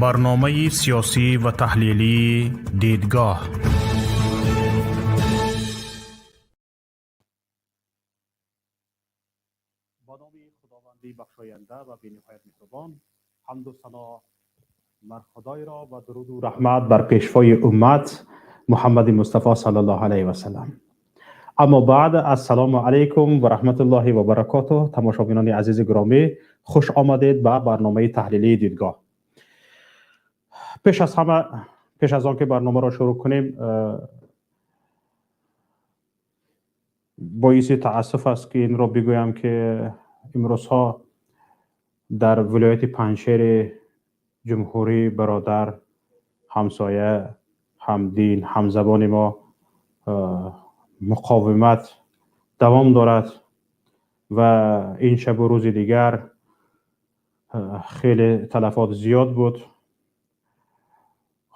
Барномаи сиёсӣ ва таҳлилии «Дидгоҳ». Ба номи Худованди бахшоянда ва бениҳоят меҳрубон, ҳамду сано бар Худойро ва дуруду раҳмат бар пешвои уммат Муҳаммади Мустафо саллаллоҳу алайҳи васалам. Аммо баъд, ассалому алайкум ва раҳматуллоҳи ва баракотуҳ. Тамошобинони азизи гиромӣ, хуш омадед ба барномаи таҳлилии «Дидгоҳ». Пеш аз ҳама, пеш аз он ки барномаро шурӯъ кунем, боиси таассуф аст, ки инро бигӯям, ки имрӯзҳо дар вилояти Панҷшери ҷумҳурии бародар, ҳамсоя, ҳамдин, ҳамзабони мо муқовимат давом дорад ва ин шабу рӯзи дигар хеле талафот зиёд буд.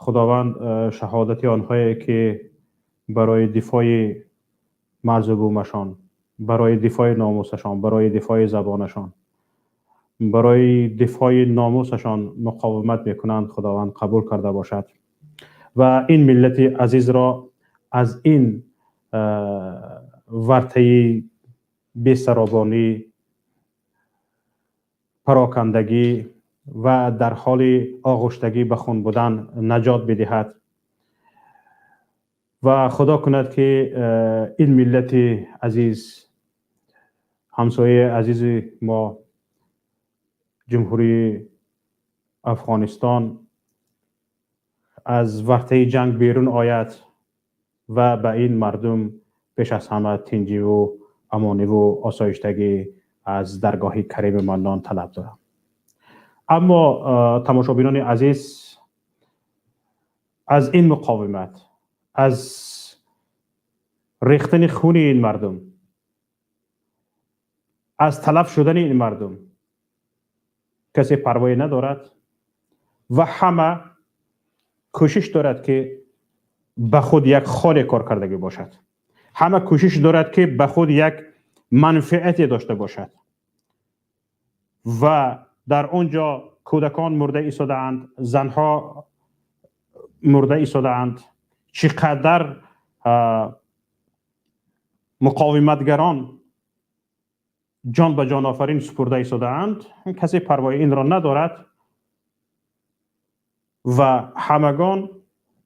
Худованд шаҳодати онҳое, ки барои дифои марзу бумашон, барои дифои номусашон, барои дифои забонашон, барои дифои номусашон муқовимат мекунанд, Худованд қабул карда бошад ва ин миллати азизро аз ин вартаи бесаробонӣ, парокандагӣ ва дар ҳоли оғуштагӣ ба хун будан наҷот бидиҳад ва Худо кунад, ки ин миллати азиз, ҳамсояи азизи мо, Ҷумҳурии Афғонистон, аз вартаи ҷанг берун ояд ва ба ин мардум пеш аз ҳама тинҷиву амониву осоиштагӣ аз даргоҳи Карими Маннон талаб дорам. Аммо, тамошобинони азиз, аз ин муқовимат, аз рехтани хуни ин мардум, аз талаф шудани ин мардум касе парвое надорад ва ҳама кӯшиш дорад, ки ба худ як холе кор кардагӣ бошад, ҳама кӯшиш дорад, ки ба худ як манфиате дошта бошад. Ва дар он ҷо кӯдакон мурда истодаанд, занҳо мурда истодаанд. Чӣ қадар муқовиматгарон ҷон ба ҷонофарин супурда истодаанд, касе парвои инро надорад ва ҳамагон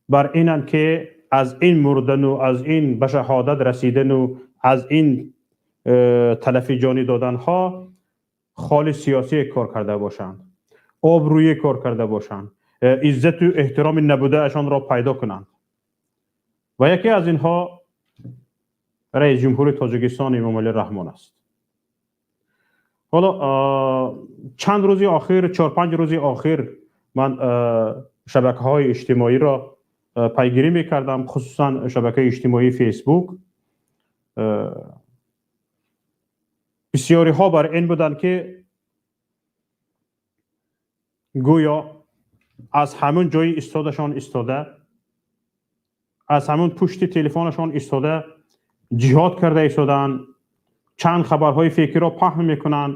бар инанд, ки аз ин мурдану аз ин ба шаҳодат расидану аз ин талафи ҷонӣ доданҳо холи сиёсӣ кор карда бошанд, обрӯе кор карда бошанд, иззату эҳтироми набудаашонро пайдо кунанд. Ва яке аз инҳо раис ҷумҳури Тоҷикистон Эмомалӣ Раҳмон аст. Ҳоло чанд рӯзи охир, 4-5 рӯзи охир, ман шабакаҳои иҷтимоиро пайгирӣ мекардам, хусусан шабакаи иҷтимоии Фейсбук. Бисёриҳо бар ин буданд, ки гӯё аз ҳамун ҷои истодашон истода, аз ҳамун пушти телефонашон истода ҷиҳод карда истодаанд, чанд хабарҳои фейкиро паҳн мекунанд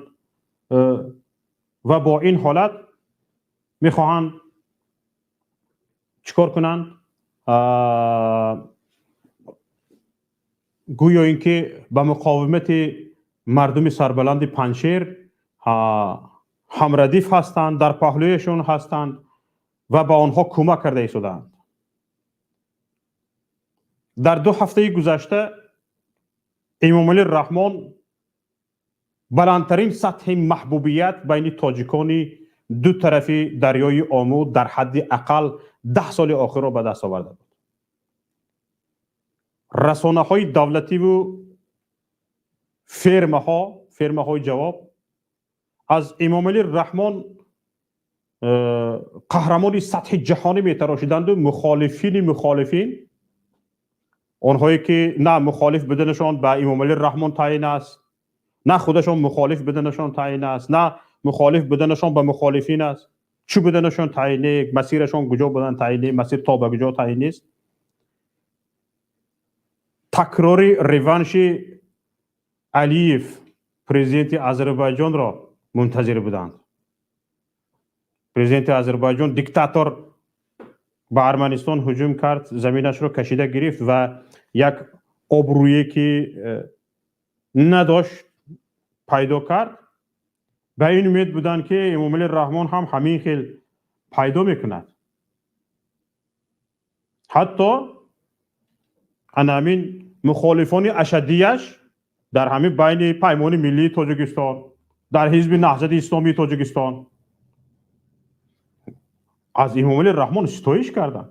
ва бо ин ҳолат мехоҳанд чӣ кор кунанд? Гӯё ин ки ба муқовимати мардуми сарбаланди Панҷшер ҳамрадиф ҳастанд, дар паҳлӯяшон ҳастанд ва ба онҳо кӯмак карда истодаанд. Дар 2 ҳафтаи гузашта Эмомалӣ Раҳмон баландтарин сатҳи маҳбубият байни тоҷикони ду тарафи дарёи Омӯ дар ҳадди ақал 10 соли охирро ба даст оварда буд. Расонаҳои давлативу фермаҳо, фермаҳои ҷавоб, аз Эмомалӣ Раҳмон қаҳрамони сатҳи ҷаҳонӣ метарошиданду мухолифини мухолифин, онҳое ки на мухолиф буданашон ба Эмомалӣ Раҳмон таъин аст, на худашон мухолиф буданашон таъин аст, на мухолиф буданашон ба мухолифин аст, чӣ буданашон таъин, масирашон куҷо будан таъин, масир то ба куҷо таъин нест, такрори реванши Алиев, президенти Озарбойҷонро мунтазир буданд. Президенти Озарбойҷон, диктатор, ба Арманистон ҳуҷум кард, заминашро кашида гирифт ва як обрӯе ки надошт, пайдо кард. Ба ин умед буданд, ки Эмомалӣ Раҳмон ҳам ҳамин хел пайдо мекунад. Ҳатто ана ҳамин мухолифони ашаддияш дар ҳамин байни Паймони миллии Тоҷикистон, дар Ҳизби Наҳзати Исломии Тоҷикистон аз Эмомалӣ Раҳмон ситоиш карданд.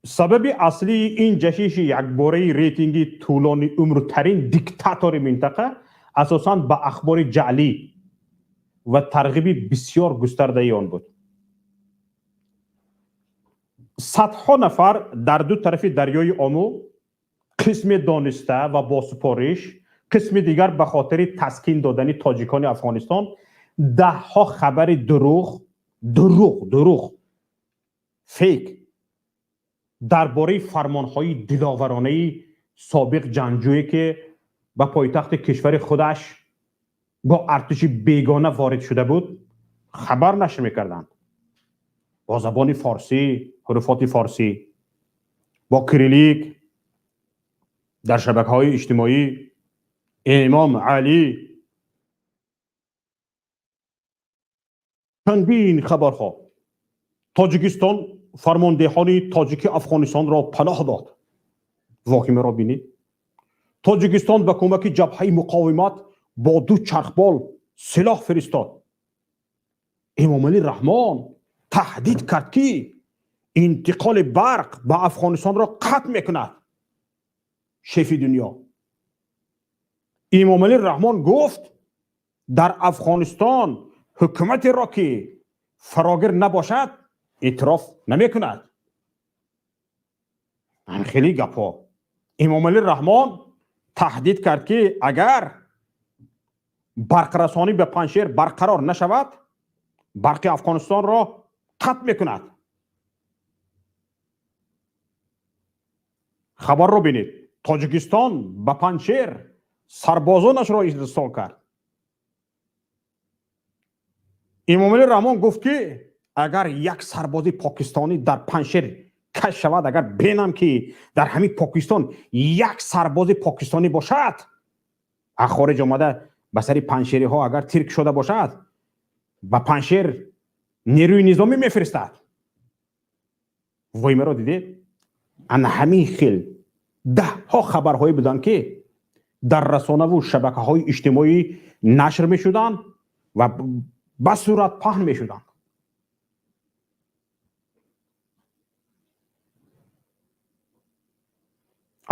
Сабаби аслии ин ҷаҳиши якбораи рейтинги тӯлони умртарин диктатори минтақа асосан ба ахбори ҷаълӣ ва тарғиби бисёр густардаи он буд. Садҳо нафар дар ду тарафи дарёи Ому қисме дониста ва бо супориш, қисми дигар ба хотири таскин додани тоҷикони Афғонистон даҳҳо хабари дурӯғ, дурӯғ, дурӯғ, фейк дар бораи фармонҳои диловаронаи собиқ ҷангҷӯе, ки ба пойтахти кишвари худаш бо артиши бегона ворид шуда буд, хабар нашр мекарданд. Бо забони форсӣ, ҳуруфоти форсӣ, бо кириллик, дар шабакаҳои иҷтимоӣ Имом Алӣ чандин хабарҳо: Тоҷикистон фармондеҳони тоҷики Афғонистонро паноҳ дод. Воҳимаро бинед. Тоҷикистон ба кӯмаки Ҷабҳаи муқовимат бо ду чархбол силоҳ фиристод. Эмомалӣ Раҳмон таҳдид кард, ки интиқоли барқ ба Афғонистонро қатъ мекунад. Шефи дунё Эмомалӣ Раҳмон гуфт, дар Афғонистон ҳукуматеро, ки фарогир набошад, эътироф намекунад. Хеле гапҳо. Эмомалӣ Раҳмон таҳдид кард, ки агар барқрасонӣ ба Панҷшер барқарор нашавад, барқи Афғонистонро қатъ мекунад. Хабарро бинед: Тоҷикистон ба Панҷшер сарбозонашро ирсол кард. Эмомалӣ Раҳмон гуфт, ки агар як сарбози покистонӣ дар Панҷшер кашф шавад, агар бинам, ки дар ҳамин Покистон як сарбози покистонӣ бошад, аз хориҷ омада ба сари панҷшериҳо агар тир кушода бошад, ба Панҷшер нерӯи низомӣ мефиристад. Воимаро дидед? Ана ҳамин хел даҳҳо хабарҳое буданд, ки дар расонаву шабакаҳои иҷтимоӣ нашр мешуданд ва ба сурат паҳн мешуданд.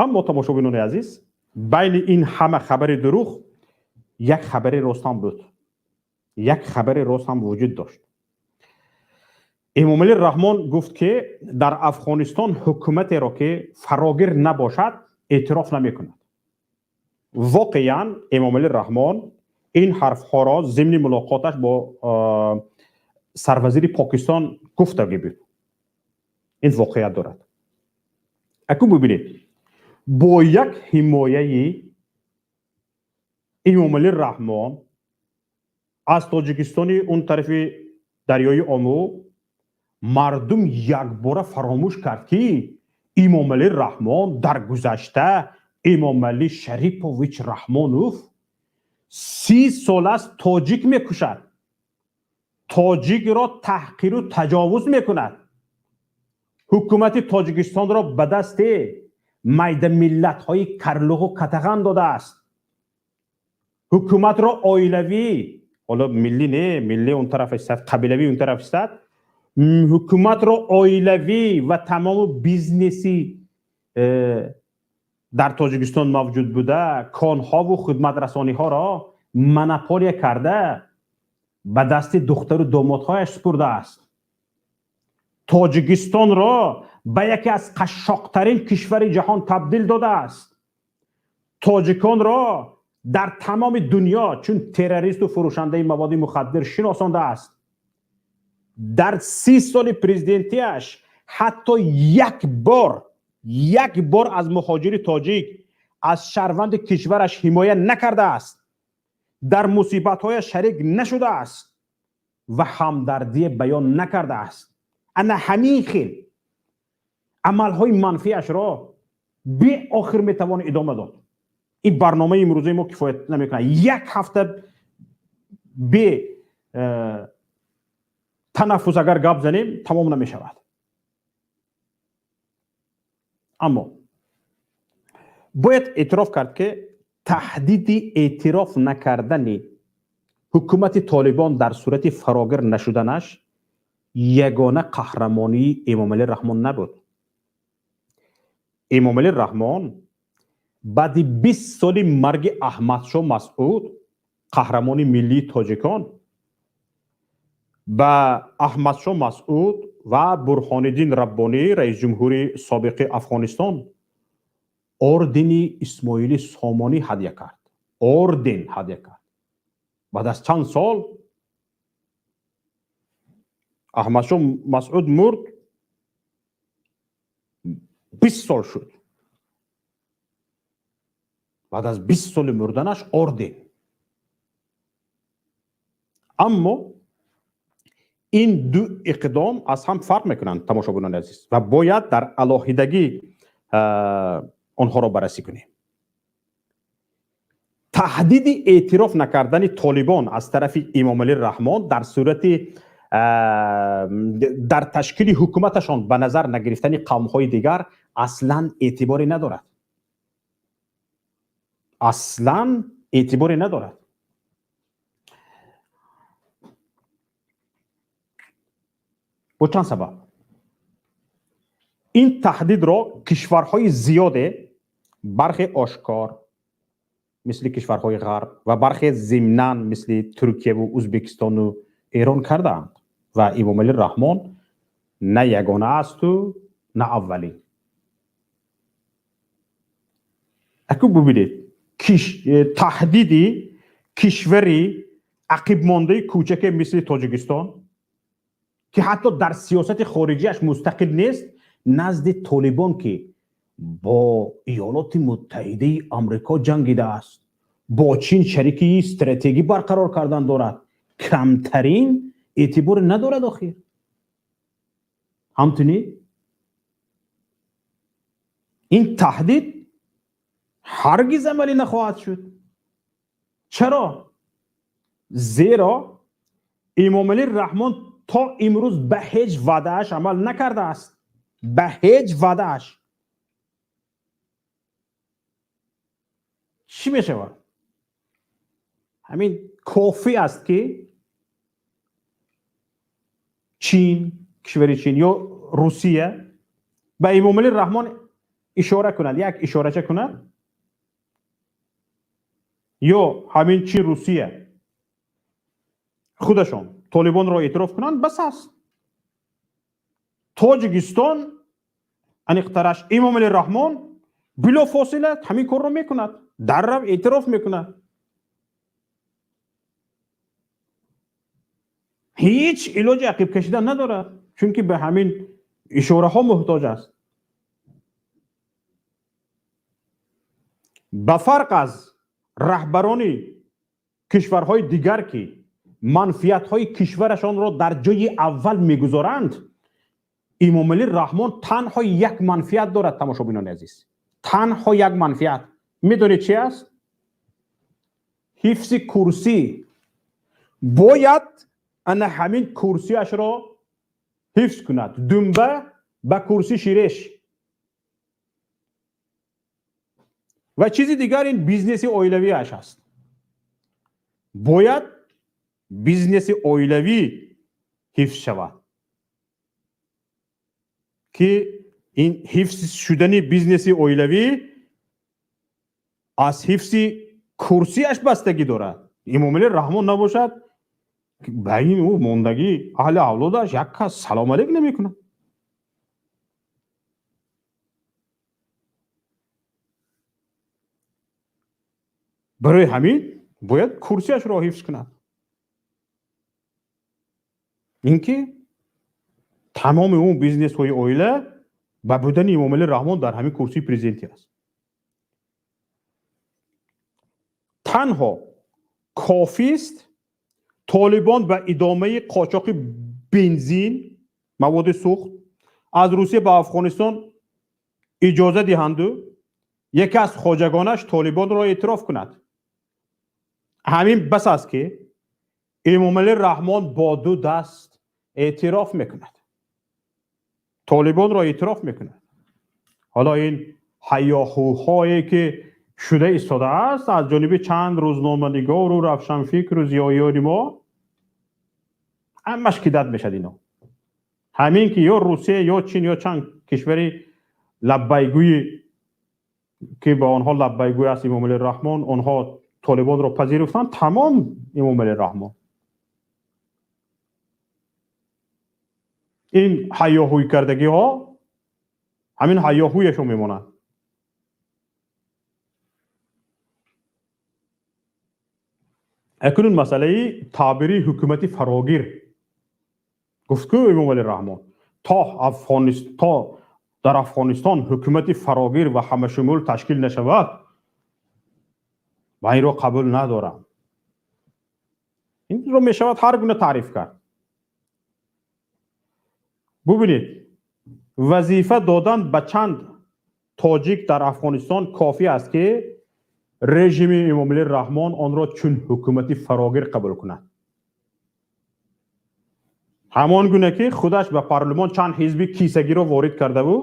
Аммо, тамошобинони азиз, байни ин ҳама хабари дурӯғ як хабари рост ҳам буд, як хабари рост ҳам вуҷуд дошт. Эмомалӣ Раҳмон гуфт, ки дар Афғонистон ҳукуматеро, ки фарогир набошад, эътироф намекунад. Воқеан Эмомалӣ Раҳмон ин ҳарфҳоро зимни мулоқоташ бо сарвазири Покистон гуфтагӣ буд. Ин воқеият дорад. Акун бибинед, бо як ҳимояи Эмомалӣ Раҳмон аз Тоҷикистони он тарафи дарёи Ому мардум якбора фаромӯш кард, ки Эмомалӣ Раҳмон дар гузашта, Эмомалӣ Шарипович Раҳмонов, 30 сол аст тоҷик мекушад, тоҷикро таҳқиру таҷовуз мекунад, ҳукумати Тоҷикистонро ба дасти майда миллатҳои карлуғу катаған додааст, ҳукуматро оилавӣ, ҳоло миллӣ не, миллӣ он тараф истад, қабилавӣ он тараф истад, ҳукуматро оилавӣ ва тамому бизнеси дар Тоҷикистон мавҷуд буда, конҳову хидматрасониҳоро монополия карда, ба дасти духтару домодҳояш супурдааст, Тоҷикистонро ба яке аз қашшоқтарин кишвари ҷаҳон табдил додааст, тоҷиконро дар тамоми дунё чун террористу фурӯшандаи маводи мухаддир шиносондааст, дар 30 соли президентиаш ҳатто як бор, як бор аз муҳоҷири тоҷик, аз шаҳрванди кишвараш ҳимоя накардааст. Дар мусибатҳояш шарик нашудааст ва ҳамдардӣ баён накардааст. Ана ҳамин хел амалҳои манфиашро беохир метавон идома дод. Ин барномаи имрӯзаи мо кифоят намекунад. Як ҳафта бе танаффус агар гап занем, тамом намешавад. Аммо бояд эътироф кард, ки таҳдиди эътироф накардани ҳукумати Толибон дар сурати фарогир нашуданаш ягона қаҳрамонии Эмомалӣ Раҳмон набуд. Эмомалӣ Раҳмон баъди 20 соли марги Аҳмадшоҳ Масъуд, қаҳрамони миллии тоҷикон, ба Аҳмадшоҳ Масъуд ва Бурҳониддин Раббонӣ, раисҷумҳури собиқи Афғонистон, ордени Исмоили Сомонӣ ҳадя кард. Орден ҳадя кард. Баъд аз чанд сол Аҳмадшоҳ Масъуд мурд, 20 сол шуд. Баъд аз 20 соли мурданаш орден. Аммо ин ду иқдом аз ҳам фарқ мекунанд, тамошобинони азиз, ва бояд дар алоҳидагӣ онҳоро баррасӣ кунем. Таҳдиди эътироф накардани Толибон аз тарафи Эмомалӣ Раҳмон дар сурати дар ташкили ҳукуматашон ба назар нагирифтани қавмҳои дигар аслан эътиборе надорад, аслан эътиборе надорад. Бо чанд сабаб. Ин таҳдидро кишварҳои зиёде, бархе ошкор, мисли кишварҳои Ғарб, ва бархе зимнан, мисли Туркияву Ӯзбекистону Эрон, кардаанд ва Эмомалӣ Раҳмон на ягона асту на аввалин. Аку бубинед, таҳдиди кишвари ақибмондаи кӯчаке мисли Тоҷикистон, ки ҳатто дар сиёсати хориҷиаш мустақил нест, назди Толибон, ки бо Иёлоти Муттаҳидаи Амрико ҷангидааст, бо Чин шарики стратегӣ барқарор кардан дорад, камтарин эътиборе надорад. Охир ҳамчунин ин таҳдид ҳаргиз амалӣ нахоҳад шуд. Чаро? Зеро Эмомалӣ Раҳмон то имрӯз ба ҳеҷ ваъдааш амал накардааст, ба ҳеҷ ваъдааш. Чӣ мешавад? Ҳамин кофӣ аст, ки Чин, кишвари Чин ё Русия ба Эмомалӣ Раҳмон ишора кунад, як ишорача кунад, ё ҳамин Чин, Русия худашон Толибонро эътироф кунанд, бас аст. Тоҷикистон, аниқтараш Эмомалӣ Раҳмон, билофосила ҳамин корро мекунад, даррав эътироф мекунад. Ҳеҷ илоҷи ақиб кашидан надорад, чунки ба ҳамин ишораҳо муҳтоҷ аст. Ба фарқ аз раҳбарони кишварҳои дигар, ки манфиатҳои кишварашонро дар ҷои аввал мегузоранд, Эмомалӣ Раҳмон танҳо як манфиат дорад, тамошобинони азиз, танҳо як манфиат. Медонед, чи аст? Ҳифзи курсӣ. Бояд ана ҳамин курсиашро ҳифз кунад. Думба ба курсӣ ширеш. Ва чизи дигар ин бизнеси оилавиаш аст. Бояд бизнеси оилавӣ ҳифз шавад, ки ин ҳифз шудани бизнеси оилавӣ аз ҳифзи курсиаш бастагӣ дорад. Эмомалӣ Раҳмон набошад, ба ин ӯ мондагӣ аҳли авлодаш як кас салом алейк намекунад. Барои ҳамин бояд курсиашро ҳифз кунад. Ин ки тамоми он бизнесҳои оила ба будани Эмомалӣ Раҳмон дар ҳамин курсии президентӣ аст. Танҳо Кофист Толибон ба идомаи қочоқи бензин, маводи сӯхт аз Русия ба Афғонистон иҷоза диҳанду яке аз хоҷагонаш Толибонро эътироф кунад. Ҳамин бас аст, ки Эмомалӣ Раҳмон бо ду даст эътироф мекунад, Толибонро эътироф мекунад. Ҳоло ин ҳайёҳӯҳое ки шуда истодааст аз ҷониби чанд рӯзноманигору равшанфикру зиёиёни мо, ҳамаш кидат мешад. Ино ҳамин ки ё Русия, ё Чин, ё чанд кишвари лаббайгӯи, ки ба онҳо лаббайгӯй аст Эмомалӣ Раҳмон, онҳо Толибонро пазируфтанд, тамом. Эмомалӣ Раҳмон ин ҳайёҳӯй кардагиҳо ҳамин ҳайёҳӯяшон мемонад. Акнун масъалаи таъбири ҳукумати фарогир. Гуфт ку Эмомалӣ Раҳмон, то дар Афғонистон ҳукумати фарогир ва ҳамашумул ташкил нашавад, ман инро қабул надорам. Инро мешавад ҳар гуна таъриф кард. Бубинед, вазифа додан ба чанд тоҷик дар Афғонистон кофӣ аст, ки режими Эмомалӣ Раҳмон онро чун ҳукумати фарогир қабул кунад, ҳамон гуна ки худаш ба парлумон чанд ҳизби кисагиро ворид кардаву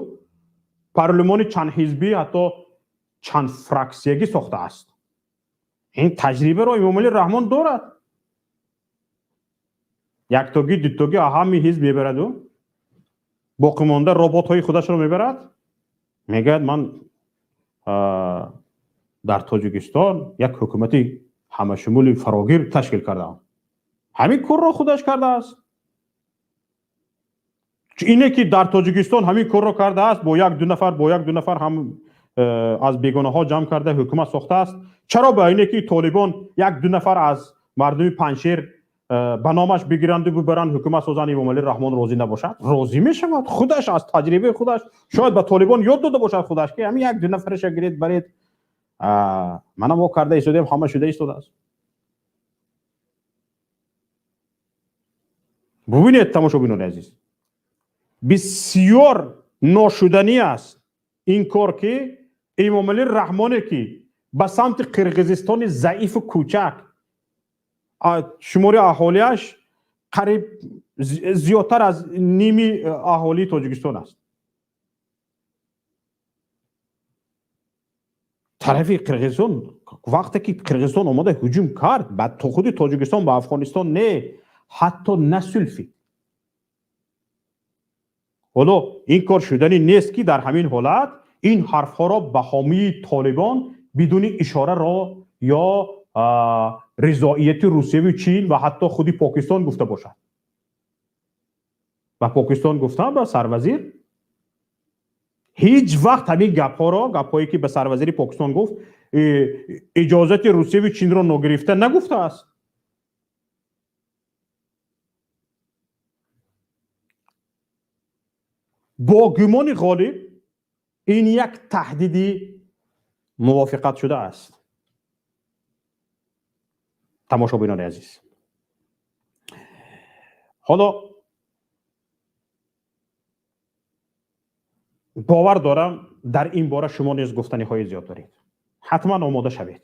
парлумони чандҳизбӣ, ҳатто чанд фраксиягӣ сохтааст. Ин таҷрибаро Эмомалӣ Раҳмон дорад. Яктогӣ, дутогӣ ҳами ҳизб мебараду боқимонда роботҳои худашро мебарад, мегӯяд, ман дар Тоҷикистон як ҳукумати ҳамашумули фарогир ташкил кардаам. Ҳамин корро худаш кардааст. Ине ки дар Тоҷикистон ҳамин корро кардааст, бо як ду нафар, бо як ду нафар ҳам аз бегонаҳо ҷамъ карда ҳукумат сохтааст, чаро ба ине ки Толибон як ду нафар аз мардуми Панҷшер ба номаш бигиранду бибаранд, ҳукумат созанд, Эмомалӣ Раҳмон розӣ набошад? Розӣ мешавад. Худаш аз таҷрибаи худаш шояд ба Толибон ёд дода бошад худаш, ки ҳамин як ду нафараша гиред, баред, мана мо карда истодем, ҳама шуда истодааст. Бубинед, тамошобинони азиз, бисёр ношуданӣ аст ин кор, ки Эмомалӣ Раҳмоне, ки ба самти Қирғизистони заифу кӯчак, шумори аҳолиаш қариб зиёдтар аз ними аҳолии Тоҷикистон аст, тарафи Қирғизистон, вақте ки Қирғизистон омода ҳуҷум кард ба худи Тоҷикистон, ба Афғонистон не, ҳатто насулфид. Ҳоло ин кор шуданӣ нест, ки дар ҳамин ҳолат ин ҳарфҳоро ба ҳомии Толибон бидуни ишораро ё ризоияти Русияву Чин ва ҳатто худи Покистон гуфта бошад. Ба Покистон гуфтам, ба сарвазир ҳеҷ вақт ҳамин гапҳоро, гапҳое ки ба сарвазири Покистон гуфт, иҷозати Русияву Чинро ногирифта нагуфтааст. Бо гумони ғолиб ин як таҳдиди мувофиқат шудааст. Тамошобинони азиз, ҳоло бовар дорам, дар ин бора шумо низ гуфтаниҳои зиёд доред. Ҳатман омода шавед.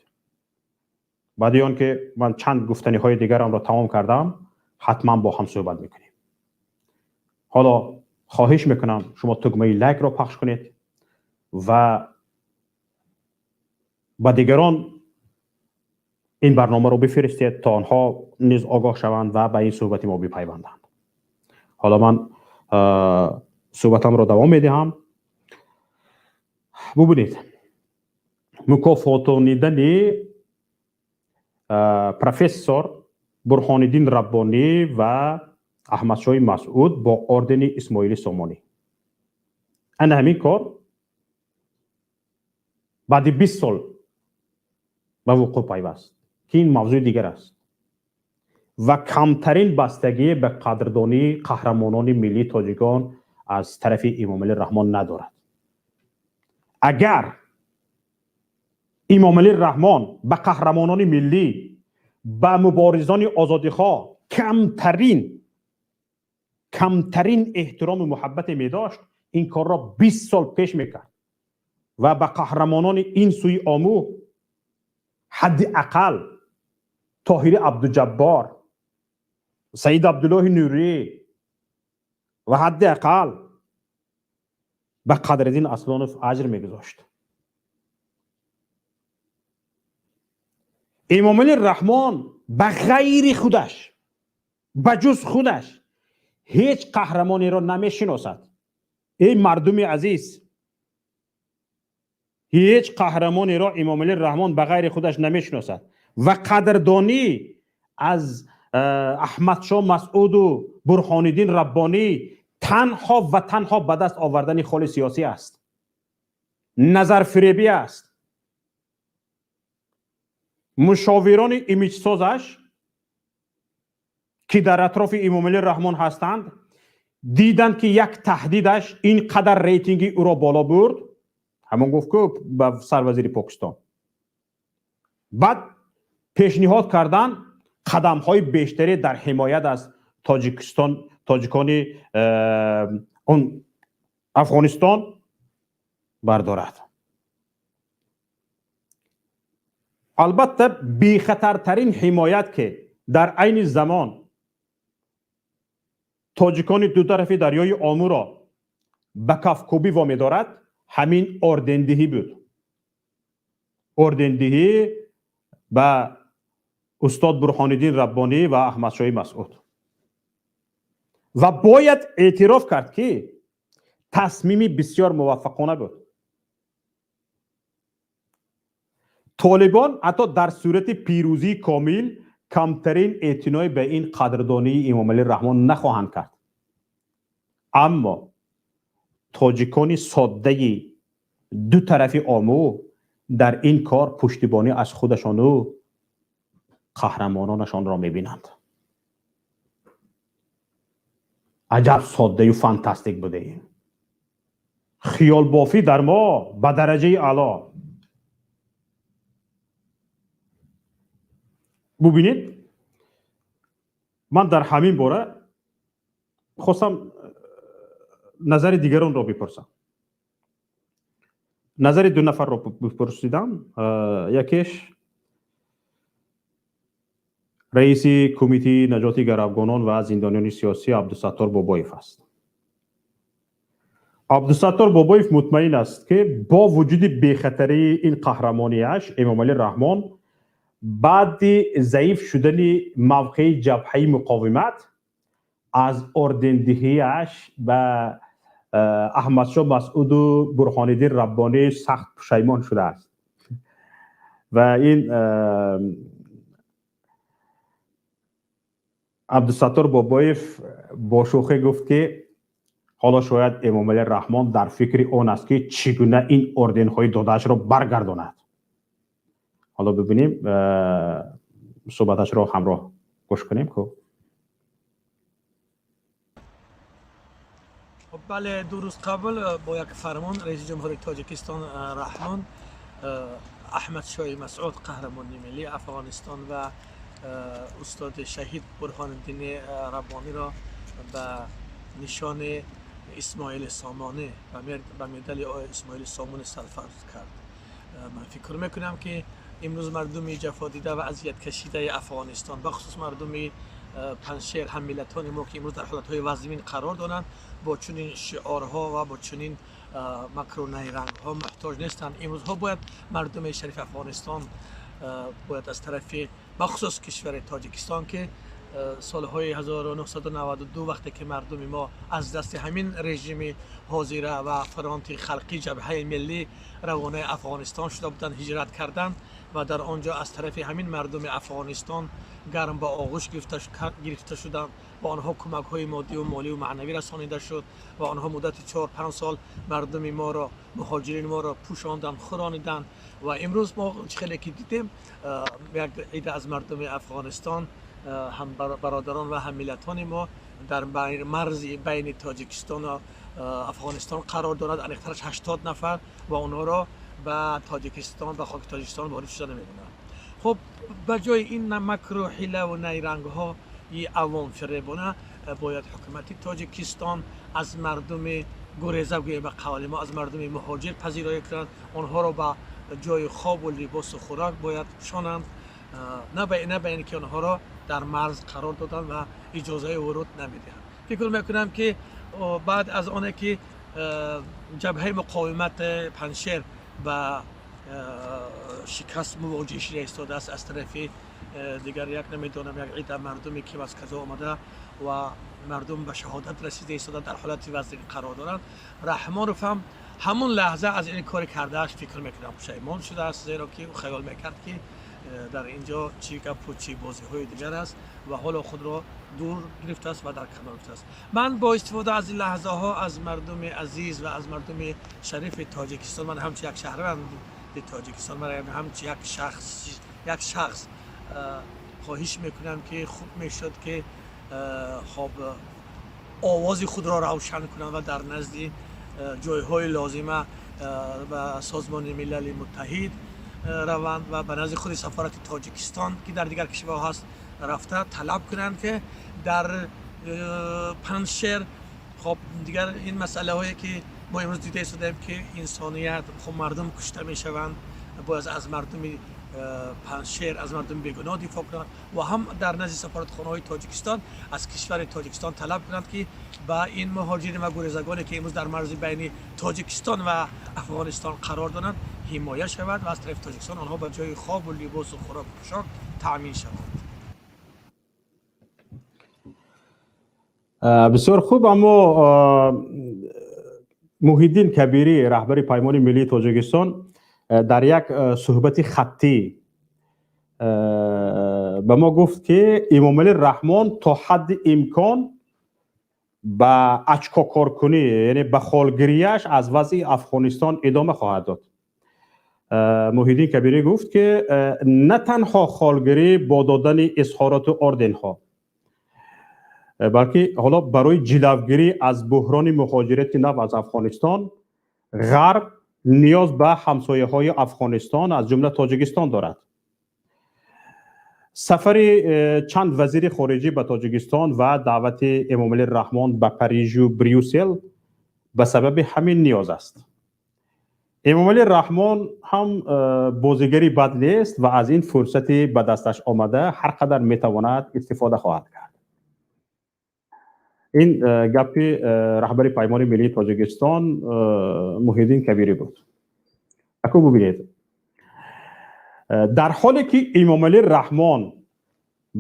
Баъди он ки ман чанд гуфтаниҳои дигарамро тамом кардам, ҳатман бо ҳам суҳбат мекунем. Ҳоло хоҳиш мекунам, шумо тугмаи лайкро пахш кунед ва ба дигарон ин барномаро бифиристед, то онҳо низ огоҳ шаванд ва ба ин суҳбати мо бипайванданд. Ҳоло ман суҳбатамро давом медиҳам. Бубинед, мукофотонидани профессор Бурҳониддин Раббонӣ ва Аҳмадшоҳи Масъуд бо ордени Исмоили Сомонӣ, ана ҳамин кор баъди 20 сол ба вуқӯъ пайваст, ки ин мавзӯи дигар аст ва камтарин бастагӣ ба қадрдонии қаҳрамонони миллии тоҷикон аз тарафи Эмомалӣ Раҳмон надорад. Агар Эмомалӣ Раҳмон ба қаҳрамонони миллӣ, ба муборизони озодихоҳ камтарин эҳтирому муҳаббате медошт, ин корро 20 сол пеш мекард ва ба қаҳрамонони ин сӯи Омӯ ҳадди ақал Тоҳири Абдуҷаббор, Саид Абдуллоҳи Нурӣ ва ҳадди ақал ба Қадриддин Аслонов аҷр мегузошт. Эмомалӣ Раҳмон ба ғайри худаш, ба ҷуз худаш ҳеҷ қаҳрамонеро намешиносад. Эй мардуми азиз, ҳеҷ қаҳрамонеро Эмомалӣ Раҳмон ба ғайри худаш намешиносад ва қадрдонӣ аз Аҳмадшоҳ Масъуду Бурҳониддин Раббонӣ танҳо ва танҳо ба даст овардани холи сиёсӣ аст, назарфиребӣ аст. Мушовирони имиҷсозаш, ки дар атрофи Эмомалӣ Раҳмон ҳастанд, диданд, ки як таҳдидаш ин қадар рейтинги ӯро боло бурд. Ҳамон гуфт, ку ба сарвазири Покистон. Баъд пешниҳод кардан қадамҳои бештаре дар ҳимоят аз Тоҷикистон, тоҷикони он Афғонистон бардорад. Албатта, бехатартарин ҳимоят, ки дар айни замон тоҷикони ду тарафи дарёи Омӯро ба кафкӯбӣ вомедорад, ҳамин ордендиҳӣ буд. Ордендиҳӣ ба устод Бурҳониддин Раббонӣ ва Аҳмадшоҳи Масъуд. Ва бояд эътироф кард, ки тасмими бисёр муваффақона буд. Толибон ҳатто дар сурати пирӯзии комил камтарин эътиное ба ин қадрдонии Эмомалӣ Раҳмон нахоҳанд кард. Аммо тоҷикони соддаи ду тарафи Омӯ дар ин кор пуштибонӣ аз худашону қаҳрамононашонро мебинанд. Аҷаб соддаю фантастик будаем. Хиёлбофӣ дар мо ба дараҷаи аъло. Бубинед, ман дар ҳамин бора хостам назари дигаронро бипурсам. Назари ду нафарро бипурсидам. Якеш раиси кумитаи наҷоти гаравгонон ва зиндониёни сиёсӣ Абдусаттор Бобоев аст. Абдусаттор Бобоев мутмаин аст, ки бо вуҷуди бехатарии ин қаҳрамонияш Эмомалӣ Раҳмон баъди заиф шудани мавқеи ҷабҳаи муқовимат аз ордендиҳияш ба Аҳмадшоҳ Масъуду Бурҳониддин Раббонӣ сахт пушаймон шудааст ва ин Абдусаттор Бобоев бо шӯхӣ гуфт, ки ҳоло шояд Эмомалӣ Раҳмон дар фикри он аст, ки чӣ гуна ин орденҳои додаашро баргардонад. Ҳоло бибинем, суҳбаташро ҳамроҳ гӯш кунем ку. Бале, 2 рӯз қабл бо як фармон раиси ҷумҳури Тоҷикистон Раҳмон Аҳмадшоҳи Масъуд, қаҳрамони миллии Афғонистон, ва устоди шаҳид Бурҳониддини Раббониро ба нишони Исмоили Сомонӣ, ба медали Исмоили Сомонӣ сарфарз кард. Ман фикр мекунам, ки имрӯз мардуми ҷафодида ва азияткашидаи Афғонистон, бахусус мардуми Панҷшер, ҳам миллатони мо, ки имрӯз дар ҳолатҳои вазмин қарор доранд, бо чунин шиорҳо ва бо чунин макру найрангҳо муҳтоҷ нестанд. Имрӯзҳо бояд мардуми шарифи Афғонистон бояд аз тарафи бахусус кишвари Тоҷикистон, ки солҳои 1992, вақте ки мардуми мо аз дасти ҳамин режими ҳозира ва фронти халқӣ, ҷабҳаи миллӣ, равонаи Афғонистон шуда буданд, ҳиҷрат карданд ва дар он ҷо аз тарафи ҳамин мардуми Афғонистон гарм ба оғӯш гирифта шуданд, ба онҳо кӯмакҳои моддиву моливу маънавӣ расонида шуд ва онҳо муддати 4-5 сол мардуми моро, муҳоҷирини моро пӯшонданд, хӯрониданд. Ва имрӯз мо чӣ хеле ки дидем, як ида аз мардуми Афғонистон, ҳам бародарон ва ҳам миллатони мо, дар марзи байни Тоҷикистону Афғонистон қарор дорад, аниқтараш 80 нафар, ва онҳоро ба Тоҷикистон, ба хоки Тоҷикистон ворид шуда намедонанд. Хуб, ба ҷои ин макру ҳила ва найрангҳои авомфиребона бояд ҳукумати Тоҷикистон аз мардуми гуреза, гӯем ба қавли мо, аз мардуми муҳоҷир пазироӣ кунанд. Онҳоро ба ҷои хоб ва либосу хӯрок бояд пӯшонанд, на ба ин ки онҳоро дар марз қарор доданд ва иҷозаи вуруд намедиҳанд. Фикр мекунам, ки баъд аз оне ки ҷабҳаи муқовимати Панҷшер ба шикаст мувоҷеҳ шуда истодааст аз тарафи дигар як, намедонам, як ида мардуме ки аз казо омада ва мардум ба шаҳодат расида истода, дар ҳолати вазъин қарор доранд, Раҳмонов ҳам ҳамон лаҳза аз ин кори кардааш, фикр мекунам, пушаймон шудааст, зеро ки ӯ хаёл мекард, ки дар ин ҷо чӣ гапу чӣ бозиҳои дигар аст ва ҳоло худро дур гирифтааст ва дар канор гирифтааст. Ман бо истифода аз ин лаҳзаҳо аз мардуми азиз ва аз мардуми шарифи Тоҷикистон, ман ҳамчун як шаҳрванди Тоҷикистон, ман ҳамчун як шахс хоҳиш мекунам, ки хуб мешуд, ки хоб овози худро равшан кунанд ва дар назди ҷойҳои лозима ба Созмони Милали Муттаҳид раванд ва ба назди худи сафорати Тоҷикистон, ки дар дигар кишварҳо ҳаст, рафта талаб кунанд, ки дар Панҷшер, хоб, дигар ин масъалаҳое ки мо имрӯз дида истодаем, ки инсоният, хоб, мардум кушта мешаванд, бояд аз мардуми Панҷшер, аз мардуми бегуноҳ дифоъ кунанд ва ҳам дар назди сафоратхонаҳои Тоҷикистон аз кишвари Тоҷикистон талаб кунанд, ки ба ин муҳоҷирин ва гурезагоне, ки имрӯз дар марзи байни Тоҷикистон ва Афғонистон қарор доранд, ҳимоя шавад ва аз тарафи Тоҷикистон онҳо ба ҷои хобу либосу хӯроку пӯшок таъмин шаванд. Бисёр хуб, аммо Муҳиддин Кабирӣ, раҳбари Паймони Миллии Тоҷикистон, дар як суҳбати хаттӣ ба мо гуфт, ки Эмомалӣ Раҳмон то ҳадди имкон ба очкокоркунӣ, яъне ба холгирияш аз вазъи Афғонистон идома хоҳад дод. Муҳиддин Кабирӣ гуфт, ки на танҳо холгирӣ бо додани изҳороту орденҳо, балки ҳоло барои ҷилавгирӣ аз буҳрони муҳоҷирати нав аз Афғонистон Ғарб ниёз ба ҳамсояҳои Афғонистон, аз ҷумла Тоҷикистон дорад. Сафари чанд вазири хориҷӣ ба Тоҷикистон ва даъвати Эмомалӣ Раҳмон ба Парижу Брюссел ба сабаби ҳамин ниёз аст. Эмомалӣ Раҳмон ҳам бозигари бад нест ва аз ин фурсати ба дасташ омада ҳар қадар метавонад истифода хоҳад кард. Ин гапи раҳбари Паймони Миллии Тоҷикистон Муҳиддин Кабирӣ буд. Аку бубинед, дар ҳоле ки Эмомалӣ Раҳмон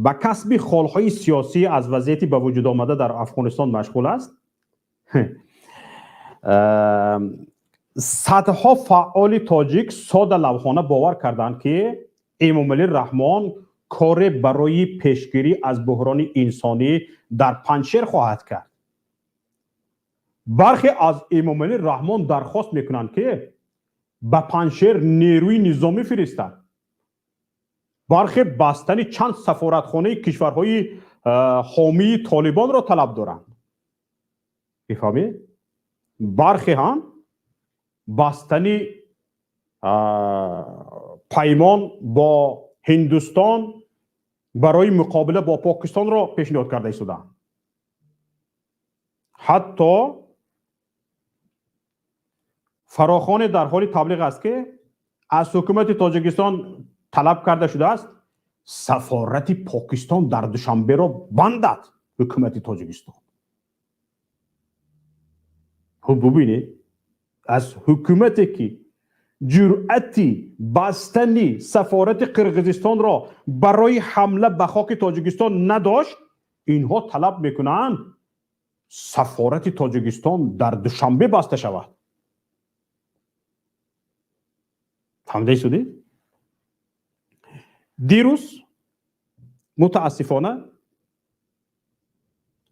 ба касби холҳои сиёсӣ аз вазъияти ба вуҷуд омада дар Афғонистон машғул аст, садҳо фаъоли тоҷик сода лавҳона бовар карданд, ки Эмомалӣ Раҳмон коре барои пешгирӣ аз буҳрони инсонӣ дар Панҷшер хоҳад кард. Бархе аз Эмомалӣ Раҳмон дархост мекунанд, ки ба Панҷшер нерӯи низомӣ фиристад. Бархе бастани чанд сафоратхонаи кишварҳои ҳомии Толибонро талаб доранд, мефаҳмед? Бархе ҳам бастани паймон бо Ҳиндустон барои муқобила бо Покистонро пешниҳод карда истодаанд. Ҳатто фарохоне дар ҳоли таблиғ аст, ки аз ҳукумати Тоҷикистон талаб карда шудааст сафорати Покистон дар Душанберо бандад ҳукумати Тоҷикистон. Хуб, бубинед, аз ҳукумате ки ҷуръати бастани сафорати Қирғизистонро барои ҳамла ба хоки Тоҷикистон надошт, инҳо талаб мекунанд сафорати Тоҷикистон дар Душанбе баста шавад. Фаҳмидаи судед? Дирӯз мутаассифона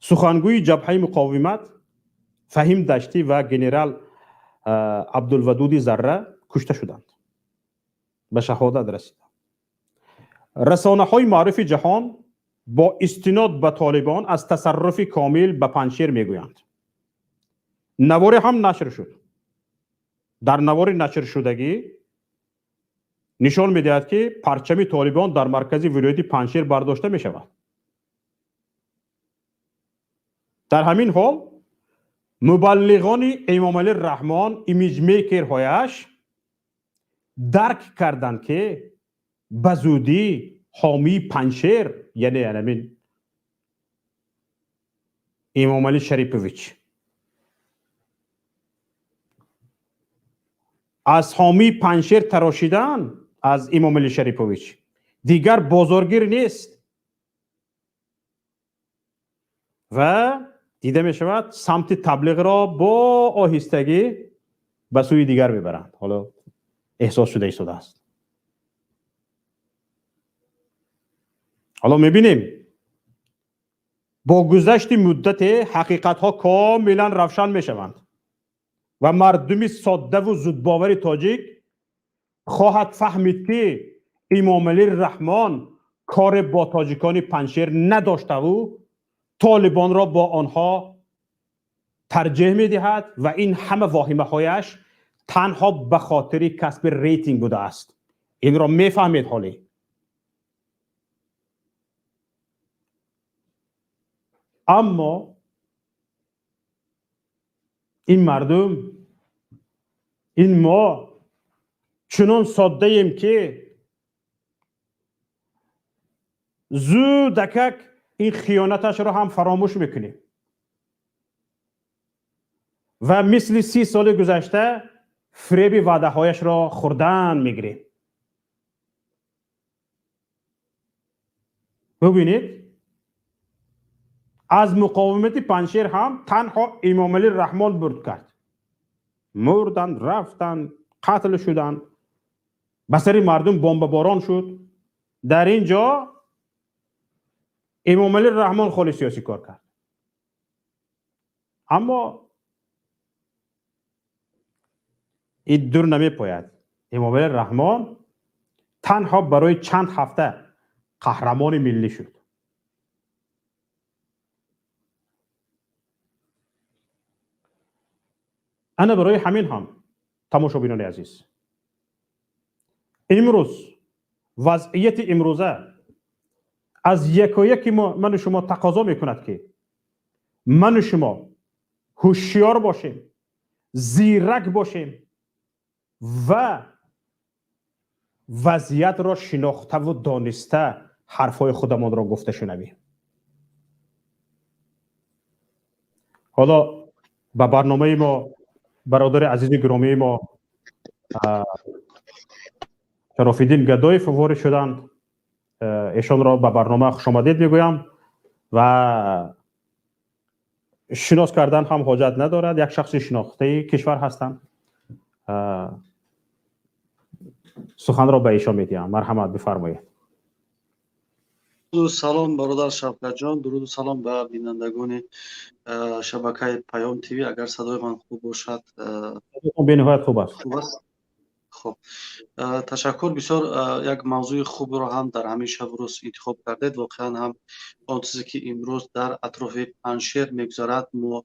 сухангӯи Ҷабҳаи муқовимат Фаҳим Даштӣ ва генерал Абдулвадуди Зарра кушта шуданд, ба шаҳодат расиданд. Расонаҳои маъруфи ҷаҳон бо истинод ба Толибон аз тасарруфи комил ба Панҷшер мегӯянд. Наворе ҳам нашр шуд. Дар навори нашршудагӣ нишон медиҳад, ки парчами Толибон дар маркази вилояти Панҷшер бардошта мешавад. Дар ҳамин ҳол мубаллиғони Эмомалӣ Раҳмон, имиҷмейкерҳояш дарк карданд, ки ба зудӣ ҳомии Панҷшер, яъне ҳамин Эмомалӣ Шарипович, аз ҳомии Панҷшер тарошидан аз Эмомалӣ Шарипович дигар бозоргир нест ва дида мешавад, самти таблиғро бо оҳистагӣ ба сӯи дигар мебаранд. Ҳоло эҳсос шуда истодааст. Ҳоло мебинем, бо гузашти муддате ҳақиқатҳо комилан равшан мешаванд ва мардуми соддаву зудбовари тоҷик хоҳад фаҳмид, ки Эмомалӣ Раҳмон коре бо тоҷикони Панҷшер надоштаву Толибонро бо онҳо тарҷеҳ медиҳад ва ин ҳама воҳимаҳояш танҳо ба хотири касби рейтинг будааст. Инро мефаҳмед ҳоле. Аммо ин мардум, ин мо чунон соддаем, ки зудакак ин хиёнаташро ҳам фаромӯш мекунем ва мисли 30 соли гузашта фиреби ваъдаҳояшро хӯрдан мегирем. Бубинед, аз муқовимати Панҷшер ҳам танҳо Эмомалӣ Раҳмон бурд кард. Мурданд, рафтанд, қатл шуданд, ба сари мардум бомбаборон шуд. Дар ин ҷо Эмомалӣ Раҳмон холи сиёсӣ кор кард. Аммо ин дур намепояд. Эмомалӣ Раҳмон танҳо барои чанд ҳафта қаҳрамони миллӣ шуд. Ана барои ҳамин ҳам, тамошобинони азиз, имрӯз вазъияти имрӯза аз якояки ману шумо тақозо мекунад, ки ману шумо ҳушёр бошем, зирак бошем ва вазъиятро шинохтаву дониста ҳарфҳои худамонро гуфта шунавем. Ҳоло ба барномаи мо бародари азизи гиромии мо Шарофиддин Гадоев ворид шуданд. Эшонро ба барнома хушомадед мегӯям ва шинос кардан ҳам ҳоҷат надорад. Як шахси шинохтаи кишвар ҳастанд. Суханро ба эшон медиҳам. Марҳамат, бифармоед. Дуруду салом, бародар Шавкатҷон, дуруду салом ба бинандагони шабакаи Паём ТВ. Агар садои ман хуб бошад? Бениҳоят хуб аст. Хуб аст. Хуб, ташаккур. Бисёр як мавзӯи хубро ҳам дар ҳамин шабу рӯз интихоб кардед. Воқеан ҳам он чизе, ки имрӯз дар атрофи Панҷшер мегузарад, мо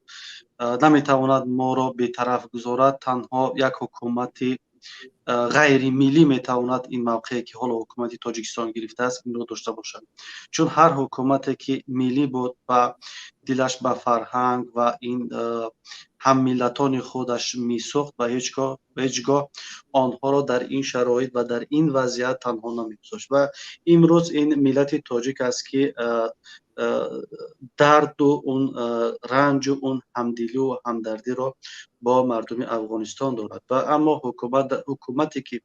наметавонад моро бетараф гузорад. Танҳо як ҳукумати ғайримиллӣ метавонад ин мавқее, ки ҳоло ҳукумати Тоҷикистон гирифтааст, инро дошта бошад, чун ҳар ҳукумате, ки миллӣ буд ва дилаш ба фарҳанг ва ин ҳаммиллатони худаш месӯхт, ва ҳеҷ гоҳ онҳоро дар ин шароит ва дар ин вазъият танҳо намегузошт. Ва имрӯз ин миллати тоҷик аст, ки дарду он ранҷу он ҳамдилию ҳамдардиро бо мардуми Афғонистон дорад. Ва аммо ҳукумате, ки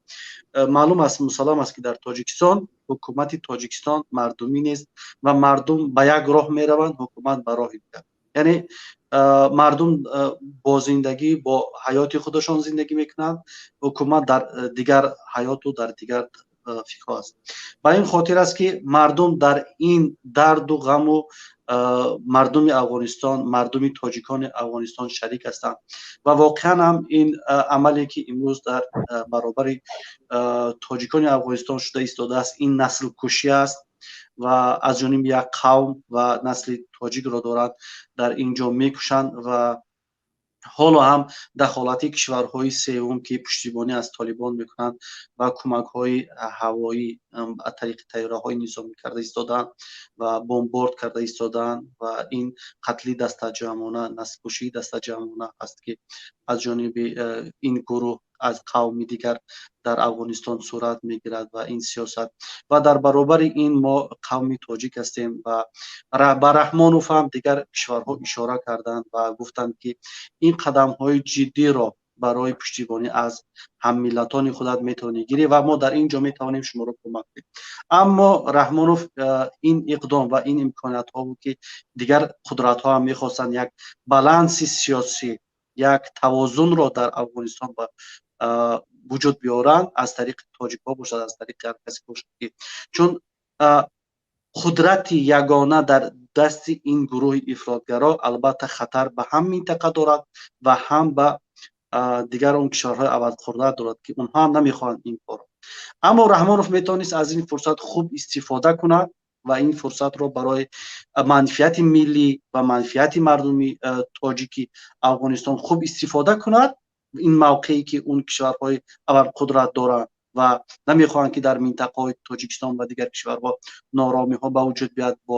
маълум аст, мусаллам аст, ки дар Тоҷикистон ҳукумати Тоҷикистон мардумӣ нест ва мардум ба як роҳ мераванд, ҳукумат ба роҳи дигар. Яъне мардум бо зиндагӣ, бо ҳаёти худашон зиндагӣ мекунанд, ҳукумат дар дигар ҳаёту дар дигар фикрҳо аст. Ба ин хотир аст, ки мардум дар ин дарду ғаму мардуми Афғонистон, мардуми тоҷикони Афғонистон шарик ҳастанд. Ва воқеан ҳам ин амале, ки имрӯз дар баробари тоҷикони Афғонистон шуда истодааст, ин наслкушӣ аст ва аз ҷониби як қавм ва насли тоҷикро доранд, дар ин ҷо мекушанд ва Ҳоло ҳам дахолати кишварҳои севум, ки пуштибонӣ аз Толибон мекунанд ва кӯмакҳои ҳавоӣ аз тариқи тайёраҳои низомӣ карда истодаанд ва бомборд карда истодаанд, ва ин қатли дастаҷамъона, наслкушии дастаҷамъона аст, ки аз ҷониби ин гурӯҳ аз қавми дигар дар Афғонистон сурат мегирад. Ва ин сиёсат ва дар баробари ин мо қавми тоҷик ҳастем ва ба Раҳмонов ҳам дигар кишварҳо ишора карданд ва гуфтанд, ки ин қадамҳои ҷиддиро барои пуштибонӣ аз ҳаммиллатони худат метавонӣ гирӣ ва мо дар ин ҷо метавонем шуморо кӯмак кунем. Аммо Раҳмонов ин иқдом ва ин имкониятҳо, ки дигар қудратҳо ҳам мехостанд як баланси сиёсӣ, як тавозунро дар Афғонистон ба вуҷуд биёранд, аз тариқи тоҷикҳо бошад, аз тариқи ҳар касе бошад, ки чун қудрати ягона дар дасти ин гурӯҳи ифротгаро, албатта, хатар ба ҳам минтақа дорад ва ҳам ба дигар он кишварҳои абарқудрат дорад, ки онҳо ҳам намехоҳанд ин корро. Аммо Раҳмонов метавонист аз ин фурсат хуб истифода кунад ва ин фурсатро барои манфиати миллӣ ва манфиати мардуми тоҷики Афғонистон хуб истифода кунад. Ин мавқее, ки он кишварҳои абарқудрат доранд ва намехоҳанд, ки дар минтақаҳои Тоҷикистон ва дигар кишварҳо нооромиҳо ба вуҷуд биёяд бо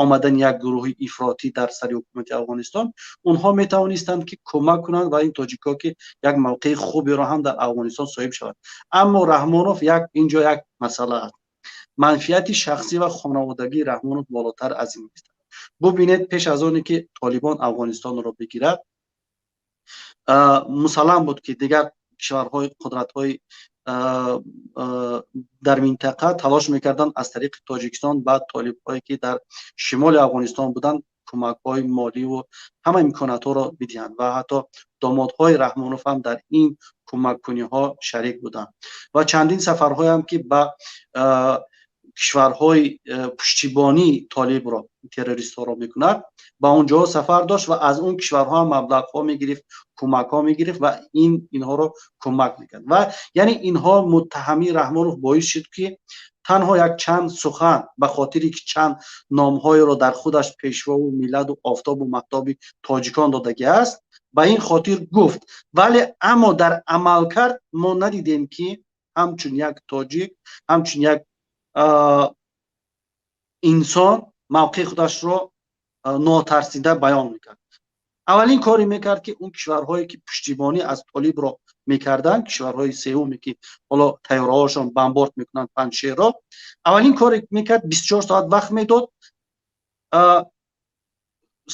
омадани як гурӯҳи ифротӣ дар сари ҳукумати Афғонистон, онҳо метавонистанд, ки кӯмак кунанд ва ин тоҷикҳо, ки як мавқеи хуберо ҳам дар Афғонистон соҳиб шаванд. Аммо Раҳмонов як инҷо як масъала аст: манфиати шахсӣ ва хонаводагии Раҳмонов болотар аз ин аст. Бубинед, пеш аз оне ки Толибон Афғонистонро бигирад, мусаллам буд, ки дигар кишварҳои қудратҳои дар минтақа талош мекарданд аз тариқи Тоҷикистон ба толибҳое, ки дар шимоли Афғонистон буданд, кӯмакҳои моливу ҳама имкониятҳоро бидиҳанд ва ҳатто домодҳои Раҳмонов ҳам дар ин кӯмаккуниҳо шарик буданд ва чандин сафарҳоям, ки ба кишварҳои пуштибонии Толибро, террористҳоро мекунад, ба он ҷо сафар дошт ва аз он кишварҳо ҳам маблағҳо мегирифт, кӯмакҳо мегирифт ва ин инҳоро кӯмак мекард. Ва яъне инҳо муттаҳамии Раҳмонов боис шуд, ки танҳо як чанд сухан, ба хотире ки чанд номҳоеро дар худаш пешвову миллату офтобу маҳтоби тоҷикон додагӣ аст, ба ин хотир гуфт. Вале аммо дар амалкард мо надидем, ки ҳамчун як тоҷик, ҳамчун як инсон мавқеи худашро нотарсида баён мекард. Аввалин коре мекард, ки он кишварҳое, ки пуштибонӣ аз Толибро мекарданд, кишварҳои сеюме, ки ҳоло тайёраҳошон бомборд мекунанд Панҷшерро, аввалин коре мекард, 24 соат вақт медод,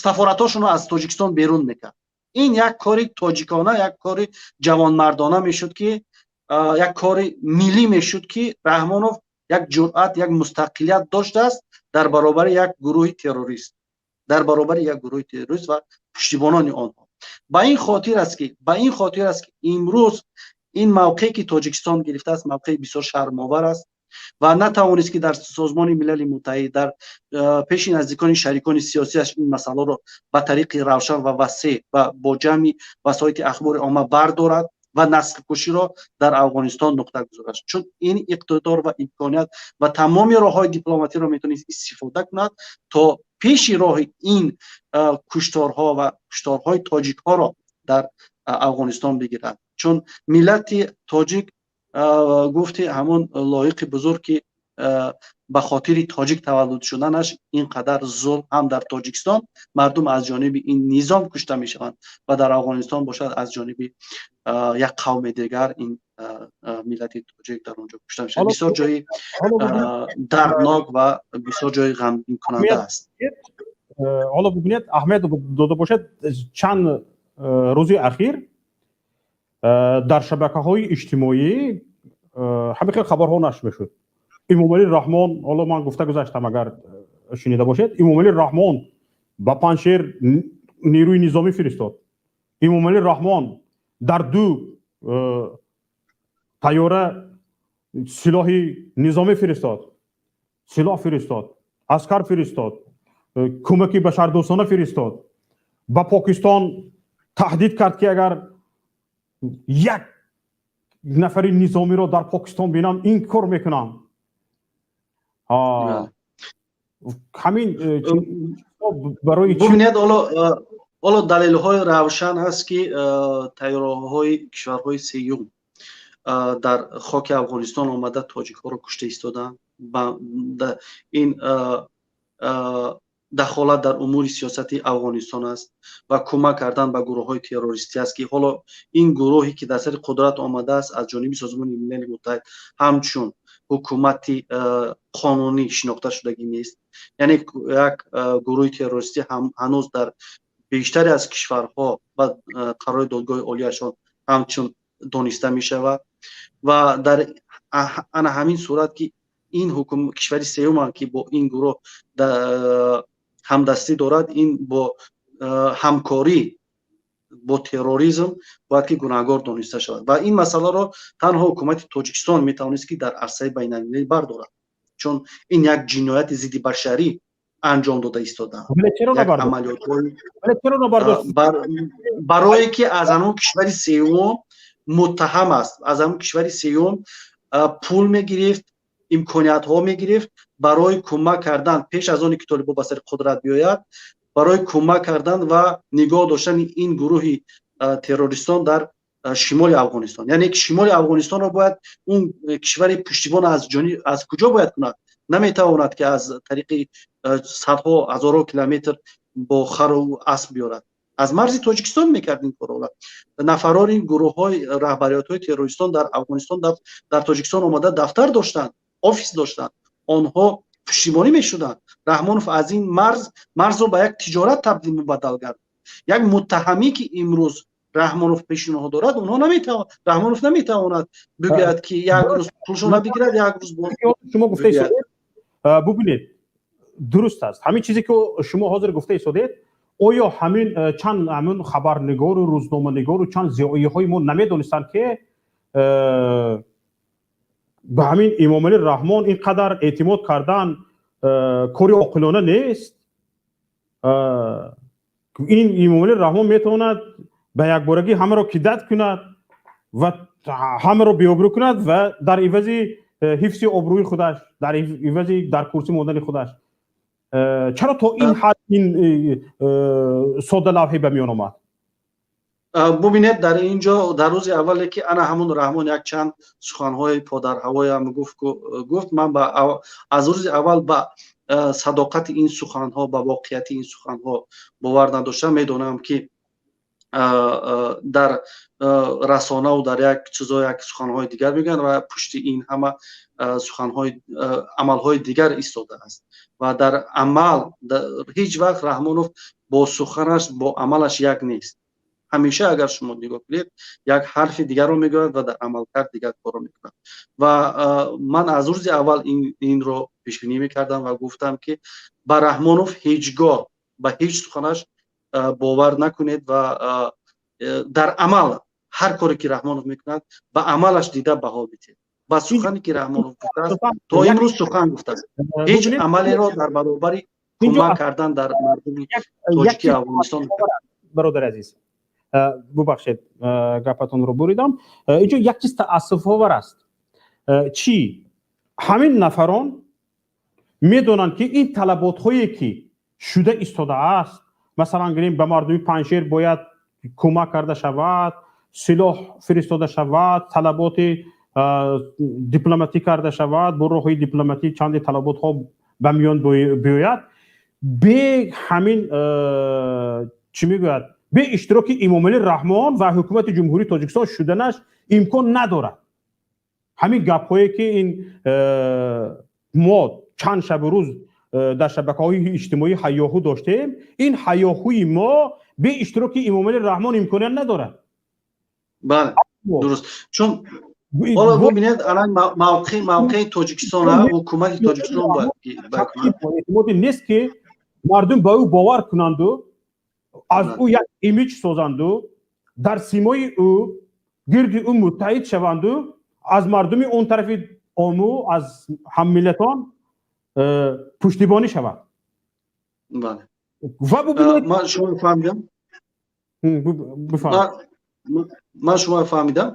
сафоратҳошонро аз Тоҷикистон берун мекард. Ин як кори тоҷикона, як кори ҷавонмардона мешуд, ки як кори миллӣ мешуд, ки Раҳмонов як ҷуръат, як мустақилият доштааст дар баробари як гурӯҳи террорист, дар баробари як гурӯҳи террорист ва пуштибонони онҳо. Ба ин хотир аст, ки имрӯз ин мавқее, ки Тоҷикистон гирифтааст, мавқеи бисёр шармовар аст ва натавонист, ки дар Созмони Милали Муттаҳид, дар пеши наздикони шарикони сиёсиаш ин масъаларо ба тариқи равшан ва васеъ ва бо ҷамъи васоити ахбори омма бардорад ва наслкуширо дар Афғонистон нуқта гузорад, чун ин иқтидор ва имконият ва тамоми роҳҳои дипломатиро метавонист истифода кунад, то пеши роҳи ин кушторҳо ва кушторҳои тоҷикҳоро дар Афғонистон бигирад. Чун миллати тоҷик, гуфти ҳамон Лоиқи бузург, ки ба хотири тоҷик таваллуд шуданаш ин қадар зулм ҳам дар Тоҷикистон мардум аз ҷониби ин низом кушта мешаванд ва дар Афғонистон бошад, аз ҷониби як қавми дигар ин миллати тоҷик дар он ҷо кушта мешавад, бисёр ҷои дарднок ва бисёр ҷои ғамгинкунанда аст. Ҳоло бубинед, аҳамият дода бошед, чанд рӯзи ахир дар шабакаҳои иҷтимоӣ ҳамин хел хабарҳо нашр мешуд: Имомалӣ Раҳмон, ҳоло ман гуфта гузаштам, агар шунида бошед, Имомалӣ Раҳмон ба Панҷшер нерӯи низомӣ фиристод, Имомалӣ Раҳмон дар ду тайёра силоҳи низомӣ фиристод, силоҳ фиристод, аскар фиристод, кӯмаки башардӯстона фиристод, ба Покистон таҳдид кард, ки агар як нафари низомиро дар Покистон бинам, ин кор мекунам. Ҳамин барои бубинед, ҳоло Ҳоло далелҳои равшан ҳаст, ки тайёраҳои кишварҳои сеюм дар хоки Афғонистон омада, тоҷикҳоро кушта истодаанд. Ин дахолат дар умури сиёсати Афғонистон аст ва кӯмак кардан ба гурӯҳҳои террористӣ аст, ки ҳоло ин гурӯҳе ки дар сари қудрат омадааст, аз ҷониби Созмони Милали Муттаҳид ҳамчун ҳукумати қонунӣ шинохта шудагӣ нест. Яъне як гурӯҳи террористӣ ҳанӯз дар бештаре аз кишварҳо ба қарори додгоҳи олияшон ҳамчун дониста мешавад. Ва дар ана ҳамин сурат, ки ин ҳукум кишвари сеюмам, ки бо ин гурӯҳ ҳамдастӣ дорад, ин бо ҳамкорӣ бо терроризм бояд ки гунаҳгор дониста шавад. Ва ин масъаларо танҳо ҳукумати Тоҷикистон метавонист, ки дар арсаи байналмилалӣ бардорад, чун ин як ҷинояти зидди башарӣ анҷом дода истодаанд. Барое ки аз ҳамон кишвари сеюм муттаҳам аст, аз ҳамон кишвари сеюм пул мегирифт, имкониятҳо мегирифт барои кӯмак кардан пеш аз оне ки толибо ба сари қудрат биёяд, барои кӯмак кардан ва нигоҳ доштани ин гурӯҳи террористон дар шимоли Афғонистон. Яъне ки шимоли Афғонистонро бояд он кишвари пуштибон аз ҷони аз куҷо бояд кунад? Наметавонад, ки аз тариқи садҳо ҳазорҳо километр бо хару асп биёрад. Аз марзи Тоҷикистон мекард ин корро. Нафарони гурӯҳҳои раҳбариятҳои террористон дар Афғонистон дар Тоҷикистон омада дафтар доштанд, офис доштанд, онҳо пуштибонӣ мешуданд. Раҳмонов аз ин марз марзро ба як тиҷорат табдил мубаддал кард. Як муттаҳамӣ, ки имрӯз Раҳмонов пеши онҳо дорад, онҳо наметавон Раҳмонов наметавонад бигӯяд, ки як рӯз пулшона бигирад, як рӯз шумо гуфта бубинед, дуруст аст ҳамин чизе, ки шумо ҳозир гуфта истодед. Оё ҳамин чанд ҳамин хабарнигору рӯзноманигору чанд зиёиҳои мо намедонистанд, ки ба ҳамин Эмомалӣ Раҳмон ин қадар эътимод кардан кори оқилона нест? Ин Эмомалӣ Раҳмон метавонад ба якборагӣ ҳамаро кидать кунад ва ҳамаро беобрӯ кунад ва дар ивази ҳифзи обрӯи худаш, дар ивази дар курсӣ мондани худаш. Чаро то ин ҳад ин соддалавҳӣ ба миён омад? Бубинед, дар ин ҷо дар рӯзи аввале, ки ана ҳамун Раҳмон якчанд суханҳои подарҳавоям гуфт, ман аз рӯзи аввал ба садоқати ин суханҳо, ба воқеияти ин суханҳо бовар надоштам. Медонам, ки дар расонаву дар як чизо як суханҳои дигар мегӯянд ва пушти ин ҳама суханҳои амалҳои дигар истодааст. Ва дар амал ҳеҷ вақт Раҳмонов бо суханаш бо амалаш як нест. Ҳамеша агар шумо нигоҳ кунед, як ҳарфи дигарро мегӯяд ва дар амалкард дигар корро мекунад. Ва ман аз рӯзи аввал инро пешбинӣ мекардам ва гуфтам, ки ба Раҳмонов ҳеҷ гоҳ ба ҳеҷ суханаш бовар накунед ва дар амал ҳар коре ки Раҳмонов мекунад, ба амалаш дида баҳо бидиҳед. Ба сухане ки Раҳмонов гуфтааст, то имрӯз сухан гуфтааст, ҳеҷ амалеро дар баробари кӯмак кардан дар мардуми тоҷики Афғонистон. Бародари азиз, бубахшед, гапатонро буридам. Инҷо як чиз таассуфовар аст. Чӣ ҳамин нафарон медонанд, ки ин талаботҳое ки шуда истодааст, масалан гирем, ба мардуми Панҷшер бояд кӯмак карда шавад, силоҳ фиристода шавад, талаботи дипломатӣ карда шавад, бо роҳҳои дипломатӣ чанде талаботҳо ба миён биёяд, бе ҳамин чӣ мегӯяд, бе иштироки Эмомалӣ Раҳмон ва ҳукумати Ҷумҳурии Тоҷикистон шуданаш имкон надорад. Ҳамин гапҳое ки ин мо чанд шабу рӯз дар шабакаҳои иҷтимоӣ ҳайёҳу доштем, ин ҳайёҳуи мо бе иштироки Эмомалӣ Раҳмон имконият надорад. Бале, дуруст, чун ҳоло бубинед, алан мавқеи Тоҷикистон, ҳукумати Тоҷикистон бояд Эътимоде нест, ки мардум ба ӯ бовар кунанду аз ӯ як имидж созанду дар симои ӯ гирди ӯ муттаҳид шаванду аз мардуми он тарафи Ому, аз ҳаммиллатон пуштибонӣ шавад. Ва бубинед, Ман шумо фаҳмидам, ман шумо фаҳмидам.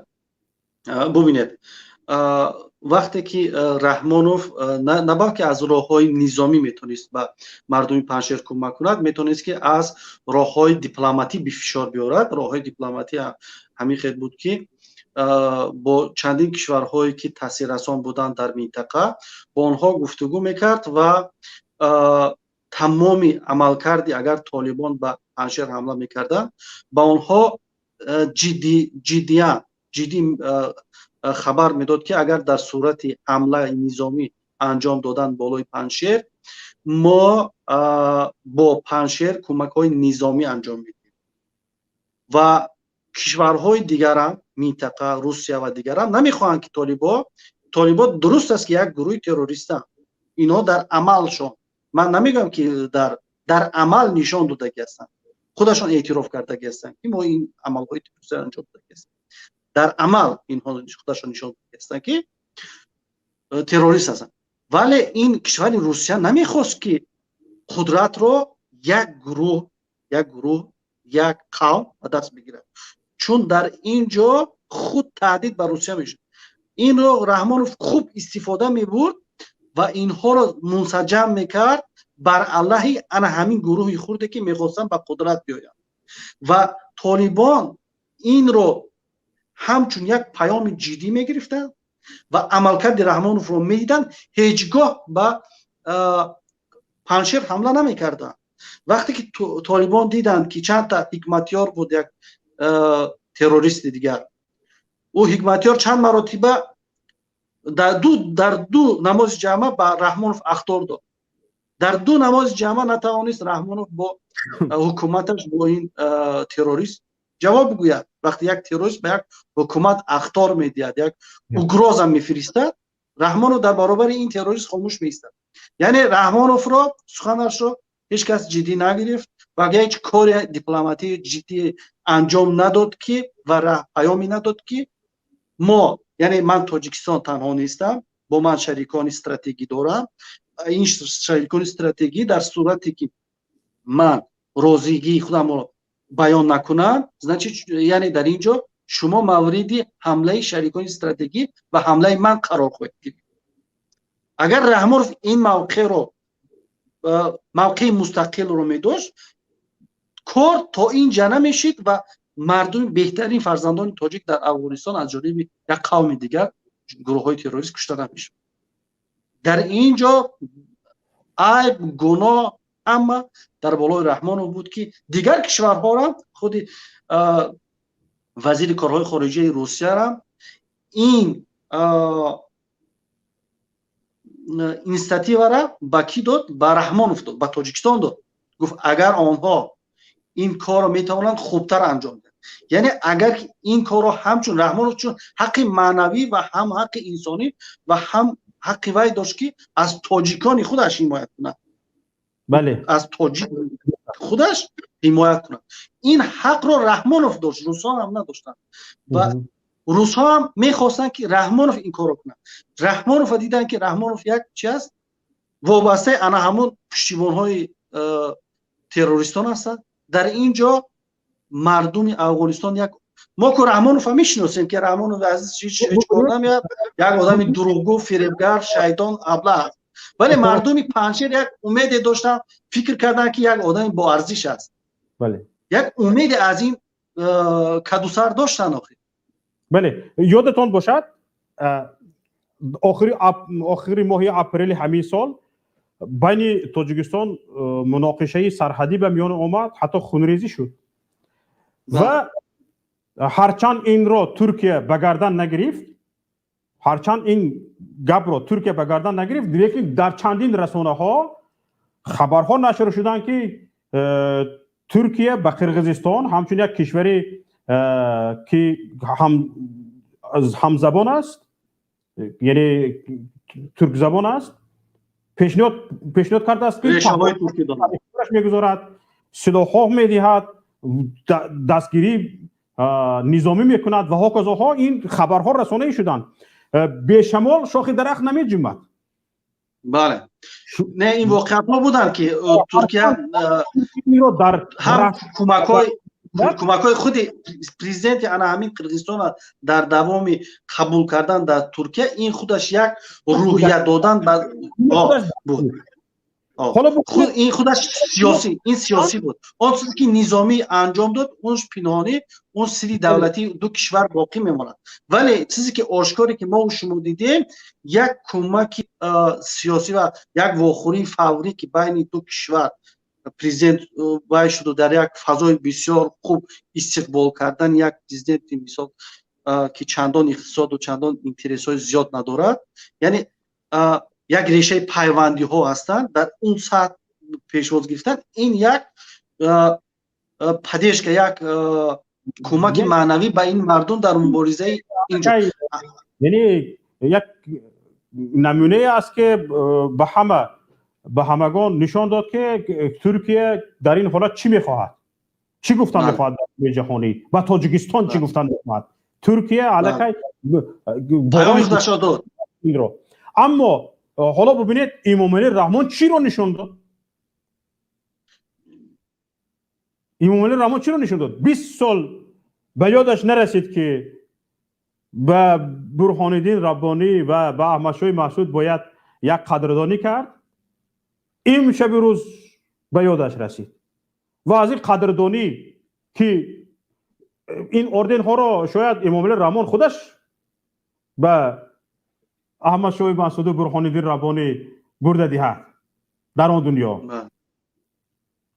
Бубинед. Вақте ки Раҳмонов на балки аз роҳҳои низомӣ метавонист ба мардуми Панҷшер кӯмак кунад, метавонист, ки аз роҳҳои дипломатӣ бифишор биёрад. Роҳҳои дипломатӣ ҳамин хел буд, ки бо чандин кишварҳое, ки таъсиррасон буданд дар минтақа, бо онҳо гуфтугӯ мекард ва тамоми амалкарди, агар Толибон ба Панҷшер ҳамла мекарданд, ба онҳо ҷиддиян ҷиддӣ хабар медод, ки агар дар сурати ҳамлаи низомӣ анҷом додан болои Панҷшер, мо бо Панҷшер кӯмакҳои низомӣ анҷом медиҳем. Ва кишварҳои дигарам минтақа, Русия ва дигарам, намехоҳанд, ки Толибо, дуруст аст, ки як гурӯҳи террористанд, инҳо дар амалшон, ман намегӯям, ки дар амал нишон додагӣ ҳастанд, худашон эътироф кардагӣ ҳастанд, ки мо ин амалҳои террористӣ анҷом додагӣ ҳастем. Дар амал инҳо худашон нишон додагӣ ҳастанд, ки террорист ҳастанд, вале ин кишвари Русия намехост, ки қудратро як гурӯҳ, як қавм ба даст бигирад, чун дар ин ҷо худ таҳдид ба Русия мешуд. Инро Раҳмонов хуб истифода мебурд ва инҳоро мунсаҷам мекард бар алайҳи ана ҳамин гурӯҳи хурде, ки мехостанд ба қудрат биёянд. Ва Толибон инро ҳамчун як паёми ҷиддӣ мегирифтанд ва амалкарди Раҳмоновро медиданд, ҳеҷ гоҳ ба Панҷшер ҳамла намекарданд. Вақте ки Толибон диданд, ки чандта Ҳикматёр буд, як террористи дигар, ӯ Ҳикматёр чанд маротиба дар ду намози ҷамъа ба Раҳмонов ахтор дод. Дар ду намози ҷамъа натавонист Раҳмонов бо ҳукуматаш бо ин террорист ҷавоб бигӯяд. Вақте як террорист ба як ҳукумат ахтор медиҳад, як угроза мефиристад, Раҳмонов дар баробари ин террорист хомӯш меистад. Яъне Раҳмоновро суханашро ҳеҷ кас ҷиддӣ нагирифт ва ҳеҷ кори дипломатии ҷиддӣ анҷом надод, ки ва паёме надод, ки мо, яъне ман, Тоҷикистон, танҳо нестам, бо ман шарикони стратегӣ дорам. Ин шарикони стратегӣ дар сурате ки ман розигии худамро баён накунам, значит, яъне дар ин ҷо шумо мавриди ҳамлаи шарикони стратегӣ ва ҳамлаи ман қарор хоҳед гирифт. Агар Раҳмонов ин мавқеъро, мавқеи мустақилро медошт, кор то ин ҷа намешид ва мардуми беҳтарин, фарзандони тоҷик дар Афғонистон аз ҷониби як қавми дигар, гурӯҳҳои террорист кушта намешуд. Дар ин ҷо айб, гуноҳ ҳама дар болои Раҳмонов буд, ки дигар кишварҳоро, худи вазири корҳои хориҷияи Русияра ин инициативара ба кӣ дод? Ба Раҳмонов дод, ба Тоҷикистон дод. Гуфт, агар онҳо ин корро метавонанд хубтар анҷом диҳанд, яъне агар ин корро ҳамчун Раҳмонов, чун ҳаққи маънавӣ ва ҳам ҳаққи инсонӣ ва ҳам ҳаққи вай дошт, ки аз тоҷикони худаш ҳимоят кунад. Аз тоҷик худаш ҳимоят кунад, ин ҳақро Раҳмонов дошт, русҳо ҳам надоштанд. Ва русҳо ҳам мехостанд, ки Раҳмонов ин корро кунад. Раҳмонова диданд, ки Раҳмонов як чи аст, вобастаи ана ҳамон пуштибонҳои террористон ҳастанд. Дар ин ҷо мардуми Афғонистон як мо ку Раҳмонова мешиносем, ки Раҳмонов азиз ҳеҷ кор намеяд, як одами дурӯғгӯ, фиребгар, шайтон, аблаҳ аст, вале мардуми Панҷшер як умеде доштанд, фикр карданд, ки як одами боарзиш аст. Як умеде аз ин кадусар доштанд охир. Бале, ёдатон бошад, охири моҳи апрели ҳамин сол байни Тоҷикистон муноқишаи сарҳадӣ ба миён омад, ҳатто хунрезӣ шуд. Ва ҳарчанд инро Туркия ба гардан нагирифт, ҳарчанд ин гапро Туркия ба гардан нагирифт, лекин дар чандин расонаҳо хабарҳо нашр шуданд, ки Туркия ба Қирғизистон ҳамчун як кишваре, ки ҳамзабон аст, яъне туркзабон аст, пешниҳод кардааст, ки мегузорад, силоҳҳо медиҳад, дастгирӣ низомӣ мекунад ва ҳоказоҳо. Ин хабарҳо расонаӣ шуданд. Бешамол шохи дарахт намеҷунбад. Бале, не, ин воқеиятҳо буданд, ки Туркия дар ҳам кӯмакҳои Кӯмакҳои худи президенти ана ҳамин Қирғизистон дар давоми қабул кардан дар Туркия, ин худаш як рӯҳия додан буд. Ин худаш сиёсӣ, ин сиёсӣ буд. Он чизе ки низомӣ анҷом дод, он пинҳонӣ, он сири давлатии ду кишвар боқӣ мемонад. Вале чизе ки ошкоре ки мо шумо дидем, як кӯмаки сиёсӣ ва як вохӯрии фаврӣ, ки байни ду кишвар президент вай шуду, дар як фазои бисёр хуб истиқбол кардан як президенти, мисол, ки чандон иқтисоду чандон интересҳои зиёд надорад, яъне як решаи пайвандиҳо ҳастанд, дар он сатҳ пешвоз гирифтан, ин як поддержка, як кӯмаки маънавӣ ба ин мардум дар муборизаи инҷо. Яъне як намунае аст, ки ба ҳамагон нишон дод, ки Туркия дар ин ҳолат чӣ мехоҳад, чӣ гуфтан мехоҳад дар ҷаҳонӣ ва Тоҷикистон чӣ гуфтан мехоҳад. Туркия аллакай паёми худашро дод. Инро. Аммо ҳоло бубинед, Эмомалӣ Раҳмон чиро нишон дод? Эмомалӣ Раҳмон чиро нишон дод? 20 сол ба ёдаш нарасид, ки ба Бурҳониддин Раббонӣ ва ба Аҳмадшоҳи Маҳсуд бояд як қадрдонӣ кард. Имшаби рӯз ба ёдаш расид ва аз ин қадрдонӣ, ки ин орденҳоро шояд Эмомалӣ Раҳмон худаш ба Аҳмадшоҳи Маҳсуду Бурҳониддин Раббонӣ бурда диҳад дар он дунё,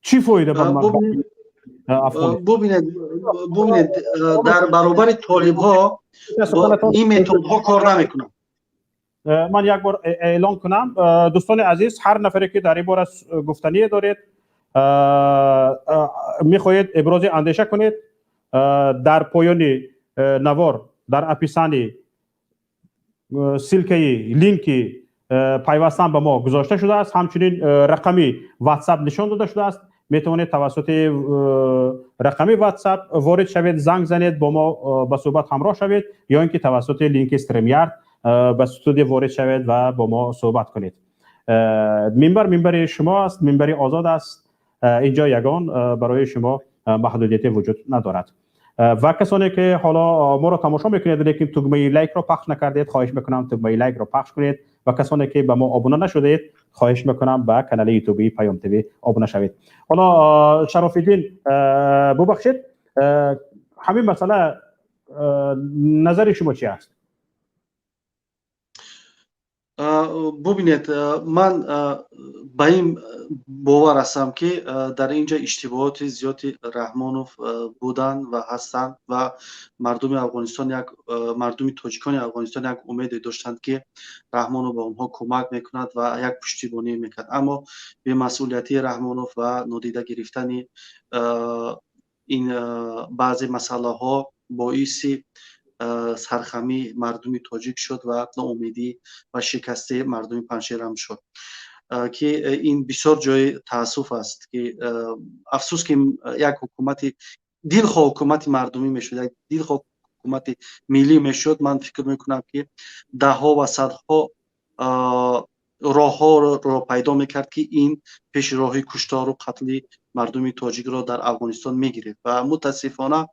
чӣ фоида ба Бубинед, бубинед, дар баробари толибҳо ин методҳо кор намекунанд. Ман як бор эълон кунам, дӯстони азиз: ҳар нафаре ки дар ин бора гуфтание доред, мехоҳед ибрози андеша кунед, дар поёни навор, дар описание ссылкаи линки пайвастан ба мо гузошта шудааст, ҳамчунин рақами WhatsApp нишон дода шудааст. Метавонед тавассути рақами WhatsApp ворид шавед, занг занед, бо мо ба суҳбат ҳамроҳ шавед ё ин ки тавассути линки StreamYard ба студия ворид шавед ва бо мо суҳбат кунед. Минбар минбари шумо аст, минбари озод аст. Инҷо ягон барои шумо маҳдудияте вуҷуд надорад. Ва касоне ки ҳоло моро тамошо мекунед, лекин тугмаи лайкро пахш накардед, хоҳиш мекунам, тугмаи лайкро пахш кунед. Ва касоне ки ба мо обуна нашудед, хоҳиш мекунам, ба канали ютуби Паём ТВ обуна шавед. Ҳоло, Шарофиддин, бубахшед, ҳамин масъала назари шумо чи аст? Бубинед, ман ба ин бовар ҳастам, ки дар ин ҷо иштибоҳоти зиёди Раҳмонов буданд ва ҳастанд ва мардуми Афғонистон як, мардуми тоҷикони Афғонистон як умеде доштанд, ки Раҳмонов ба онҳо кӯмак мекунад ва як пуштибонӣ мекард. Аммо бемасъулиятии Раҳмонов ва нодида гирифтани ин баъзе масъалаҳо боиси сархамии мардуми тоҷик шуд ва ноумедӣ ва шикасти мардуми Панҷшерам шуд, ки ин бисёр ҷои таассуф аст, ки афсӯс, ки як ҳукумати дилхоҳ, ҳукумати мардумӣ мешуд, як дилхоҳ ҳукумати миллӣ мешуд, ман фикр мекунам, ки даҳҳо ва садҳо роҳҳоро пайдо мекард, ки ин пеши роҳи куштору қатли мардуми тоҷикро дар Афғонистон мегирифт. Ва мутаассифона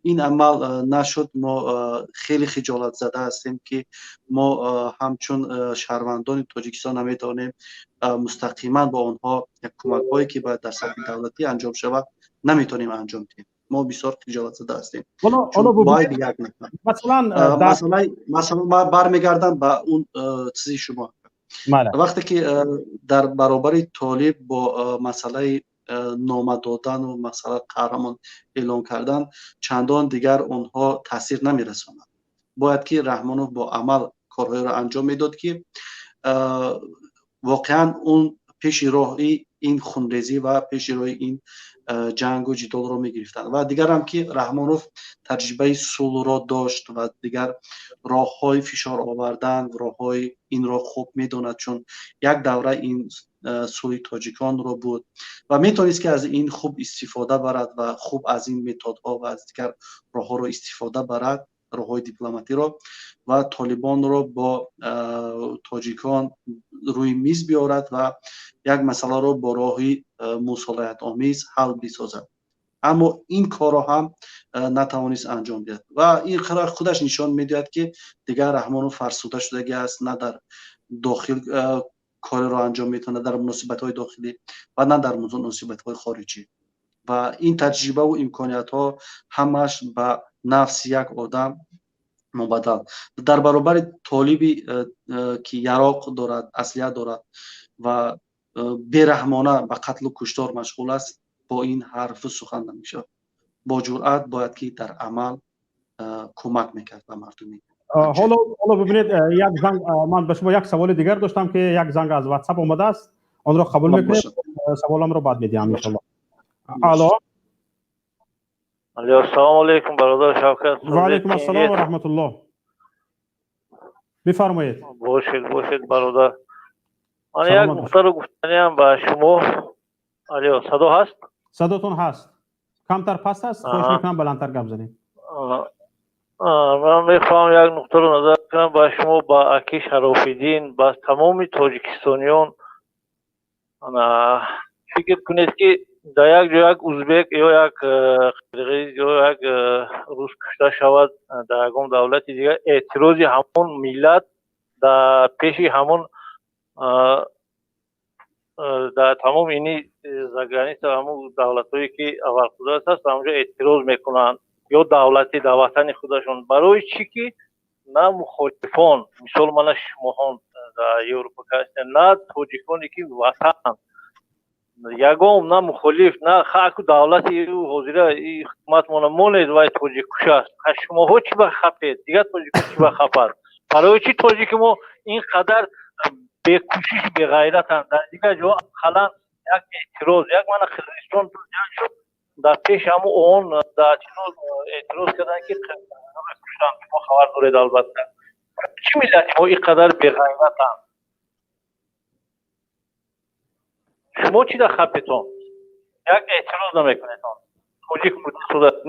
ин амал нашуд. Мо хеле хиҷолатзада ҳастем, ки мо ҳамчун шаҳрвандони Тоҷикистон наметавонем мустақиман бо онҳо як кӯмакҳое, ки бояд дар сатҳи давлатӣ анҷом шавад, наметавонем анҷом диҳем. Мо бисёр хиҷолатзада ҳастем. Бояд як масалан, ман бармегардам ба он чизи шумо, вақте ки дар баробари толиб бо масъалаи нома додану масъала қаҳрамон эълон кардан чандон дигар онҳо таъсир намерасонад. Бояд ки Раҳмонов бо амал корҳоеро анҷом медод, ки воқеан он пеши роҳи ин хунрезӣ ва пеши роҳи ин ҷангу ҷидолро мегирифтанд. Ва дигарам ки Раҳмонов таҷрибаи сулҳро дошт ва дигар роҳҳои фишор овардан, роҳҳои инро хуб медонад, чун як давра ин сулҳи тоҷиконро буд ва метавонист, ки аз ин хуб истифода барад ва хуб аз ин методҳо ва аз дигар роҳҳоро истифода барад, роҳҳои дипломатиро, ва толибонро бо тоҷикон рӯи миз биёрад ва як масъаларо бо роҳи мусолиҳатомез ҳал бисозад. Аммо ин корро ҳам натавонист анҷом диҳад ва ин худаш нишон медиҳад, ки дигар Раҳмонов фарсуда шудагӣ аст, на дар дохил кореро анҷом метавонад, дар муносибатҳои дохилӣ ва на дар муносибатҳои хориҷӣ. Ва ин таҷрибаву имкониятҳо ҳамаш ба нафси як одам мубаддал дар баробари толиби, ки яроқ дорад, аслиҳа дорад ва бераҳмона ба қатлу куштор машғул аст, бо ин ҳарфу сухан намешавад. Бо ҷуръат бояд ки дар амал кӯмак мекард ба мардуми. Ҳоло бибинед, як занг, ман ба шумо як саволи дигар доштам, ки як занг аз WhatsApp омадааст, онро қабул мекунем, саволамро баъд медиҳам, иншалло. Алло. Алло, ассалому алайкум, бародар Шавкат. Ва алайкум ассалом ва раҳматуллоҳ, бифармоед. Бошед, бошед, бародар. Ман як нуқтаро гуфтаниам ба шумо. Алло, садо ҳаст? Садотон ҳаст, камтар паст аст, хоҳиш мекунам, баландтар гап занед. Ман мехоҳам як нуқтаро назар кунам ба шумо, ба аки Шарофиддин, ба тамоми тоҷикистониён. Фикр кунед, ки дар як ҷо як узбек ё як қирғиз ё як рус кушта шавад, дар ягон давлати дигар эътирози ҳамон миллат дар пеши ҳамон, дар тамоми ини заграница, ҳамон давлатҳое ки абарқудрат аст, ҳамонҷо эътироз мекунанд ё давлати дар ватани худашон. Барои чӣ ки на мухолифон, мисол мана шумоҳон дар Европа ҳастем, на тоҷиконе ки ватан ягон, на мухолиф, на хаку давлати ҳозира ҳукуматмона монед, вай тоҷиккуш аст. Шумоҳо чӣ ба хапед? Дигар тоҷико чӣ ба хапад? Барои чӣ тоҷики мо ин қадар бекӯшиш, беғайратанд? Дар дигар ҷо ақаллан як эътироз, як мана Қирғизистон ҷанг шуд, дар пеши ҳамо ООН дар чино эътироз карданд, ки куштанд. Шумо хабар доред, албатта. Чӣ миллати мо ин қадар беғайратанд? Шумо чӣ дар хапетон? Як эътироз намекунедон. Тоҷик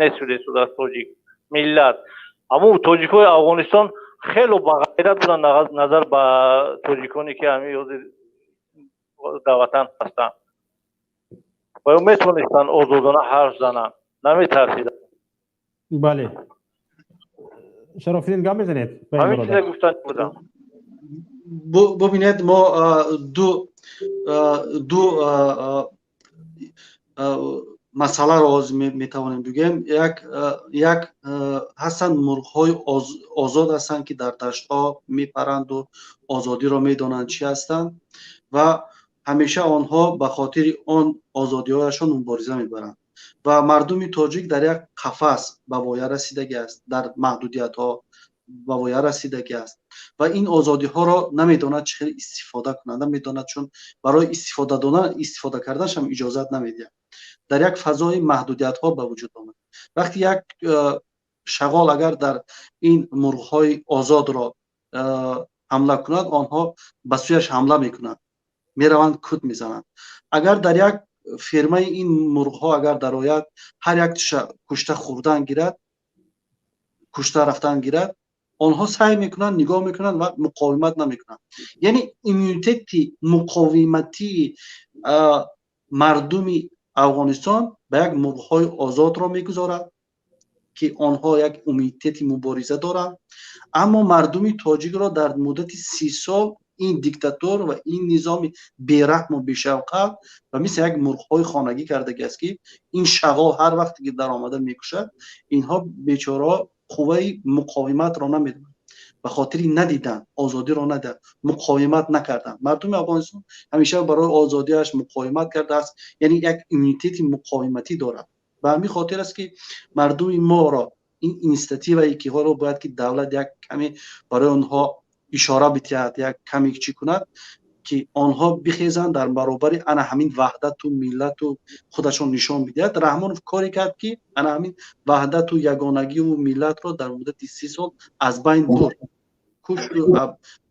нест шуда тоҷик миллат. Ҳамун тоҷикҳои Афғонистон хело бағайрат буданд назар ба тоҷиконе, ки ҳамин ҳозир дар ватан ҳастанд, ва метавонистанд озодона ҳарф зананд, наметарсиданд. Бале, Шарофиддин, гап мезанед. Ҳамин чиза гуфтан будам. Бубинед, мо ду масъаларо ҳозир метавонем бигӯем. Як ҳастанд мурғҳои озод ҳастанд, ки дар даштҳо мепаранду озодиро медонанд чӣ ҳастанд ва ҳамеша онҳо ба хотири он озодиҳояшон мубориза мебаранд. Ва мардуми тоҷик дар як қафас ба воя расидагӣ аст, дар маҳдудиятҳо ба воя расидагӣ аст ва ин озодиҳоро намедонад чӣ хел истифода кунад, намедонад, чун барои истифода додан, истифода карданаш ҳам иҷозат намедиҳад. Дар як фазои маҳдудиятҳо ба вуҷуд омад. Вақти як шағол агар дар ин мурғҳои озодро ҳамла кунад, онҳо ба сӯяш ҳамла мекунанд, мераванд, кут мезананд. Агар дар як фермаи ин мурғҳо агар дарояд, ҳар як кушта хӯрдан гирад, кушта рафтан гирад, онҳо саъй мекунанд, нигоҳ мекунанд ва муқовимат намекунанд. Яъне иммунитети муқовиматии мардуми Афғонистон ба як мурғҳои озодро мегузорад, ки онҳо як иммунитети мубориза доранд. Аммо мардуми тоҷикро дар муддати 30 сол ин диктатор ва ин низоми бераҳму бешавқат ва мисли як мурғҳои хонагӣ кардагӣ аст, ки ин шағол ҳар вақте ки даромада мекушад. Инҳо бечораҳо қувваи муқовиматро намедонанд, ба хотири надидан озодиро, надидан, муқовимат накарданд. Мардуми Афғонистон ҳамеша барои озодиаш муқовимат кардааст, яъне як иммунитети муқовиматӣ дорад. Ба ҳамин хотир аст, ки мардуми моро ин инициативае ки ҳоло бояд ки давлат як каме барои онҳо ишора бидиҳад, як каме чӣ кунад, ки онҳо бихезанд, дар баробари ана ҳамин ваҳдату миллату худашон нишон бидиҳад. Раҳмонов коре кард, ки ана ҳамин ваҳдату ягонагиву миллатро дар муддати 30 сол аз байн бурд, кушту,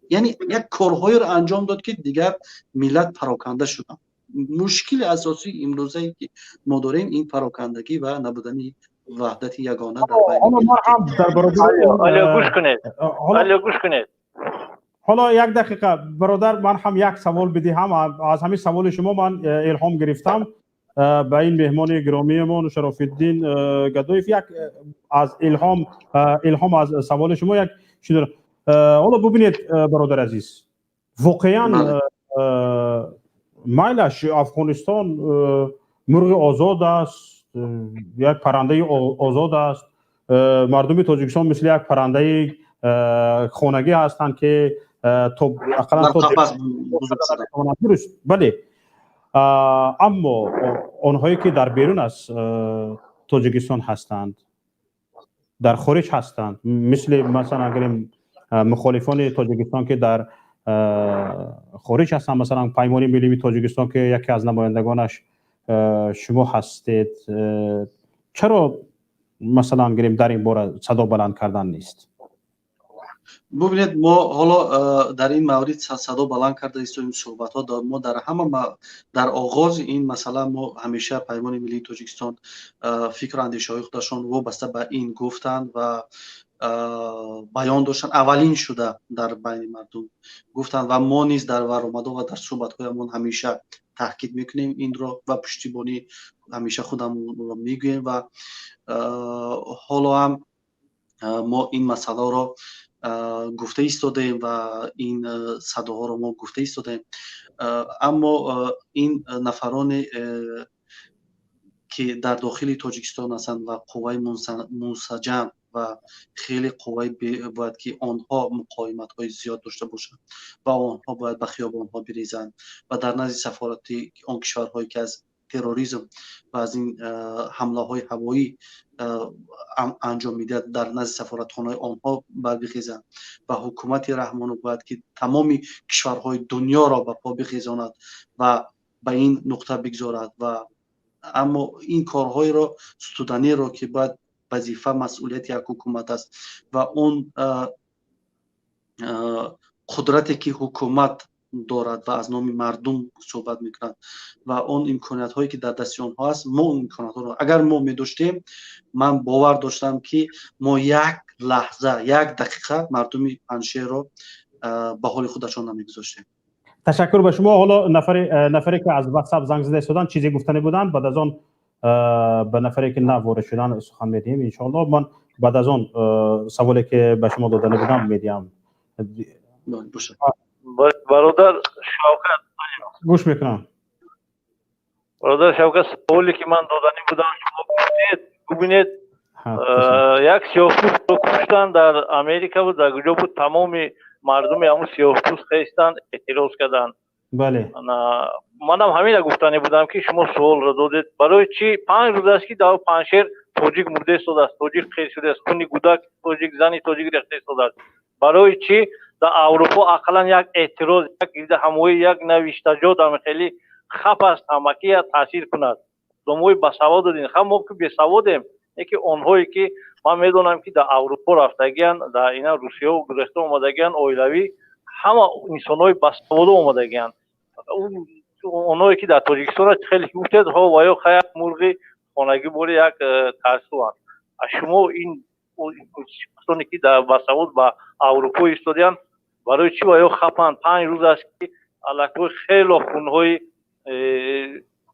яъне як корҳоеро анҷом дод, ки дигар миллат пароканда шуданд. Мушкили асосии имрӯзае ки мо дорем, ин парокандагӣ ва набудани ваҳдати ягона дар байни. Гӯш кунед, гӯш кунед. Ҳоло як дақиқа, бародар, ман ҳам як савол бидиҳам. Аз ҳамин саволи шумо ман илҳом гирифтам. ба ин меҳмони гиромиамон Шарофиддин Гадоев. Як аз илҳом аз саволи шумо як чиз дорам. Ҳоло бубинед, бародари азиз, воқеан майлаш, Афғонистон мурғи озод аст, як паррандаи озод аст. Мардуми Тоҷикистон мисли як паррандаи хонагӣ ҳастанд, ки то ақаллан то дуруст, бале. Аммо онҳое ки дар берун аз Тоҷикистон ҳастанд, дар хориҷ ҳастанд, мисли масалан гирем мухолифони Тоҷикистон, ки дар хориҷ ҳастанд, масалан Паймони миллии Тоҷикистон, ки яке аз намояндагонаш шумо ҳастед, чаро масалан гирем дар ин бора садо баланд кардан нест? Бубинед, мо ҳоло дар ин маврид садо баланд карда истоем, суҳбатҳо мо дар ҳама, дар оғози ин масъала мо ҳамеша Паймони миллии Тоҷикистон фикру андешаҳои худашон вобаста ба ин гуфтанд ва баён доштанд, аввалин шуда дар байни мардум гуфтанд ва мо низ дар баромадҳо ва дар суҳбатҳоямон ҳамеша таъкид мекунем инро ва пуштибонӣ ҳамеша худамонро мегӯем ва ҳоло ҳам мо ин масъаларо гуфта истодаем ва ин садоҳоро мо гуфта истодаем. Аммо ин нафароне, ки дар дохили Тоҷикистон ҳастанд ва қувваи мунсаҷам ва хеле қувваи бояд ки онҳо муқовиматҳои зиёд дошта бошанд ва онҳо бояд ба хиёбонҳо бирезанд ва дар назди сафорати он кишварҳое, ки аз терроризм ва аз ин ҳамлаҳои ҳавоӣ анҷом медиҳад, дар назди сафоратхонаи онҳо барбихезанд ва ҳукумати Раҳмонов бояд ки тамоми кишварҳои дунёро ба по бихезонад ва ба ин нуқта бигзорад. Ва аммо ин корҳоеро студаниро, ки бояд вазифа масъулияти як ҳукумат аст ва он қудрате, ки ҳукумат дорад ва аз номи мардум суҳбат мекунад ва он имкониятҳое, ки дар дасти онҳо аст, мо он имкониятҳоро агар мо медоштем, ман бовар доштам, ки мо як лаҳза, як дақиқа мардуми Панҷшерро ба ҳоли худашон намегузоштем. Ташаккур ба шумо. Ҳоло нафаре, ки аз Ватсап занг зада истоданд, чизе гуфтанӣ буданд. Баъд аз он ба нафаре, ки нав ворид шуданд, сухан медиҳем, иншоалло. Ман баъд аз он саволе, ки ба шумо доданӣ будам, медиҳам. Бародар Шавкат. Гӯш мекунам. Бародар Шавкат, саволе, ки ман доданӣ будам, шумо гуфтед. Бубинед, як сиёҳпӯстро куштанд дар Америка буд, дар куҷо буд, тамоми мардуми ҳамун сиёҳпӯст хестанд, эътироз карданд. Бале. Манам ҳамина гуфтанӣ будам, ки шумо суолро додед. Барои чӣ 5 рӯз аст, ки дар Панҷшер тоҷик мурда истодааст, тоҷик қил шудааст, хуни гудак тоҷик, зани тоҷик рехта истодааст? Барои чӣ дар Аврупо ақаллан як эътироз, як гирдаҳамоӣ, як навиштаҷот ам хеле хап аст, ҳамакӣ таъсир кунад? Одамои басавод додем, ха, мо ки бесаводем, яке онҳое, ки ман медонам, ки дар Аврупо рафтагиян, дар ина Русияу гурехта омадагиян, оилавӣ, ҳама инсонҳои басаводо омадагиян. Онҳое, ки дар Тоҷикистон хеле гуфтед ҳо ва ё ха як мурғи хонагӣ бори як тарсуанд. Шумо ин шахсоне, ки дар басавод ба Аврупо истодиянд, барои чӣ ва ё хапанд? 5 рӯз аст, ки аллакай хело хунҳои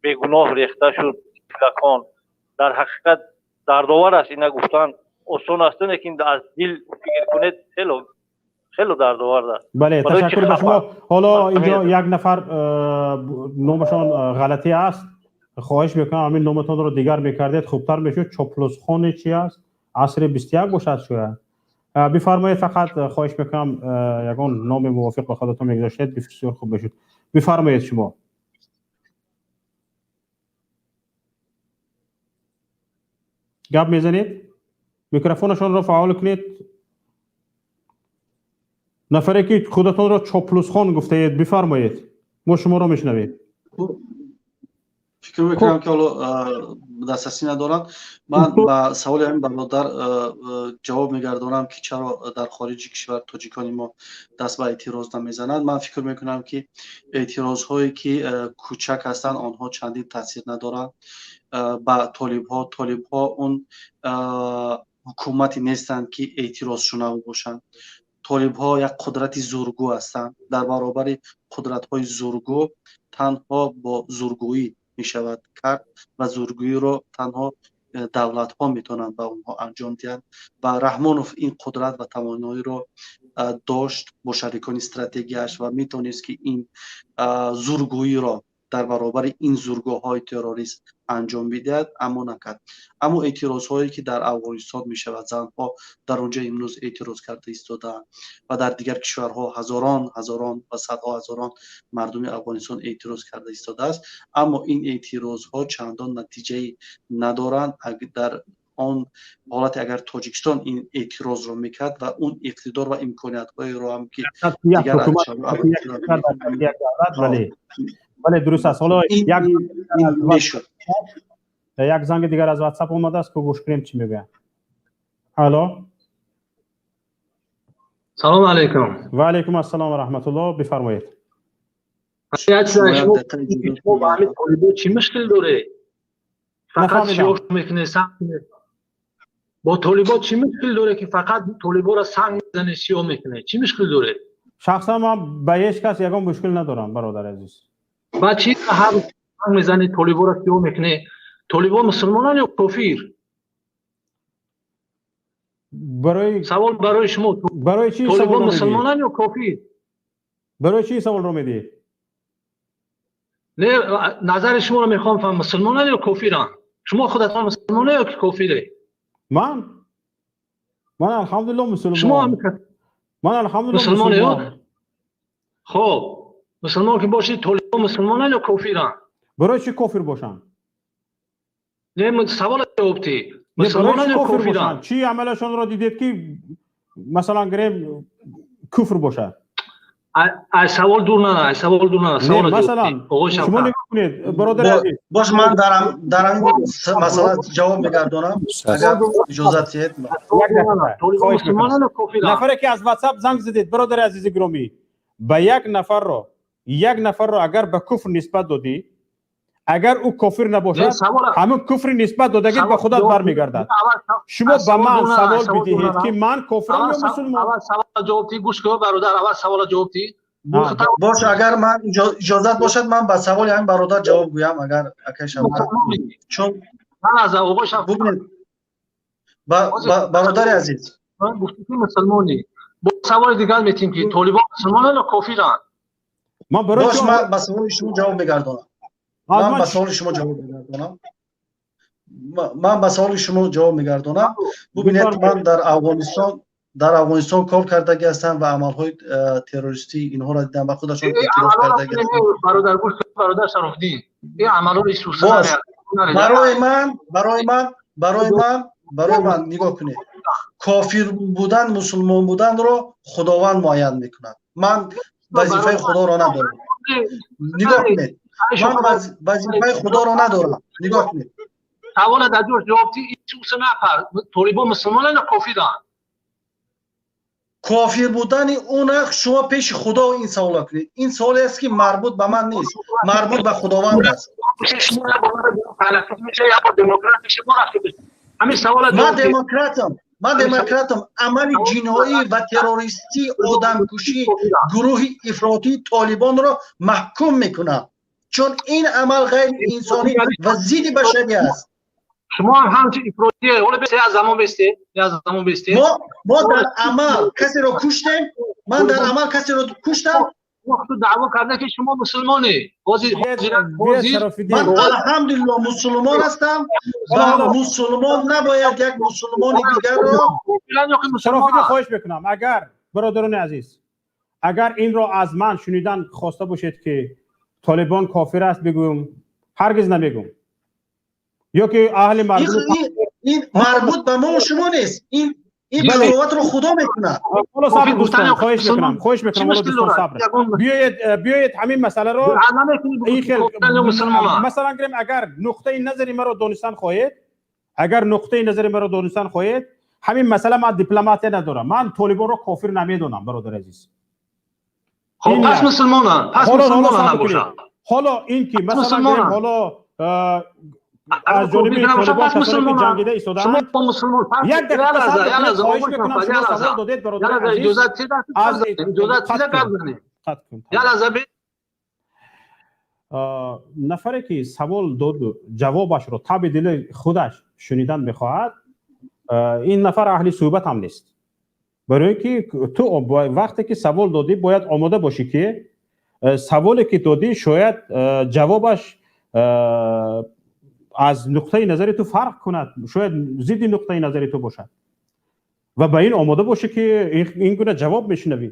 бегуноҳ рехта шуд, тифлакон. Дар ҳақиқат дардовар аст. Ина гуфтан осон аст, лекин аз дил фикр кунед, хело хело дардовар аст. Бале, ташаккур ба шумо. Ҳоло инҷо як нафар, номашон ғалатӣ аст, хоҳиш мекунам, ҳамин номатонро дигар мекардед, хубтар мешуд. Чоплусхоне чи аст? Асри 21 бошад шояд. Бифармоед, фақат хоҳиш мекунам, ягон номи мувофиқ ба худатон мегузоштед, бисёр хуб мешуд. Бифармоед, шумо гап мезанед, микрофонашонро фаъол кунед. Нафаре, ки худатонро Чоплусхон гуфтаед, бифармоед, мо шуморо мешунавем. Фикр мекунам, ки ҳоло дастрасӣ надоранд. Ман ба саволи ҳамин бародар ҷавоб мегардонам, ки чаро дар хориҷи кишвар тоҷикони мо даст ба эътироз намезананд. Ман фикр мекунам, ки эътирозҳое, ки кӯчак ҳастанд, онҳо чандин таъсир надоранд ба толибҳо. Толибҳо он ҳукумате нестанд, ки эътирозшунав бошанд. Толибҳо як қудрати зургӯ ҳастанд. Дар баробари қудратҳои зургӯ танҳо бо зургӯӣ мешавад кард ва зургӯиро танҳо давлатҳо метавонанд ба онҳо анҷом диҳанд. Ва Раҳмонов ин қудрат ва тавоноиро дошт бо шарикони стратегияш ва метавонист, ки ин зургӯиро дар баробари ин зургоҳҳои террорист анҷом бидиҳад, аммо накард. Аммо эътирозҳое, ки дар Афғонистон мешавад, занҳо дар онҷо имрӯз эътироз карда истодаанд ва дар дигар кишварҳо ҳазорон ҳазорон ва садҳо ҳазорон мардуми Афғонистон эътироз карда истодааст, аммо ин эътирозҳо чандон натиҷае надоранд. Дар он ҳолате, агар Тоҷикистон ин эътирозро мекард ва он иқтидор ва имкониятҳоеро ҳам, ки дигар бале, дуруст аст. Ҳоло як занги дигар аз WhatsApp омадааст, ки гӯш кунем, чӣ мегӯянд. Алло. Салом алейкум. Ва алейкум ассалом ва раҳматуллоҳ, бифармоед. Шумо ба ҳамин толибо чӣ мушкил доред? Фақат сиёҳ мекунед, санг. Бо толибо чӣ мушкил доред, ки фақат толиборо санг мезанед, сиёҳ мекунед? Чӣ мушкил доред? Шахсан ман ба ҳеҷ кас ягон мушкил надорам, бародари азиз. Ба чӣ ҳар санг мезанед, толиборо сиёҳ мекунед? Толибо мусулмонанд ё кофир? Барои савол барои шумо. Барои чӣ? Толибо мусулмонанд ё кофир? Барои чӣ саволро медиҳед? Не, назари шуморо мехоҳам фаҳмам, мусулмонанд ё кофиранд? Шумо худатон мусулмоне ё ки кофире? Ман алҳамдулилло мусулмон. Шумо ман алҳамдулилло мусулмоне? Хоб, мусулмон ки бошед, толибо мусулмонанд ё кофиранд? Барои чӣ кофир бошанд? Не, савол ҷавоб диҳ. Мусулмонанд ё кофиранд? Чӣ амалашонро дидед, ки масалан гирем, куфр бошад? Ай савол дур нана, ай савол дур нана. Савол масалан, шумо нигоҳ кунед, бародари азиз. Бош, ман дар ҳамин масъала ҷавоб мегардонам, агар иҷозат диҳед. Нафаре ки аз WhatsApp занг задед, бародари азизи гиромӣ, ба як нафарро агар ба куфр нисбат додӣ, агар ӯ кофир набошад, ҳамин куфри нисбат додагит ба худат бармегардад. Шумо ба ман савол бидиҳед, ки ман кофирам ё мусулмон? Ҷавоб диҳ, гӯш кун, бародар, аввал савола ҷавоб диҳ. Бош, агар ман иҷозат бошад, ман ба саволи ҳамин бародар ҷавоб гӯям, агар акай Шавкат, чун бубинед, бародари азиз. Гуфти ки мусулмонӣ, бо саволи дигар метем, ки толибон мусулмонанд ё кофиранд? Бош, ман ба саволи шумо ҷавоб мегардонам. Ман ба саволи шумо ҷавоб мегардонам. Ман ба саволи шумо ҷавоб мегардонам. Бубинед, ман дар Афғонистон кор кардагӣ ҳастам ва амалҳои террористии инҳоро дидам ва худашон эътироф кардагӣ. Бародар Шарофиддин, ин амалҳои Барои ман нигоҳ кунед, кофир будан, мусулмон буданро Худованд муайян мекунад. Ман вазифаи Худоро надорам. Нигоҳ кунед, ман вазифаи Худоро надорам. Нигоҳ кунед. Савола дар ҷош ҷавоб диҳ, напар. Толибон мусулмонанд ё кофиранд? Кофир будани уна шумо пеши Худо ин савола кунед. Ин саволе аст, ки марбут ба ман нест, марбут ба Худованд аст. Ман демократам, ман демократам. Амали ҷиноӣ ва террористӣ, одамкушӣ гурӯҳи ифротии Толибонро маҳкум мекунам, чун ин амал ғайриинсонӣ ва зидди башарӣ аст. Шумо ҳам ҳамчун ифротие. Ҳоло бес, як замон бесте, як замон бесте. Мо дар амал касеро куштем? Ман дар амал касеро куштам? Вақту даъво карда, ки шумо мусулмонӣ. Ман алҳамдулилло мусулмон ҳастам ва мусулмон набояд як мусулмони дигарро Шарофиддин, хоҳиш мекунам, агар, бародарони азиз, агар инро аз ман шунидан хоста бошед, ки Толибон кофир аст бигӯм, ҳаргиз намегӯм, ё ки аҳли мардум. Ин марбут ба мо шумо нест, ин қазоватро Худо мекунад. Ҳоло сабр, дӯстон, хоҳиш мекунам, хоҳиш мекунам. Ҳоло, дӯстон, сабр. Биёед, биёед, ҳамин масъаларо ин хел масалан гирем, агар нуқтаи назари маро донистан хоҳед, агар нуқтаи назари маро донистан хоҳед, ҳамин масъала ман дипломатия надорам. Ман Толибонро кофир намедонам, бародари азиз. Хоб, пас мусулмонанд, пас мусулмонанд набошанд. Ҳоло ин ки масалан гирем, ҳоло аз ҷониби Толибон касоне ки ҷангида истодаанд, як дақиқа сабр кунед, хоҳиш мекунам. Шумо савол додед, бародари азиз. Нафаре ки савол доду ҷавобашро таби дили худаш шунидан мехоҳад, ин нафар аҳли суҳбат ҳам нест, барои ки ту вақте ки савол додӣ, бояд омода бошӣ, ки саволе ки додӣ, шояд ҷавобаш аз нуқтаи назари ту фарқ кунад, шояд зидди нуқтаи назари ту бошад ва ба ин омода бошӣ, ки ин гуна ҷавоб мешунавӣ.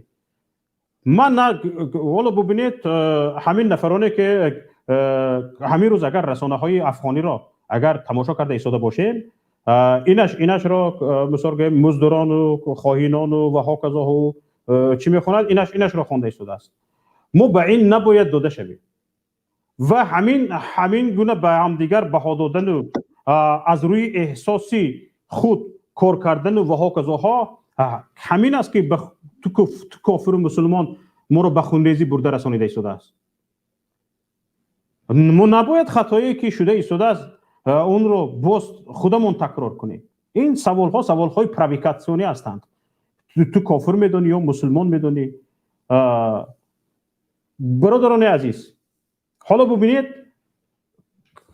Ман на, ҳоло бубинед, ҳамин нафароне ки ҳамин рӯз агар расонаҳои афғониро агар тамошо карда истода бошем, инаш инашро, мисол гӯем, муздурону хоинону ва ҳоказоҳу чӣ мехонад, инаш инашро хонда истодааст. Мо ба ин набояд дода шавем ва ҳамин гуна ба ҳамдигар баҳо додану аз рӯи эҳсоси худ кор кардану ва ҳоказоҳо, ҳамин аст, ки ту кофиру мусулмон моро ба хунрезӣ бурда расонида истодааст. Мо набояд хатое ки шуда истодааст, онро боз худамон такрор кунем. Ин саволҳо саволҳои провокатсионӣ ҳастанд: ту кофир медонӣ ё мусулмон медонӣ? Бародарони азиз, ҳоло бубинед,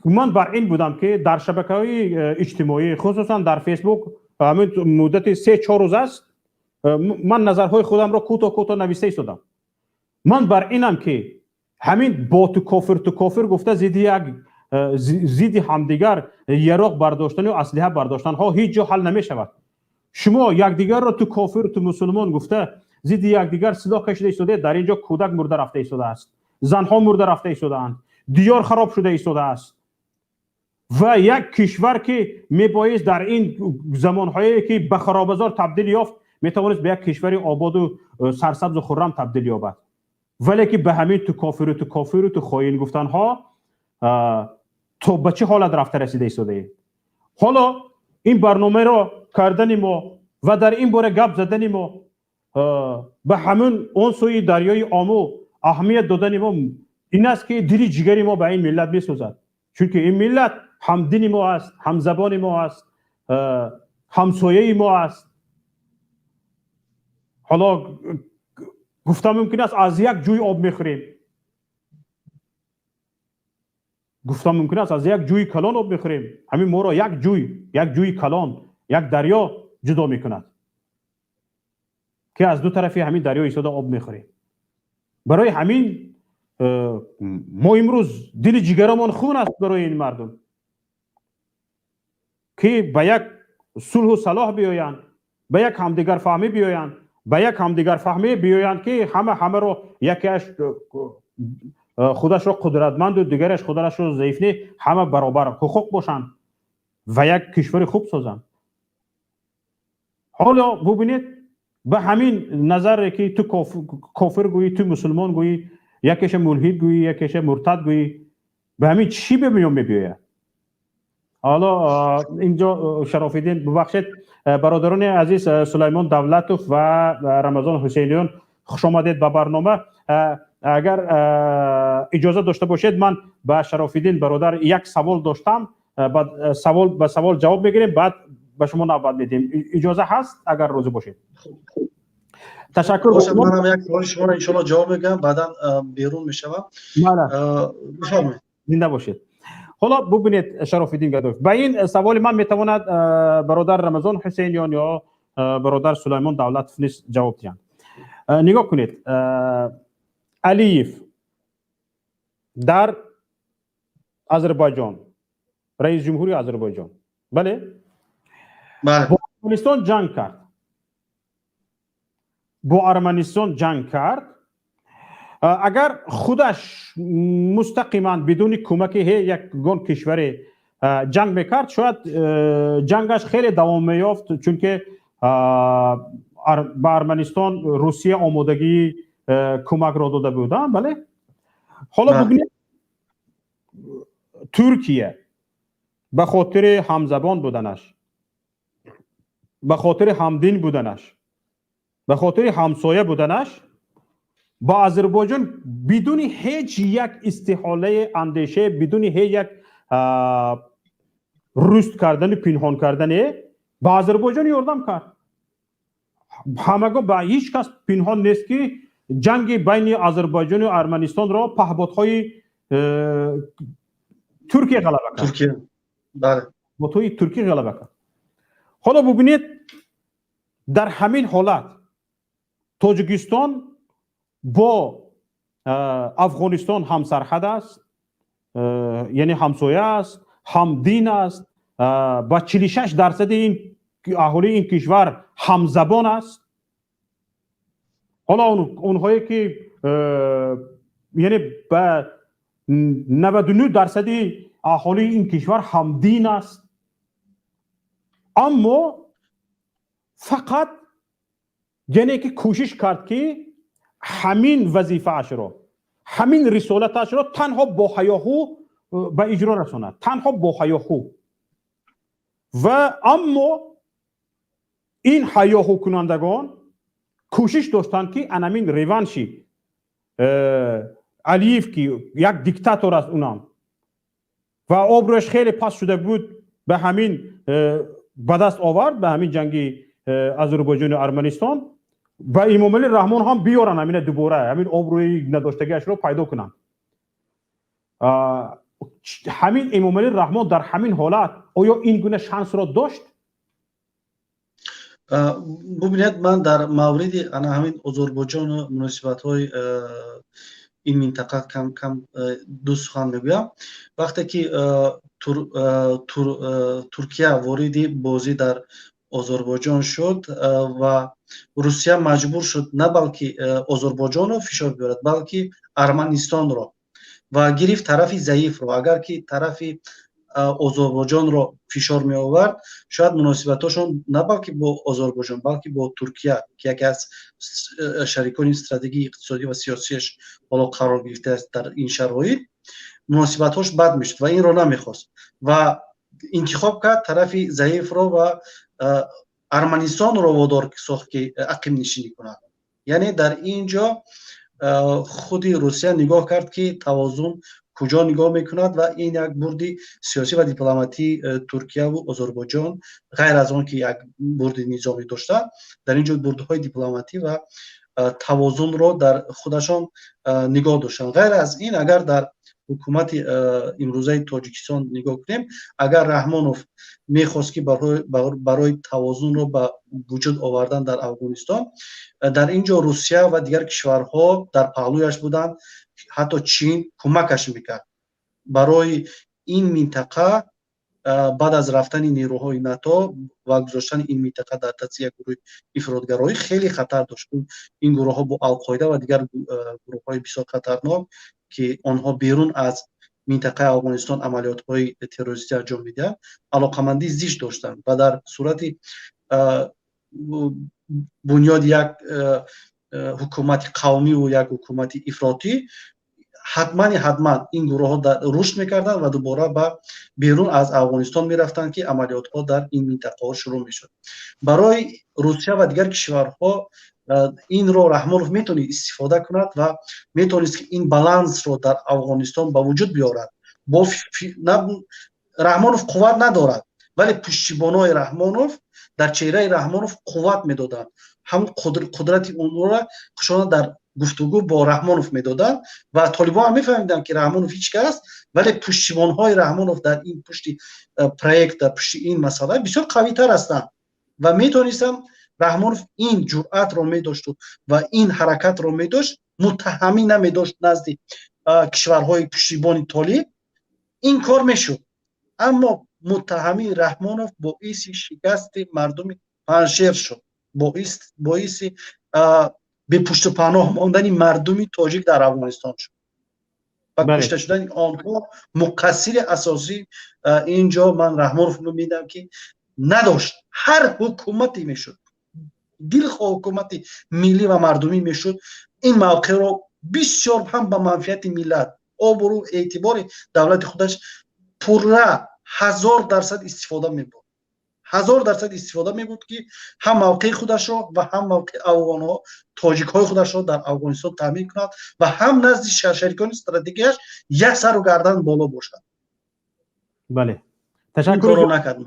ман бар ин будам, ки дар шабакаҳои иҷтимоӣ, хусусан дар Фейсбук, ҳамин муддати 3-4 рӯз аст, ман назарҳои худамро кӯтоҳ кӯтоҳ нависта истодам. Ман бар инам, ки ҳамин бо ту кофир, ту кофир гуфта, зидди як зидди ҳамдигар яроқ бардоштану аслиҳа бардоштанҳо ҳеҷ ҷо ҳал намешавад. Шумо якдигарро ту кофир, ту мусулмон гуфта, зидди якдигар силоҳ кашида истодаед. Дар ин ҷо кӯдак мурда рафта истодааст, занҳо мурда рафта истодаанд, диёр хароб шуда истодааст ва як кишвар, ки мебоист дар ин замонҳое ки ба харобазор табдил ёфт, метавонист ба як кишвари ободу сарсабзу хуррам табдил ёбад, вале ки ба ҳамин ту кофиру, ту кофиру, ту хоин гуфтанҳо то ба чӣ ҳолат рафта расида истодаем. Ҳоло ин барномаро кардани мо ва дар ин бора гап задани мо, ба ҳамин он сӯи дарёи Ому аҳамият додани мо ин аст, ки дили ҷигари мо ба ин миллат месӯзад, чунки ин миллат ҳамдини мо аст, ҳамзабони мо аст, ҳамсояи мо аст. Ҳоло гуфта мумкин аст, аз як ҷӯй об мехӯрем, гуфта мумкин аст, аз як ҷӯи калон об мехӯрем. Ҳамин моро як ҷӯй, як ҷӯи калон, як дарё ҷудо мекунад, ки аз ду тарафи ҳамин дарё истода об мехӯрем. Барои ҳамин мо имрӯз дили ҷигарамон хун аст барои ин мардум, ки ба як сулҳу салоҳ биёянд, ба як ҳамдигарфаҳмӣ биёянд, ба як ҳамдигарфаҳмӣ биёянд, ки ҳама ҳамаро, якеаш худашро қудратманду дигараш худашро заиф не, ҳама баробар ҳуқуқ бошанд ва як кишвари хуб созанд. Ҳоло бубинед, ба ҳамин назаре ки ту кофир гӯӣ, ту мусулмон гӯӣ, якеша мулҳид гӯӣ, якеша муртад гӯӣ, ба ҳамин чӣ ба миён мебиёяд? Ҳоло инҷо Шарофиддин, бубахшед, бародарони азиз, Сулаймон Давлатов ва Рамазон Ҳусейниён, хуш омадед ба барнома. Агар иҷоза дошта бошед, ман ба Шарофиддин бародар як савол доштам. Баъд савол ба савол ҷавоб мегирем, баъд ба шумо навбат медиҳем. Иҷоза ҳаст, агар розӣ бошед? Ташаккур. Манам як саволи шуморо иншоалло ҷавоб мегӯям, баъдан берун мешавам. Бифармоед. Зинда бошед. Ҳоло бубинед, Шарофиддин Гадоев, ба ин саволи ман метавонад бародар Рамазон Ҳусейниён ё бародар Сулаймон Давлатов низ ҷавоб диҳанд. Нигоҳ кунед, Алиев дар Озарбойҷон, раиси ҷумҳури Озарбойҷон, бале, бо Арманистон ҷанг кард, бо Арманистон ҷанг кард. Агар худаш мустақиман, бидуни кӯмаки ҳеҷ ягон кишваре ҷанг мекард, шояд ҷангаш хеле давом меёфт, чунки ба Арманистон Русия омодагии кӯмакро дода буд, бале. Ҳоло бубинед, Туркия ба хотири ҳамзабон буданаш, ба хотири ҳамдин буданаш, ба хотири ҳамсоя буданаш ба Озарбойҷон бидуни ҳеҷ як истиҳолаи андеше, бидуни ҳеҷ як руст кардану пинҳон кардане ба Озарбойҷон ёрдам кард. Ҳамаго ба ҳеҷ кас пинҳон нест, ки ҷанги байни Озарбойҷону Арманистонро паҳботҳои Туркия ғалаба кард. Туркия, бале. Бо тӯи Туркия ғалаба кард. Ҳоло бубинед, дар ҳамин ҳолат Тоҷикистон бо Афғонистон ҳамсарҳад аст, яъне ҳамсоя аст, ҳамдин аст, ба 46% ин аҳолии ин кишвар ҳамзабон аст. Ҳоло онҳое ки, яъне ба 99% аҳолии ин кишвар ҳамдин аст, аммо фақат яъне ки кӯшиш кард, ки ҳамин вазифаашро, ҳамин рисолаташро танҳо бо ҳаёҳу ба иҷро расонад, танҳо бо ҳаёҳу. Ва аммо ин ҳаёҳукунандагон кӯшиш доштанд, ки анамин реванши Алиев, ки як диктатор аст унам ва обрӯяш хеле паст шуда буд, ба ҳамин ба даст овард, ба ҳамин ҷанги Озарбойҷону Арманистон, ба Эмомалӣ Раҳмон ҳам биёранд ҳамина, дубора ҳамин обрӯи надоштагиашро пайдо кунанд. Ҳамин Эмомалӣ Раҳмон дар ҳамин ҳолат оё ин гуна шансро дошт? Бубинед, ман дар мавриди ана ҳамин Озарбойҷону муносибатҳои ин минтақа кам кам ду сухан мегӯям. Вақте ки Туркия вориди бозӣ дар Озарбойҷон шуд ва Русия маҷбур шуд на балки Озарбойҷонро фишор биёрад, балки Арманистонро, ва гирифт тарафи заифро. Агар ки тарафи Озарбойҷонро фишор меовард, шояд муносибатҳошон на балки бо Озарбойҷон, балки бо Туркия, ки яке аз шарикони стратегии иқтисодӣ ва сиёсиаш ҳоло қарор гирифтааст, дар ин шароит муносибатҳош бад мешуд ва инро намехост ва интихоб кард тарафи заифро ва Арманистонро водор сохт, ки ақибнишинӣ кунад. Яъне дар ин ҷо худи Русия нигоҳ кард, ки тавозун куҷо нигоҳ мекунад, ва ин як бурди сиёсӣ ва дипломатии Туркияву Озарбойҷон, ғайр аз он ки як бурди низомӣ доштанд, дар ин ҷо бурдҳои дипломатӣ ва тавозунро дар худашон нигоҳ доштанд. Ғайр аз ин, агар дар ҳукумати имрӯзаи Тоҷикистон нигоҳ кунем, агар Раҳмонов мехост, ки барои тавозунро ба вуҷуд овардан дар Афғонистон, дар ин ҷо Русия ва дигар кишварҳо дар паҳлӯяш буданд, ҳатто Чин кӯмакаш мекард. Барои ин минтақа баъд аз рафтани нерӯҳои НАТО ва гузоштани ин минтақа дар дасти як гурӯҳи ифротгароӣ хеле хатар дошт. Ин гурӯҳҳо бо Алқоида ва дигар гурӯҳҳои бисёр хатарнок, ки онҳо берун аз минтақаи Афғонистон амалиётҳои террористӣ анҷом медиҳанд, алоқамандии зич доштанд ва дар сурати бунёди як ҳукумати қавмиву як ҳукумати ифротӣ ҳатмани ҳатман ин гурӯҳҳо рушд мекарданд ва дубора ба берун аз Афғонистон мерафтанд, ки амалиётҳо дар ин минтақаҳо шурӯъ мешуд. Барои Русия ва дигар кишварҳо инро Раҳмонов метавонист истифода кунад ва метавонист, ки ин балансро дар Афғонистон ба вуҷуд биёрад. Бо Раҳмонов қувват надорад, вале пуштибонои Раҳмонов дар чеҳраи Раҳмонов қувват медоданд, ҳам қудрати онро хушона дар гуфтугӯ бо Раҳмонов медоданд. Ва толибон ҳам мефаҳмиданд, ки Раҳмонов ҳеҷ кас, вале пуштибонҳои Раҳмонов дар ин пушти проект, дар пушти ин масъала бисёр қавитар ҳастанд ва метавонистанд. Раҳмонов ин ҷуръатро медошту ва ин ҳаракатро медошт, муттаҳамӣ намедошт назди кишварҳои пуштибони толиб, ин кор мешуд. Аммо муттаҳамии Раҳмонов боиси шикасти мардуми Панҷшер шуд, боиси бепуштупаноҳ мондани мардуми тоҷик дар Афғонистон шуд ва кушта шудани онҳо. Муқассири асосӣ ин ҷо ман Раҳмонов мебинам, ки надошт. Ҳар ҳукумате мешуд, дилхоҳ ҳукумати миллӣ ва мардумӣ мешуд, ин мавқеъро бисёр ҳам ба манфиати миллат, обрӯ, эътибори давлати худаш пурра 1000% истифода мебурд, 1000% истифода мебурд, ки ҳам мавқеи худашро ва ҳам мавқеи афғонҳо, тоҷикҳои худашро дар Афғонистон таъмин кунад ва ҳам назди шарикони стратегияш як сару гардан боло бошад. Бале. Ташаккур накард.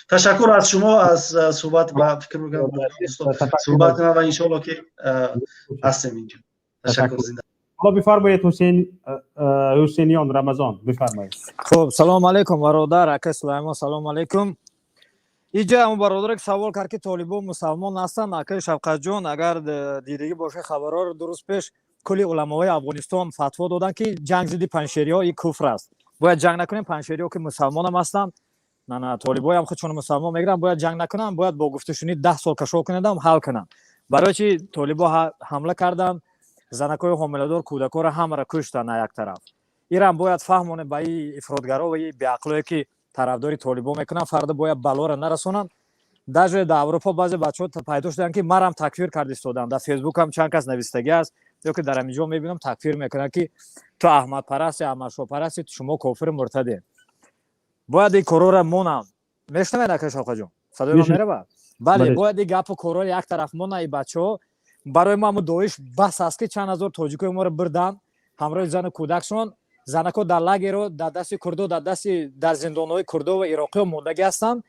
Ташаккур аз шумо, аз суҳбат, ва фикр мекунам суҳбат кунам ва иншоалло, ки ҳастем инҷо. Ташаккур, зинда. Ҳоло бифармоед, Ҳусейн, Ҳусейниён Рамазон, бифармоед. Хуб, салом алейкум, бародар, ака Сулаймон, салом алейкум. Иҷа ҳамон бародаре ки савол кард, ки толибон мусалмон ҳастанд, акаи Шавқатҷон, агар дидагӣ боша хабарҳоро, 2 рӯз пеш кулли уламоҳои Афғонистон фатво доданд, ки ҷанг зидди паншериҳо и куфр аст, бояд ҷанг накунем. Паншериҳо ки мусалмонам ҳастанд, на толибоям худшон мусалмон мегиранд, бояд ҷанг накунанд, бояд бо гуфтушунид 10 сол кашол кунедам, ҳал кунанд. Барои чи толибо ҳамла карданд, занакҳои ҳомиладор, кӯдакҳоро ҳамаро куштанд? На як тараф ирам бояд фаҳмонем ба и ифротгаро ва и беақлое, ки тарафдори толибо мекунанд, фарда бояд балоро нарасонанд. Даже дар Аврупо баъзе бачаҳо пайдо шуданд, ки марам такфир карда истоданд. Дар Фейсбукам чанд кас навистагӣ аст ё ки дар ҳамин ҷо мебинам, такфир мекунанд, ки ту аҳмадпарасти, аҳмадшоҳпарасти, шумо кофиру муртаде. Бояд ин корора монанд. Мешунавед, ака Шавқаҷон, садои ман меравад? Бале, бояд ин гапу корро як тараф мона. И бачаҳо, барои мо ҳамо Доиш бас аст, ки чанд ҳазор тоҷикои моро бирданд ҳамроҳи зану кӯдакшон. Занако дар лагеро, дар дасти курдо, дар дасти, дар зиндонҳои курдо ва ироқиҳо мондагӣ ҳастанд.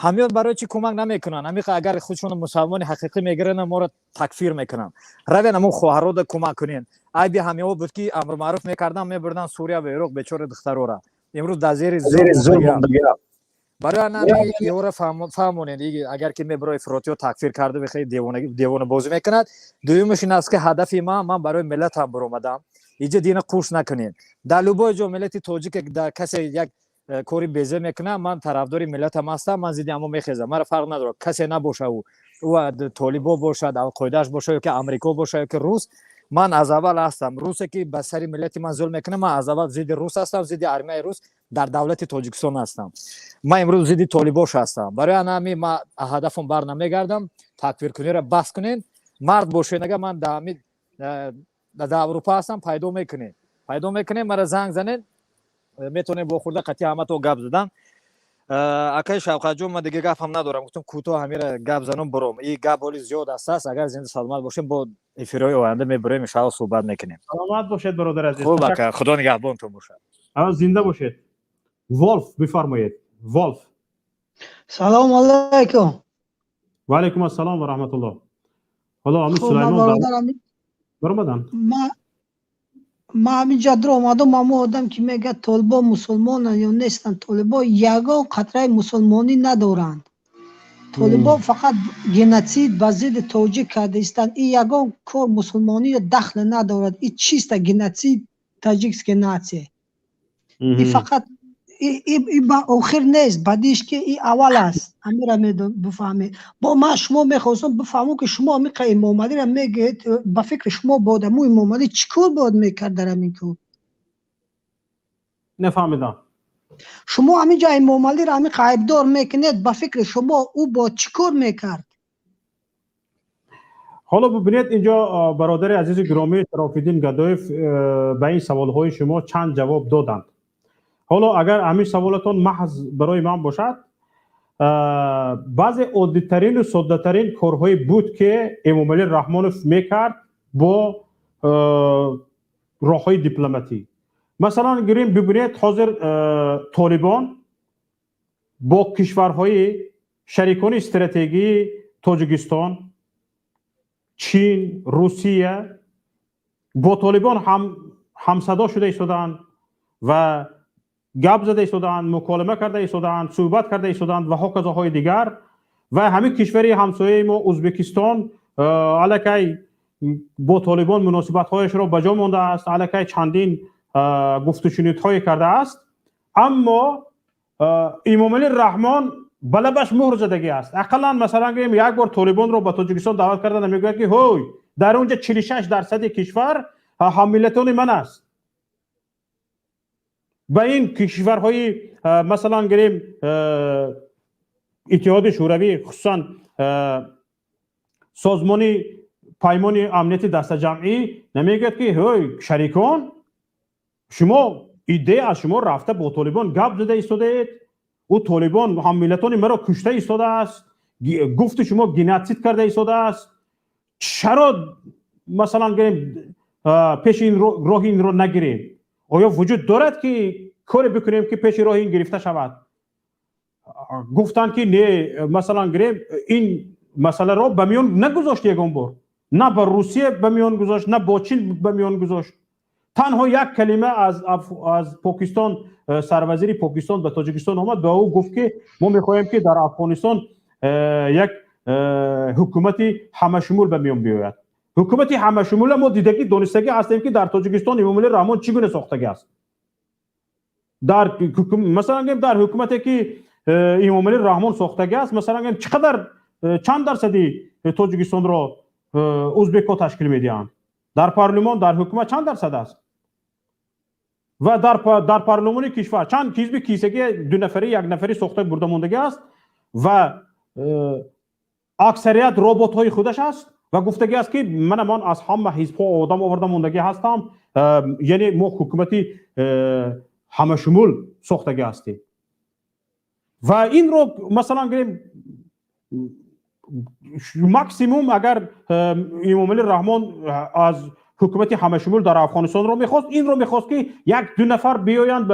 Ҳамиён барои чӣ кӯмак намекунанд? Ҳамиқа агар худшоно мусалмони ҳақиқӣ мегиранд, моро такфир мекунанд. Равен, ҳамон хоҳарода кӯмак кунен. Айби ҳамиҳо буд, ки амру маъруф мекарданд, мебурданд Сурия ва Ироқ бечора духтарора. Имрӯз дар зери зулм. Барои ана фаҳмонед, агар ки мебаро ифротиҳо такфир карда, хеле девонабозӣ мекунад. Дуюмаш ин аст, ки ҳадафи ман барои миллатам баромадам. Иҷа дина қуш накунед. Дар любой ҷо миллати тоҷик дар касе як кори безе мекунад, ман тарафдори миллатам ҳастам, ман зидди ҳамо мехезам. Мара фарқ надорад, касе набоша, ӯ толибо бошад, Алқоидааш бошад, ё ки Амрико бошад, ё ки рус. Ман аз аввал ҳастам, русе ки ба сари миллати ман зулм мекунад, ман аз аввал зидди рус ҳастам, зидди армияи рус дар давлати Тоҷикистон ҳастам. Ман имрӯз зидди толибош ҳастам. Барои ана ҳами ман ҳадафам бар намегардам. Такфиркуниро бас кунед, мард бошед. Ага ман дар Аврупо ҳастам, пайдо мекунед, пайдо мекунед, мара занг занед, метавонем бо хурда қатъи ҳамато гап задан. Акаи Шавқатҷон, ман дига гапам надорам, гуфтам, кӯтоҳ ҳамира гап занам, буром. И гап ҳоли зиёд аст. Агар зинда саломат бошем, бо эфирҳои оянда мебурем, иншаалло, суҳбат мекунем. Саломат бошед, бародар азиз. Хуб, ака, Худо нигаҳбонтон бошад. Зинда бошед. Волф, бифармоед, Волф. Салому алайкум. Ва алайкум ассалом ва раҳматуллоҳ. Ҳоло ами Сулаймон баромадан. Ма ҳаминҷа дур омадам. Ҳамо одам ки мегӯяд, толибо мусулмонанд ё нестанд, толибо ягон қатраи мусулмонӣ надоранд. Толибо фақат геноцид ба зидди тоҷик карда истанд. И ягон кор мусулмонӣ дахл надорад. И чисто геноцид таджикской нации. И фақат и ба охир нест, бадиш ки и аввал аст. Ҳамира бифаҳмед. Бо ман шумо мехостам бифаҳмам, ки шумо ҳамиқа Имомалиро мегӯед, ба фикри шумо бо одамо Имомалӣ чӣ кор бояд мекард дар ҳамин кор? Нафаҳмидам. Шумо ҳаминҷа Имомалиро ҳамиқа айбдор мекунед, ба фикри шумо ӯ бо чӣ кор мекард? Ҳоло бибинед, инҷо бародари азизи гиромӣ Шарофиддин Гадоев ба ин саволҳои шумо чанд ҷавоб доданд. Ҳоло агар ҳамин саволатон маҳз барои ман бошад, баъзе оддитарину соддатарин корҳое буд, ки Эмомалӣ Раҳмонов мекард бо роҳҳои дипломатӣ. Масалан, гирем, бибинед, ҳозир толибон бо кишварҳои шарикони стратегии Тоҷикистон, Чин, Русия, бо толибон ҳамсадо шуда истодаанд ва гап зада истодаанд, муколима карда истодаанд, суҳбат карда истодаанд ва ҳоказоҳои дигар. Ва ҳамин кишвари ҳамсояи мо, Ӯзбекистон, аллакай бо толибон муносибатҳояшро ба ҷо мондааст, аллакай чандин гуфтушунидҳое кардааст. Аммо Имомалӣ Раҳмон ба лабаш муҳр задагӣ аст. Ақаллан, масалан, гӯем, як бор толибонро ба Тоҷикистон даъват карда намегӯяд, ки ҳой, дар он ҷо 46% кишвар ҳаммиллатони ман аст. Ба ин кишварҳои, масалан, гирем, Иттиҳоди Шӯравӣ, хусусан Созмони Паймони Амнияти Дастаҷамъӣ намегӯяд, ки ҳой, шарикон, шумо идея аз шумо рафта бо толибон гап зада истодаед, ӯ толибон ҳаммиллатони маро кушта истодааст, гуфти шумо, геноцид карда истодааст, чаро, масалан, гирем, пеши ин роҳи инро нагирем? Оё вуҷуд дорад, ки коре бикунем, ки пеши роҳи ин гирифта шавад? Гуфтанд, ки не, масалан, гирем, ин масъаларо ба миён нагузошт ягон бор, на ба Русия ба миён гузошт, на бо Чин ба миён гузошт. Танҳо як калима аз Покистон, сарвазири Покистон ба Тоҷикистон омад ва ӯ гуфт, ки мо мехоҳем, ки дар Афғонистон як ҳукумати ҳамашумул ба миён биёяд. Ҳукумати ҳамашумула мо дидагӣ, донистагӣ ҳастем, ки дар Тоҷикистон Эмомалӣ Раҳмон чӣ гуна сохтагӣ аст. Дар, масалан гӯем, дар ҳукумате, ки Эмомалӣ Раҳмон сохтагӣ аст, масалан гӯем, чӣ қадар, чанд дарсади Тоҷикистонро узбекҳо ташкил медиҳанд дар парлумон? Дар ҳукумат чанд дарсад аст? Ва дар парлумони кишвар чанд ҳизби кисагӣ, дунафарӣ, якнафарӣ сохта бурда мондагӣ аст ва аксарият роботҳои худаш аст. Ва гуфтагӣ аст, ки мана ман аз ҳама ҳизбҳо одам оварда мондагӣ ҳастам, яъне мо ҳукумати ҳамашумул сохтагӣ ҳастем. Ва инро, масалан гирем, максимум агар Эмомалӣ Раҳмон аз ҳукумати ҳамашумул дар Афғонистонро мехост, инро мехост, ки як ду нафар биёянд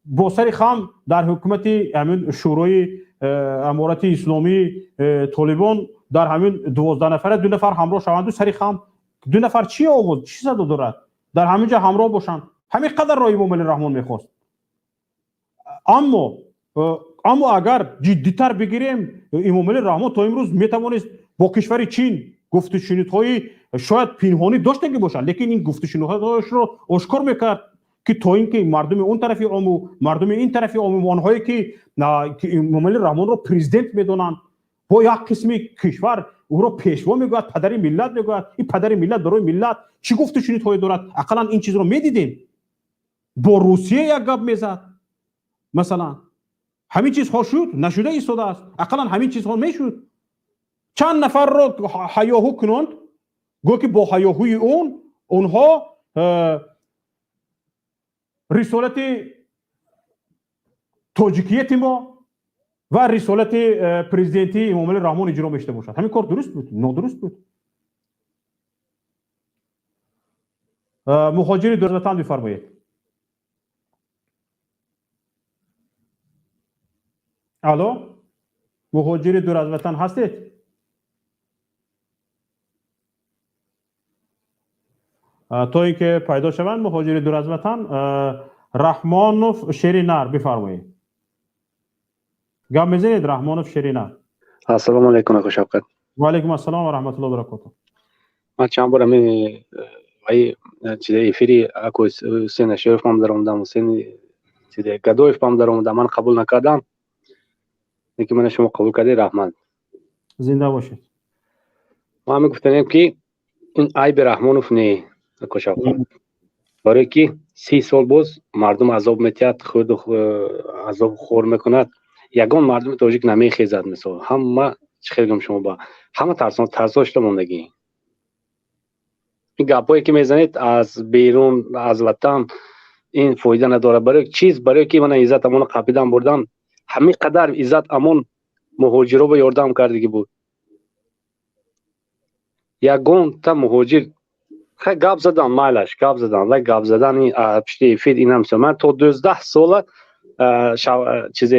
бо сари хам дар ҳукумати ҳамин Шӯрои Аморати Исломии Толибон, дар ҳамин 12 нафара ду нафар ҳамроҳ шаванду сари хам. Ду нафар чӣ овоз, чӣ садо дорад? Дар ҳамин ҷо ҳамроҳ бошанд. Ҳамин қадарро Эмомалӣ Раҳмон мехост. Аммо агар ҷиддитар бигирем, Эмомалӣ Раҳмон то имрӯз метавонист бо кишвари Чин гуфтушунидҳои шояд пинҳонӣ доштагӣ бошад, лекин ин гуфтушунидҳояшро ошкор мекард, ки то ин ки мардуми он тарафи Ому, мардуми ин тарафи Ому, онҳое ки Эмомалӣ Раҳмонро президент медонанд, бо як қисми кишвар ӯро пешво мегӯяд, падари миллат мегӯяд. Ин падари миллат барои миллат чӣ гуфтушунидҳое дорад? Ақаллан ин чизро медидем. Бо Русия як гап мезад, масалан. Ҳамин чизҳо шуд? Нашуда истодааст. Ақаллан ҳамин чизҳо мешуд. Чанд нафарро ҳаёҳу кунонд, гӯё ки бо ҳаёҳуи он онҳо рисолати тоҷикияти мо ва рисолати президентии Эмомалӣ Раҳмон иҷро мешуда бошад. Ҳамин кор дуруст буд? Нодуруст буд. Муҳоҷири дур аз ватан, бифармоед. Алло, муҳоҷири дур аз ватан ҳастед? То ин ки пайдо шаванд муҳоҷири дур аз ватан, Раҳмонов Шеринар, бифармоед, гап мезанед, Раҳмонов Шеринар. Ассалому алайкум, ако Шавкат. Ва алайкум ассалом ва раҳматуллоҳи баракотуҳ. Ман чанд бор ҳамин ваи чизе эфири ако Ҳусейн Аширов ҳам даромадам, Ҳусейн чизе Гадоев ҳам даромадам, ман қабул накардам, лекин мана шумо қабул кардед, раҳмат. Зинда бошед. Ман мегуфтанем, ки ин айби Раҳмонов не, ако Шавкат, барое ки 30 сол боз мардум азоб метиҳад, хурду азоб хор мекунад, ягон мардуми тоҷик намехезад. Мисол, ҳама, чӣ хел гум, шумо ба ҳама тарсо шуда мондагӣ. Ин гапҳое ки мезанед аз берун аз ватан, ин фоида надорад. Барои чиз? Барое ки мана Иззат Амона қапидан бурдан, ҳамин қадар Иззат Амон муҳоҷиро ба ёрдам кардагӣ буд. Ягонта муҳоҷир хай гап задан, майлаш, гап задан, вай гап задани пишти эфир инам. Ман то 12 сола чизе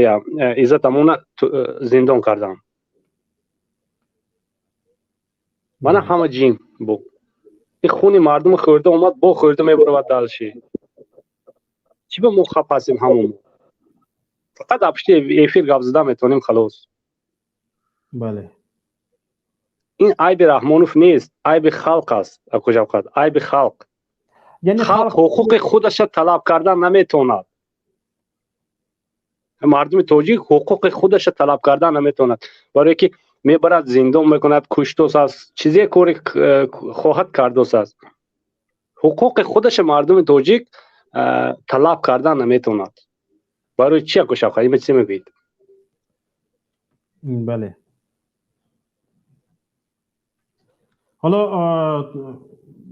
Иззат Амона зиндон кардам. Мана ҳама ҷим буд. Ин хуни мардуми хӯрда омад, бо хӯрда мебаровад дальше. Чӣ ба мо хаф ҳастем? Ҳамон фақат дар пишти эфир гап задан метавонем, халос. Бале. Ин айби Раҳмонов нест, айби халқ аст, ако Шавқат, айби халқ. Халқ ҳуқуқи худаша талаб кардан наметавонад. Мардуми тоҷик ҳуқуқи худаша талаб кардан наметавонад, барое ки мебарад, зиндон мекунад, куштос аст, чизе кори хоҳад кардос аст. Ҳуқуқи худаша мардуми тоҷик талаб кардан наметавонад. Барои чи, ако Шавқат, има чизе мегӯед? Бале, ҳоло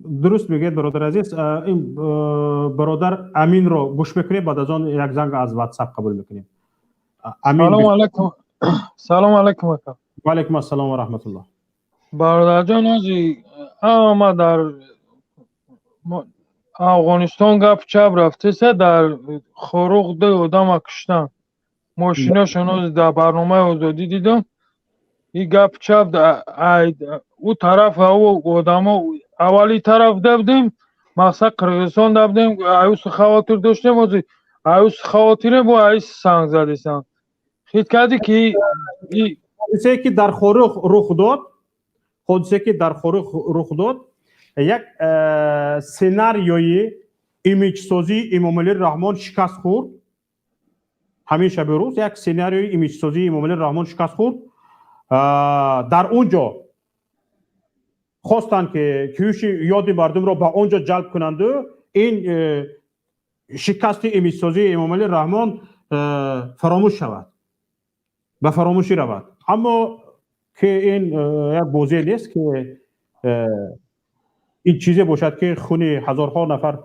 дуруст мегӯед, бародар азиз. Ин бародар Аминро гӯш мекунем, баъд аз он як занг аз Ватсап қабул мекунем. Салому алайкум, салому алайкум, ака. Ва алайкум ассалом ва раҳматуллоҳ. Бародарҷон, ози ама дар Афғонистон гап чап рафтеса, дар Хоруғ ду одама куштан, мошинашон ози дар барномаи Озодӣ дидам. И гап чап ӯ тараф, одамо аввали тараф дабдем. Мақсад, Қирғизистон да будем, аюс хавотир доштем, ҳозир аюс хавотире бо аюс санг задесан. Хит кардӣ ки Ҳодисае, ки дар Хоруғ рух дод, ҳодисае, ки дар Хоруғ рух дод, як сценариои имиҷсозии Эмомалӣ Раҳмон шикаст хӯрд. Ҳамин шаби рӯз як сценариои имиҷсозии Эмомалӣ Раҳмон шикаст хӯрд. Дар он ҷо хостанд, ки кӯши ёди мардумро ба он ҷо ҷалб кунанду ин шикасти имиҷсозии Эмомалӣ Раҳмон фаромӯш шавад, ба фаромӯшӣ равад. Аммо ки ин як бозие нест, ки ин чизе бошад, ки хуни ҳазорҳо нафар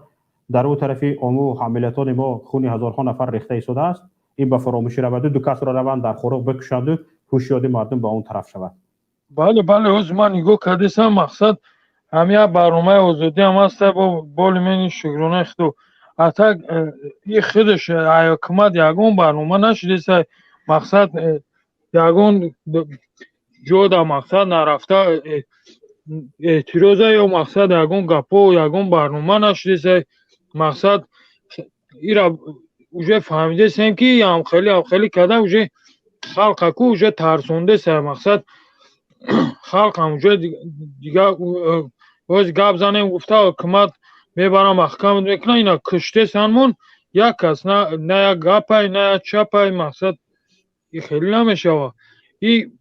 дар ӯ тарафи Ому ҳаммиллатони мо хуни ҳазорҳо нафар рехта истодааст, ин ба фаромӯшӣ раваду ду касро раванд, дар Хоруғ бикушанду ҳуши ёди мардум ба он тараф шавад. Бале, бале, ҳозир ман нигоҳ кардесам, мақсад, ҳамин як барномаи Озодӣ ҳам ҳаста бо боли мени шукронаи худо. А так и худаш ҳукумат ягон барнома нашудеса, мақсад, ягон ҷода, мақсад, нарафта эътироза ё, мақсад, ягон гапо, ягон барнома нашудеса. Мақсад, ира уже фаҳмидесем, ки ҳамхелӣ ҳамхелӣ карда, уже халқаку уже тарсондеса. Мақсад, халқам уже дига боз гап занем гуфта, ҳукумат мебарам, маҳкам мекунам, ина куштесанмон, як кас на як гапай, на як чапай. Мақсад, и хеле намешава. И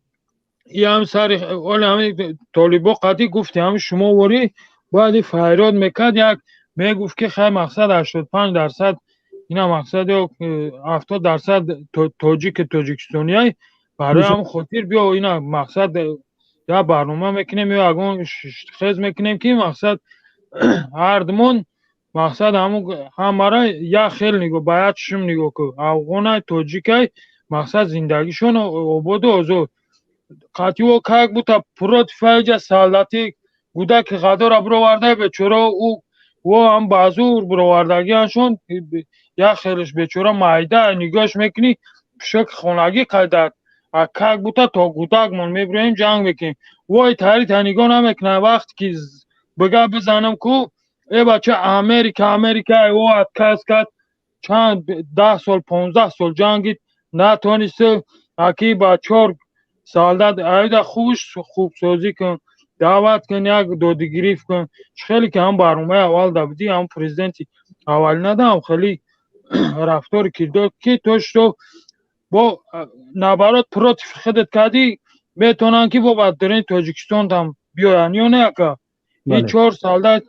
ҳам сари оли ҳами толибо қадӣ гуфти, ҳами шумо ворӣ бояд и файрод мекард, як мегуфт, ки хай, мақсад, 85% ина, мақсад, ё 70% тоҷики тоҷикистониай, барои ҳамн хотир биё ина, мақсад, як барнома мекунем ё ягон хез мекунем, ки, мақсад, ҳардумон, мақсад, ҳамара як хел нигоҳ, ба як чишм нигоҳ кун, афғонай, тоҷикай, мақсад, зиндагишон ободу озод. Қатъио как будто против аҷа солдати гудаки ғадора бироварда, бечора ӯ ҳам базур бировардагиашон, як хелеш бечора майда нигоҳш мекунӣ, пишаки хонагӣ қайдар, как будто то гудакмон мебироем, ҷанг мекунем. Вой, тари та нигоҳ намекунам. Вақте ки бига бизанам ку, э бача, Америка, Америка о отказ кард, чанд 10 сол, 15 сол ҷангид, натонист, аки ба чор солдат айда хуш хубсозӣ кун, даъват кун, як додигирифт кун. Чӣ хеле ки ҳам барномаи аввал да будӣ, ҳам президенти аввалина ҳам хеле рафтори кирдор, ки то что бо наоборот против худат кардӣ, метавонанд, ки бо ба дарини Тоҷикистон там биёянд ё не, ака? И чор солдат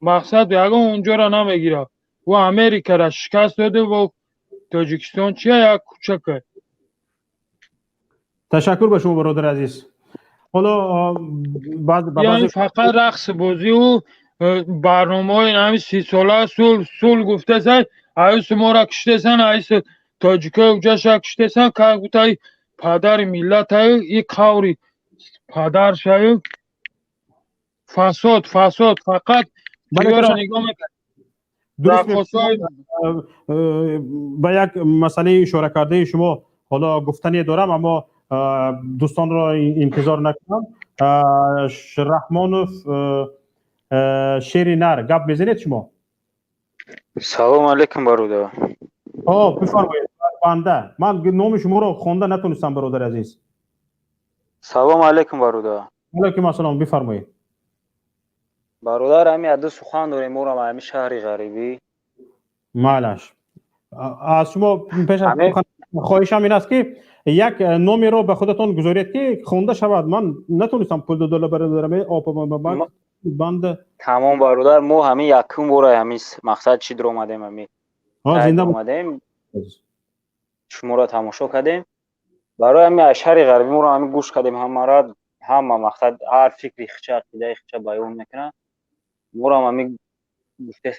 мақсад, ягон унҷоро намегирад. Ӯ Америкара шикаст доду, бо Тоҷикистон чия, як кӯчака. Ташаккур ба шумо, бародари азиз. Ҳоло яъне фақат рақси бозиву барномаҳои ҳами 30-сола, сулҳ, сулҳ гуфтесан, аюси моро киштесан, аюси тоҷикои уҷаша киштесан, как гуфтаи падари миллатаю и қаври падаршаю фасод, фасод, фақат диёро нигоҳ мекард. Ба як масъалаи ишора кардаи шумо ҳоло гуфтане дорам, аммо дӯстонро интизор накунам. Раҳмонов Шери Нар, гап мезанед шумо? Салому алейкум, бародар. Бифармоед. Банда ман номи шуморо хонда натонистам, бародари азиз. Салому алейкум, бародар. Алейкум ассалом, бифармоед. Бародар, ҳами аду сухан дорем, морам ҳами шаҳри ғарибӣ. Майлаш, аз шумо пеш аз хоҳишам ин аст, ки як номеро ба худатон гузоред, ки хонда шавад. Ман натонистам пул додала бародарам банда. Тамом, бародар, мо ҳамин якум бора ҳамин, мақсад, чӣ дуромадем, ҳамин омадем, шуморо тамошо кардем. Барои ҳамин аз шаҳри ғарибӣ моро ҳамин гӯш кардем. Ҳамара ҳама, мақсад, ҳар фикри хича, ақидаи хича баён мекунад. Морам ҳамин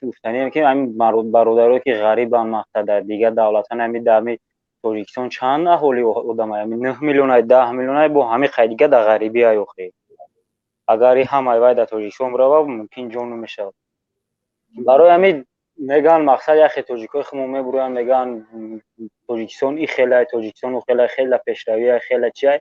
гуфтанием, ки ҳамин бародарое, ки ғарибанд, мақсад, дар дигар давлатҳо, ҳамин дар ҳамин Тоҷикистон чанд аҳоли одамай, ҳамин 9 миллионай, 10 миллионай, бо ҳамин қайдига дар ғарибӣ ай. Охи, агар и ҳамаи вай дар Тоҷикистон бирава, мумкин ҷон намешавад. Барои ҳамин мегӯянд, мақсад, яхе тоҷикои хумо мебуроянд, мегӯянд, Тоҷикистон и хелай, Тоҷикистон у хелай, хела пешравиай, хела чиай.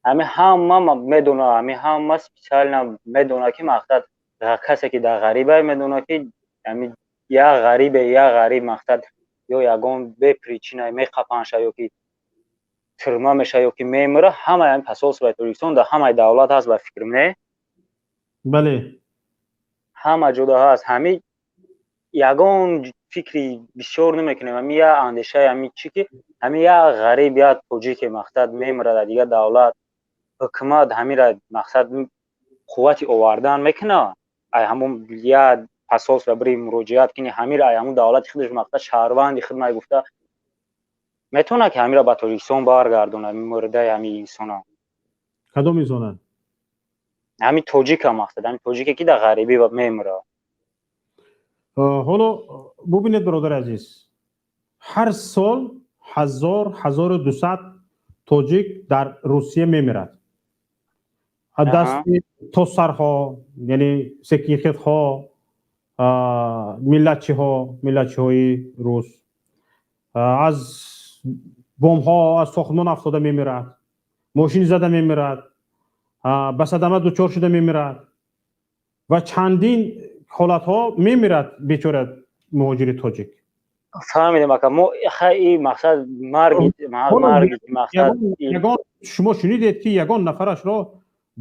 Ҳамин ҳама медона, ҳамин ҳама специально медона, ки, мақсад. Касе ки дар ғарибай медонад, ки ҳами як ғарибе, як ғариб мақсад ё ягон бепричина меқапанша ё ки тюрьма меша ё ки мемира, ҳамаи ҳами посольствои Тоҷикистон дар ҳамаи давлат ҳаст, ба фикрам, не? Бале. Ҳама ҷода ҳаст. Ҳами ягон фикри бисёр намекунем, ҳами як андешаи ҳами чӣ ки ҳами як ғариб, як тоҷике мақсад мемира дар дигар давлат, ҳукумат ҳамира мақсад қуввати овардан мекунад, ай ҳамон як посольство бири муроҷиат кунӣ, ҳамира ай ҳамон давлати худаш мақсад шаҳрванди худ гуфта метавонад ки ҳамира ба Тоҷикистон баргардонад, мурдаи ҳами инсона. Кадом инсона? Ҳами тоҷика мақсад, ҳами тоҷике ки дар ғарибӣ мемирад. Ҳоло бубинед, бародари азиз, ҳар сол 1000, 1200 тоҷик дар Русия мемирад аз дасти тосарҳо, яъне секинхедҳо, миллатчиҳо, миллатчиҳои рус, аз бомбҳо, аз сохтмон афтода мемирад, мошини зада мемирад, ба садама дучор шуда мемирад ва чандин ҳолатҳо мемирад бечора муҳоҷири тоҷик. Фаҳмидем, ака, мо хай мақсад марги марги мақсад. Ягон шумо шунидед, ки ягон нафарашро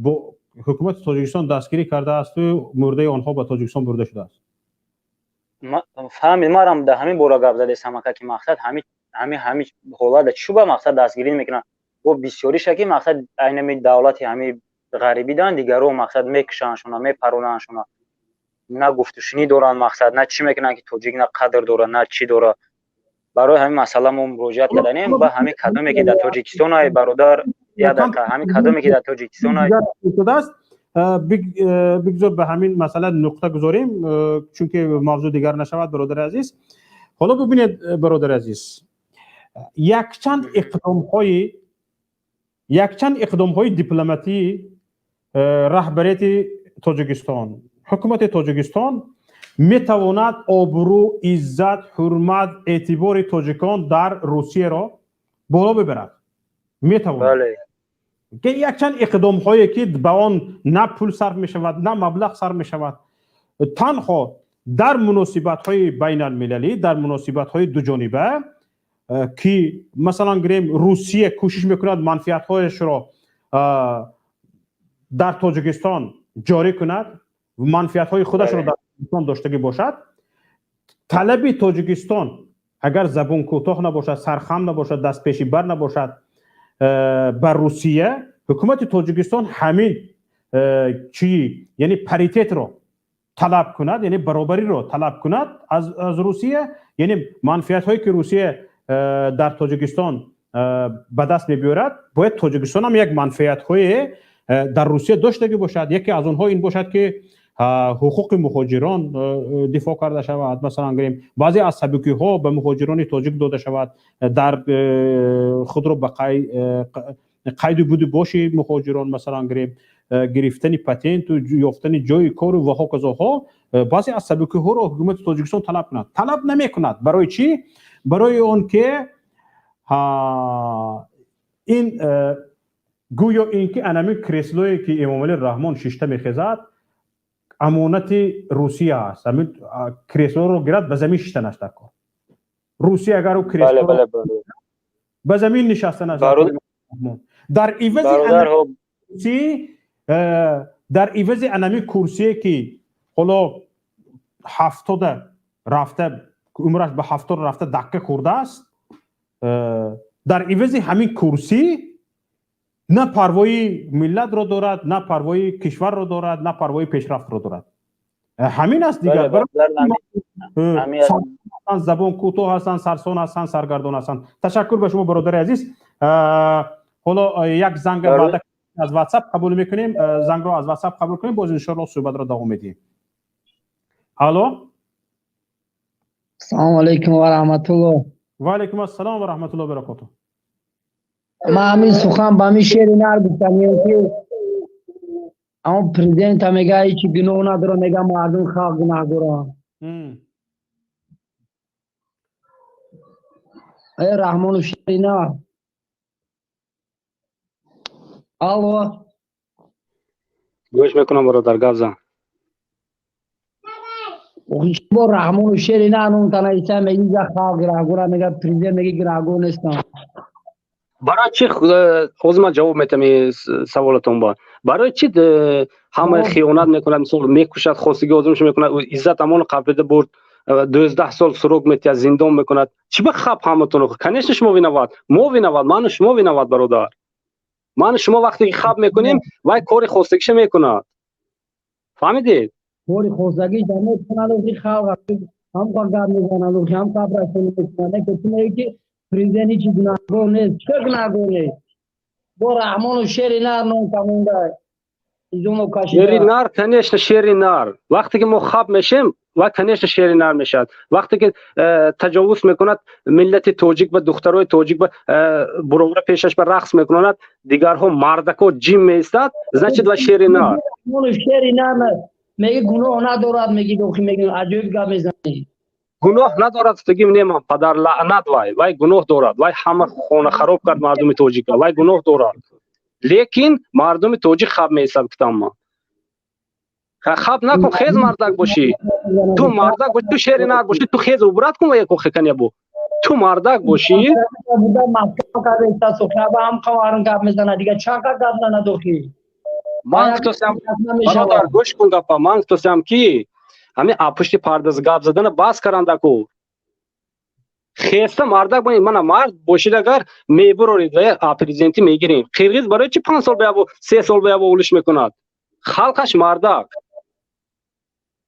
бо ҳукумати Тоҷикистон дастгирӣ кардаасту мурдаи онҳо ба Тоҷикистон бурда шудааст? Фаҳмид, марам дар ҳамин бора гап задестам, ака, ки мақсад ҳами ҳолата чӯ ба мақсад дастгирӣ мекунанд? Бо бисёриша ки мақсад айнами давлати ҳами ғарибӣ дан, дигаро мақсад мекушандшона, мепаронандшона, на гуфтушунӣ доранд мақсад, на чӣ мекунанд, ки тоҷик на қадр дорад, на чӣ дорад. Барои ҳамин масъала мо муроҷиат карданем ба ҳамин кадоме ки дар Тоҷикистон ай, бародар, як дақиқа, ҳамин кадоме ки дар Тоҷикистон ай. Шудааст, бигзор ба ҳамин масъала нуқта гузорем, чунки мавзӯъ дигар нашавад. Бародари азиз, ҳоло бубинед, бародари азиз, якчанд иқдомҳои дипломатии раҳбарияти Тоҷикистон, ҳукумати Тоҷикистон метавонад обрӯ, иззат, ҳурмат, эътибори тоҷикон дар Русияро боло бибарад. Метавонад якчанд иқдомҳое, ки ба он на пул сарф мешавад, на маблағ сарф мешавад, танҳо дар муносибатҳои байналмилалӣ, дар муносибатҳои дуҷониба, ки масалан гирем, Русия кӯшиш мекунад манфиатҳояшро дар Тоҷикистон ҷорӣ кунад, манфиатҳои худашро дар Тоҷикистон доштагӣ бошад. Талаби Тоҷикистон агар забон кӯтоҳ набошад, сархам набошад, дастпеши бар набошад ба Русия, ҳукумати Тоҷикистон ҳамин чи, яъне паритетро талаб кунад, яъне баробариро талаб кунад аз Русия, яъне манфиатҳое ки Русия дар Тоҷикистон ба даст мебиёрад, бояд Тоҷикистон ҳам як манфиатҳое дар Русия доштагӣ бошад. Яке аз онҳо ин бошад, ки ҳуқуқи муҳоҷирон дифоъ карда шавад, масалан гирем, баъзе аз сабукиҳо ба муҳоҷирони тоҷик дода шавад, дар худро ба қайду буду боши муҳоҷирон, масалан гирем, гирифтани патенту ёфтани ҷои кору ва ҳоказоҳо, баъзе аз сабукиҳоро ҳукумати Тоҷикистон талаб кунад. Талаб намекунад. Барои чӣ? Барои он ки ин гӯё ин ки анамин креслое ки Эмомалӣ Раҳмон шишта мехезад, амонати Русия аст. Ҳамин креслоро гирад, ба замин шиштанаш дар кор. Русия агар ӯ кресло ба замин нишастанаш дар ивази анами курсие, ки ҳоло 70-а рафта, умраш ба 70 рафта дакка хӯрдааст, дар ивази ҳамин курсӣ на парвои миллатро дорад, на парвои кишварро дорад, на парвои пешрафтро дорад. Ҳамин аст. Дигар забон кӯтоҳ ҳастанд, сарсон ҳастанд, саргардон ҳастанд. Ташаккур ба шумо, бародари азиз. Ҳоло як занг баъда аз WhatsApp қабул мекунем. Зангро аз WhatsApp қабул кунем, боз иншоалло суҳбатро давом медиҳем. Алло. Ассалому алайкум ва раҳматуллоҳ. Ва алайкум ассалом ва раҳматуллоҳ баракотуҳ. Ман ҳамин сухан ба ҳамин шери нар гуфтанием, ки ҳамон президента мега ҳечи гуноҳ надора, мега мардум, халқ гуноҳ доранд. Э Раҳмону шери нар. Алло. Гӯш мекунам, бародар, гап зан. Бо Раҳмону шери нар ном танаиса меги за халқ гунаҳгора, мега президент меги гунаҳгор нестам. Барои чи, ҳозир ман ҷавоб метам саволатон ба. Барои чи ҳама хиёнат мекунад, мисол мекушад, хостиги озимш мекунад, Иззат Амону қаблида бурд, 12 сол срок метиҳад, зиндон мекунад. Чӣ ба хаб ҳаматон? Конечно, шумо виноват, мо виноват, ману шумо виноват, бародар. Ману шумо вақте ки хаб мекунем, вай кори хостагиша мекунад. Фаҳмидед? Кори хостагиша мекунад, халқ ҳам гап мезанад, ҳам қабрашон мекунад. Ту мегӯӣ ки президент ҳеҷ гунаҳгор нест. Чӣ гунаҳгор нест? Бо Раҳмону шери нар ном тамонда. Шери нар, конечно, шери нар. Вақте ки мо хаб мешем, вай, конечно, шери нар мешавад. Вақте ки таҷовуз мекунад миллати тоҷик ба духтарои тоҷик ба буровара пешаш ба рақс мекунад, дигарҳо мардако ҷим меистад, значит, вай шери нар. Шери нар меги гуноҳ надорад, меги дохи меги аҷоиб гап мезанӣ. Гуноҳ надорад гуфтагим немам, падар лаънат вай, вай гуноҳ дорад, вай ҳама хона хароб кард мардуми тоҷика, вай гуноҳ дорад. Лекин мардуми тоҷик хаб меистад гуфтам ман. Хаб накун, хез мардак бошӣ. Ту мардак бошӣ, ту шери нар бошӣ, ту хез убрат кун ва яко хекане бу. Ту мардак бошӣ. Ман гуфтасам, бародар, гӯш кун гапа, ман гуфтасам ки ҳамин пушти парда гап задана бас карандаку. Хеста мардак бо мана мард бошид, агар мебурорид ва президентӣ мегирем. Қирғиз барои чи 5 сол баябо, 3 сол баябо улиш мекунад? Халқаш мардак.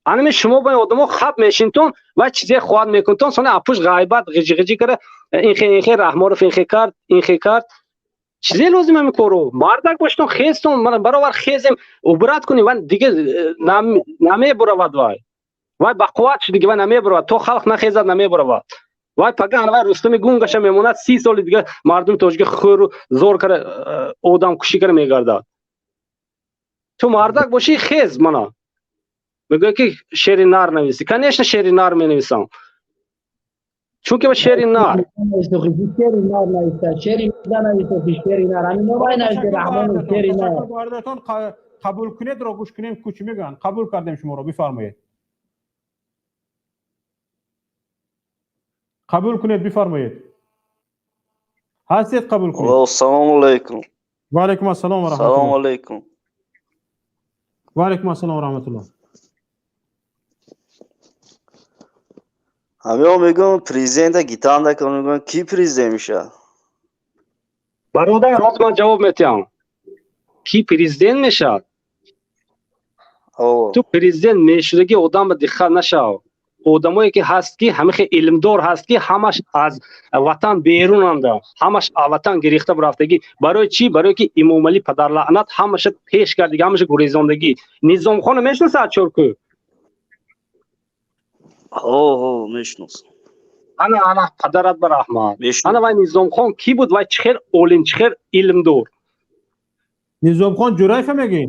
Анами шумо ба одамо хаб мешинтон ва чизе хоҳад мекунтон, сони апуш ғайбат ғиҷи-ғиҷи кара, инхе инхе Раҳмонов инхе кард, инхе кард. Чизе лозим ҳамин кору. Мардак бошитон, хестон, мана баровар хезем, убрат кунем, ва диге намебуравад вай. Вай ба қувват шуд, диге вай намебуравад, то халқ нахезад намебуравад. Вай пага вай Рустами гунгаша мемонад, 30 соли дига мардуми тоҷика хӯру зор кара, одамкушӣ кара мегардад. Ту мардак бошӣ, хез мана. Мегӯяд ки шери нар нависӣ. Конечно, шери нар менависам. Чунки ва шери нар. Қабул кунед ро гӯш кунем, кӯч мегӯянд. Қабул кардем шуморо, бифармоед. Қабул кунед, бифармоед. Ҳастед, қабул кунед. Ассалому алайкум. Ва алайкум ассалом ва раҳматуллоҳ. Салому алайкум. Ва алайкум ассалом ва раҳматуллоҳ. Ҳамео мегӯям президента гитанда кун, мегӯям ки президент мешавад? Бародар, ҳозир ман ҷавоб метиҳам. Ки президент мешавад? Ту президент мешудагӣ одам ба диққат нашав. Одамое ки ҳаст ки ҳамихе илмдор ҳаст ки ҳамаш аз ватан берунанда, ҳамаш аз ватан гирифта рафтагӣ. Барои чӣ? Барои ки Имомалӣ падарлаънат ҳамаша пеш кардагӣ, ҳамаша гурезондагӣ. Низомхона мешиносад Чоркӯ? Ҳо, мешиносам. Ана, ана, падарат ба раҳмат. Ана вай Низомхон ки буд? Вай чӣ хел олим, чӣ хел илмдор. Низомхон Ҷураева мегӣ?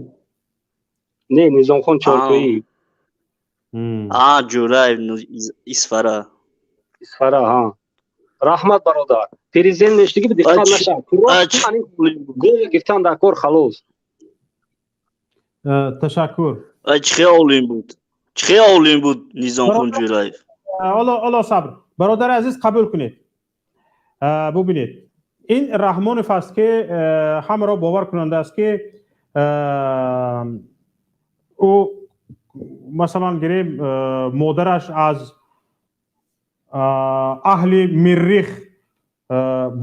Не, Низомхон Чоркӯӣ. Ҷураев Исфара. Исфара, ҳа. Раҳмат, бародар. Президент мешудагӣ диққат нашав. Гол гирифтан дар кор халос. Ташаккур. Чӣ хел олим буд? Чӣ хел олим буд Низомхон Ҷураев? Ало сабр. Бародари азиз, қабул кунед. Бубинед. Ин Раҳмонов аст ки ҳамаро бовар кунанда аст ки ӯ масалан гирем модараш аз аҳли Миррих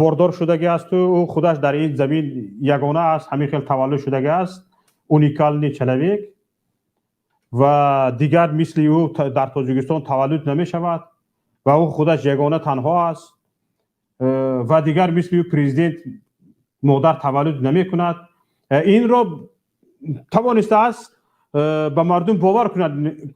бордор шудагӣ асту ӯ худаш дар ин замин ягона аст, ҳамин хел таваллуд шудагӣ аст, уникальный человек ва дигар мисли ӯ дар Тоҷикистон таваллуд намешавад ва ӯ худаш ягона танҳо аст ва дигар мисли ӯ президент модар таваллуд намекунад. Инро тавонистааст ба мардум бовар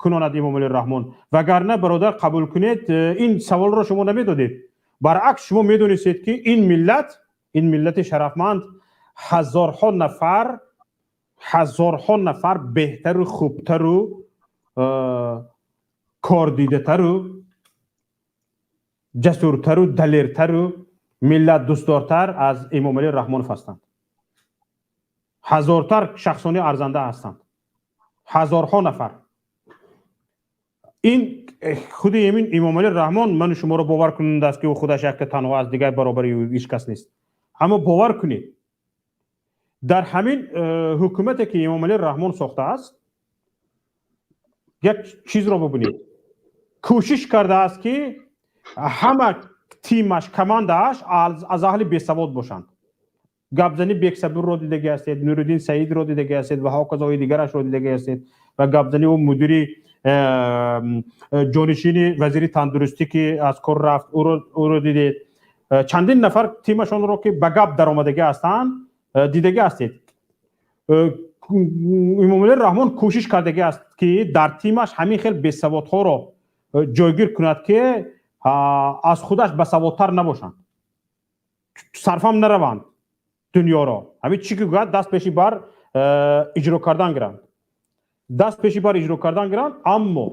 кунонад Имомалӣ Раҳмон. Вагарна, бародар, қабул кунед, ин саволро шумо намедодед. Баръакс, шумо медонистед ки ин миллат, ин миллати шарафманд ҳазорҳо нафар беҳтару хубтару кордидатару ҷасуртару далертару миллатдӯстдортар аз Имомалӣ Раҳмонов ҳастанд. Ҳазортар шахсони арзанда ҳастанд. Ҳазорҳо нафар. Ин худи ҳамин Эмомалӣ Раҳмон ману шуморо бовар кунанда аст, ки ӯ худаш якта танҳо аст, дигар баробари ӯ ҳеҷ кас нест. Аммо бовар кунед, дар ҳамин ҳукумате ки Эмомалӣ Раҳмон сохтааст, як чизро бубинед: кӯшиш кардааст, ки ҳама тимаш, командааш аз аҳли бесавод бошанд. Гапзани Бексабурро дидагӣ ҳастед, Нуриддин Саидро дидагӣ ҳастед ва ҳоказои дигарашро дидагӣ ҳастед ва гапзани ӯ мудири ҷонишини вазири тандурустӣ, ки аз кор рафт, ӯро дидед. Чандин нафар тимашонро, ки ба гап даромадагӣ ҳастанд, дидагӣ ҳастед. Эмомалӣ Раҳмон кӯшиш кардагӣ аст, ки дар тимаш ҳамин хел бесаводҳоро ҷойгир кунад, ки аз худаш басаводтар набошанд, сарфам нараванд дунёро, ҳамин чӣ ки гӯяд, даст пеши бар иҷро кардан гиранд, даст пеши бар иҷро кардан гиранд. Аммо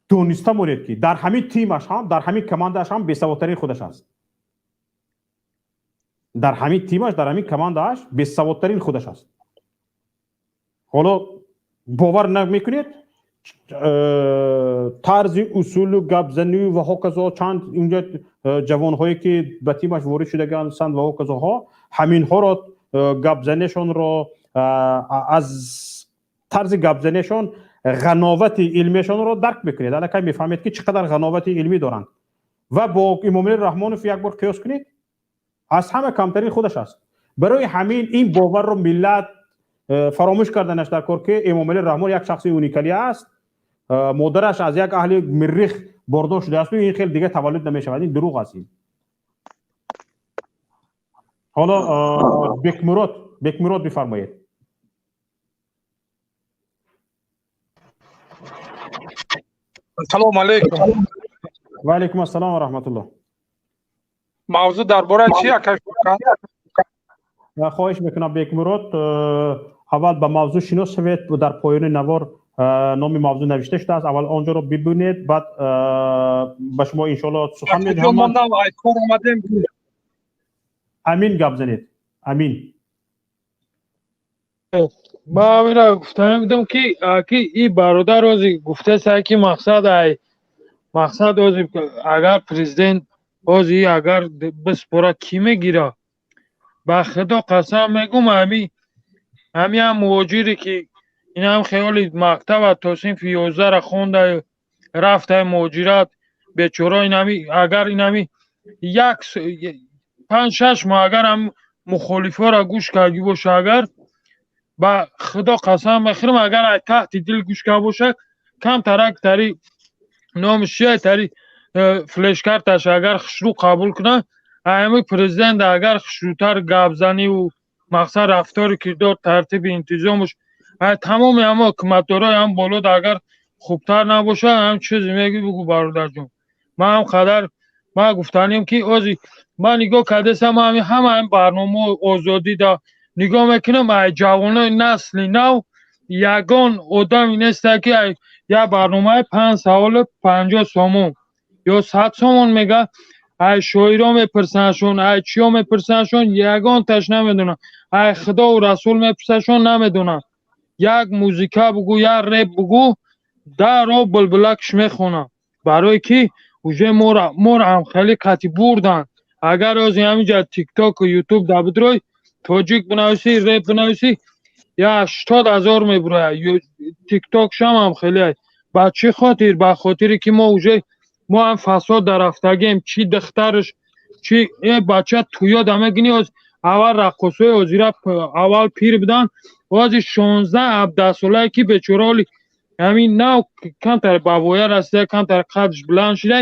дониста монед, ки дар ҳамин тимаш ҳам, дар ҳамин командааш ҳам бесаводтарин худаш аст. Дар ҳамин тимаш, дар ҳамин командааш бесаводтарин худаш аст. Ҳоло бовар намекунед, тарзи усулу гапзанию ва ҳоказо чанд инҷа ҷавонҳое ки ба тимаш ворид шудагиҳастанд ва ҳоказоҳо, ҳаминҳоро гапзанишонро, аз тарзи гапзанишон ғановати илмиашонро дарк мекунед, аллакай мефаҳмед, ки чӣ қадар ғановати илмӣ доранд. Ва бо Эмомалӣ Раҳмонов як бор қиёс кунед, аз ҳама камтарин худаш аст. Барои ҳамин ин боварро миллат фаромӯш карданаш дар кор, ки Эмомалӣ Раҳмон як шахси уникалӣ аст, модараш аз як аҳли Миррих бордор шудааст, ин хел дигар таваллуд намешавад. Ин дурӯғ аст. Ин ҳоло Бекмурод, Бекмурод, бифармоед. Салому алейкум. Ва алейкум ассалом ва раҳматуллоҳ. Мавзӯъ дар бораи чи, ака? Хоҳиш мекунам, Бекмурод, аввал ба мавзӯъ шинос шавед. Дар поёни навор номи мавзӯъ навишта шудааст, аввал он ҷоро бибинед, баъд ба шумо иншоалло сухан медиҳам. Амин, гап занед, амин. Ман ҳаминро гуфтанӣ будам, ки и бародар ози гуфтеса, ки мақсад ай мақсад ози агар президент ози агар биспора, кӣ мегира? Ба худо қасам мегум, ҳами ҳам муҳоҷире, ки инам хиёли мактаба то синфи 11-ра хонда, рафта муҳоҷират, бечора, инами агар инами як 5-6 моҳ агар ҳам мухолифоро гӯш кардӣ боша, агар ба худо қасам мехӯрам, агар ай таҳти дил гӯш карда боша, камтарак тари номи чия, тари флешкарташ агар хушрӯ қабул кунад, ҳами президент агар хушрӯтар гапзаниву мақсад рафтори кирдор, тартиби интизомуш, тамоми ҳама ҳукуматдорои ҳам болода агар хубтар набошад, ҳам чизе мегӯй, бугӯ, бародарҷон. Ман ҳам қадар ман гуфтанем, ки ози ман нигоҳ кардесам, ҳами ҳама ҳами барномаи озодӣ да нигоҳ мекунам, ай ҷавонои насли нав ягон одаме неста, ки як барномаи 5 саволи 50 сомон ё 100 сомон мега, ай шоиро мепурсандшон, ай чиё мепурсандшон, ягонташ намедонам. Ай худову расул мепурсандшон, намедонам. Як музика бугӯ, як реп бугӯ, даро булбулакш мехонам. Барое ки уже моро ҳамхелӣ қати бурданд. Агар ози ҳаминҷа Тиктоку Ютуб да бидрой, тоҷик бинависӣ, реп бинависӣ, я 80 000 мебурояд. Тиктокшам ҳам хеле. Ба чӣ хотир? Ба хотире ки мо уже мо ҳам фасод дар рафтагем. Чӣ духтараш, чӣ э бача туёда мегинӣ, аввал раққосҳои ҳозира аввал пир буданд, ози 16-17 солае ки бечораоли ҳамин нав камтар ба воя расида, камтар қадш баланд шуда,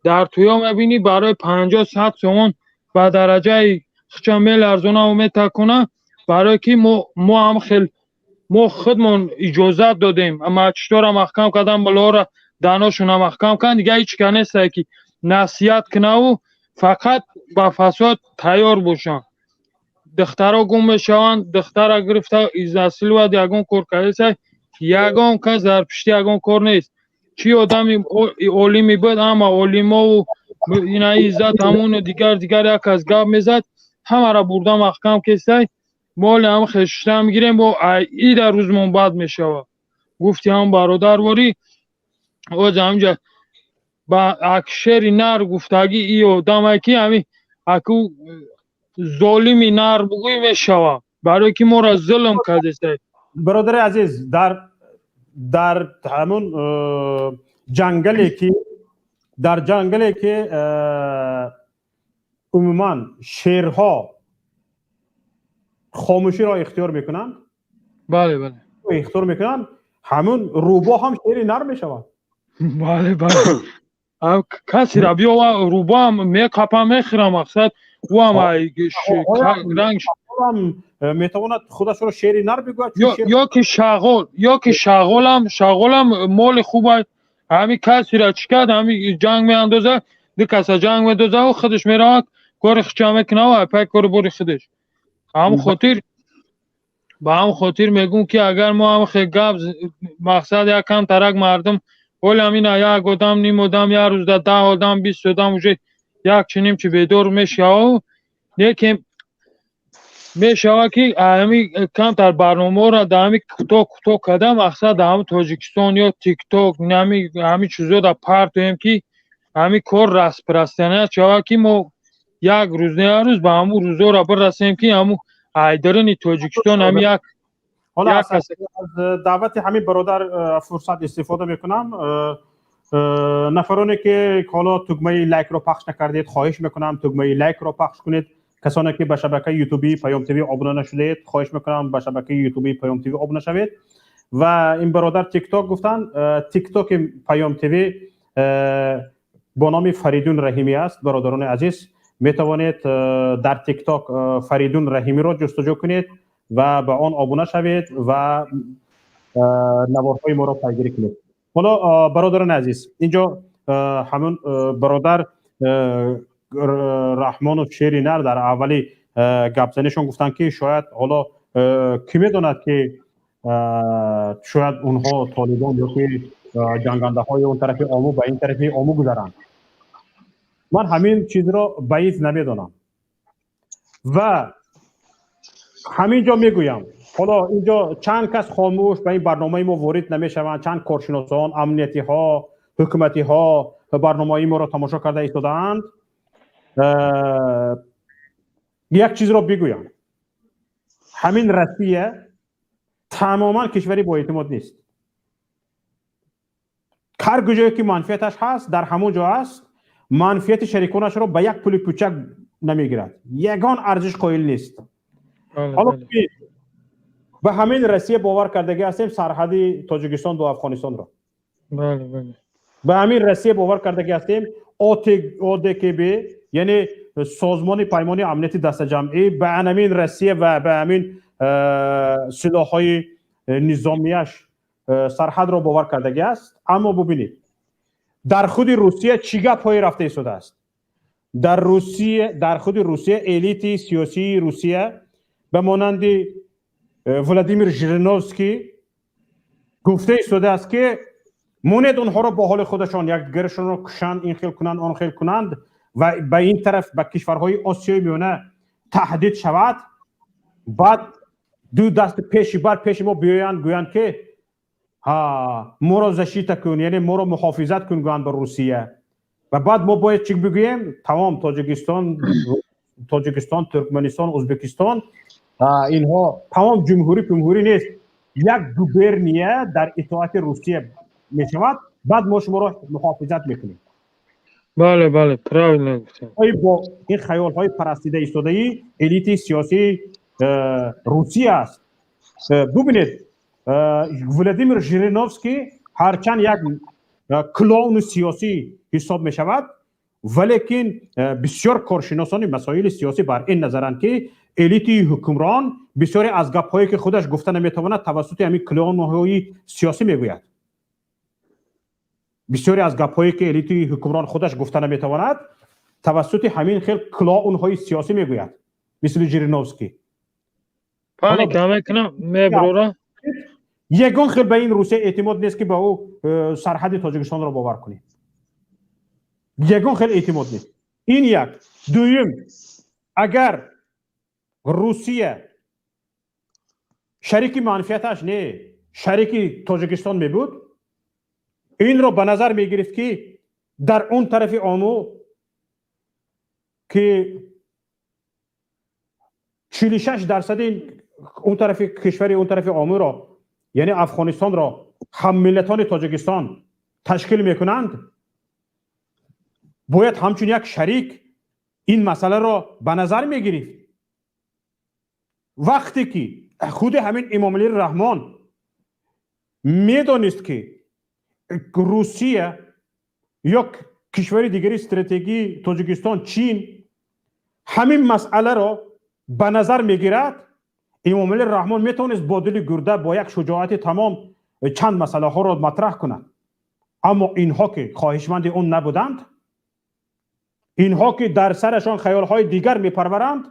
дар туё мебинӣ, барои 50-100 сомон ба дараҷаи хича меларзонаву метакона. Барое ки мо ҳам хел мо худмон иҷозат додем, мачтора маҳкам кардан, болоро даношона маҳкам кардан, дигар ҳеҷ ка нестае, ки насиҳат кунаву фақат ба фасод тайёр бошанд. Духтаро гум мешаванд, духтара гирифта изнасиловать, ягон кор кардеса, ягон кас дар пишти ягон кор нест. Чӣ одами олими буд, ҳама олимову ина иззат ҳамону дигар дигар як кас гап мезад, ҳамаро бурда маҳкам кестай. Моли ҳам хешишта мегирем, бо ида рӯзмон бад мешавад. Гуфти ҳам бародарворӣ, оз ҳамҷа ба ак шери нар гуфтагӣ, и одамае ки ҳами аку золими нар бугӯй мешава, барое ки моро зулм кардеса. Бародари азиз, дар ҳамун ҷангале ки дар ҷангале ки умуман шерҳо хомӯширо ихтиёр мекунанд, бале бале ихтиёр мекунанд, ҳамун рӯбо ҳам шери нар мешавад. Бале, касера биёва, рӯбоам меқапа, мехӯра, мақсад ӯам ранг метавонад худашро шери нар бигӯяд. Ё ки шағол, ё ки шағолам моли хуба. Ҳами касера чӣ кард, ҳами ҷанг меандозад, ду каса ҷанг медозаву худаш меравад, кори хича мекунаву айпай кори бори худаш. Ҳамн хотир, ба ҳамн хотир мегӯм, ки агар мо ҳам хе гап, мақсад якам тарак мардум ҳоли ҳамина як одам, ним одам, як рӯзда 10 одам, 20 одам уже як чи ним чи бедор мешаву, лекин мешавад, ки ҳами камтар барномаҳоро дар ҳами кӯтоҳ кӯтоҳ карда, мақсад дар ҳами Тоҷикистон ё Тикток, ҳами чизо да партоем, ки ҳами кор распространять шавад, ки мо як рӯз не, як рӯз ба ҳамун рӯзоро бирасем, ки ҳамун айдарини Тоҷикистон ҳами як Ҳоло аз даъвати ҳамин бародар фурсат истифода мекунам. Нафароне ки ҳоло тугмаи лайкро пахш накардед, хоҳиш мекунам, тугмаи лайкро пахш кунед. Касоне ки ба шабакаи ютубии Паём ТВ обуна нашудаед, хоҳиш мекунам, ба шабакаи ютубии Паём ТВ обуна шавед. Ва ин бародар Тикток гуфтанд, Тиктоки Паём ТВ бо номи Фаридун Раҳимӣ аст. Бародарони азиз, метавонед дар Тикток Фаридун Раҳимиро ҷустуҷӯ кунед ва ба он обуна шавед ва наворҳои моро пайгирӣ кунед. Ҳоло, бародарони азиз, инҷо ҳамун бародар Раҳмонов шери нар дар аввали гапзанишон гуфтанд, ки шояд ҳоло кӣ медонад, ки шояд онҳо толибон ё ки ҷангандаҳои он тарафи Ому ба ин тарафи Ому гузаранд. Ман ҳамин чизро баид намедонам ва ҳамин ҷо мегӯям. Ҳоло инҷо чанд кас хомӯш ба ин барномаи мо ворид намешаванд, чанд коршиносон, амниятиҳо, ҳукуматиҳо барномаи моро тамошо карда истодаанд. Як чизро бигӯям: ҳамин Россия тамоман кишвари боэътимод нест. Ҳар куҷое ки манфиаташ ҳаст, дар ҳамон ҷо аст. Манфиати шариконашро ба як пули кӯчак намегирад, ягон арзиш қоил нест. Ҳоло ба ҳамин Россия бовар кардагӣ ҳастем сарҳади Тоҷикистон бо Афғонистонро, ба ҳамин Россия бовар кардагӣ ҳастем ОДКБ, яъне Созмони Паймони Амнияти Дастаҷамъӣ, ба ҳамин Россия ва ба ҳамин силоҳҳои низомияш сарҳадро бовар кардагӣ аст. Аммо бубинед, дар худи Русия чӣ гапҳое рафта истодааст. Дар Русия, дар худи Русия, элити сиёсии Русия ба монанди Владимир Жириновский гуфта истодааст, ки монед онҳоро бо ҳоли худашон, якдигарашонро кушанд, ин хел кунанд, он хел кунанд ва ба ин тараф, ба кишварҳои Осиёи Миёна таҳдид шавад, баъд ду даст пеши бар пеши мо биёянд, гӯянд, ки ҳа, моро защита кун, яъне моро муҳофизат кун, гӯянд ба Русия. Ва баъд мо бояд чӣ бигӯем? Тамом, Тоҷикистон, Туркманистон, Ӯзбекистон, инҳо тамом ҷумҳурӣ пумҳурӣ нест, як губерния дар итоати Русия мешавад, баъд мо шуморо муҳофизат мекунем. Бале, правильно гуфтем. Бо ин хаёлҳои парастида истодаи элити сиёсии Русия аст. Бубинед, Владимир Жириновский ҳарчанд як клоуни сиёсӣ ҳисоб мешавад, валекин бисёр коршиносони масоили сиёсӣ бар ин назаранд, ки элити ҳукмрон бисёре аз гапҳое, ки худаш гуфта наметавонад, тавассути ҳамин клоунҳои сиёсӣ мегӯяд. Бисёре аз гапҳое, ки элити ҳукмрон худаш гуфта наметавонад, тавассути ҳамин хел клоунҳои сиёсӣ мегӯяд, мисли Жириновский. Паника мекунам, меброра. Ягон хел ба ин Русия эътимод нест, ки ба ӯ сарҳади Тоҷикистонро бовар кунем. Ягон хел эътимод нест. Ин як. Дуюм, агар Русия шарики манфиаташ не, Шарики Тоҷикистон мебуд, инро ба назар мегирифт, ки дар он тарафи Ому, ки 46% он тарафи кишвари, он тарафи Омуро, яъне Афғонистонро, ҳаммиллатони Тоҷикистон ташкил мекунанд, бояд ҳамчун як шарик ин масъаларо ба назар мегирифт. Вақте ки худи ҳамин Эмомалӣ Раҳмон медонист, ки Русия ё кишвари дигари стратегии Тоҷикистон, Чин, ҳамин масъаларо ба назар мегирад, Эмомалӣ Раҳмон метавонист бо дили гурда, бо як шуҷоати тамом чанд масъалаҳоро матраҳ кунад. Аммо инҳо, ки хоҳишманди он набуданд, инҳо, ки дар сарашон хаёлҳои дигар мепарваранд,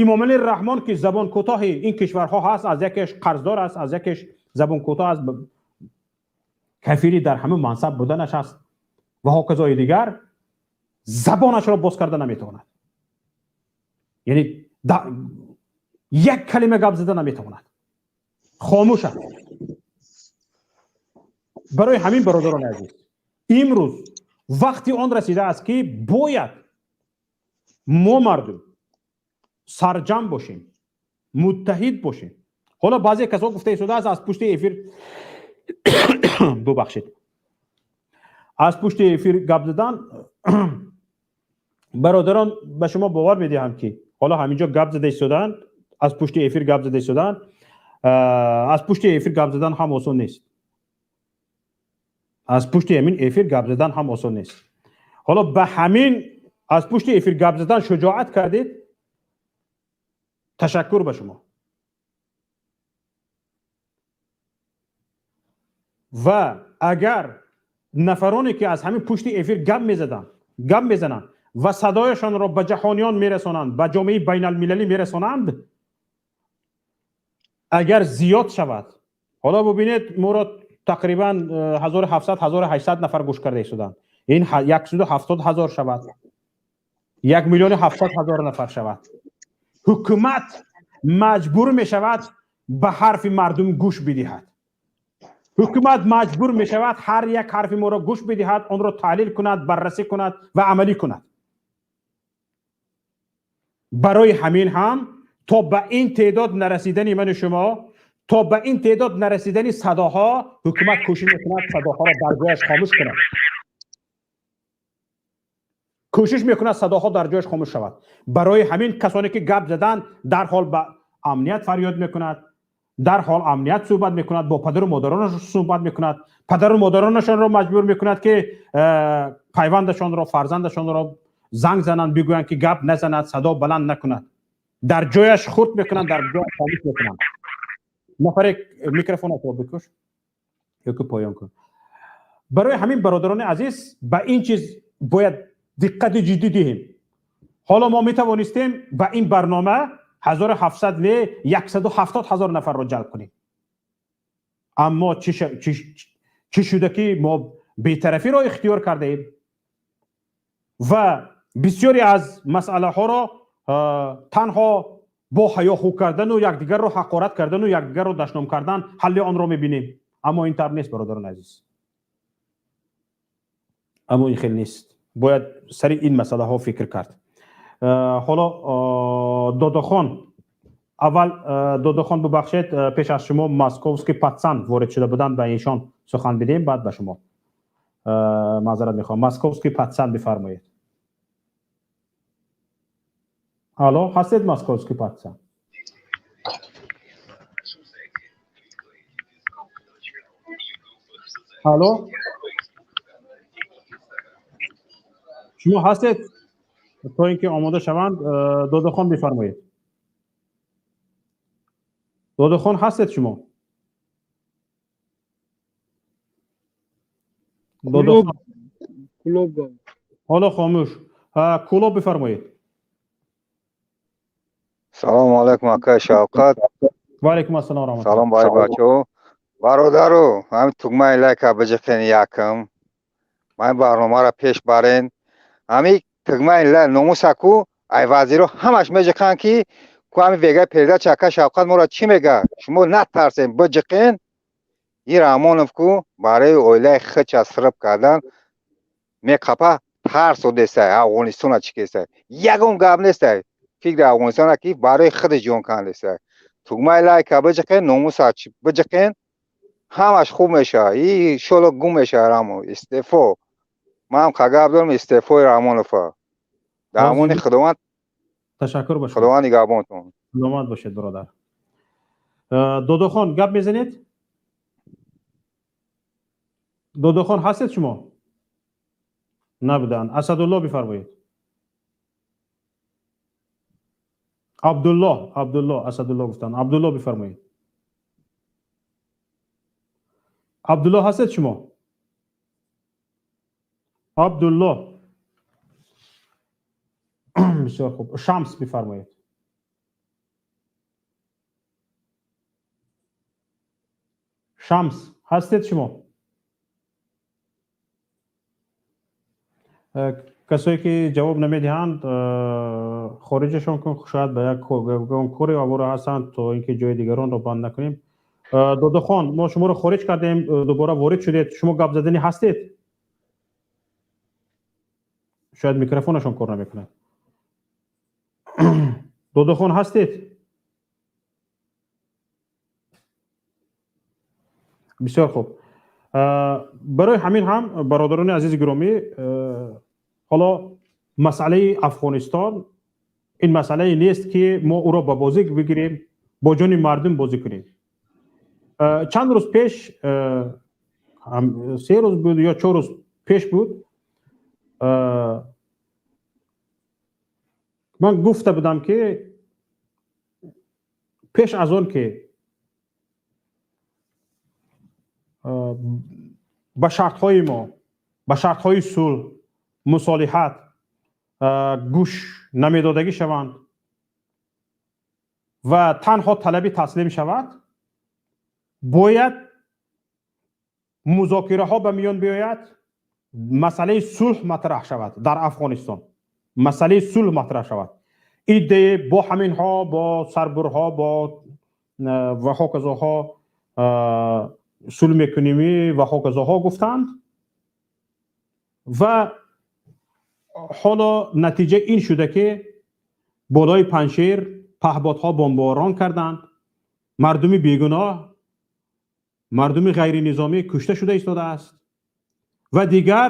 Эмомалӣ Раҳмон, ки забон кӯтоҳи ин кишварҳо ҳаст, аз якеш қарздор аст, аз якеш забон кӯтоҳ аст, кафили дар ҳамин мансаб буданаш аст ва ҳоказои дигар, забонашро боз карда наметавонад, яъне як калима гап зада наметавонад, хомӯш аст. Барои ҳамин, бародарони азиз, имрӯз вақти он расидааст, ки бояд мо мардум сарҷамъ бошем, муттаҳид бошем. Ҳоло баъзе касо гуфта истодааст аз пушти эфир, бубахшед, аз пушти эфир гап задан. Бародарон, ба шумо бовар медиҳам, ки ҳоло ҳаминҷо гап зада истодаанд, аз пушти эфир гап зада истодаанд. Аз пушти эфир гап задан ҳам осон нест, аз пушти ҳамин эфир гап задан ҳам осон нест. Ҳоло ба ҳамин аз пушти эфир гап задан шуҷоат кардед, ташаккур ба шумо. Ва агар нафароне, ки аз ҳамин пушти эфир гап мезаданд, гап мезананд ва садояшонро ба ҷаҳониён мерасонанд, ба ҷомеаи байналмилалӣ мерасонанд, агар зиёд шавад, ҳоло бубинед, моро тақрибан 1700, 1800 нафар гӯш карда истоданд, ин 170 ҳазор шавад, 1 миллиону 700 ҳазор нафар шавад, ҳукумат маҷбур мешавад ба ҳарфи мардум гӯш бидиҳад. Ҳукумат маҷбур мешавад ҳар як ҳарфи моро гӯш бидиҳад, онро таҳлил кунад, баррасӣ кунад ва амалӣ кунад. Барои ҳамин ҳам то ба ин теъдод нарасидани ману шумо, то ба ин теъдод нарасидани садоҳо, ҳукумат кӯшиш мекунад садоҳоро дар ҷояш хомӯш кунад, кӯшиш мекунад садоҳо дар ҷояш хомӯш шавад. Барои ҳамин касоне, ки гап задан, дарҳол ба амният фарёд мекунад, дарҳол амният суҳбат мекунад, бо падару модаронаш суҳбат мекунад, падару модаронашонро маҷбур мекунад, ки пайвандашонро, фарзандашонро занг зананд, бигӯянд, ки гап назанад, садо баланд накунад. Дар ҷояш хурд мекунанд, дар ҷояш хомӯш мекунанд. Нафаре микрофонатро бикуш ё ки поён кун. Барои ҳамин, бародарони азиз, ба ин чиз бояд диққати ҷиддӣ диҳем. Ҳоло мо метавонистем ба ин барнома 1700 не, 170 ҳазор нафарро ҷалб кунем, аммо чӣ шуда, ки мо бетарафиро ихтиёр кардаем ва бисёре аз масъалаҳоро танҳо бо ҳаёҳӯ кардану якдигарро ҳақорат кардану якдигарро дашном кардан ҳалли онро мебинем. Аммо ин тавр нест, бародарони азиз, аммо ин хел нест. Бояд сари ин масъалаҳо фикр кард. Ҳоло Додохон, аввал Додохон, бубахшед, пеш аз шумо Московский пацан ворид шуда буданд, ба эшон сухан бидиҳем, баъд ба шумо. Маъзарат мехоҳам. Московский пацан, бифармоед. Алло, ҳастед, Московский пацан? Алло, шумо ҳастед? То ин ки омода шаванд, Додахон, бифармоед. Додахон, ҳастед шумо? Ҳоло хомӯш. Кӯлоб, бифармоед. Салому алайкум, акай Шавқат. Ва алайкум ассалом, раҳматуллоҳ. Салом бай бачаҳо, бародару. Ҳамин тугмаи лайка биҷиқен, якм ман барномаро пеш барен. Ҳамин тугмаи лайк номусаку ай вазиро ҳамаш меҷиқанд, ки Ку ҳами вегаи передача ака Шавқат моро чӣ мега? Шумо натарсен, биҷиқен. И Раҳмонов ку барои оилаи хича сирб кардан меқапа, тарсо дестай, Афғонистона чӣ кестай. Ягон гап нестай. Фикри Афғонистона ки барои худаш ҷон кандестай. Тугмаи лайка биҷиқен, номуса биҷиқен, ҳамаш хуб мешавад. И иншолло гум мешавад Раҳмон. Истеъфо. Ман гап дорам, истеъфои Раҳмонова. Дар амони Худованд. Ташаккур ба шумо. Худованд нигаҳбонтон. Саломат бошед, бародар. Додохон, гап мезанед? Додохон, ҳастед шумо? Набуданд. Асадулло, бифармоед. Абдулло, Абдулло, Асадулло гуфтанд. Абдулло, бифармоед. Абдулло, ҳастед шумо? Абдулло. Бисёр хуб. Шамс, бифармоед. Шамс, ҳастед шумо? Касое ки ҷавоб намедиҳанд, хориҷашон кун, шояд ба як кори овора ҳастанд, то ин ки ҷои дигаронро банд накунем. Додахон, мо шуморо хориҷ кардем, дубора ворид шудед. Шумо гап заданӣ ҳастед? Шояд микрофонашон кор намекунад. Додахон, ҳастед? Бисёр хуб. Барои ҳамин ҳам, бародарони азизи гиромӣ, ҳоло масъалаи Афғонистон ин масъалае нест ки мо ӯро ба бозӣ бигирем, бо ҷони мардум бозӣ кунем. Чанд рӯз пеш, 3 рӯз буд ё 4 рӯз пеш буд, ман гуфта будам ки пеш аз он ки ба шартҳои мо, ба шартҳои сулҳ, мусолиҳат гӯш намедодагӣ шаванд ва танҳо талаби таслим шавад, бояд музокираҳо ба миён биёяд, масъалаи сулҳ матраҳ шавад дар Афғонистон, масъалаи сулҳ матраҳ шавад. Иддае бо ҳаминҳо, бо сарбурҳо, бо ва ҳоказоҳо сулҳ мекунеми ва ҳоказоҳо гуфтанд ва ҳоло натиҷа ин шуда ки болои Панҷшер паҳботҳо бомборон карданд, мардуми бегуноҳ, мардуми ғайринизомӣ кушта шуда истодааст. Ва дигар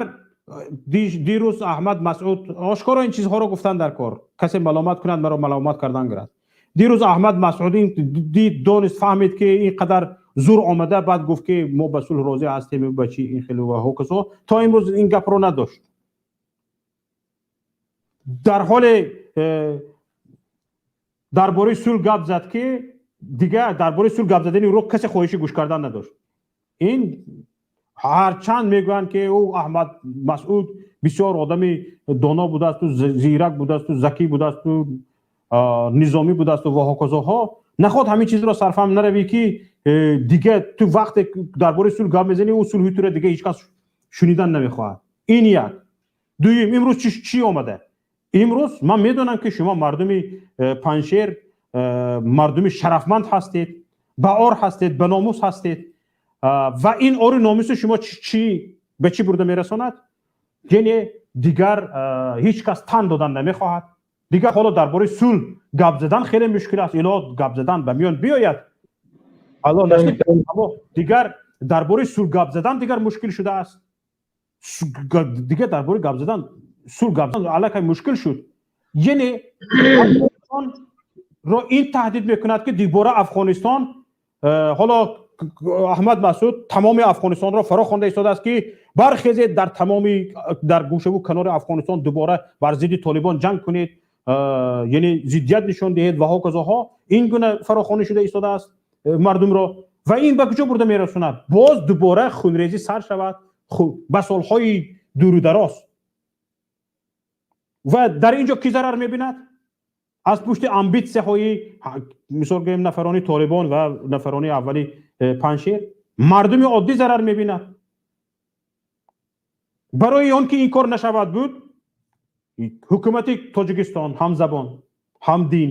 дирӯз Аҳмад Масъуд ошкоро ин чизҳоро гуфтанд дар кор, касе маломат кунад, маро маломат кардан гирад. Дирӯз Аҳмад Масъуд ин дид, донист, фаҳмид ки ин қадар зур омада, баъд гуфт ки мо ба сулҳ розӣ ҳастем ба чи ин хеле ва ҳоказо. То имрӯз ин гапро надошт. Дар ҳоле дар бораи сулҳ гап зад ки дигар дар бораи сулҳ гап задани ӯро касе хоҳиши гӯш кардан надошт. Ин ҳарчанд мегӯянд ки ӯ Аҳмад Масъуд бисёр одами доно будаасту зирак будаасту закӣ будаасту низомӣ будаасту ва ҳоказоҳо, наход ҳамин чизро сарфаҳм наравӣ ки дига ту вақте дар бораи сулҳ гап мезанӣ, ӯ сулҳи туро дига ҳеҷ кас шунидан намехоҳад. Ин як. Дуюм, имрӯз чӣ омада? Имрӯз ман медонам ки шумо мардуми Панҷшер мардуми шарафманд ҳастед, ба ор ҳастед, ба номус ҳастед ва ин ори номуси шумо чӣ ба чӣ бурда мерасонад? Яъне дигар ҳеҷ кас тан додан намехоҳад. Дигар ҳоло дар бораи сулҳ гап задан хеле мушкил аст. Ило гап задан ба миён биёяд, алло насиб, аммо дигар дар бораи сулҳ гап задан дигар мушкил шудааст. Дигар дар бораи гап задан, сулҳ гап задан аллакай мушкил шуд. Яъне ро ин таҳдид мекунад ки дубора Афғонистон, ҳоло Аҳмад Масъуд тамоми Афғонистонро фаро хонда истодааст ки бархезед, дар тамоми дар гӯшаву канори Афғонистон дубора бар зидди Толибон ҷанг кунед, яъне зиддият нишон диҳед ва ҳоказоҳо. Ин гуна фарохонӣ шуда истодааст мардумро ва ин ба куҷо бурда мерасонад? Боз дубора хунрезӣ сар шавад ба солҳои дуру дароз. Ва дар ин ҷо кӣ зарар мебинад? Аз пушти амбитсияҳои, мисол гӯем, нафарони Толибон ва нафарони аввали Панҷшер мардуми оддӣ зарар мебинад. Барои он ки ин кор нашавад буд, ҳукумати Тоҷикистон ҳамзабон, ҳамдин,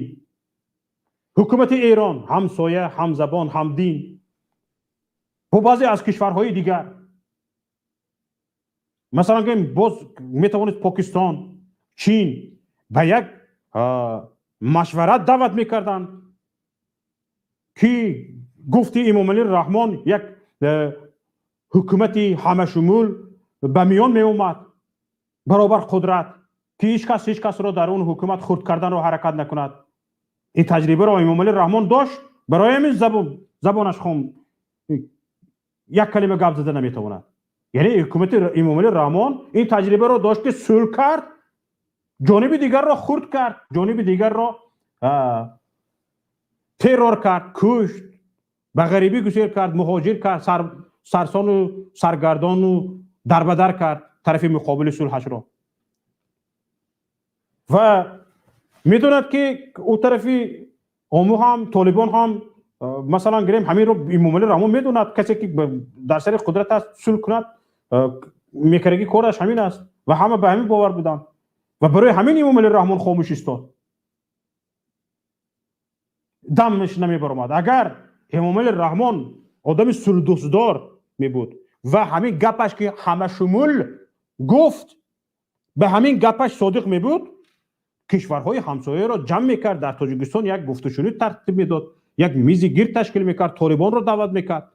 Ҳукумати Эрон, ҳамсоя, ҳамзабон, ҳамдин, бо баъзе аз кишварҳои дигар, масалан гӯем, боз метавонед Покистон, Чин ба як машварат даъват мекарданд, ки гуфти Эмомалӣ Раҳмон як ҳукумати ҳамашумул ба миён меомад, баробар қудрат, ки ҳеҷ кас ҳеҷ касро дар он ҳукумат хурд карданро ҳаракат накунад. Ин таҷрибаро Эмомалӣ Раҳмон дошт, барои ҳамин забонаш хом як калима гап зада наметавонад. Яъне ҳукумати Эмомалӣ Раҳмон ин таҷрибаро дошт, ки сулҳ кард, ҷониби дигарро хурд кард, ҷониби дигарро террор кард, кушт, ба ғарибӣ гусел кард, муҳоҷир кард, сарсону саргардону дарбадар кард тарафи муқобили сулҳашро. Ва медонад, ки ӯ тарафи ому ҳам, Толибон ҳам, масалан гирем, ҳаминро Эмомалӣ Раҳмон медонад. Касе ки дар сари қудрат аст, сулҳ кунад, мекардаги кораш ҳамин аст ва ҳама ба ҳамин бовар буданд. Ва барои ҳамин Эмомалӣ Раҳмон хомӯш истод, дамаш намебаромад. Агар Эмомалӣ Раҳмон одами сулҳдӯстдор мебуд ва ҳамин гапаш, ки ҳамашумул гуфт, ба ҳамин гапаш содиқ мебуд, кишварҳои ҳамсояро ҷамъ мекард, дар Тоҷикистон як гуфтушунид тартиб медод, як мизи гирд ташкил мекард, Толибонро даъват мекард,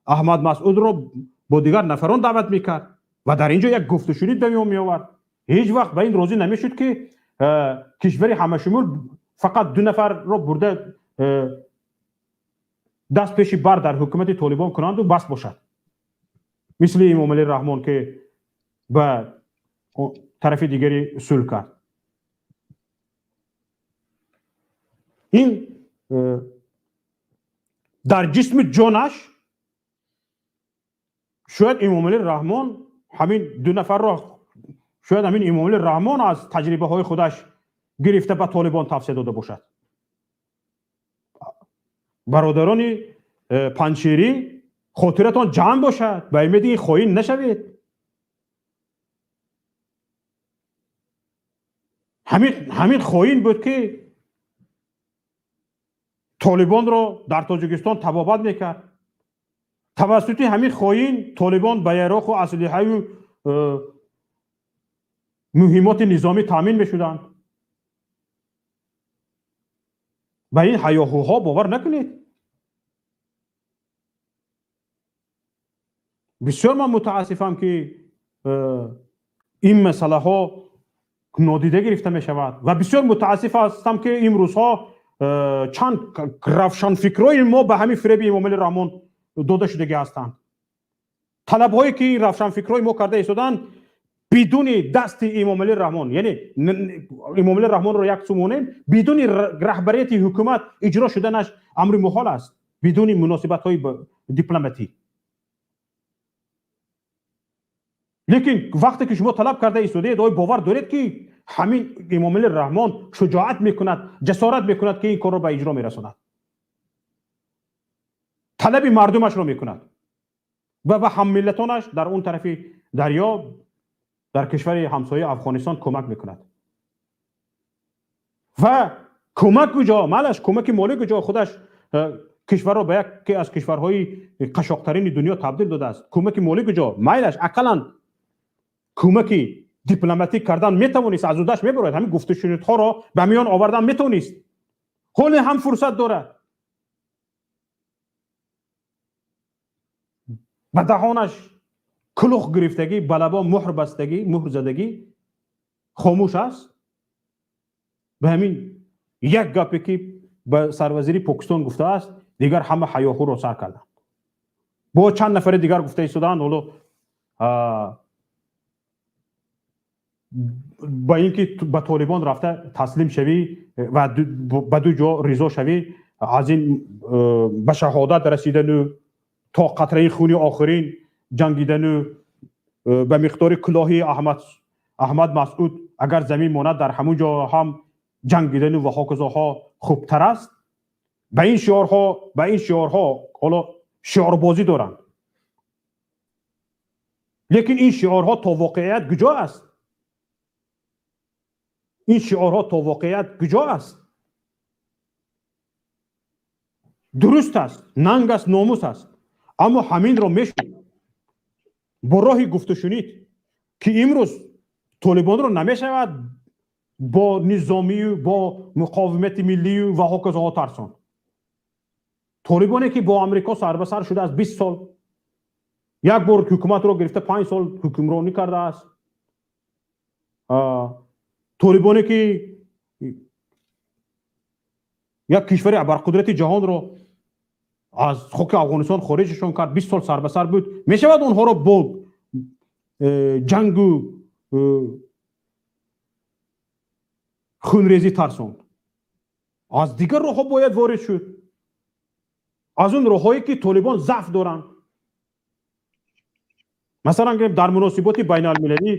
Аҳмад Масъудро бо дигар нафарон даъват мекард ва дар ин ҷо як гуфтушунид ба миён меовард. Ҳеҷ вақт ба ин розӣ намешуд, ки кишвари ҳамашумул фақат ду нафарро бурда даст пеши бар дар ҳукумати Толибон кунанду бас бошад, мисли Эмомалӣ Раҳмон, ки ба тарафи дигари сулҳ кард. Ин дар ҷисми ҷонаш шояд Эмомалӣ Раҳмон ҳамин ду нафарро, шояд ҳамин Эмомалӣ Раҳмон аз таҷрибаҳои худаш гирифта ба Толибон тавсия дода бошад. Бародарони панҷшерӣ, хотиратон ҷамъ бошад, ба умеди ин хоин нашавед. Ҳамин хоин буд, ки Толибонро дар Тоҷикистон табобат мекард. Тавассути ҳамин хоин Толибон ба яроқу аслиҳаю муҳимоти низомӣ таъмин мешуданд. Ба ин ҳаёҳуҳо бовар накунед. Бисёр ман мутаассифам, ки ин масъалаҳо нодида гирифта мешавад ва бисёр мутаассиф ҳастам, ки имрӯзҳо чанд равшанфикрои мо ба ҳамин фиреби Эмомалӣ Раҳмон дода шудагӣ ҳастанд. Талабҳое, ки ин равшанфикрои мо карда истоданд, бидуни дасти Эмомалӣ Раҳмон, яъне Эмомалӣ Раҳмонро як су монем, бидуни раҳбарияти ҳукумат иҷро шуданаш амри муҳол аст, бидуни муносибатҳои дипломатӣ. Лекин вақте ки шумо талаб карда истодаед, оё бовар доред, ки ҳамин Эмомалӣ Раҳмон шуҷоат мекунад, ҷасорат мекунад, ки ин корро ба иҷро мерасонад, талаби мардумашро мекунад ва ба ҳаммиллатонаш дар он тарафи дарё, дар кишвари ҳамсояи Афғонистон кӯмак мекунад? Ва кӯмак куҷо, малаш, кӯмаки молӣ куҷо? Худаш кишварро ба яке аз кишварҳои қашоқтарини дунё табдил додааст. Кӯмаки молӣ куҷо, майлаш, ақаллан кӯмаки дипломатик кардан метавонист, аз удаш мебарояд, ҳамин гуфтушунидҳоро ба миён овардан метавонист. Ҳоле ҳам фурсат дорад. Ба даҳонаш кулух гирифтагӣ, ба лабо муҳр бастагӣ, муҳр задагӣ, хомӯш аст. Ба ҳамин як гапе, ки ба сарвазири Покистон гуфтааст, дигар ҳама ҳаёҳуро сар карданд. Бо чанд нафари дигар гуфта истоданд, ҳоло ба ин ки ба Толибон рафта таслим шавӣ ва ба ду ҷо ризо шавӣ, аз ин ба шаҳодат расидану то қатраи хуни охирин ҷангидану ба миқдори кулоҳи Аҳмад Масъуд агар замин монад, дар ҳамун ҷо ҳам ҷангидану ва ҳоказоҳо хубтар аст. Ба ин шиорҳо ҳоло шиорбозӣ доранд, лекин ин шиорҳо то воқеият куҷо аст? Ин шиорҳо то воқеият куҷо аст? Дуруст аст, нанг аст, номус аст, аммо ҳаминро мешуд бо роҳи гуфтушунид, ки имрӯз толибонро намешавад бо низомию бо муқовимати миллию ва ҳоказоҳо тарсонд. Толибоне ки бо Амрико сарбасар шудааст, 20 сол як бор ҳукуматро гирифта, 5 сол ҳукмронӣ кардааст, толибоне ки як кишвари абарқудрати ҷаҳонро аз хоки Афғонистон хориҷашон кард, 20 сол сарбасар буд, мешавад онҳоро бо ҷангу хунрезӣ тарсонд? Аз дигар роҳҳо бояд ворид шуд, аз он роҳҳое ки толибон заъф доранд. Масалан, гирем, дар муносиботи байналмилалӣ,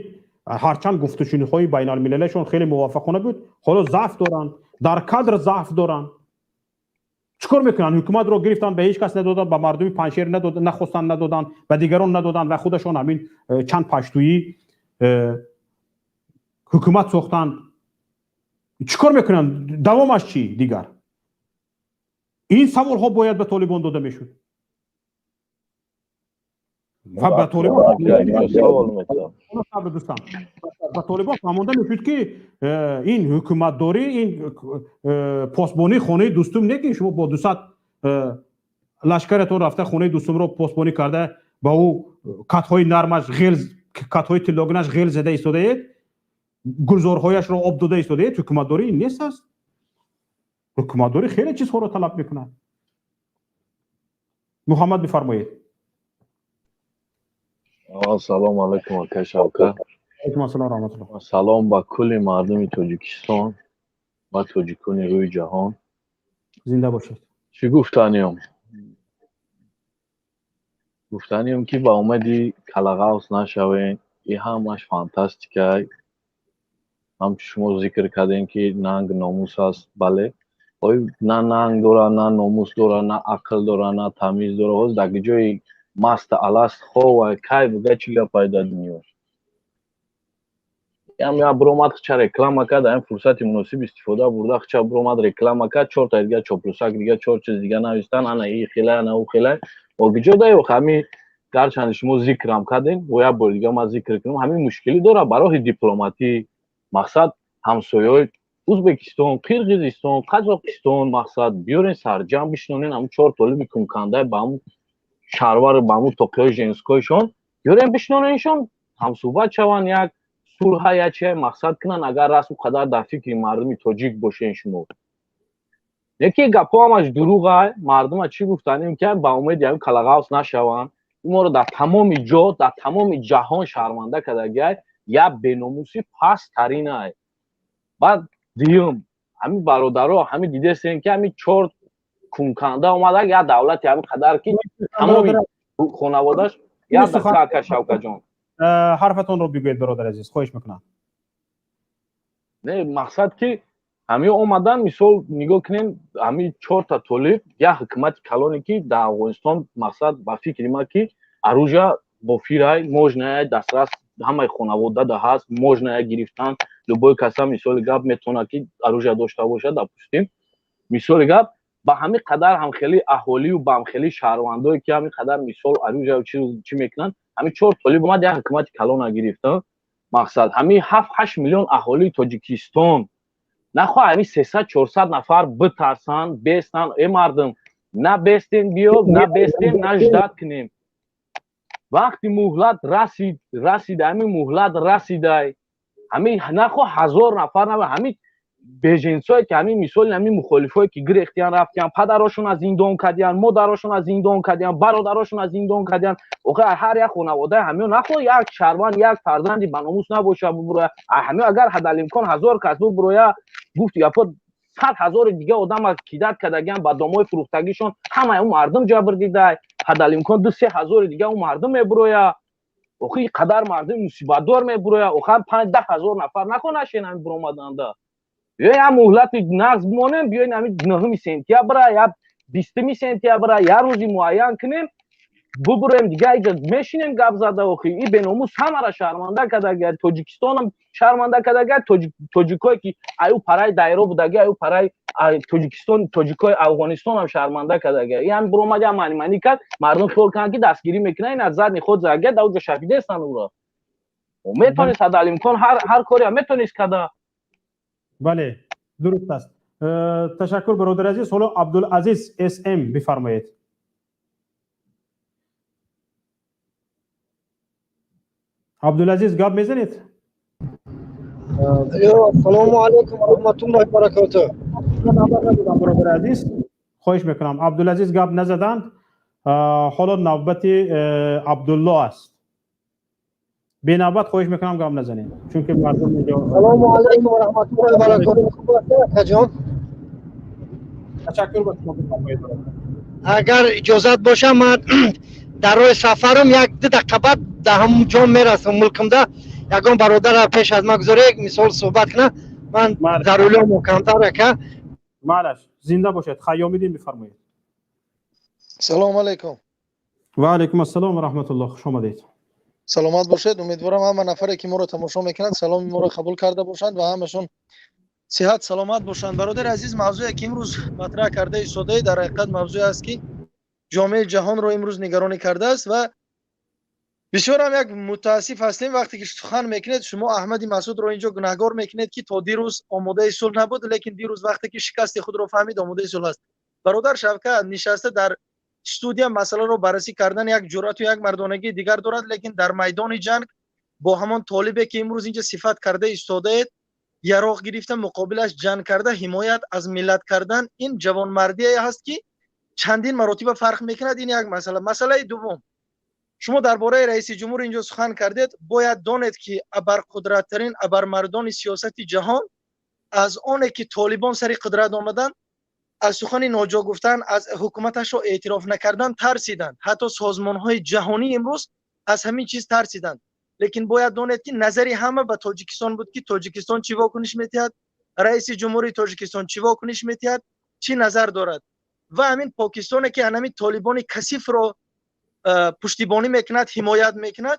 ҳарчанд гуфтушуниҳои байналмилалиашон хеле муваффақона буд, ҳоло заъф доранд, дар кадр заъф доранд. Чӣ кор мекунанд? Ҳукуматро гирифтанд, ба ҳеҷ кас надоданд, ба мардуми Паншер нахостанд, надоданд, ба дигарон надоданд ва худашон ҳамин чанд паштуӣ ҳукумат сохтанд. Чӣ кор мекунанд? Давомаш чӣ? Дигар ин саволҳо бояд ба толибон дода мешуд ва ба толибон, дӯстам, ба толибон фаҳмонда мешуд, ки ин ҳукуматдорӣ, ин посбонии хонаи Дӯстум не, ки шумо бо 200 лашкаратон рафта, хонаи Дӯстумро посбонӣ карда, ба ӯ катҳои нармаш ғел, катҳои тиллогинаш ғел зада истодаед, гулзорҳояшро об дода истодаед. Ҳукуматдорӣ ин нест аст. Ҳукуматдорӣ хеле чизҳоро талаб мекунад. Муҳаммад, бифармоед. Салому алайкум, ака Шавкат. Алайкум ассалом, раҳматуллоҳ. Салом ба кулли мардуми Тоҷикистон ва тоҷикони рӯи ҷаҳон. Зинда бошед. Чӣ гуфтаниём? Гуфтаниём, ки ба умеди калағавс нашавем. И ҳамаш фантастика. Ҳамчун шумо зикр кардем, ки нанг номус аст, бале, ой, на нанг дора, на номус дора, на ақл дора, на тамиз дора. Ҳоз дар ҷои маста аласт хова, кай буга, чӣ гапай дар дунё? Ям я биромад, хча реклама кард, ам фурсати муносиб истифода бурда, хча биромад, реклама кард, чорта дига чоплусак, дига чор чиз дига навистан, ана и хелай, ана ӯ хелай. Огиҷо даё ҳами, гарчанде шумо зикрам кардем, бо як бори дига ман зикр кунам, ҳамин мушкилӣ дора. Ба роҳи дипломатӣ, мақсад, ҳамсояҳои Ӯзбекистон, Қирғизистон, Қазоқистон, мақсад, биёрен, сарҷамъ бишинонен, ҳамун чор толиби кункандай ба ҳамун шарвару ба ҳамун тоқиҳои женскойшон биёрен, бишиноненшон, ҳамсӯҳбат шаванд, як сулҳа, як чия мақсад кунанд, агар расму қадар дар фикри мардуми тоҷик бошен шумо. Яке гапҳо ҳамаш дурӯға. Мардума чӣ гуфтанем, ки ба умеди ҳамин калағавс нашаванд. Моро дар тамоми ҷо, дар тамоми ҷаҳон шарманда кардагиай, як беномусӣ пасттаринай. Баъд дуюм, ҳамин бародаро, ҳамин дидестем, ки ҳамин чор кунканда омада, як давлати ҳамин қадар, ки тамоми хонаводааш як дақиқа, ака Шавкаҷон. Ҳарфатонро бигӯед, бародар азиз, хоҳиш мекунам. Не, мақсад, ки ҳамин омадан, мисол, нигоҳ кунем, ҳамин чорта толиб, як ҳукумати калоне, ки дар Афғонистон, мақсад, ба фикри ман, ки оружия бофирай, можно дастрас, ҳамаи хонавода да ҳаст, можно гирифтан, любой каса, мисоли гап, метавонад, ки оружия дошта бошад, допустим, мисоли гап, ба ҳамин қадар ҳамхели аҳолию ба ҳамхели шаҳрвандое, ки ҳамин қадар, мисол, оружия чӣ мекунанд, ҳамин чор толиб омад, як ҳукумати калона гирифта. Мақсад, ҳамин 7-8 миллион аҳолии Тоҷикистон нахоҳ ҳамин 300-400 нафар битарсанд, бестанд. Э, мардум, на бестем, биё, на бестем, на ждать кунем. Вақти муҳлат расид, расид, ҳамин муҳлат расидай, ҳамин нахоҳ 1000 нафар на, ҳамин беженцое, ки ҳамин, мисоли, ҳамин мухолифое, ки гирехтиян, рафтиян, падарошон аз зиндон кардиян, модарошон аз зиндон кардиян, бародарошон аз зиндон кардиян. Охир ҳар як хонаводаи ҳамиё нахоҳ як шаҳрванд, як фарзанди баномус набоша, бубуроя. Ҳамиё агар ҳадалимкон 1000 кас бубуроя, гуфти гапо, 100 000-и дига одама кидать кардагиян ба домои фурӯхтагишон. Ҳамаи он мардум ҷабр дидай. Ҳадалимкон 2-3 ҳазори дига он мардум мебуроя. Охир қадар мардуми мусибатдор мебуроя. Охир 5-10 ҳазор нафар нахоҳ нашен ҳамин буромаданда. Биёен, як муҳлати нағз бимонем, биёен, ҳамин 9 сентябра, я 20 сентябра, як рӯзи муайян кунем, бубуроем, дига иҷа мешинем гап зада. Охи и беномус ҳамара шарманда кардагия, Тоҷикистонам шарманда кардагия. Тоҷикое, ки аю параи дайро будаги, аю параи Тоҷикистон, тоҷикои Афғонистон ҳам шарманда кардага. И ҳам биромад, ям маниманӣ кард, мардум хиёл карданд, ки дастгирӣ мекунанд, ин аз задний ход зага, да уҷо шафидестан уро. Метавонист ҳадалимкон ҳар коре метавонист карда. Бале, дуруст аст. Ташаккур, бародари азиз. Ҳоло Абдулазиз СМ, бифармоед. Абдулазиз, гап мезанед? Ассалому алайкум ва раҳматуллоҳи ва баракотуҳ. Бародари азиз, хоҳиш мекунам. Абдулазиз гап назаданд. Ҳоло навбати Абдулло аст. Бенавбат хоҳиш мекунам, гап назанед, чунки мардум инҷо. Ассалому алайкум ва раҳматуллоҳи ва баракотуҳ, акаҷон. Ташаккур ба шумо, бифармоед. Агар иҷозат боша, ман дар роҳи сафарам, як ду дақиқа баъд дар ҳамон ҷо мерасам мулкамда. Ягон бародара пеш аз ман гузоре, мисол суҳбат кунам, ман заруриёмо камтар, ака. Малаш, зинда бошед. Хайёмиддин, бифармоед. Салому алайкум. Ва алайкум ассалом ва раҳматуллоҳ, хуш омадед. Саломат бошед. Умедворам, ҳама нафаре ки моро тамошо мекунанд, саломи моро қабул карда бошанд ва ҳамашон сиҳат саломат бошанд. Бародари азиз, мавзӯе ки имрӯз матраҳ карда истодаед, дар ҳақиқат мавзӯе аст, ки ҷомеаи ҷаҳонро имрӯз нигаронӣ кардааст ва бисёр ҳам як мутаассиф ҳастем, вақте ки сухан мекунед, шумо Аҳмади Масудро инҷо гунаҳгор мекунед, ки то дирӯз омодаи сулҳ набуд, лекин дирӯз вақте ки шикасти худро фаҳмид, омодаи сулҳ аст. Бародар Шавкат, нишаста дар студия масъаларо баррасӣ кардан як ҷуръату як мардонагии дигар дорад, лекин дар майдони ҷанг бо ҳамон толибе ки имрӯз инҷа сифат карда истодаед, яроқ гирифта, муқобилаш ҷанг карда, ҳимоят аз миллат кардан, ин ҷавонмардие ҳаст, ки чандин маротиба фарқ мекунад. Ин як масъала. Масъалаи дуввум, шумо дар бораи раиси ҷумҳур инҷо сухан кардед. Бояд донед, ки абарқудраттарин абармардони сиёсати ҷаҳон аз оне ки толибон сари қудрат омаданд, аз сухани ноҷо гуфтан, аз ҳукуматашро эътироф накардан тарсиданд. Ҳатто созмонҳои ҷаҳонӣ имрӯз аз ҳамин чиз тарсиданд. Лекин бояд донед, ки назари ҳама ба Тоҷикистон буд, ки Тоҷикистон чӣ вокуниш метиҳад, раиси ҷумҳурии Тоҷикистон чӣ вокуниш метиҳад, чӣ назар дорад. Ва ҳамин Покистоне ки ҳамин толибони касифро пуштибонӣ мекунад, ҳимоят мекунад,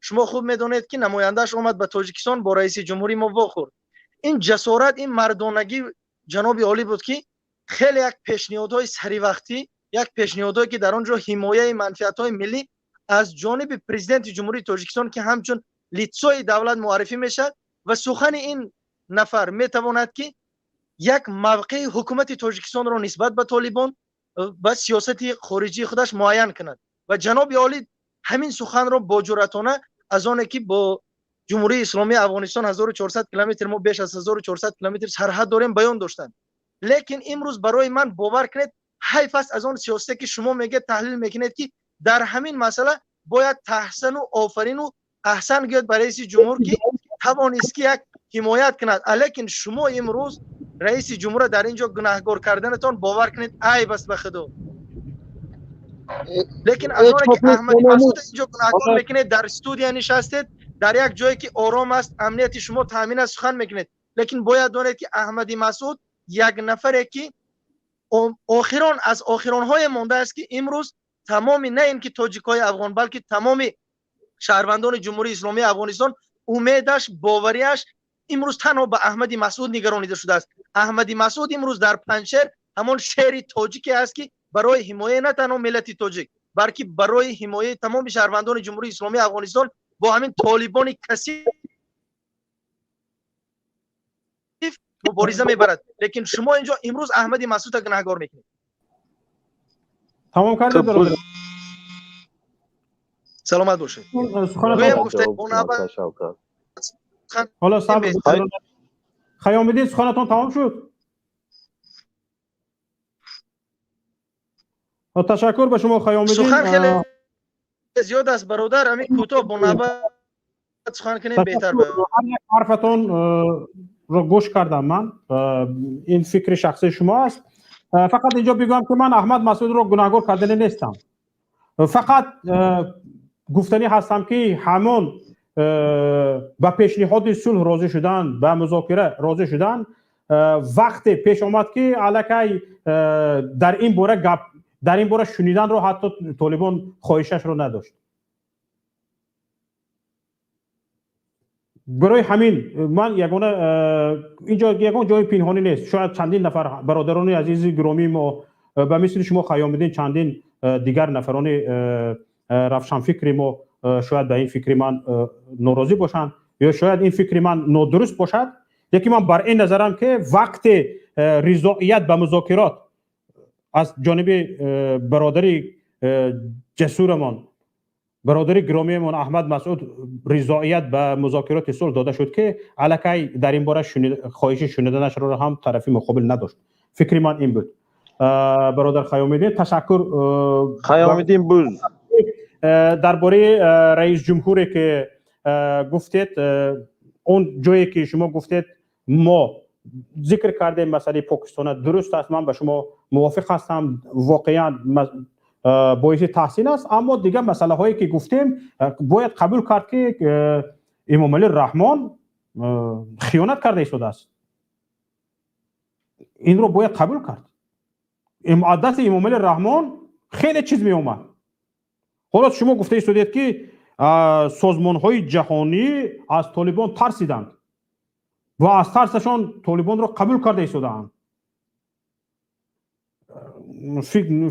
шумо хуб медонед, ки намояндааш омад ба Тоҷикистон, бо раиси ҷумҳури мо вохӯрд. Ин ҷасорат, ин мардонагӣ ҷаноби олӣ буд, ки хеле як пешниҳодҳои саривақтӣ, як пешниҳодҳое ки дар он ҷо ҳимояи манфиатҳои миллӣ аз ҷониби президенти Ҷумҳурии Тоҷикистон, ки ҳамчун лицои давлат муаррифӣ мешавад ва сухани ин нафар метавонад, ки як мавқеи ҳукумати Тоҷикистонро нисбат ба толибон ва сиёсати хориҷии худаш муайян кунад. Ва ҷаноби олӣ ҳамин суханро бо ҷуръатона, аз оне ки бо Ҷумҳурии Исломии Афғонистон 1400 километр, мо беш аз 1400 километр сарҳад дорем, баён доштанд. Лекин имрӯз барои ман, бовар кунед, ҳайф аст аз он сиёсате ки шумо мегӯед, таҳлил мекунед, ки дар ҳамин масъала бояд таҳсану офарину аҳсан гӯяд ба раиси ҷумҳур, ки тавонист, ки як ҳимоят кунад. Лекин шумо имрӯз раиси ҷумҳурро дар ин ҷо гунаҳгор карданатон, бовар кунед, айб аст ба худо. Лекин аз оне ки Аҳмади Масуд инҷо гунаҳгор мекунед, дар студия нишастед, дар як ҷое ки ором аст, амнияти шумо таъмин аст, сухан мекунед. Лекин бояд донед, ки Аҳмади Масуд як нафаре ки охирон аз охиронҳое мондааст, ки имрӯз тамоми, на ин ки тоҷикҳои афғон, балки тамоми шаҳрвандони Ҷумҳурии Исломии Афғонистон умедаш, бовариаш имрӯз танҳо ба Аҳмади Масуд нигаронида шудааст. Аҳмади Масуд имрӯз дар Панҷшер ҳамон шери тоҷике аст, ки барои ҳимояи на танҳо миллати тоҷик, балки барои ҳимояи тамоми шаҳрвандони Ҷумҳурии Исломии Афғонистон бо ҳамин толибони касиф мубориза мебарад. Лекин шумо инҷо имрӯз Аҳмади Масудро гунаҳгор мекунед. Тамом кардед, бародар? Саломат бошед. Ҳоло сабр, Хаёмиддин, суханатон тамом шуд? Ташаккур ба шумо, Хаёмиддин. Сухан хеле зиёд аст, бародар, ҳамин кӯтоҳ бо навбат сухан кунем беҳтар. Ҳар як ҳарфатон ро гӯш кардам ман. Ин фикри шахсии шумо аст. Фақат инҷо бигӯям, ки ман Аҳмад Масудро гунаҳгор кардани нестам. Фақат гуфтанӣ ҳастам, ки ҳамон ба пешниҳоди сулҳ розӣ шудан, ба музокира розӣ шудан вақте пеш омад, ки аллакай дар ин бора гап, дар ин бора шуниданро ҳатто толибон хоҳишашро надошт. Барои ҳамин ман ягона инҷо ягон ҷои пинҳонӣ нест. Шояд чандин нафар бародарони азизи гиромии мо, ба мисли шумо Хайёмиддин, чандин дигар нафарони равшанфикри мо шояд ба ин фикри ман норозӣ бошанд ё шояд ин фикри ман нодуруст бошад, лекин ман бар ин назарам, ки вақте ризоият ба музокирот аз ҷониби бародари ҷасурамон, бародари гиромиямон Аҳмад Масъуд ризоият ба музокироти сулҳ дода шуд, ки аллакай дар ин бора хоҳиши шуниданашро ҳам тарафи муқобил надошт. Фикри ман ин буд. Бародар Хайёмиддин, ташаккур. Хайёмиддин буз. Дар бораи раис ҷумҳуре ки гуфтед, он ҷое ки шумо гуфтед, мо зикр кардем масъалаи Покистона, дуруст аст, ман ба шумо мувофиқ ҳастам, воқеан боиси таҳсин аст. Аммо дигар масъалаҳое ки гуфтем, бояд қабул кард, ки Эмомалӣ Раҳмон хиёнат карда истодааст. Инро бояд қабул кард. Аз дасти Эмомалӣ Раҳмон хеле чиз меомад. Ҳоло шумо гуфта истодед, ки созмонҳои ҷаҳонӣ аз Толибон тарсиданд ва аз тарсашон Толибонро қабул карда истодаанд.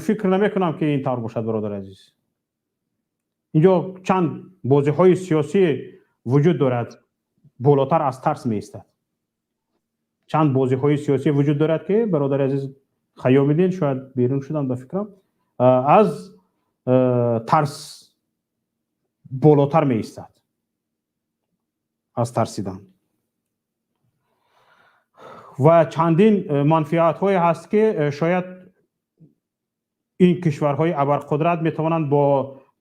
Фикр намекунам, ки ин тавр бошад, бародари азиз. Инҷо чанд бозиҳои сиёсӣ вуҷуд дорад, болотар аз тарс меистад. Чанд бозиҳои сиёсӣ вуҷуд дорад, ки бародари азиз Хайёмиддин шояд берун шуданд, ба фикрам, аз тарс болотар меистад, аз тарсидан. Ва чандин манфиатҳое ҳаст, ки шояд ин кишварҳои абарқудрат метавонанд бо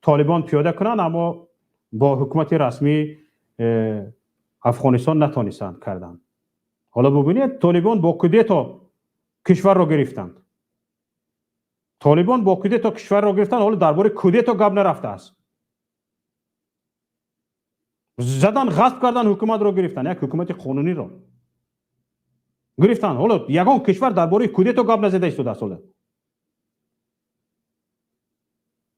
Толибон пиёда кунанд, аммо бо ҳукумати расмии Афғонистон натонистанд карданд. Ҳоло бубинед, Толибон бо кудето кишварро гирифтанд. Толибон бо кудето кишварро гирифтанд. Ҳоло дар бораи кудето гап нарафтааст. Задан, ғасб кардан, ҳукуматро гирифтанд, як ҳукумати қонуниро гирифтанд. Ҳоло ягон кишвар дар бораи кудето гап назада истодааст. Ҳоло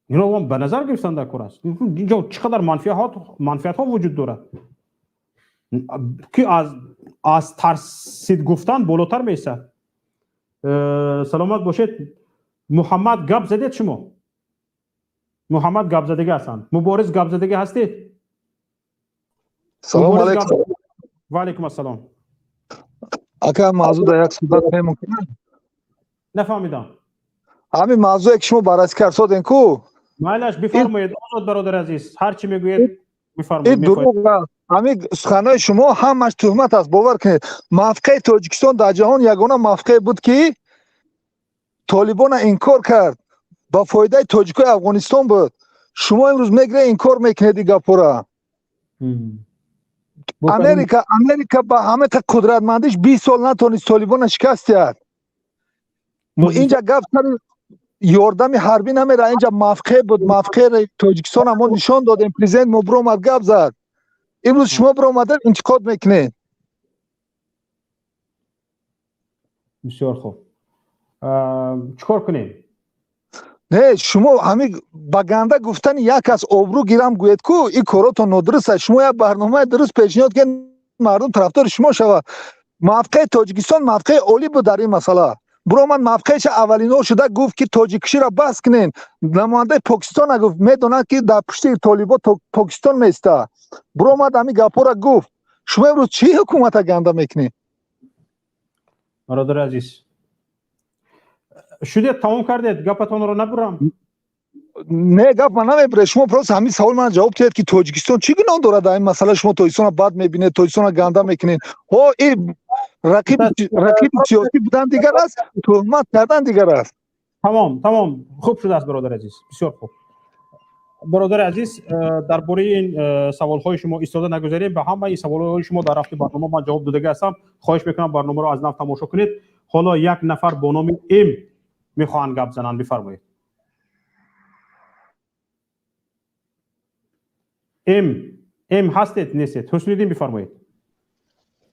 инро ба назар гирифтан дар кор аст. Инҷо чӣ қадар манфиатҳо вуҷуд дорад, ки аз тарсид гуфтан болотар меистад. Саломат бошед. Муҳаммад, гап задед шумо? Муҳаммад гап задагӣ ҳастанд. Мубориз, гап задагӣ ҳастед? Салому алайкум. Ва алайкум ассалом. Ака, мавзӯъ дар як суҳбат мумкин? Нафаҳмидам. Ҳамин мавзӯе ки шумо баррасӣ кардсоден ку. Майлаш, бифармоед, озод, бародари азиз, ҳар чӣ мегӯед, бифармоед. Ин дурӯғ аст. Ҳамин суханҳои шумо ҳамаш туҳмат аст, бовар кунед. Мавқеи Тоҷикистон дар ҷаҳон ягона мавқее буд, ки Толибона инкор кард, ба фоидаи тоҷикои Афғонистон буд. Шумо имрӯз мегиред, инкор мекунед ин гапҳоро. Америка ба ҳама қудратмандиш 20 сол натонист Толибона шикаст диҳад. Инҷа гап сари ёрдами ҳарбӣ намера, инҷа мавқеъ буд. Мавқеи Тоҷикистона мо нишон додем, президент мо биромад, гап зад. Имрӯз шумо биромадед, интиқод мекунед. Бисёр хуб, чӣ кор кунем? Не, шумо ҳамин ба ганда гуфтани як кас обрӯ гирам гӯед ку, ин коротон нодуруст аст. Шумо як барномаи дуруст пешниҳод кунед, мардум тарафдори шумо шавад. Мавқеи Тоҷикистон мавқеи олӣ буд дар ин масъала. Биромад, мавқеиша аввалино шуда гуфт, ки тоҷиккуширо бас кунен. Намояндаи Покистона гуфт, медонад, ки дар пушти толибо Покистон меиста. Биромад, ҳамин гапҳоро гуфт. Шумо имрӯз чӣ ҳукумата ганда мекунед? Бародари азиз, шудед, тамом кардед гапатонро? Набурам? Не, гап ман намебуред. Шумо просто ҳамин савол ман ҷавоб диҳед, ки Тоҷикистон чӣ гуноҳ дорад дар ин масъала? Шумо Тоҷикистонро бад мебинед, Тоҷикистонро ганда мекунед. Ҳо, ин рақиби сиёсӣ будан дигар аст, туҳмат кардан дигар аст. Тамом, хуб шудааст, бародари азиз, бисёр хуб. Бародари азиз, дар бораи ин саволҳои шумо истода нагузарем. Ба ҳамаи саволҳои шумо дар рафти барнома ман ҷавоб додагӣ ҳастам. Хоҳиш мекунам, барномаро аз нав тамошо кунед. Ҳоло як нафар бо номи М мехоҳанд гап зананд, бифармоед. М ҳастед, нестед? Ҳусниddин, бифармоед.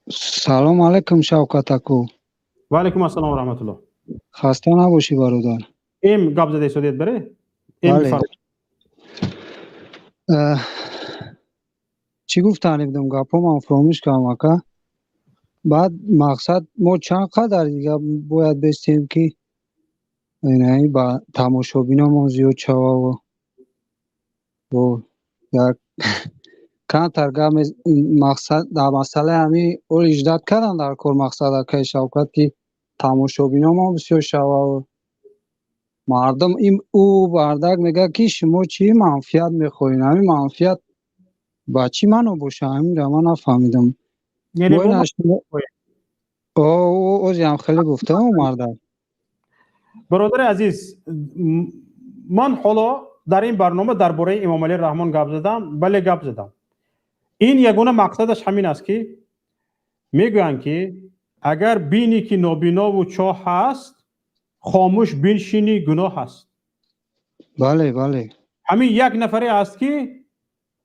Салом алайкум, Шавкат аку. Ва алайкум ассалом ва раҳматуллоҳ. Хаста набошӣ, бародар. М гап зада истодед, баре? М, бифармоед. Чӣ гуфтанӣ будам, гапҳо ман фаромӯш кардам, ака. Баъд мақсад, мо чанд қадар дига бояд бестем, ки ба тамошобиномон зиёд шававу бо як камтар гап, мақсад дар масъалаи ҳамин оли ждать кардан дар кор, мақсад, акаи Шавкат, ки тамошобиномон бисёр шававу мардум ин ӯ бардак мегӯяд, ки шумо чӣ манфиат мехоҳед? Ҳамин манфиат ба чӣ маъно боша, ҳаминро ман нафаҳмидам. Озиам хеле гуфтам мардак. Бародари азиз, ман ҳоло дар ин барнома дар бораи Эмомалӣ Раҳмон гап задам. Бале, гап задам. Ин ягона мақсадаш ҳамин аст, ки мегӯянд, ки агар бинӣ, ки нобинову чоҳ ҳаст, хомӯш биншинӣ гуноҳ аст. Бале, бале. Ҳамин як нафаре аст, ки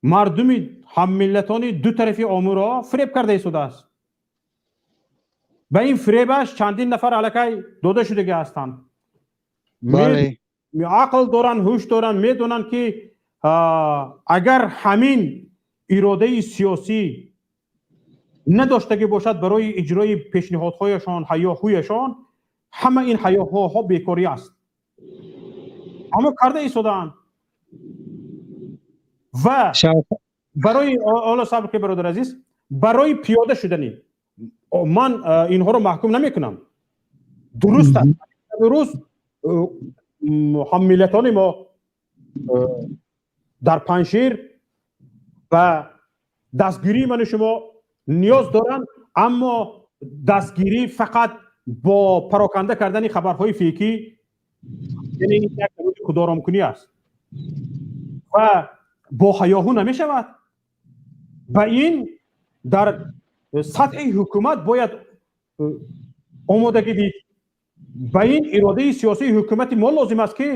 мардуми ҳаммиллатони ду тарафи Омӯро фиреб карда истодааст. Ба ин фиребаш чандин нафар аллакай дода шудагӣ ҳастанд. Ақл доранд, ҳуш доранд, медонанд, ки агар ҳамин иродаи сиёсӣ надоштагӣ бошад барои иҷрои пешниҳодҳояшон, ҳаёҳӯяшон, ҳама ин ҳаёҳоҳо бекорӣ аст. Аммо карда истодаанд. Ва барои ҳоло, сабр ки, бародар азиз, барои пиёда шудани ман инҳоро маҳкум намекунам. Дуруст аст, рӯз ҳаммиллатони мо дар Паншер ба дастгирии ману шумо ниёз доранд, аммо дастгирӣ фақат бо пароканда кардани хабарҳои фейкӣ, яъне ин як намуди худоромкунӣ аст ва бо ҳаёҳу намешавад. Ба ин дар сатҳи ҳукумат бояд омодагӣ дид. Ба ин иродаи сиёсии ҳукумати мо лозим аст, ки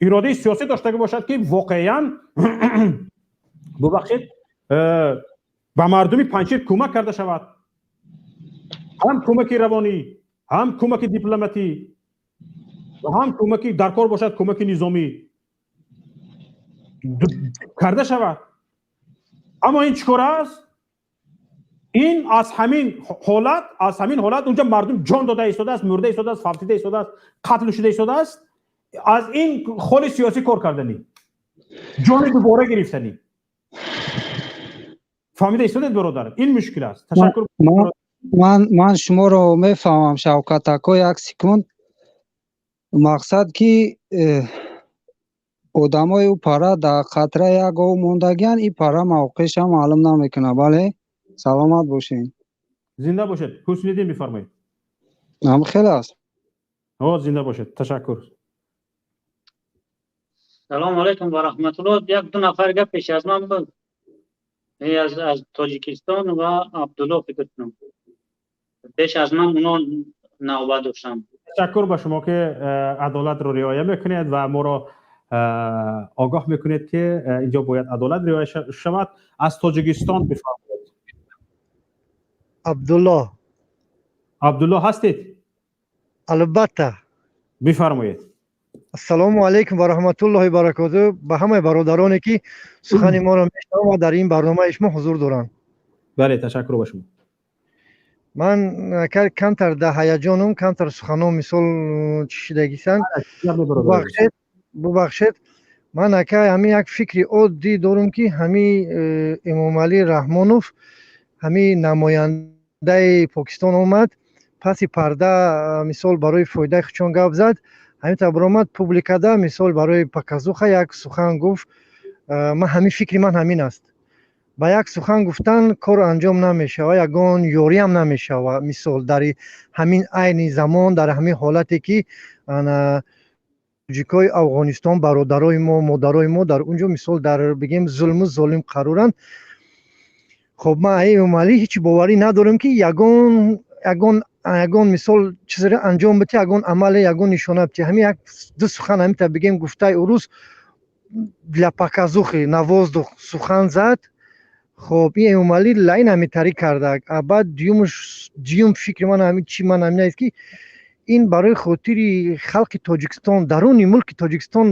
иродаи сиёсӣ доштагӣ бошад, ки воқеан, бубахшед, ба мардуми Панҷшер кӯмак карда шавад, ҳам кӯмаки равонӣ, ҳам кӯмаки дипломатӣ ва ҳам кӯмаки дар кор бошад, кӯмаки низомӣ карда шавад. Аммо ин чӣ кор аст? Ин аз ҳамин ҳолат унҷа мардум ҷон дода истодааст, мурда истодааст, фавтида истодааст, қатл шуда истодааст. Аз ин холи сиёсӣ кор карданӣ, ҷони дубора гирифтанӣ, фаҳмида истодед, бародар, ин мушкил аст. Ташаккур. Ман шуморо мефаҳмам, Шавкат ако, як секунд. Мақсад ки одамои ӯ пара дар қатра як гов мондагиян, и пара мавқеъша маълум намекунад. Бале, саломат бошед. Зинда бошед. Ҳусниддин, бифармоед. Ҳам хел аст. О, зинда бошед, ташаккур. Салому алайкум ва раҳматуллоҳ. Як ду нафар гап пеш аз ман буд, аз Тоҷикистон ва Абдулло, фикр кунам, пеш аз ман уно навбат доштам. Ташаккур ба шумо, ки адолатро риоя мекунед ва моро огоҳ мекунед, ки инҷо бояд адолат риоя шавад. Аз Тоҷикистон бифармоед. Абдулло. Абдулло ҳастед? Албатта. Бифармоед. Ассалому алайкум ва раҳматуллоҳи баракоту ба ҳамаи бародароне, ки сухани моро мешунаванд ва дар ин барномаи шумо ҳузур доранд. Бале, ташаккур ба шумо. Ман камтар дар ҳаяҷонум, камтар суханон мисол чишидагисанд, бубахшед, бубахшед. Ман, ака, ҳамин як фикри оддӣ дорум, ки ҳамин Эмомалӣ Раҳмонов, ҳамин намояндаи Покистон омад, паси парда мисол барои фоидаи худшон гап зад, ҳамин тавр омад публикада, мисол барои показуха як сухан гуфт. Ман ҳамин фикри ман ҳамин аст: ба як сухан гуфтан кор анҷом намешавад, ягон ёриам намешавад. Мисол, дар ҳамин айни замон, дар ҳамин ҳолате ки тоҷикои Афғонистон, бародарои мо, модарои мо дар он ҷо, мисол, дар бигем зулму золим қароранд. Хоб, ман Эмомалӣ ҳеҷ боварӣ надорам, ки ягон мисол чизеро анҷом бите, ягон амале, ягон нишона бите. Ҳамин як ду сухан, ҳамин бигем, гуфтаи урус, для показухи, на воздух сухан зад. Хоб, ин Эмомалӣ лайн ҳамин тариқ карда. Баъд дуюм фикри ман ҳамин чи ман ҳамин аст, ки Ин барои хотири халқи Тоҷикистон, даруни мулки Тоҷикистон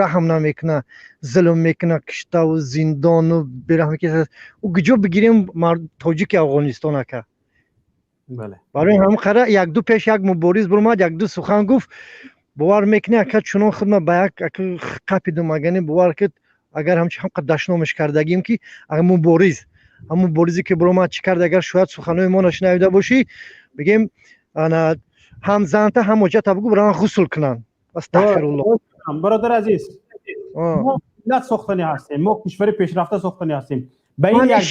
раҳм намекуна, зулм мекуна, киштаву зиндону бераҳм. Ӯ куҷо бигирем тоҷики Афғонистон, ака? Барои ҳамин қара як-ду пеш як мубориз буромад, як-ду сухан гуфт, бовар мекунӣ, ака, чунон худма ба як қапидум, агани бовар кид, агар ҳамчи ҳамқа дашномаш кардагим, ки мубориз, ҳам муборизе ки буромад, чӣ кард, агар шояд суханои мо нашунавида бошӣ, бигем, ана ҳам занта, ҳам ҳоҷата бугу бираванд ғусл кунанд. Астағфируллоҳ. Бародар азиз, мо миллат сохтанӣ ҳастем, мо кишвари пешрафта сохтанӣ ҳастем. Ба ин як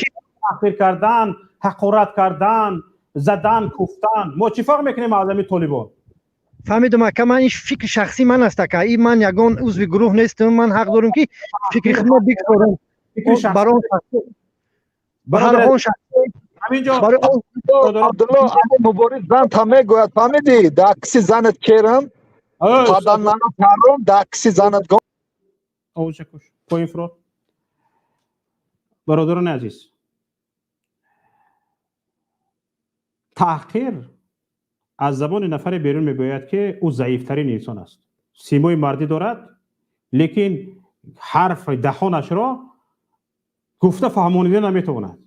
таҳқир кардан, ҳақорат кардан, задан, куфтан, мо чӣ фарқ мекунем аз ҳамин толибон? Фаҳмидум, ака, ман ин фикри шахсии ман аст, ака. И ман ягон узви гурӯҳ нестам, ман ҳақ дорам, ки фикри худро бигзорам. Барон Абдулло, мубориз занта мегӯяд, фаҳмидӣ, дар киси занат керам, падан паром, дар киси занат. Поин фурод. Бародарони азиз, таҳқир аз забони нафаре берун мебояд, ки ӯ заифтарин инсон аст. Симои мардӣ дорад, лекин ҳарфи даҳонашро гуфта фаҳмонида наметавонад.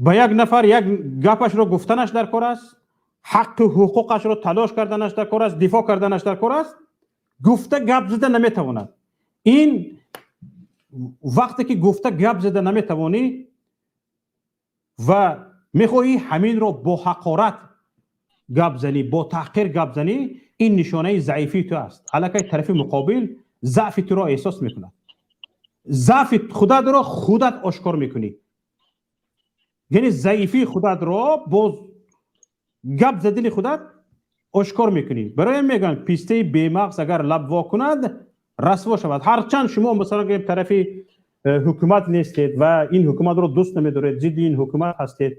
Ба як нафар як гапашро гуфтанаш дар кор аст, ҳаққу ҳуқуқашро талош карданаш дар кор аст, дифоъ карданаш дар кор аст, гуфта гап зада наметавонад. Ин вақте ки гуфта гап зада наметавонӣ ва мехоҳӣ ҳаминро бо ҳақорат гап занӣ, бо таҳқир гап занӣ, ин нишонаи заифии ту аст. Аллакай тарафи муқобил заъфи туро эҳсос мекунад. Заъфи худатро худат ошкор мекунӣ. Яъне заифии худатро бо гап задани худат ошкор мекунӣ. Барои ин мегӯянд, пистаи бемағз агар лаб во кунад, расво шавад. Ҳарчанд шумо, масалан гӯем, тарафи ҳукумат нестед ва ин ҳукуматро дӯст намедоред, зидди ин ҳукумат ҳастед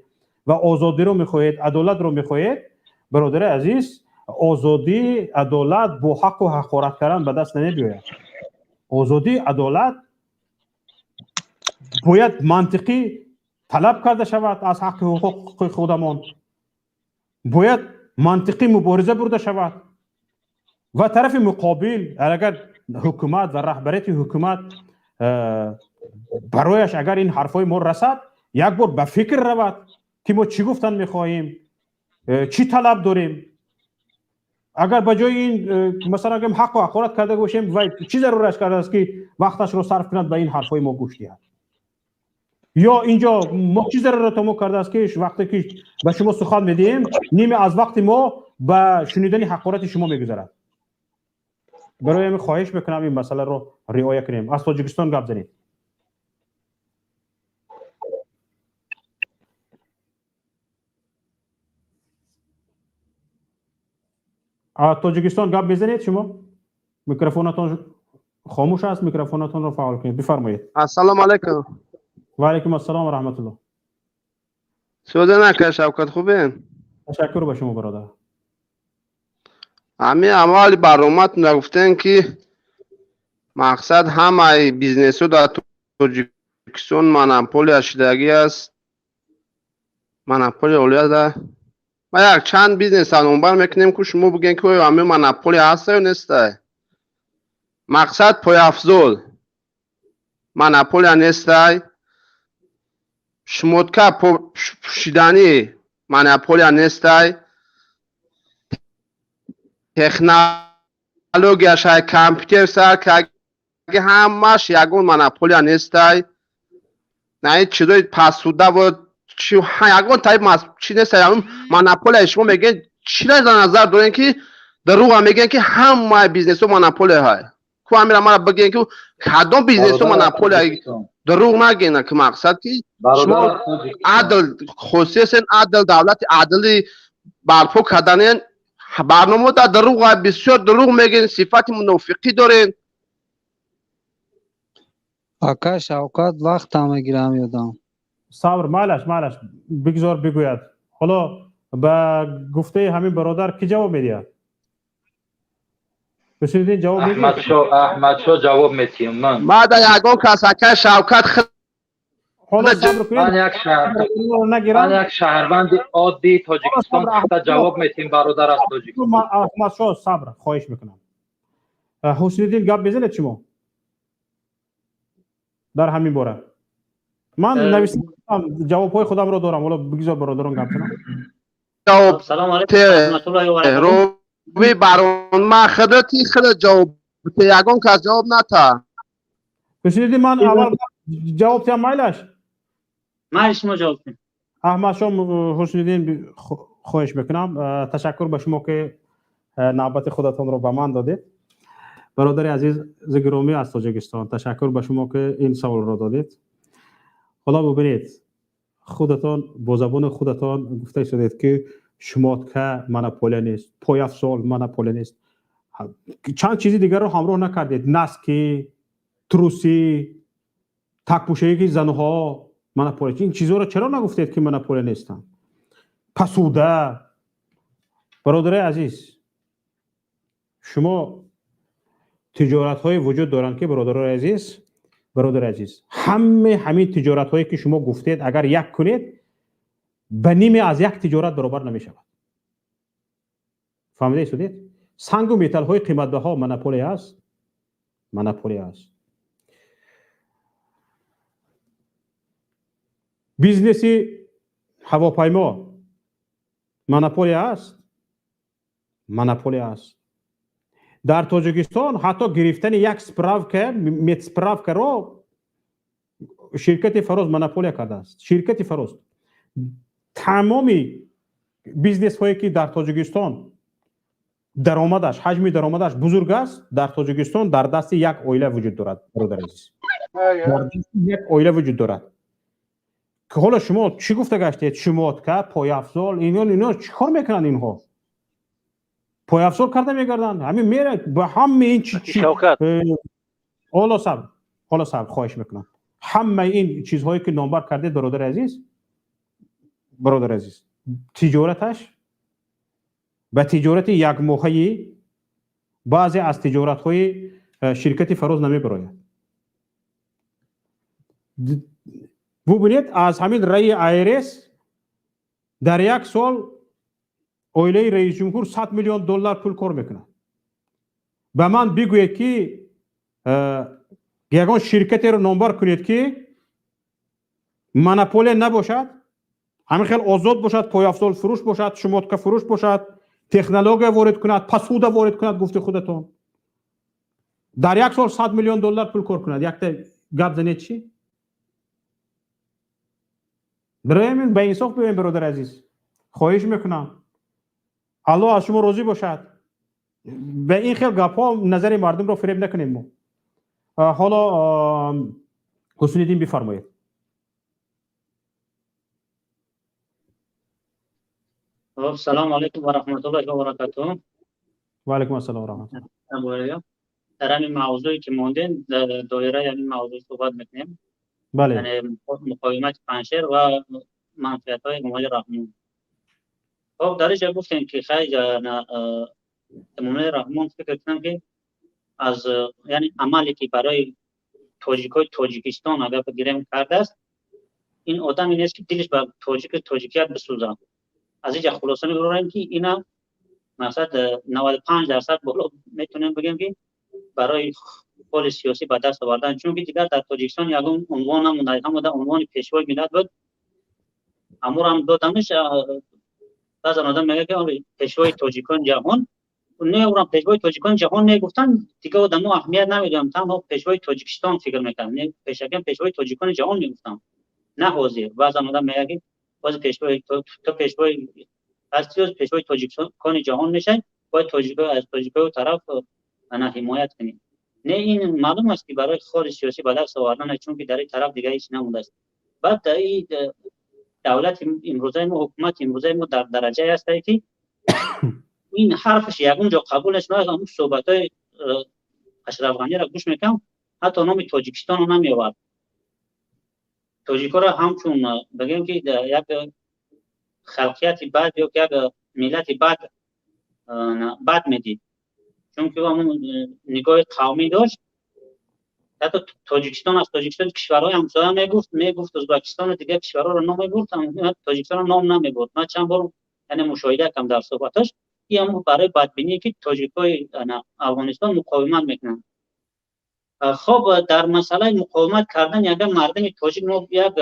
ва озодиро мехоҳед, адолатро мехоҳед, бародари азиз, озодӣ, адолат бо ҳаққу ҳақорат кардан ба даст намебиёяд. Озодӣ, адолат бояд мантиқӣ талаб карда шавад аз ҳаққи ҳуқуқи худамон, бояд мантиқӣ мубориза бурда шавад ва тарафи муқобил, агар ҳукумат ва раҳбарияти ҳукумат барояш агар ин ҳарфҳои мо расад, як бор ба фикр равад, ки мо чӣ гуфтан мехоҳем, чӣ талаб дорем. Агар ба ҷои ин, масалан гӯем, ҳаққу ҳақорат карда бошем, ва чӣ зарураш кардааст, ки вақташро сарф кунад, ба ин ҳарфҳои мо гӯш диҳад? Ё инҷо мо чӣ зарурато мо кардааст, ки вақте ки ба шумо сухан медиҳем, ниме аз вақти мо ба шунидани ҳақорати шумо мегузарад? Барои ҳамин хоҳиш мекунам, ин масъаларо риоя кунем. Аз Тоҷикистон гап занед. Аз Тоҷикистон гап мезанед шумо? Микрофонатон хомӯш аст, микрофонатонро фаъол кунед. Бифармоед. Ассалому алайкум. Ва алайкум ассалом ва раҳматуллоҳ. Сӯзан ака Шавкат, хубен? Ташаккур ба шумо, бародар. Ҳамин аввали барномаатон гуфтем, ки мақсад ҳамаи бизнесҳо дар Тоҷикистон монополия шудагӣ аст, монополия олияда. Ма як чанд бизнеса номбар мекунем, ки шумо бигӯед, ки оё ҳамин монополия ҳаста ё неста. Мақсад пойафзол монополия нестай, шмотка пӯшиданӣ монополия нестай, технологияшай компютер сар карги ҳамаш ягон монополия нестай, на ин чизои пасуда ва чи ягон таип чи нестай. Монополия шумо мегӯед, чира дар назар дорем, ки дурӯға мегӯянд, ки ҳамаи бизнесҳо монополия ҳай? Ку ҳамира мара бигӯем, ки кадом бизнесҳо монополия? Дурӯғ нагӯен, ки мақсад ки шумо адл хосиясен, адл, давлати адлӣ барпо карданен. Барнома дар дурӯға, бисёр дурӯғ мегӯен, сифати мунофиқӣ дорен. Ака Шавкат, вақтам мегирам ёдам. Сабр, майлаш, майлаш, бигзор бигӯяд. Ҳоло ба гуфтаи ҳамин бародар кӣ ҷавоб медиҳад? Ҳусайниддин, ҷавоб медиҳад? Аҳмадшо, Аҳмадшо ҷавоб медиҳам ман. Мада ягон кас, ака Шавкат. Ҳоло сабр кунед. Ман як шаҳр ман як шаҳрванди оддии Тоҷикистон пухта ҷавоб метим, бародар аз Тоҷикистон. Аҳмадшоҳ, сабр, хоҳиш мекунам. Ҳусниddин, гап мезанед шумо дар ҳамин бора? Ман нависам, ҷавобҳои худамро дорам. Ҳоло бигзор бародарон гап зананд. Ҷавоб. Салом алейкум ва раҳматуллоҳи ва баракатуҳ. Рови барон, ма худати худа ҷавоб те, ягон кас ҷавоб ната. Ҳусниddин, ман аввал ҷавоб тиям, майлаш? Майли, шумо ҷавоб диҳед. Аҳмадшоҳ Ҳусниddин, хоҳиш мекунам. Ташаккур ба шумо, ки навбати худатонро ба ман додед. Бародари азиз гиромӣ аз Тоҷикистон, ташаккур ба шумо, ки ин саволро додед. Ҳоло бубинед, худатон бо забони худатон гуфта истодед, ки шмотка монополия нест, пойафзол монополия нест, чанд чизи дигарро ҳамроҳ накардед: носки, трусы, такпӯшаги занҳо монополия. Ин чизҳоро чаро нагуфтед, ки монополия нестанд? Посуда. Бародари азиз, шумо тиҷоратҳое вуҷуд доранд, ки бародарои азиз, бародари азиз, ҳаме ҳамин тиҷоратҳое, ки шумо гуфтед, агар як кунед, ба ниме аз як тиҷорат баробар намешавад. Фаҳмида истодед? Сангу металлҳои қиматбаҳо монополия аст? Монополия аст. Бизнеси ҳавопаймо монополия аст? Монополия аст. Дар Тоҷикистон ҳатто гирифтани як справка, медсправкаро ширкати Фароз монополия кардааст. Ширкати Фароз. Тамоми бизнесҳое, ки дар Тоҷикистон даромадаш, ҳаҷми даромадаш бузург аст, дар Тоҷикистон дар дасти як оила вуҷуд дорад, бародари азиз, дар дасти як оила вуҷуд дорад. Ки ҳоло шумо чӣ гуфта гаштед? Шмотка, пойафзол, ино чӣ кор мекунанд? Инҳо пойафзол карда мегарданд. Ҳамин мера ба ҳамаи ин чи ҳоло сабр, ҳоло сабр, хоҳиш мекунам. Ҳамаи ин чизҳое, ки номбар кардед, бародари азиз, бародари азиз, тиҷораташ ба тиҷорати якмоҳаи баъзе аз тиҷоратҳои ширкати Фароз намебарояд. Бубинед, аз ҳамин раи IRS дар як сол оилаи раисҷумҳур 100 миллион доллар пул кор мекунад. Ба ман бигӯед, ки ягон ширкатеро номбар кунед, ки монополия набошад, ҳамин хел озод бошад, пойафзол фурӯш бошад, шмотка фурӯш бошад, технология ворид кунад, посуда ворид кунад, гуфти худатон, дар як сол 100 миллион доллар пул кор кунад. Якта гап занед чӣ? Барои ба инсоф биёем, бародари азиз, хоҳиш мекунам. Аллоҳ аз шумо розӣ бошад. Ба ин хел гапҳо назари мардумро фиреб накунем мо. Ҳоло Ҳусниddин, бифармоед. Салому алайкум ва раҳматуллоҳи ва баракатуҳ. Ва алайкум ассалом ва раҳматуллоҳ. Дар ҳамин мавзӯе, ки мондем, дар доираи ҳамин мавзӯъ суҳбат мекунем. Бале. Яъне муқовимати Панҷшер ва манфиатҳои Эмомалӣ Раҳмон. Хоб, дар инҷа гуфтем, ки хай, Эмомалӣ Раҳмон, фикр кунам, ки аз яъне амале, ки барои тоҷикои Тоҷикистон, агар бигирем, кардааст, ин одаме нест, ки дилаш ба тоҷику тоҷикият бисӯзад. Аз инҷа хулоса мебарорем, ки ина мақсад 95% боло метавонем бигем, ки барои ҳоли сиёсӣ ба даст овардан, чунки дигар дар Тоҷикистон ягон унвон намонда. Ҳамода унвони пешвои миллат буд, амурам додамиш. Баъзан одам мегӯяд, ки пешвои тоҷикони ҷаҳон. Не, урам пешвои тоҷикони ҷаҳон мегуфтанд, дигар одамо аҳамият намедоданд, танҳо пешвои Тоҷикистон фикр мекарданд. Не, пешакиам пешвои тоҷикони ҷаҳон мегуфтанд, на ҳозир. Баъзан одам мегӯяд, ки боз пешвои то пешвои ҳасти, пешвои тоҷикони ҷаҳон мешавад, бояд тоҷико аз тоҷикои тараф ана ҳимоят кунем. Не, ин маълум аст, ки барои хори сиёсӣ ба даст овардан, чунки дар ин тараф дигар ҳеҷ намондааст. Баъд дар ин давлати имрӯзаи мо, ҳукумати имрӯзаи мо дар дараҷае ҳастае, ки ин ҳарфаш ягон ҷо қабул нест. Ман ҳамун суҳбатҳои Ашраф Ғаниро гӯш мекунам, ҳатто номи Тоҷикистонро намеовард. Тоҷикоро ҳамчун, бигем, ки як халқияти бад ё як миллати бад медид, чунки ӯ ҳамун нигоҳи қавмӣ дошт. Ҳатто Тоҷикистон, аз Тоҷикистон кишварҳои ҳамсоя мегуфт, Ӯзбекистону дигар кишварҳоро ном мебурд, Тоҷикистонро ном намебурд. Ман чанд бор, яъне, мушоҳида кардам дар суҳбаташ. Ин ҳам барои бадбиние, ки тоҷикҳои Афғонистон муқовимат мекунанд. Хоб, дар масъалаи муқовимат кардан, агар мардуми тоҷик мо як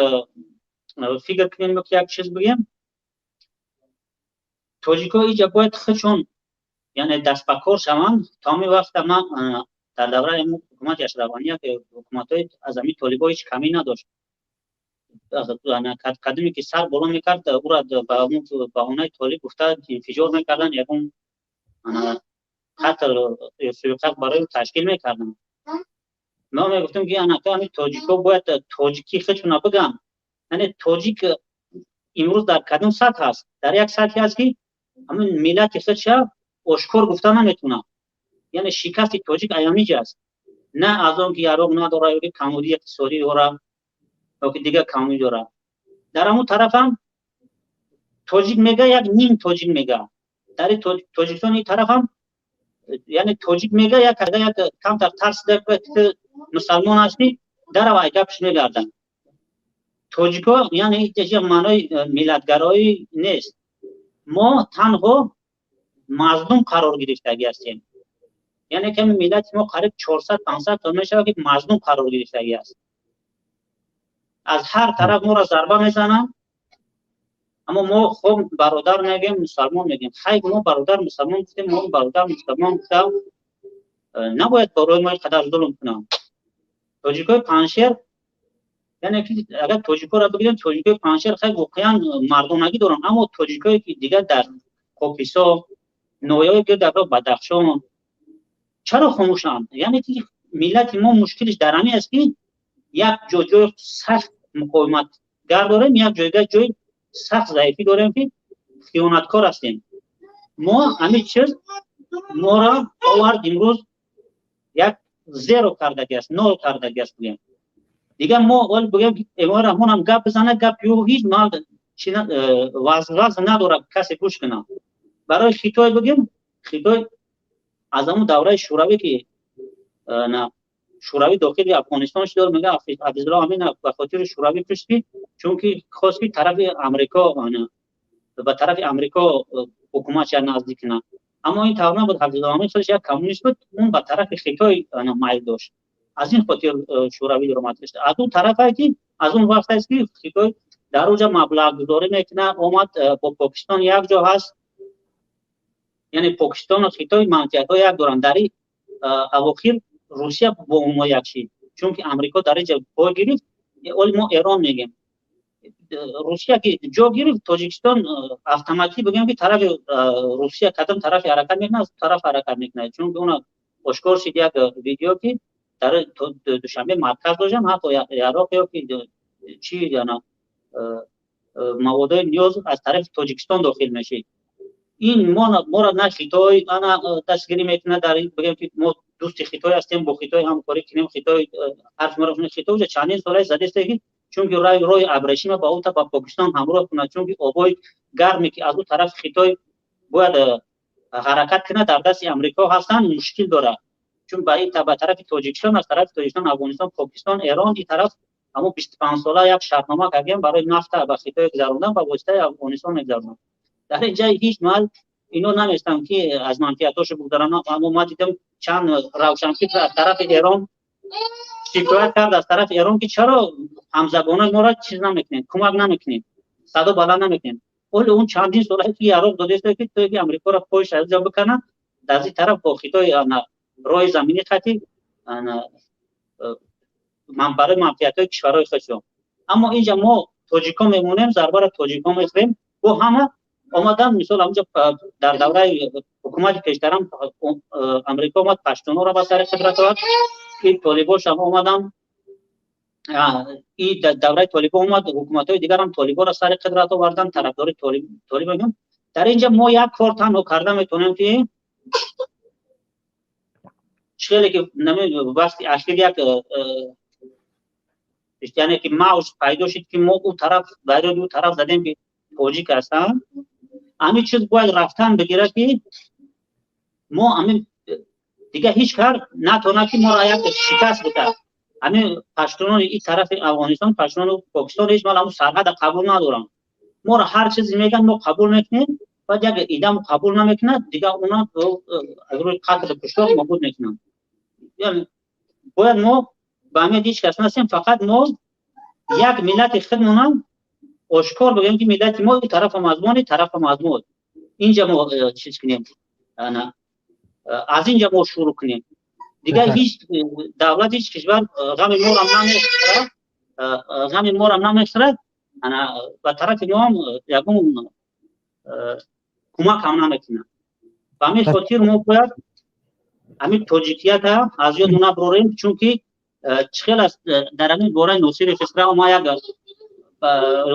фикр кунем, як чиз бигем, тоҷикҳо иҷа бояд худшон, яъне, даст ба кор шаванд. То ҳамин вақта ман дар давраи ҳукумати Ашраф Ғанӣ, ҳукуматҳои аз ҳамин толибо ҳеҷ камӣ надошт. Қадаме ки сар боло мекард, ӯра ба баҳонаи толиб гуфта инфиҷор мекарданд, ягон қатл ё суиқасд барои ташкил мекарданд. Мо мегуфтем, ки анака ҳамин тоҷикҳо бояд тоҷикӣ худшона бигӯянд. Яъне, тоҷик имрӯз дар кадом сатҳ аст? Дар як сатҳе аст, ки ҳамин миллати худша ошкор гуфта наметавонад. Яъне, шикасти тоҷик аямиҷ аст, на аз он ки яроқ надорад ё ки камбудии иқтисодӣ дорад ё ки дигар камбудӣ дорад. Дар ҳамон тарафам тоҷик мега, як ним тоҷик мега. Дар Тоҷикистон ин тарафам, яъне, тоҷик мега, як камтар тарсида, мусалмон ҳастӣ, дарав, ай гапш мегардад. Тоҷикҳо, яъне, маънои миллатгароӣ нест, мо танҳо мазлум қарор гирифтагӣ ҳастем. Яъне, ками миллати мо қариб 400-500 сол мешавад, ки мазлум қарор гирифтагӣ аст. Аз ҳар тараф моро зарба мезананд, аммо мо хоб бародар мегӯем, мусалмон мегӯем. Хай, мо бародар мусалмон гуфтем, мо бародар мусалмон гуфта набояд барои мо қадар зулм кунанд. Тоҷикои Паншер, яъне ки агар тоҷикоро бигирем, тоҷикои Паншер хай воқеан мардонагӣ доранд, аммо тоҷикое ки дигар дар Кописо, ноҳияҳои гирд Бадахшон чаро хомӯшанд? Яъне ки миллати мо мушкилиш дар ҳамин аст, ки як ҷо ҷои сахт муқовиматгар дорем, як ҷойга ҷои сахт заифӣ дорем, ки хиёнаткор ҳастем. Мо ҳамин чиз моро овард, имрӯз як зеро кардаги аст, нол кардаги аст. Бигем, дигар мо оли бигем, ки Эмомалӣ Раҳмон ҳам гап бизанад, гап ё ҳеҷ мал вазн надорад, касе гӯш кунад. Барои Хитой бигем, Хитой аз ҳамон давраи Шӯравӣ, ки Шӯравӣ дохили Афғонистон шуд, мега Ҳафизулло Амин ба хотири Шӯравӣ кушт, ки чунки хост, ки тарафи Амрико, ба тарафи Амрико ҳукуматша наздик кунад. Аммо ин тавр набуд. Ҳафизулло Амин худаш як коммунист буд, он ба тарафи Хитой майл дошт, аз ин хотир Шӯравӣ омад. Аз он тарафе ки аз он вақт аст, ки Хитой дар оҷа маблағгузорӣ мекунад, омад бо Покистон як ҷо ҳаст. Яъне, Покистону Хитой манфиатҳо як доранд. Дар ин авохир Русия бо онҳо як шид, чунки Амрико дар инҷа пой гирифт. Оли мо Эрон мегем, Русия ки ҷо гирифт, Тоҷикистон автоматӣ бигем, ки тарафи Русия кадом тарафи ҳаракат мекунад, аз тараф ҳаракат мекунад. Чунки она ошкор шид як видео, ки дар Душанбе марказ доштанд, ҳатто яроқ ё ки чи маводои ниёз аз тарафи Тоҷикистон дохил мешид. Ин моро на Хитой ана дастгирӣ мекунад. Дар бигем, ки мо дӯсти Хитой ҳастем, бо Хитой ҳамкорӣ кунем, Хитой ҳарф моро. Хитой уже чандин солае задесте, ки чунки роҳи абрешима ба ӯ ба Покистон ҳамроҳ кунад, чунки обҳои гарме, ки аз ӯ тарафи Хитой бояд ҳаракат кунад, дар дасти Амрико ҳастанд, мушкил дорад, чун ба ин ба тарафи Тоҷикистон, аз тарафи Тоҷикистон, Афғонистон, Покистон, Эрон, ин тараф ҳамон 25 сола як шартнома кардем барои нафта ба Хитой гузарондан, ба воситаи Афғонистон мегузаронанд. Дар ин ҷай ҳеҷ маҳал ино наместам, ки аз манфиатҳошо бигузаранд. Аммо ман дидам, чанд равшанфикр аз тарафи Эрон шикоят кард, аз тарафи Эрон, ки чаро ҳамзабонои моро чиз намекунед, кӯмак намекунед, садо баланд намекунед. Оли он чандин солае ки яроқ додеста, ки то ки Амрикоро поиш аз ҷо биканад, аз ин тараф бо Хитой роҳи заминӣ хати барои манфиатҳои кишварҳои худшон. Аммо инҷа мо тоҷикҳо мемонем, зарбаро тоҷикҳо мехӯрем. Бо ҳама омадан, мисол, ҳамҷа дар давраи ҳукумати пештарам Амрико омад, паштунҳоро ба сари қудрат овард, ин толибошам омадан, и давраи толибо омад, ҳукуматҳои дигарам толиборо сари қудрат овардан, тарафдори толиб. Дар инҷа мо як кор танҳо карда метавонем, ки хеле ки вақти ахир як, яъне ки мавҷ пайдо шуд, ки мо ӯ тараф барои ӯ тараф задем, ки тоҷик ҳастанд. Ҳамин чиз бояд рафтан бигирад, ки мо ҳамин дигар ҳеҷ кар натавонад, ки моро як шикаст бикард. Ҳамин паштунони ин тарафи Афғонистон, паштунони Покистон ҳеҷ мал ҳамун сарҳада қабул надоранд. Моро ҳар чизе мегӯянд, мо қабул мекунем, баъд як идам қабул намекунад, дигар уна аз рӯи қатлу куштор нобуд мекунанд. Яъне бояд мо ба ҳамин ҳеҷ кас насем, фақат мо як миллати худмонам ошкор бигӯем, ки миллати мо ин тарафам аз мо, ин тарафам аз мо. Инҷа мо чиз кунем, аз инҷа мо шурӯъ кунем. Дигар ҳеҷ давлат, ҳеҷ кишвар ғами морам намехӯрад, ғами морам намехӯрад, ба тарафи мо ҳам ягон кӯмак ҳам намекунад. Ба ҳамин хотир мо бояд ҳамин тоҷикията аз ёд набарорем, чунки чӣ хел аст дар ҳамин бораи Носири Хисрав ма як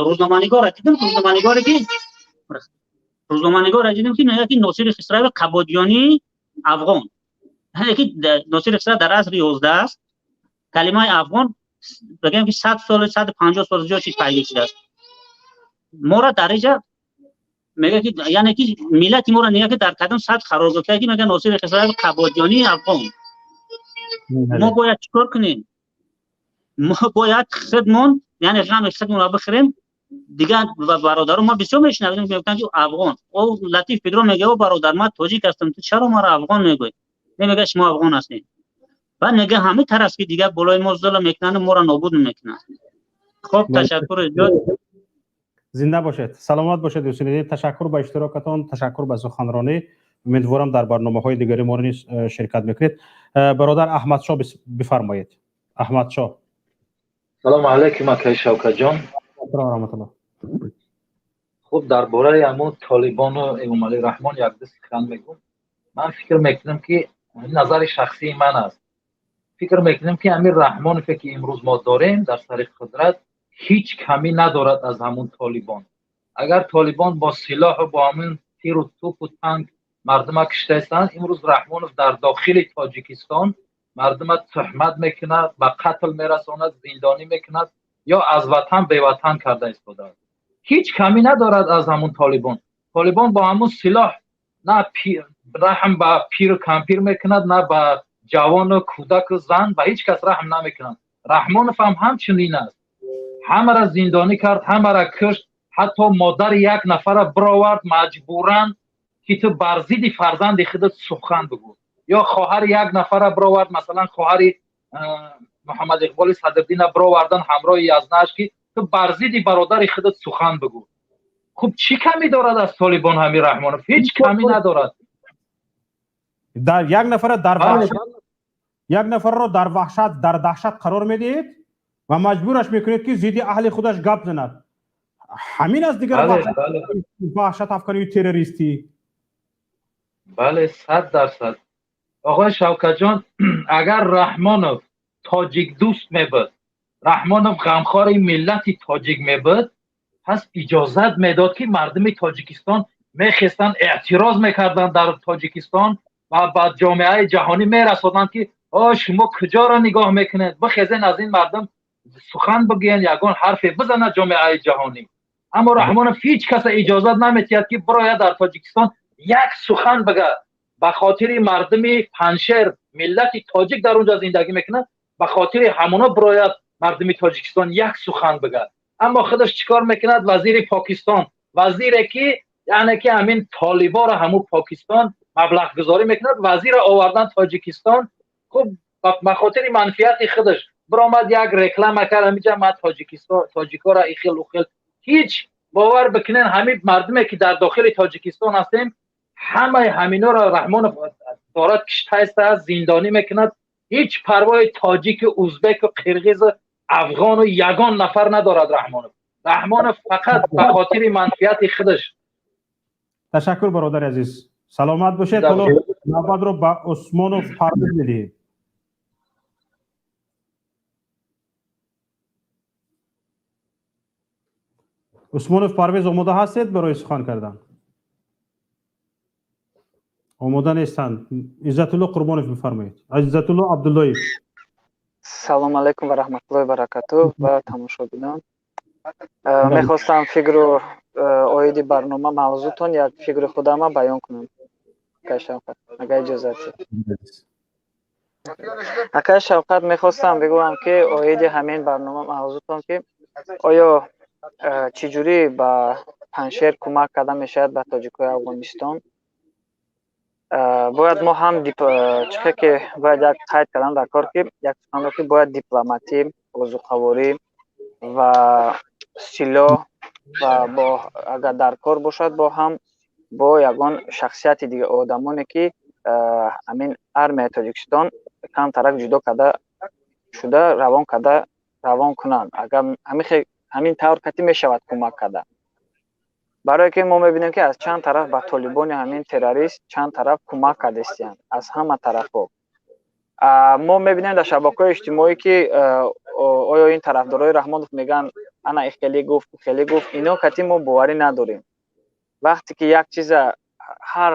рӯзноманигора дидам, рӯзноманигора дидам, ки мегӯяд, ки Носири Хисрави қабодиёнии афғон, яъне ки Носири Хисрав дар асри 11 аст. Калимаи афғон бигӯем, ки 100 сол, 150 сол зиёд чиз пайдо шудааст. Моро дар инҷа мегӯяд, ки яъне ки миллати моро мегӯяд, ки дар кадом сатҳ қарор гирифта, ки мегӯяд Носири Хисрави қабодиёнии афғон. Мо бояд чӣ кор кунем? Мо бояд худмон, яъне ғами худмонро бихӯрем. Дигар бародарон ма бисёр мешунавем, мегӯянд, ки афғон. О Латиф Педро мегӯяд: о бародар, ман тоҷик ҳастам, ту чаро маро афғон мегӯӣ? Мегӯяд, шумо афғон ҳастед. Баъд мегӯяд, ҳамин тараф, ки дигар болои мо зулм мекунанд, моро нобуд мекунанд. Хоб, ташаккур зиёд. Зинда бошед, саломат бошед, дӯстони. Ташаккур ба иштирокатон, ташаккур ба суханронӣ. Умедворам, дар барномаҳои дигари моро низ ширкат мекунед. Бародар Аҳмадшоҳ, бифармоед, Аҳмадшоҳ. Салому алайкум, акаи Шавкатҷон. Раҳматуллоҳ. Хуб, дар бораи ҳамун Толибону Эмомалӣ Раҳмон якду сухан мегӯм. Ман фикр мекунам, ки назари шахсии ман аст, фикр мекунам, ки ҳамин Раҳмонове, ки имрӯз мо дорем дар сари қудрат, ҳеҷ камӣ надорад аз ҳамун Толибон. Агар Толибон бо силоҳу бо ҳамин тиру тӯпу танк мардума киштаистанд, имрӯз Раҳмонов дар дохили Тоҷикистон мардума туҳмат мекунад, ба қатл мерасонад, зиндонӣ мекунад ё аз ватан беватан карда истодааст. Ҳеҷ камӣ надорад аз ҳамун Толибон. Толибон бо ҳамун силоҳ на раҳм ба пиру кампир мекунад, на ба ҷавону кӯдаку зан, ба ҳеҷ кас раҳм намекунад. Раҳмонов ҳам ҳамчунин аст. Ҳамаро зиндонӣ кард, ҳамаро кушт, ҳатто модари як нафара бировард маҷбуран, ки ту бар зидди фарзанди худат сухан бигӯ, ё хоҳари як нафара бировард, масалан хоҳари Муҳаммад Иқболи Садриддина бировардан ҳамроҳи язнааш, ки ту бар зидди бародари худат сухан бигӯ. Хуб, чӣ камӣ дорад аз Толибон ҳамин Раҳмонов? Ҳеҷ камӣ надорад. Дар як нафара дар як нафарро дар ваҳшат, дар даҳшат қарор медиҳед ва маҷбураш мекунед, ки зидди аҳли худаш гап занад. Ҳамин аст дигар ваҳшат афкании террористӣ. Бале, 100%, оғои Шавкатҷон. Агар Раҳмонов тоҷикдӯст мебуд, Раҳмонов ғамхори миллати тоҷик мебуд, пас иҷозат медод, ки мардуми Тоҷикистон мехестанд, эътироз мекарданд дар Тоҷикистон ва ба ҷомеаи ҷаҳонӣ мерасонанд, ки о шумо куҷоро нигоҳ мекунед, бихезен, аз ин мардум сухан бигӯянд, ягон ҳарфе бизанад ҷомеаи ҷаҳонӣ. Аммо Раҳмонов ҳеҷ каса иҷозат наметиҳад, ки бирояд дар Тоҷикистон як сухан бигӯяд. Ба хотири мардуми Паншер, миллати тоҷик дар онҷо зиндагӣ мекунад, ба хотири ҳамоно бирояд мардуми Тоҷикистон як сухан бигӯяд. Аммо худаш чӣ кор мекунад? Вазири Покистон, вазире ки яъне ки ҳамин толиборо ҳамун Покистон маблағгузорӣ мекунад, вазирро овардан Тоҷикистон. Хуб, ба хотири манфиати худаш биромад, як реклама кард ҳаминҷа: ман Тоҷикистон тоҷикоро ихел ухел. Ҳеҷ бовар бикунен, ҳамин мардуме ки дар дохили Тоҷикистон ҳастем, ҳамаи ҳаминоро Раҳмонов дорад киштаистааст, зиндонӣ мекунад. Ҳеҷ парвои тоҷику узбеку қирғизу афғону ягон нафар надорад Раҳмонов. Раҳмонов фақат ба хотири манфиати худаш. Ташаккур, бародари азиз, саломат бошед. Ҳоло навбатро ба Усмонов Парвиз медиҳем. Усмонов Парвиз, омода ҳастед барои сухан кардан? Омода нестанд. Иззатулло Қурбонов, бифармоед. Иззатулло Абдуллоев. Салому алайкум ва раҳматуллоҳи баракатуҳ ба тамошобинон. Мехостам фикру оиди барнома, мавзӯътон як фикри худама баён кунам, агар иҷозат. Акай Шавқат, мехостам бигӯям, ки оиди ҳамин барнома мавзӯътон, ки оё чӣ ҷурӣ ба Панҷшер кӯмак карда мешавад ба тоҷикои Афғонистон. Бояд мо ҳам чихе ки бояд як қайд кардан дар кор, ки як суханро, ки бояд дипломатӣ, озуқаворӣ ва силоҳ ва бо агар дар кор бошад, бо ҳам бо ягон шахсияти дига, одамоне ки ҳамин армияи Тоҷикистон камтарак ҷудо карда шуда равон карда равон кунанд. Агар ҳамин тавр кати мешавад кӯмак карда, барое ки мо мебинем, ки аз чанд тараф ба толибони ҳамин террорист чанд тараф кӯмак кардастиянд, аз ҳама тарафҳо. Мо мебинем дар шабакаҳои иҷтимоӣ, ки оё ин тарафдорои Раҳмонов мегӯянд, ана ихелӣ гуфт, ихелӣ гуфт. Ино кати мо боварӣ надорем. Вақте ки як чиза ҳар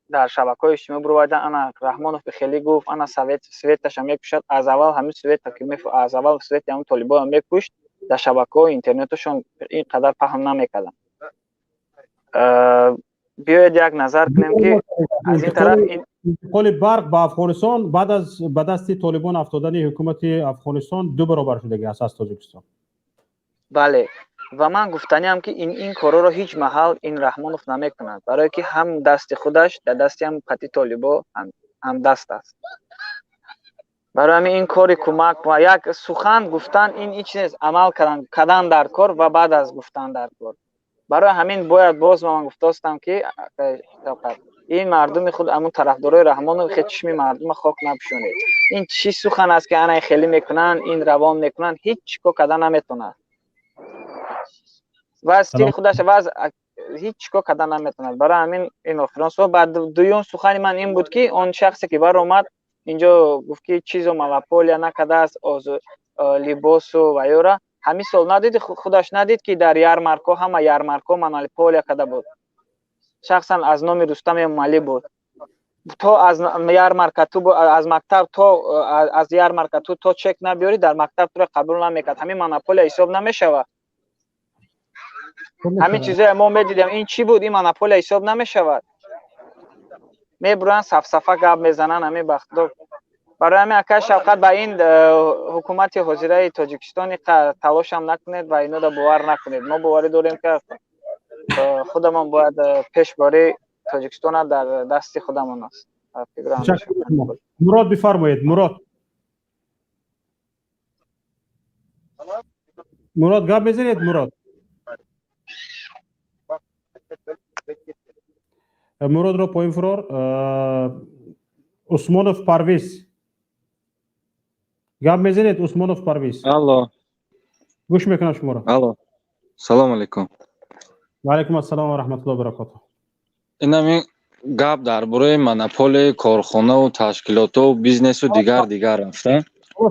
дар шабакаҳои иҷтимоӣ бировардан, ана Раҳмонов хеле гуфт, ана совет светаша мекушад. Аз аввал ҳамин света ки аз аввал свети ҳамин толиборо мекушт, дар шабакаҳои интернеташон ин қадар паҳн намекарданд. Биёед як назар кунем, ки аз ин тараф интиқоли барқ ба Афғонистон баъд аз ба дасти толибон афтодани ҳукумати Афғонистон ду баробар шудагӣ аст аз Тоҷикистон. Бале, ва ман гуфтаниам, ки ин корҳоро ҳеҷ маҳал ин Раҳмонов намекунад, барое ки ҳам дасти худаш дар дасти ҳам қати толибо ҳамдаст аст. Барои ҳамин ин кори кӯмак ва як сухан гуфтан ин ҳеҷ нест, амал кардан дар кор ва баъд аз гуфтан дар кор. Барои ҳамин бояд боз ман гуфтостам, ки ин мардуми худ, ҳамун тарафдорои Раҳмонов, хе чишми мардума хок напӯшонед. Ин чӣ сухан аст, ки ана хеле мекунанд, ин равон мекунанд, ҳеҷ чӣ кор карда наметавонад ва стили худаш ва ҳеҷ чӣ кор карда наметавонад. Барои ҳамин ин охирон суҳбат. Баъд дуюм сухани ман ин буд, ки он шахсе ки баромад инҷо гуфт, ки чизо монополия накардааст, либосу ва ёра ҳамин сол надид, худаш надид, ки дар ярмарко ҳама ярмарко монополия карда буд. Шахсан аз номи Рустам Эмомалӣ буд. То аз ярмарка ту аз мактаб, то аз ярмарка ту то чек набиёрӣ, дар мактаб туро қабул намекард. Ҳамин монополия ҳисоб намешавад? Ҳамин чизое мо медидем, ин чӣ буд? Ин монополия ҳисоб намешавад? Мебуранд, сафсафа гап мезананд ҳамин бахтдор. Барои ҳамин, акай Шавқат, ба ин ҳукумати ҳозираи Тоҷикистон талошам накунед ва инода бовар накунед. Мо боварӣ дорем, ки худамон бояд пешбарӣ Тоҷикистона дар дасти худамон аст. Мурод, бифармоед. Мурод, Мурод, гап мезанед, Мурод? Муродро поин фурор. Усмонов Парвиз, гап мезанед, Усмонов Парвиз? Алло. Гӯш мекунам шуморо. Алло, салому алейкум. Ваалайкум ассалом ва раҳматуллоҳи баракотуҳ. Инами гап дар бораи монополияи корхонаву ташкилоту бизнесу дигар дигар рафта.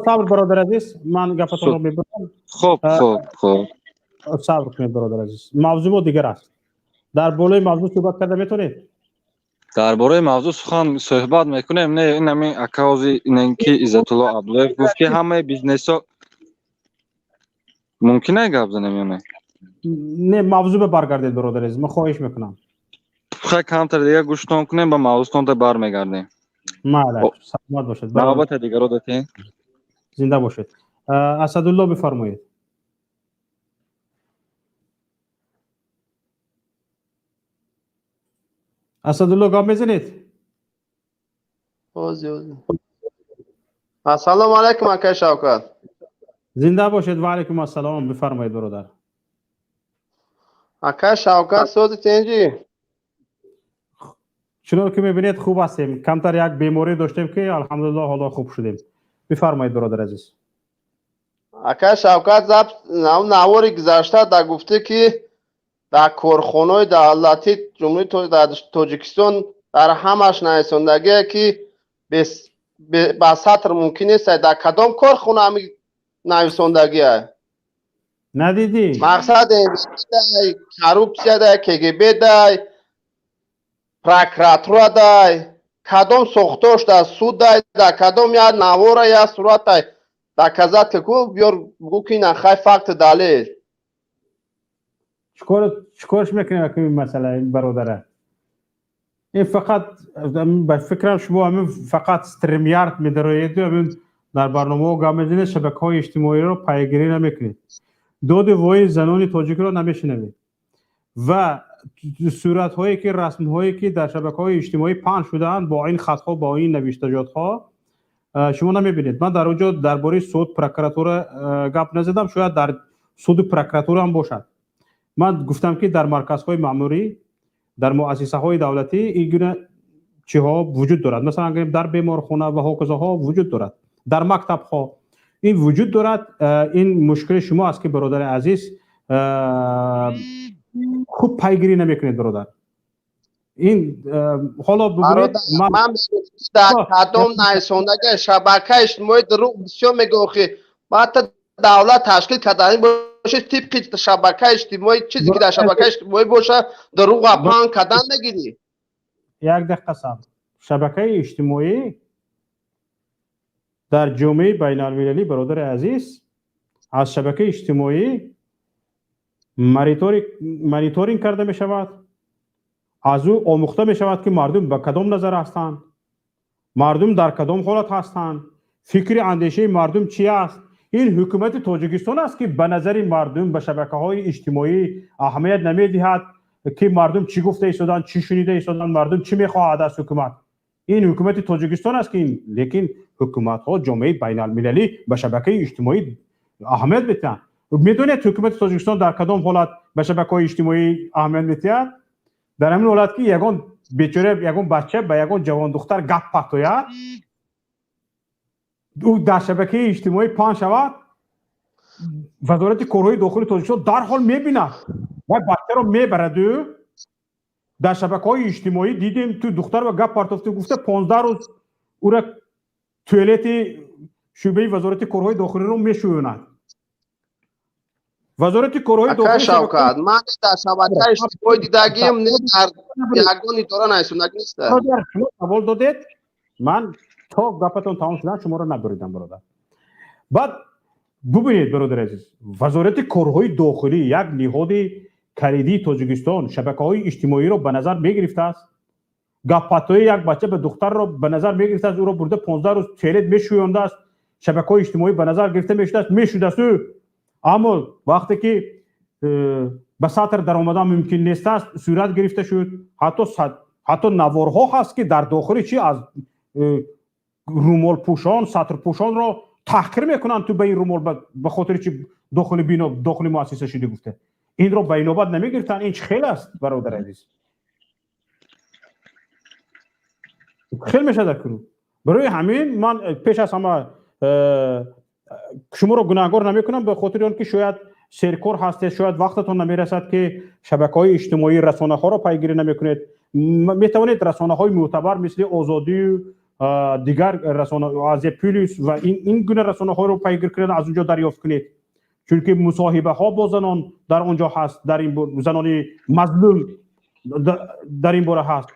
Сабр, бародар азиз, ман гапатонро мебурам. Хуб, хуб, хуб. Сабр кунед, бародар азиз, мавзӯи мо дигар аст. Дар болои мавзӯъ суҳбат карда метавонед? Дар бораи мавзӯъ сухан суҳбат мекунем. Не, инами акаози инен ки Иззатулло Абдуллоев гуфт, ки ҳамаи бизнесо мумкин ай гап занем ё не? Не, мавзӯъ ба баргардед, бародар азиз, ман хоҳиш мекунам. Хай, камтар дига гӯштон кунем, ба мавзӯътон бармегардем. Майла, саломат бошед. Навбата дигаро датем. Зинда бошед. Асадулло, бифармоед. Асадулло, гап мезанед? Ассалому алайкум, акай Шавкат. Зинда бошед, ва алайкум ассалом, бифармоед, бародар. Акай Шавкат, сози тенҷи? Чунон ки мебинед, хуб ҳастем. Камтар як беморӣ доштем, ки алҳамдулиллоҳ, ҳоло хуб шудем. Бифармоед, бародар азиз. Акай Шавкат, навори гузашта да гуфтӣ, ки дар корхонаҳои давлатии Ҷумҳурии Тоҷикистон дар ҳамаш нависондагие, ки ба сатр мумкин нест. Дар кадом корхона ҳами нависондагие? Надидӣ? Мақсад коррупсия дай, КГБ дай, прокуратура дай, кадом сохторш дар суд дай, дар кадом як навора, як суратай доказать ку, биёр бугӯ, ки ина хай факт, далел. Чикорш мекунем акми масъала, бародара? Ин фақат ба фикрам, шумо ҳамин фақат StreamYard медароеду ҳамин дар барномаҳо гап мезанед, шабакаҳои иҷтимоиро пайгирӣ намекунед, доди вои занони тоҷикро намешунавед ва суратҳое ки, расмҳое ки дар шабакаҳои иҷтимоӣ паҳн шудаанд бо ин хатҳо, бо ин навиштаҷотҳо шумо намебинед. Ман дар он ҷо дар бораи суд, прокуратура гап назадам. Шояд дар суду прокуратура ҳам бошад. Ман гуфтам, ки дар марказҳои маъмурӣ, дар муассисаҳои давлатӣ ин гуна чиҳо вуҷуд дорад. Масалан, гирем, дар беморхона ва ҳоказоҳо вуҷуд дорад, дар мактабҳо ин вуҷуд дорад. Ин мушкили шумо аст, ки, бародари азиз, хуб пайгирӣ намекунед, бародар. Ин ҳоло бубинед. Ман дар кадом найсондага шабакаи иҷтимоӣ дурӯғ бисёр мегӯ. Охи ҳатто давлат ташкил кардани бошед, тибқи шабакаи иҷтимоӣ, чизе ки дар шабакаи иҷтимоӣ боша, дурӯға паҳн кардан мегирӣ. Як дақиқа сабр. Шабакаи иҷтимоӣ дар ҷомеаи байналмилалӣ, бародари азиз, аз шабакаи иҷтимоӣ мониторинг карда мешавад, аз ӯ омӯхта мешавад, ки мардум ба кадом назар ҳастанд, мардум дар кадом ҳолат ҳастанд, фикри андешаи мардум чи аст. Ин ҳукумати Тоҷикистон аст, ки ба назари мардум, ба шабакаҳои иҷтимоӣ аҳамият намедиҳад, ки мардум чӣ гуфта истоданд, чӣ шунида истоданд, мардум чӣ мехоҳад аз ҳукумат. Ин ҳукумати Тоҷикистон аст, ки лекин ҳукуматҳо, ҷомеаи байналмилалӣ ба шабакаи иҷтимоӣ аҳамият медиҳанд. Медонед, ҳукумати Тоҷикистон дар кадом ҳолат ба шабакаҳои иҷтимоӣ аҳамият медиҳад? Дар ҳамин ҳолат, ки ягон бечора, ягон бача ба ягон ҷавондухтар гап партояд, ӯ дар шабакаи иҷтимоӣ паҳн шавад, Вазорати корҳои дохили Тоҷикистон дарҳол мебинад ва бачаро мебараду дар шабакаҳои иҷтимоӣ дидем, ту духтар ва гап партофту гуфта, 15 рӯз ӯра туалети шӯъбаи Вазорати корҳои дохилиро мешӯёнад. Вазорати корҳои дохилӣ, Шавкат, ман дар шабакаи иҷтимоӣ дидагием, не дар ягон идора найсондагӣ неста. Шумо савол додед, ман то гапатон тамом шудан шуморо набуридам, бародар. Баъд бубинед, бародари азиз, Вазорати корҳои дохилӣ, як ниҳоди калидии Тоҷикистон, шабакаҳои иҷтимоиро ба назар мегирифтааст, гаппатои як бача ба духтарро ба назар мегирифтааст, ӯро бурда 15 рӯз туалет мешӯёндааст. Шабакаҳои иҷтимоӣ ба назар гирифта мешудааст, мешудасту. Аммо вақте ки ба сатр даромадан мумкин нестааст, сурат гирифта шуд. Ҳатто наворҳо ҳаст, ки дар дохили чи аз румолпӯшон, сатрпӯшонро таҳқир мекунанд, ту ба ин румол ба хотири чи дохили бино, дохили муассиса шудӣ гуфта. Инро ба инобат намегирифтанд. Ин чӣ хел аст, бародари азиз? Хел мешавад кунун. Барои ҳамин ман пеш аз ҳама шуморо гунаҳгор намекунам, ба хотири он ки шояд серкор ҳастед, шояд вақтатон намерасад, ки шабакаҳои иҷтимоӣ, расонаҳоро пайгирӣ намекунед. Метавонед расонаҳои мӯътабар, мисли Озодию дигар расона, Азия Плюс ва ин гуна расонаҳоро пайгир кунед, аз он ҷо дарёфт кунед, чунки мусоҳибаҳо бо занон дар он ҷо ҳаст, дар ин занони мазлум дар ин бора ҳаст,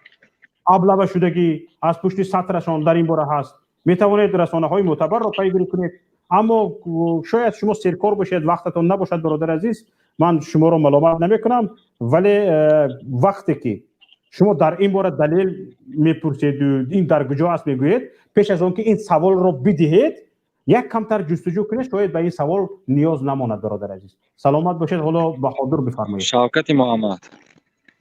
аблава шудагӣ аз пушти сатрашон дар ин бора ҳаст. Метавонед расонаҳои мӯътабарро пайгирӣ кунед, аммо шояд шумо серкор бошед, вақтатон набошад. Бародари азиз, ман шуморо маломат намекунам, вале вақте ки шумо дар ин бора далел мепурседу ин дар куҷо аст мегӯед, пеш аз он ки ин саволро бидиҳед, як камтар ҷустуҷӯ кунед, шояд ба ин савол ниёз намонад. Бародари азиз, саломат бошед. Ҳоло Баҳодур, бифармоед. Шавкати Муҳаммад.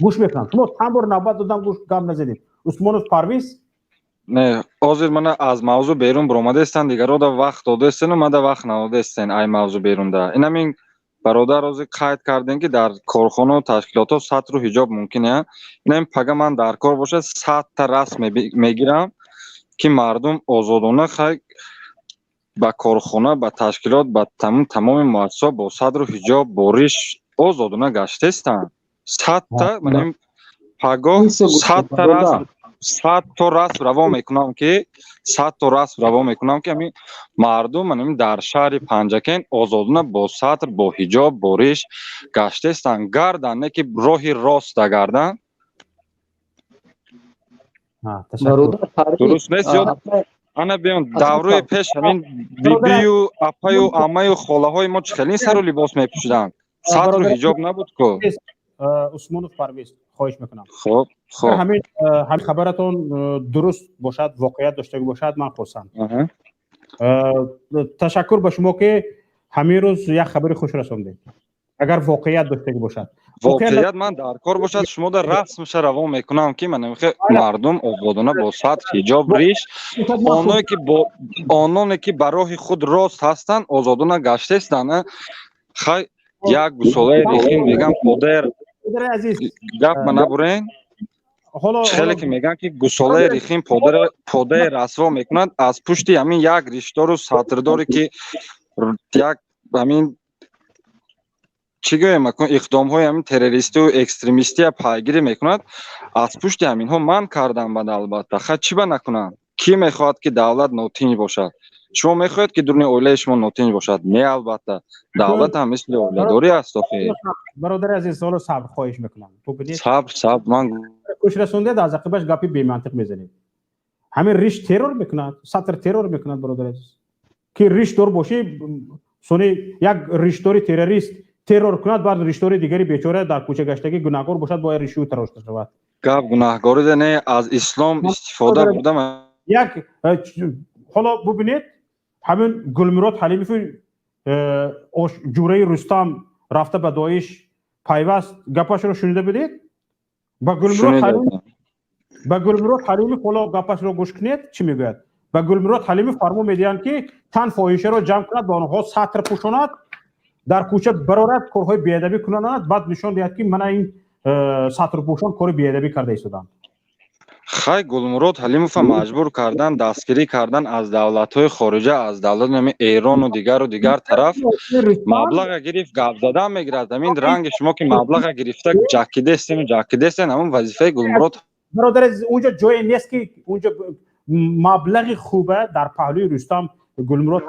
Гӯш мекунам. Шумо чанд бор навбат додам, гӯш гап назадед. Усмонов Парвиз. Не, ҳозир мана аз мавзӯъ берун баромадаистанд, дигарро да вақт додаистену мада вақт надодаистен. Ай мавзӯъ берунда инамин бародар ҳозир қайд кардем, ки дар корхонау ташкилотҳо сатру ҳиҷоб мумкин. Инамин пага ман дар кор бошад, 100-та расм мегирам, ки мардум озодона хай ба корхона, ба ташкилот, ба тамоми муассисаҳо бо сатру ҳиҷоб, бо риш озодона гаштаистанд. 100-та маним пагоҳ 100-та расм, 100 то расм раво мекунам, ки 100 то расм раво мекунам, ки ҳамин мардум маним дар шаҳри Панҷакент озодона бо сатр, бо ҳиҷоб, бо риш гаштаистанд. Гардан, не ки роҳи роста гардан. Дуруст нест ё ана биён, даврои пеш ҳамин бибию апаю амаю холаҳои мо чӣ хелин сару либос мепӯшиданд? Сатру ҳиҷоб набуд ку. Усмонов Парвиз, Хоҳиш мекунам. Хуб, хуб. Ҳамин хабаратон дуруст бошад, воқеият дошта бошад, ман хурсанд. Ташаккур ба шумо, ки ҳамин рӯз як хабари хуш расондед, агар воқеият доштагӣ бошад. Воқеият ман дар кор бошад, шумо дар расмша равон мекунам, ки ман мехоҳам мардум ободона бо сатр, ҳиҷоб, риш, оное ки бо ононе ки ба роҳи худ рост ҳастанд, озодона гаштестанд. Хай, як гусолаи рехин мегам, подер гап ма набурен. Хеле ки мегӯянд, ки гусолаи рехин подаи расво мекунад, аз пушти ҳамин як ришдору сатрдоре ки як ҳамин чӣ гӯем, акун иқдомҳои ҳамин террористию экстремистия пайгирӣ мекунад, аз пушти ҳаминҳо ман кардам. Бад, албатта, ха, чӣ ба накунам? Кӣ мехоҳад, ки давлат нотинҷ бошад? Шумо мехоҳед, ки дуруни оилаи шумо нотинҷ бошад? Не, албатта, давлат ҳам мисли оиладорӣ аст охи. Бародари азиз, ҳоло сабр, хоҳиш мекунам. Сабр, сабр, ман кӯш расондед, аз ақибаш гапи бемантиқ мезанед. Ҳамин риш террор мекунад, сатр террор мекунад, бародари азиз, ки ришдор бошӣ, сони як ришдори террорист террор кунад, баъд риштори дигари бечора дар кӯча гаштагӣ гунаҳгор бошад, бояд риши ӯ тарошта шавад. Гап гунаҳгорида не, аз ислом истифода бурдам. Як ҳоло бубинед, ҳамин Гулмурод Ҳалимов, ҷураи Рустам, рафта ба Доиш пайваст, гапашро шунида будед? Ба Гулмурод Ҳалимов ҳоло гапашро гӯш кунед, чӣ мегӯяд. Ба Гулмурод Ҳалимов фармон медиҳанд, ки тан фоҳишаро ҷамъ кунад, ба онҳо сатр пӯшонад, дар кӯча барорад, корҳои беадабӣ кунонад, баъд нишон диҳад, ки мана ин сатрпӯшон кори беадабӣ карда истоданд. Хай, Гулмурод Ҳалимова маҷбур кардан, дастгирӣ кардан аз давлатҳои хориҷа, аз давлат Эрону дигару дигар тараф маблаға гирифт, гап задан мегирад. Ҳамин ранги шумо, ки маблаға гирифта ҷакидестену ҷакидестен, ҳамон вазифаи Гулмурод. Бародар, унҷо ҷое нест, ки унҷо маблағи хуба дар паҳлӯи Рустам Гулмурод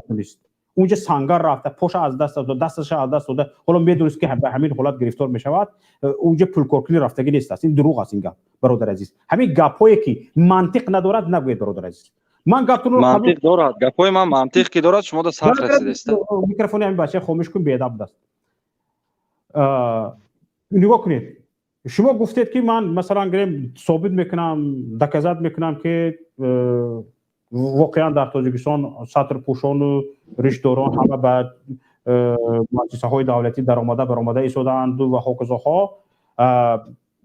нест. Унҷа сангар рафта, поша аз даст дода, дасташа аз даст дода, ҳоло медонист, ки ба ҳамин ҳолат гирифтор мешавад. Унҷа пулкоркунӣ рафтагӣ нест аст. Ин дурӯғ аст ин гап, бародар азиз. Ҳамин гапҳое, ки мантиқ надорад, нагӯед, бародар азиз. Ман гаптонро Мантиқ дорад гапҳои ман, мантиқ ки дорад, шумо да сахт расидеста. Микрофони ҳамин бача хомӯш кун, беадаб будааст. Нигоҳ кунед, шумо гуфтед, ки ман, масалан, гирем, собит мекунам, доказать мекунам, ки воқеан дар Тоҷикистон сатрпӯшону ришдорон ҳама ба муассисаҳои давлатӣ даромада баромада истодаанду ва ҳоказоҳо.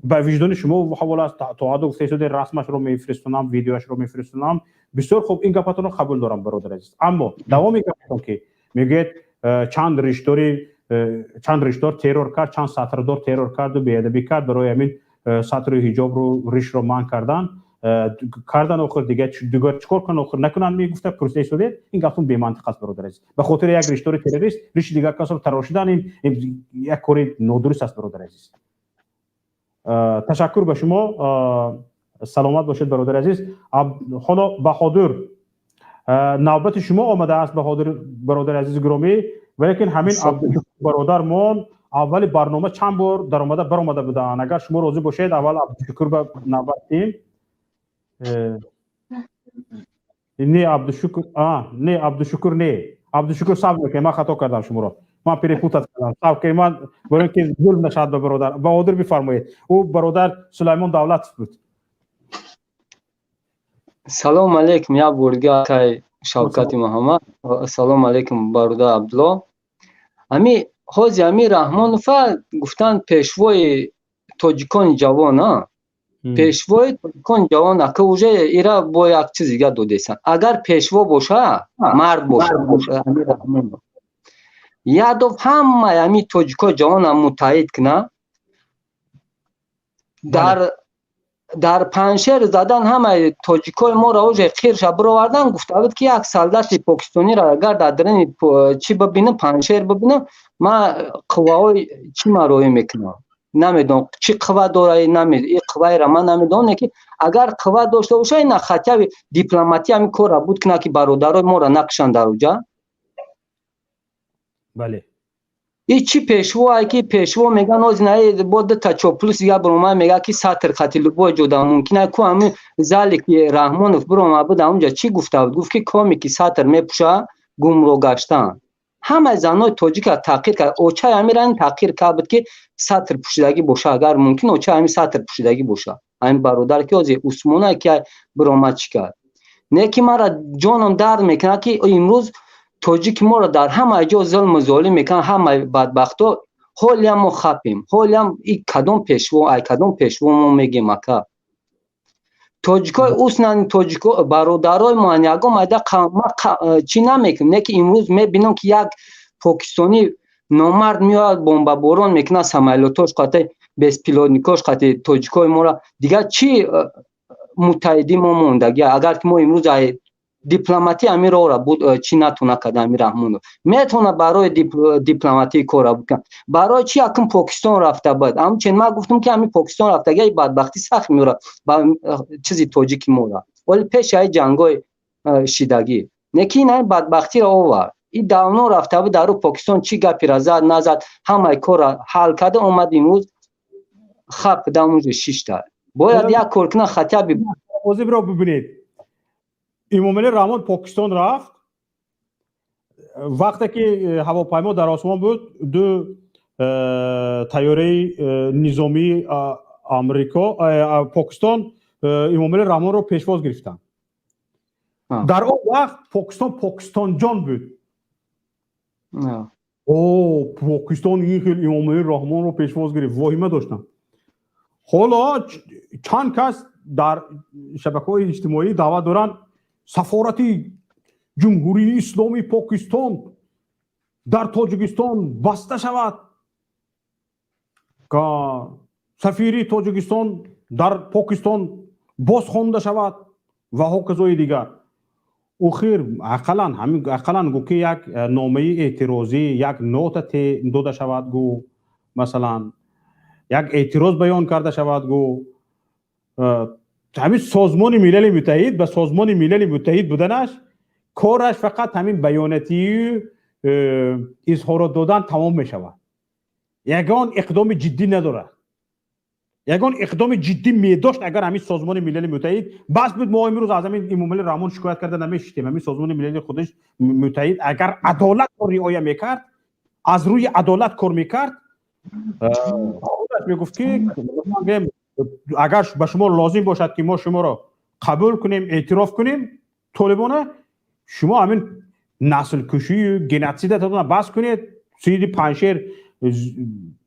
Ба виҷдони шумо ҳавола аст. То ҳадду гуфта истоде, расмашро мефиристонам, видеоашро мефиристонам. Бисёр хуб, ин гапатонро қабул дорам, бародар азиз. Аммо давоми гапатон, ки мегӯяд, чанд риштор террор кард, чанд сатрдор террор карду беадабӣ кард, барои ҳамин сатру ҳиҷобру ришро манъ кардан, охир дигар чикор кунанд, охир накунанд, мегуфта пурсида истодед, ин гаптон бемантиқ аст, бародар азиз. Ба хотири як риштори террорист риши дигар касро тарошидан, ин як кори нодуруст аст, бародар азиз. Ташаккур ба шумо, саломат бошед, бародари азиз. Ҳоло Баҳодур, навбати шумо омадааст, Баҳодур, бародари азизи гиромӣ. Валекин ҳамин бародармон аввали барнома чанд бор даромада баромада буданд. Агар шумо розӣ бошед, аввал Абдушукур ба навбат диҳем. Не, Абдушукур, не, Абдушукур, не, Абдушукур, сабр мекунед, ман хато кардам шуморо, ман перепутать кардам. Сабр кунед, ман барои ки зулм нашавад ба бародар. Баҳодур, бифармоед. Ӯ бародар Сулаймон Давлатов буд. Салому алейкум як бор дига, акай Шавкати Муҳаммад. Ассалому алейкум, бародар Абдулло. Ами ҳози ами Раҳмонова гуфтанд, пешвои тоҷикони ҷавон, а пешвои тоҷикони ҷавон, ака, уже ира бо як чиз дига додесан. Агар пешво боша, мард боша, ами Раҳмонов ядов ҳамаи ами тоҷикои ҷавонам муттаҳид куна, дар Паншер задан ҳамаи тоҷикои моро уже қирша бировардан. Гуфта буд, ки як солдати покистониро агар дар дарини чӣ бибинам, Паншер бибинам, ман қувваҳои чӣ ма роҳӣ мекунам. Намедонам, чӣ қувва дора, и қувваеро ман намедонам, ки агар қувва дошта боша, ина хотя бы дипломатия ҳамин корро буд кунад, ки бародарои моро накушанд дар уҷа. Бале. И чӣ пешвое, ки пешво меган? Ози на бо дута чоплус дига биромад, мега, ки сатр қати любой ҷода мумкин. Ку ҳамин зале, ки Раҳмонов биромад буд, ҳамунҷа чӣ гуфта буд? Гуфт, ки коме ки сатр мепӯша, гумро гаштан. Ҳамаи занои тоҷика таҳқир кард. Очаи ҳамира ин таҳқир кард буд, ки сатр пӯшидагӣ боша. Агар мумкин, очаи ҳами сатр пӯшидагӣ боша. Ҳамин бародар, ки ҳозир Усмонае, ки биромад, чӣ кард? Не, ки мара ҷоном дард мекунад, ки имрӯз тоҷики моро дар ҳамаи ҷо зулму золим мекунанд, ҳамаи бадбахто. Ҳолиам мо хапем, ҳолиам и кадом пешво, ай кадом пешво мо мегем, ака? Тоҷикои уснан, тоҷико бародарои мо, ягон майда чӣ намекунем. Не, ки имрӯз мебинам, ки як покистонӣ номард меояд, бомбаборон мекунад, самолётош қати, беспилотникош қати тоҷикои моро. Дигар чӣ муттаҳидӣ мо мондагӣ, агар ки мо имрӯз ай дипломатия ҳамин роҳро буд чӣ натона карда? Ҳамин Раҳмонов метавона барои дипломатии корра бикунад. Барои чӣ акун Покистон рафта буд? Ҳамчунин ман гуфтам, ки ҳамин Покистон рафтагиа бадбахтӣ сахт меорад ба чизи тоҷики мора, вале пеши ай ҷангои шидагӣ. Не, ки ин ҳамин бадбахтиро овард. И давно рафта буд дар ӯ Покистон, чӣ гапира зад, назад, ҳамаи корра ҳал карда омад. Имрӯз хап да унҷо шишта. Бояд як кор кунад хотя бы. Озибро бибинед, Эмомалӣ Раҳмон Покистон рафт. Вақте ки ҳавопаймо дар осмон буд, ду тайёраи низомии Амрико, Покистон Эмомалӣ Раҳмонро пешвоз гирифтанд. Дар он вақт Покистон Покистонҷон буд. О, Покистон ин хел Эмомалӣ Раҳмонро пешвоз гирифт, воҳима доштанд. Ҳоло чанд кас дар шабакаҳои иҷтимоӣ даъват доранд, сафорати Ҷумҳурии Исломии Покистон дар Тоҷикистон баста шавад, сафири Тоҷикистон дар Покистон боз хонда шавад ва ҳоказои дигар. Охир ақаллан ҳамин, ақаллан гӯ, ки як номаи эътирозӣ, як нота дода шавад, гӯ, масалан, як эътироз баён карда шавад, гӯ. Ҳамин Созмони Милали Муттаҳид, ба Созмони Милали Муттаҳид буданаш, кораш фақат ҳамин баёнатию изҳорот додан тамом мешавад. Ягон иқдоми ҷиддӣ надорад. Ягон иқдоми ҷиддӣ медошт агар ҳамин Созмони Милали Муттаҳид, бас буд, мо имрӯз аз ҳамин Эмомалӣ Раҳмон шикоят карда намешитем. Ҳамин Созмони Милали худаш Муттаҳид агар адолатро риоя мекард, аз рӯи адолат кор мекард, худаш мегуфт, ки агар ба шумо лозим бошад, ки мо шуморо қабул кунем, эътироф кунем толибона, шумо ҳамин наслкушию геноцидатона бас кунед, сиди Паншер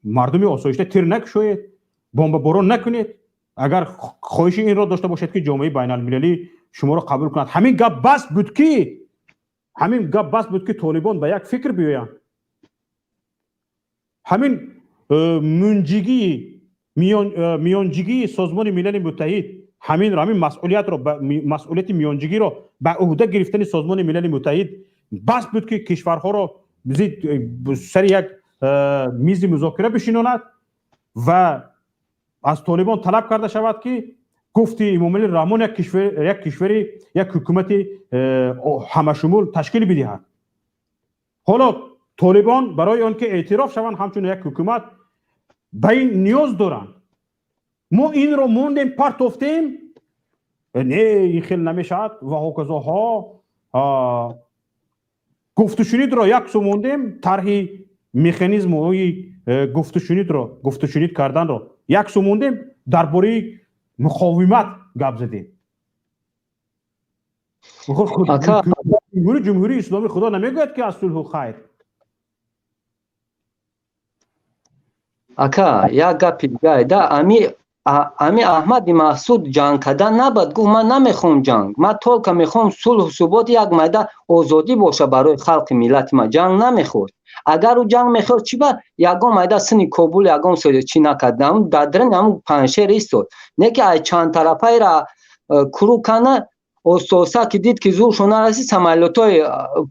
мардуми осоишта тир накушоед, бомбаборон накунед, агар хоҳиши инро дошта бошед, ки ҷомеаи байналмилалӣ шуморо қабул кунад. Ҳамин гап бас буд ки, ҳамин гап бас буд, ки толибон ба як фикр биёянд. Ҳамин мунҷигии, миёнҷигии Созмони Милали Муттаҳид, ҳаминро, ҳамин масъулиятро, масъулияти миёнҷигиро ба ӯҳда гирифтани Созмони Милали Муттаҳид бас буд, ки кишварҳоро сари як мизи музокира бишинонад ва аз толибон талаб карда шавад, ки гуфти Эмомалӣ Раҳмон, як кишвари, як ҳукумати ҳамашумул ташкил бидиҳад. Ҳоло толибон барои он ки эътироф шаванд ҳамчун як ҳукумат, ба ин ниёз доранд. Мо инро мондем, партофтем, не, ин хел намешавад ва ҳоказоҳо. Гуфтушунидро як су мондем, тарҳи механизмҳои гуфтушунидро, гуфтушунид карданро як су мондем, дар бораи муқовимат гап задем. Ҷумҳурии Исломӣ худо намегӯяд, ки аз сулҳу хайр. Ака, як гапи дига да. Ами Аҳмади Маҳсуд ҷанг кардан набад, гуфт: «Ман намехоҳам ҷанг, ман только мехоҳам сулҳу субот, як майда озодӣ боша барои халқи миллати ман». Ҷанг намехост. Агар ӯ ҷанг мехост, чӣ ба ягон майда сини Кобул ягон чӣ накард? Дар даруни ҳамун Паншер истод. Не, ки ай чандтарафаира куру кана, оста-оста ки дид, ки зуршон нарасид, самолётҳои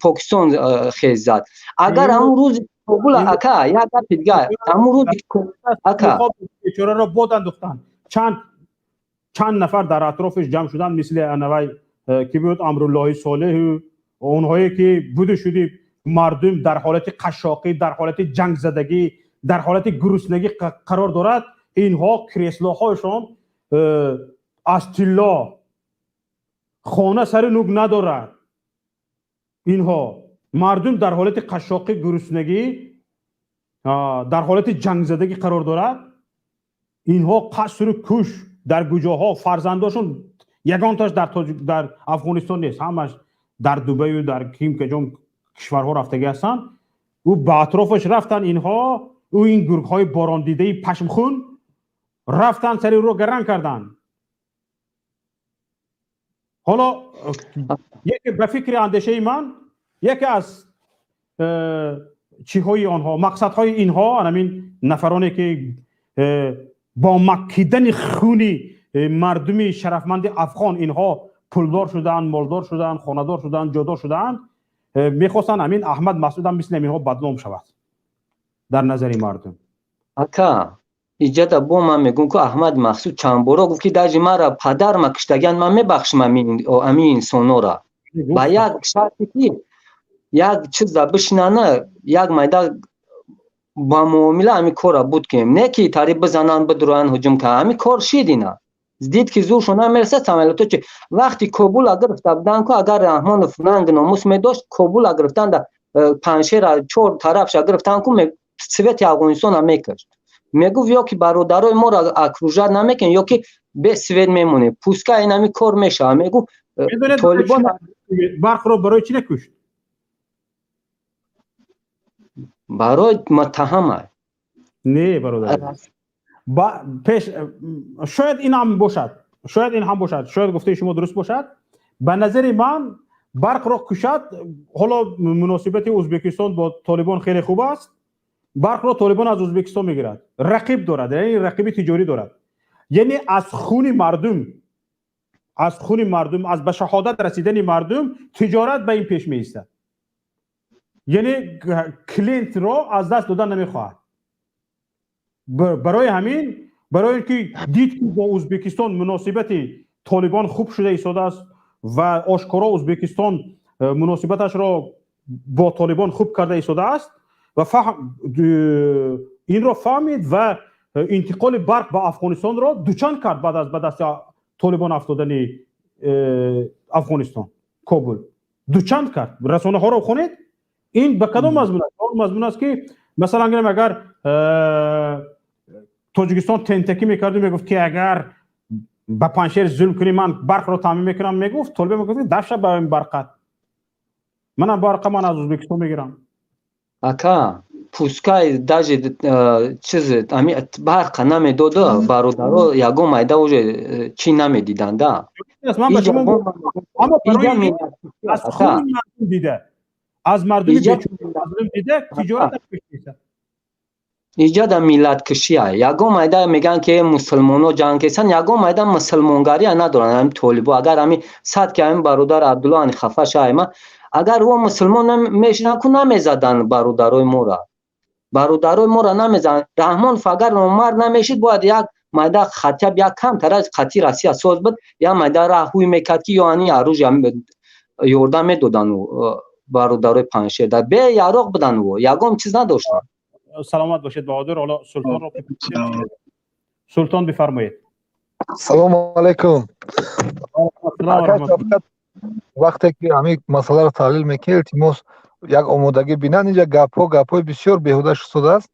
Покистон хез зад. Агар ҳамун рӯзи Кобул, ака, як гапи дига, ҳамун рӯзи, ака, бечораро бод андохтанд. Чанд нафар дар атрофиш ҷамъ шуданд, мисли анавай ки буд, Амруллоҳи Солеҳу онҳое ки буду шуди. Мардум дар ҳолати қашшоқӣ, дар ҳолати ҷангзадагӣ, дар ҳолати гуруснагӣ қарор дорад. Инҳо креслоҳояшон аз тилло, хона сари нук надорад инҳо. Мардум дар ҳолати қашшоқӣ, гуруснагӣ, дар ҳолати ҷангзадагӣ қарор дорад. Инҳо қасру куш дар куҷоҳо, фарзандошон ягонташ дар Афғонистон нест, ҳамаш дар Дубаю дар ким каҷом кишварҳо рафтагӣ ҳастанд. Ӯ ба атрофаш рафтан инҳо, ӯ ин гургҳои борондидаи пашмхун рафтан сари ӯро гаран карданд. Ҳоло яке ба фикри андешаи ман, яке аз чиҳои онҳо, мақсадҳои инҳо ҳамин нафароне ки бо маккидани хуни мардуми шарафманди афғон инҳо пулдор шудаанд, молдор шудаанд, хонадор шудаанд, ҷодор шудаанд, мехостанд ҳамин Аҳмад Масъуд ҳам мисли ҳаминҳо бадном шавад дар назари мардум. Ака, иҷада бо ман мегӯм, ку Аҳмад Мақсуд чанд боро гуфт, ки даже мара падарма киштагиан, ман мебахшам ҳамин инсонора ба як шарте, ки як чиза бишинана, як майда ба муомила ҳамин корра буд кунем, не ки тари бизананд, бидуранд, ҳуҷум кунанд. Ҳамин кор шид, ина дид, ки зуршон намерасад. Самолёто чи вақти Кобула гирифта буданд ку, агар Раҳмонов нанг номус медошт, Кобула гирифтанда, Паншера чор тарафша гирифтан ку, свети Афғонистона мекашт, мегуфт, ё ки бародарои моро окружать намекунем, ё ки без свет мемонем. Пускай ин ҳамин кор мешавад, мегуфт толибон. Барқро барои чӣ накушт? Барои муттаҳама. Не, бародар, пеш шояд ин ҳам бошад, шояд ин ҳам бошад, шояд гуфтаи шумо дуруст бошад. Ба назари ман барқро кушад, ҳоло муносибати Ӯзбекистон бо Толибон хеле хуб аст, барқро Толибон аз Ӯзбекистон мегирад, рақиб дорад, яъне рақиби тиҷорӣ дорад. Яъне аз хуни мардум, аз хуни мардум, аз ба шаҳодат расидани мардум тиҷорат ба ин пеш меистад. Яъне клиентро аз даст додан намехоҳад. Барои ҳамин, барои ин ки дид, ки бо Ӯзбекистон муносибати Толибон хуб шуда истодааст ва ошкоро Ӯзбекистон муносибаташро бо Толибон хуб карда истодааст ва инро фаҳмид ва интиқоли барқ ба Афғонистонро дучанд кард. Баъд аз ба дасти Толибон афтодани Афғонистон, Кобул, дучанд кард. Расонаҳоро хонед. Ин ба кадом мазмун аст? Он мазмун аст, ки масалан гирем, агар Тоҷикистон тентакӣ мекарду мегуфт, ки агар ба Паншер зулм кунӣ, ман барқро таъмин мекунам, мегуфт, Толибон мегуфт, дафша ба ин барқат, манам барқа ман аз Ӯзбекистон мегирам. Ака, пускай даже чиз ами барқа намедода, бародаро ягон майда уже чӣ намедиданд да. Ман ба шумо, аммо барои аз хуни мардум дида, аз мардуми бечора дида тиҷорат пеш меистад. Иҷода миллаткушия. Ягон майда мегӯянд, ки мусулмоно ҷанг кесанд, ягон майда мусулмонгария надоранд ҳамин толибо. Агар ҳамин сад ки ҳамин бародар Абдулло ани хафа шава, агар о мусулмон мешинанд ку, намезаданд бародарои моро, бародарои моро намезаданд. Раҳмонов агар номард намешид, бояд як майда хотя б як камтар аз қати Россия соз буд, як майда раҳҳӯй мекард, ки ё ани оружия ёрдам медоданд бародарои Паншерда. Бе яроқ буданд, ягон чиз надоштанд. Саломат бошед, Баҳодур. Ҳоло Султонро, Султон, бифармоед. Салому алайкум. Вақте ки ҳамин масъаларо таҳлил мекунед, илтимос, як омодагӣ бинанд. Инҷа гапҳо, гапҳои бисёр беҳуда шудааст.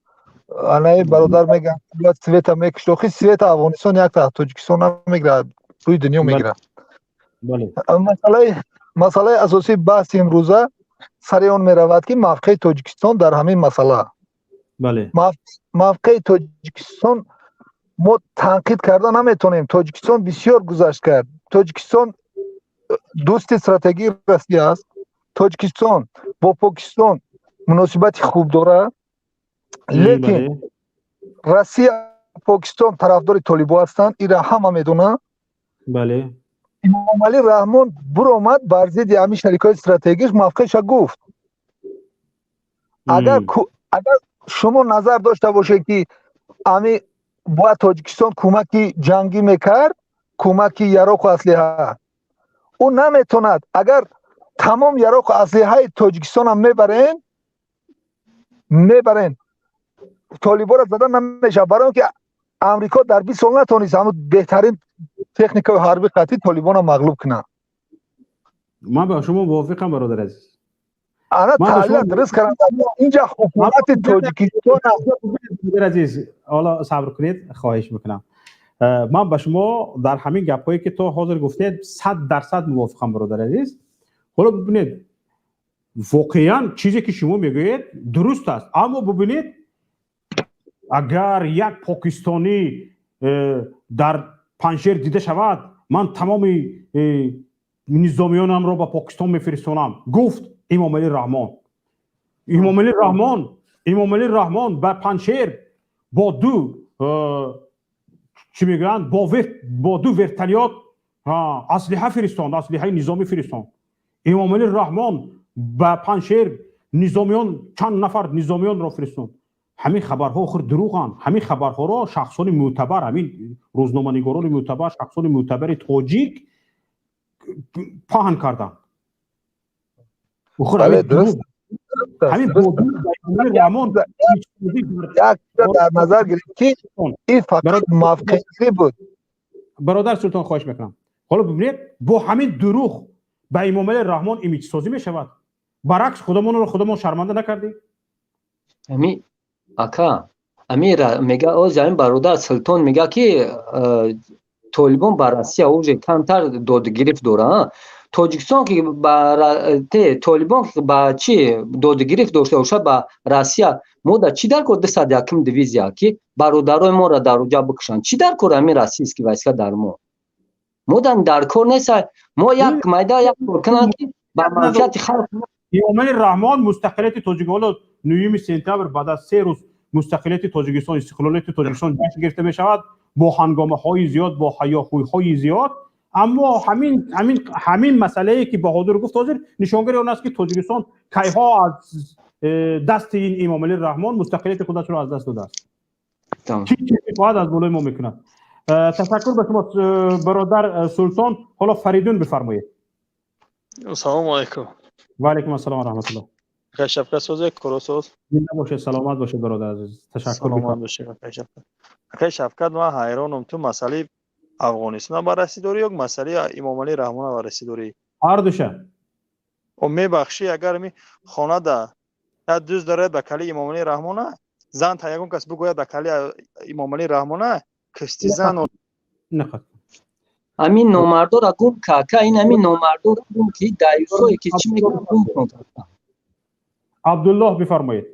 Анаи бародар мегӯянд, бояд света мекушт. Охи, света Афғонистон якта Тоҷикистон намегирад, рӯи дунё мегирад. Масъалаи асосии баҳси имрӯза сари он меравад, ки мавқеи Тоҷикистон дар ҳамин масъала. Мавқеи Тоҷикистон мо танқид карда наметавонем. Тоҷикистон бисёр гузашт кард. Тоҷикистон дӯсти стратегии Россия аст. Тоҷикистон бо Покистон муносибати хуб дорад, лекин Россия, Покистон тарафдори толибо ҳастанд, инра ҳама медонанд. Имомалӣ Раҳмон буромад, бар зидди ҳамин шарикҳои стратегиш мавқеаша гуфт. Агар шумо назар дошта бошед, ки ами бояд Тоҷикистон кӯмаки ҷангӣ мекард, кӯмаки яроқу аслиҳа, ӯ наметонад. Агар тамом яроқу аслиҳаи Тоҷикистонам мебарен, толиборо зада намешавад, барои он ки Амрико дар 20 сол натонист ҳамн беҳтарин техникаи ҳарби қатъи толибонро мағлуб кунад. Ман ба шумо мувофиқам, бародар азиз. Ана таҳлил дуруст кардам. Инҷа ҳукумати Тоҷикистон аст. Азиз, ҳоло сабр кунед, хоҳиш мекунам. Ман ба шумо дар ҳамин гапҳое ки то ҳозир гуфтед 100% мувофиқам, бародари азиз. Ҳоло бибинед, воқеан чизе ки шумо мегӯед дуруст аст, аммо бибинед, агар як покистонӣ дар Панҷшер дида шавад, ман тамоми низомиёнамро ба Покистон мефиристонам, гуфт Имомалӣ Раҳмон. Имомалӣ Раҳмон, Имомалӣ Раҳмон ба Панҷшер бо ду чӣ мегӯянд, бо ду вертолёт аслиҳа фиристонд, аслиҳаи низомӣ фиристонд. Имомалӣ Раҳмон ба Панҷшер низомиён, чанд нафар низомиёнро фиристонд. Ҳамин хабарҳо охир дурӯғанд. Ҳамин хабарҳоро шахсони мӯътабар, ҳамин рӯзноманигорони мӯътабар, шахсони мӯътабари тоҷик паҳн карданд. Ҳамин дар назар гирифт, ки ин фақат мавқеигирӣ буд. Бародар Султон, хоҳиш мекунам. Ҳоло бибинед, бо ҳамин дурӯғ ба Имомалӣ Раҳмон имиҷсозӣ мешавад. Баръакс, худамонро худамон шарманда накардем. Ами ака, амира мега, оз ҳамин бародар Султон мега, ки Толибон ба Россия уже камтар додгирифт дора. Тоҷикистон ки ба Толибон ба чӣ додгирифт дошта бошад ба Россия, мо дар чӣ дар кор 201-ум дивизия, ки бародарои моро дар уҷа бикушанд? Чӣ дар кор ҳамин российский войска дар мо? Мо дар кор нест. Мо як майда як кор кунанд, ки ба манфиати халқ. Эмомалӣ Раҳмон мустақилияти тоҷик, ҳоло 9 сентябр, баъд аз 3 рӯз, мустақилияти Тоҷикистон, истиқлолияти Тоҷикистон ҷашн гирифта мешавад бо ҳангомаҳои зиёд, бо ҳаёҳӯйҳои зиёд. Аммо ҳамин масъалае ки Баҳодур гуфт ҳозир, нишонгари он аст, ки Тоҷикистон кайҳо аз дасти ин Эмомалӣ Раҳмон мустақилияти худашро аз даст додааст. Чӣ мехоҳад аз болои мо мекунад. Ташаккур ба шумо, бародар Султон. Ҳоло Фаридун бифармоед. Ассалому алайкум. Ва алайкум ассалом ва раҳматуллоҳ. Акай Шавкат, созе коросоз? Зинда бошед, саломат бошед, бародар азиз, ташаккур. Саломат бошед, акай Шавкат. Акай Шавкат, ман ҳайронам, ту масъалаи Афғонистона баррасӣ дорӣ ё масъалаи Имомалӣ Раҳмона баррасӣ дорӣ? Ҳардуша. О, мебахшӣ, агар ми хонада як дӯст дорад ба кали Имомалӣ Раҳмона, зан та ягон кас бигӯяд ба кали Имомалӣ Раҳмона, кисти зан. Ҳамин номардора гум кака, ин ҳамин номардора гум, ки даюсое ки чӣ мекунад, гум кун. Абдуллоҳ, бифармоед.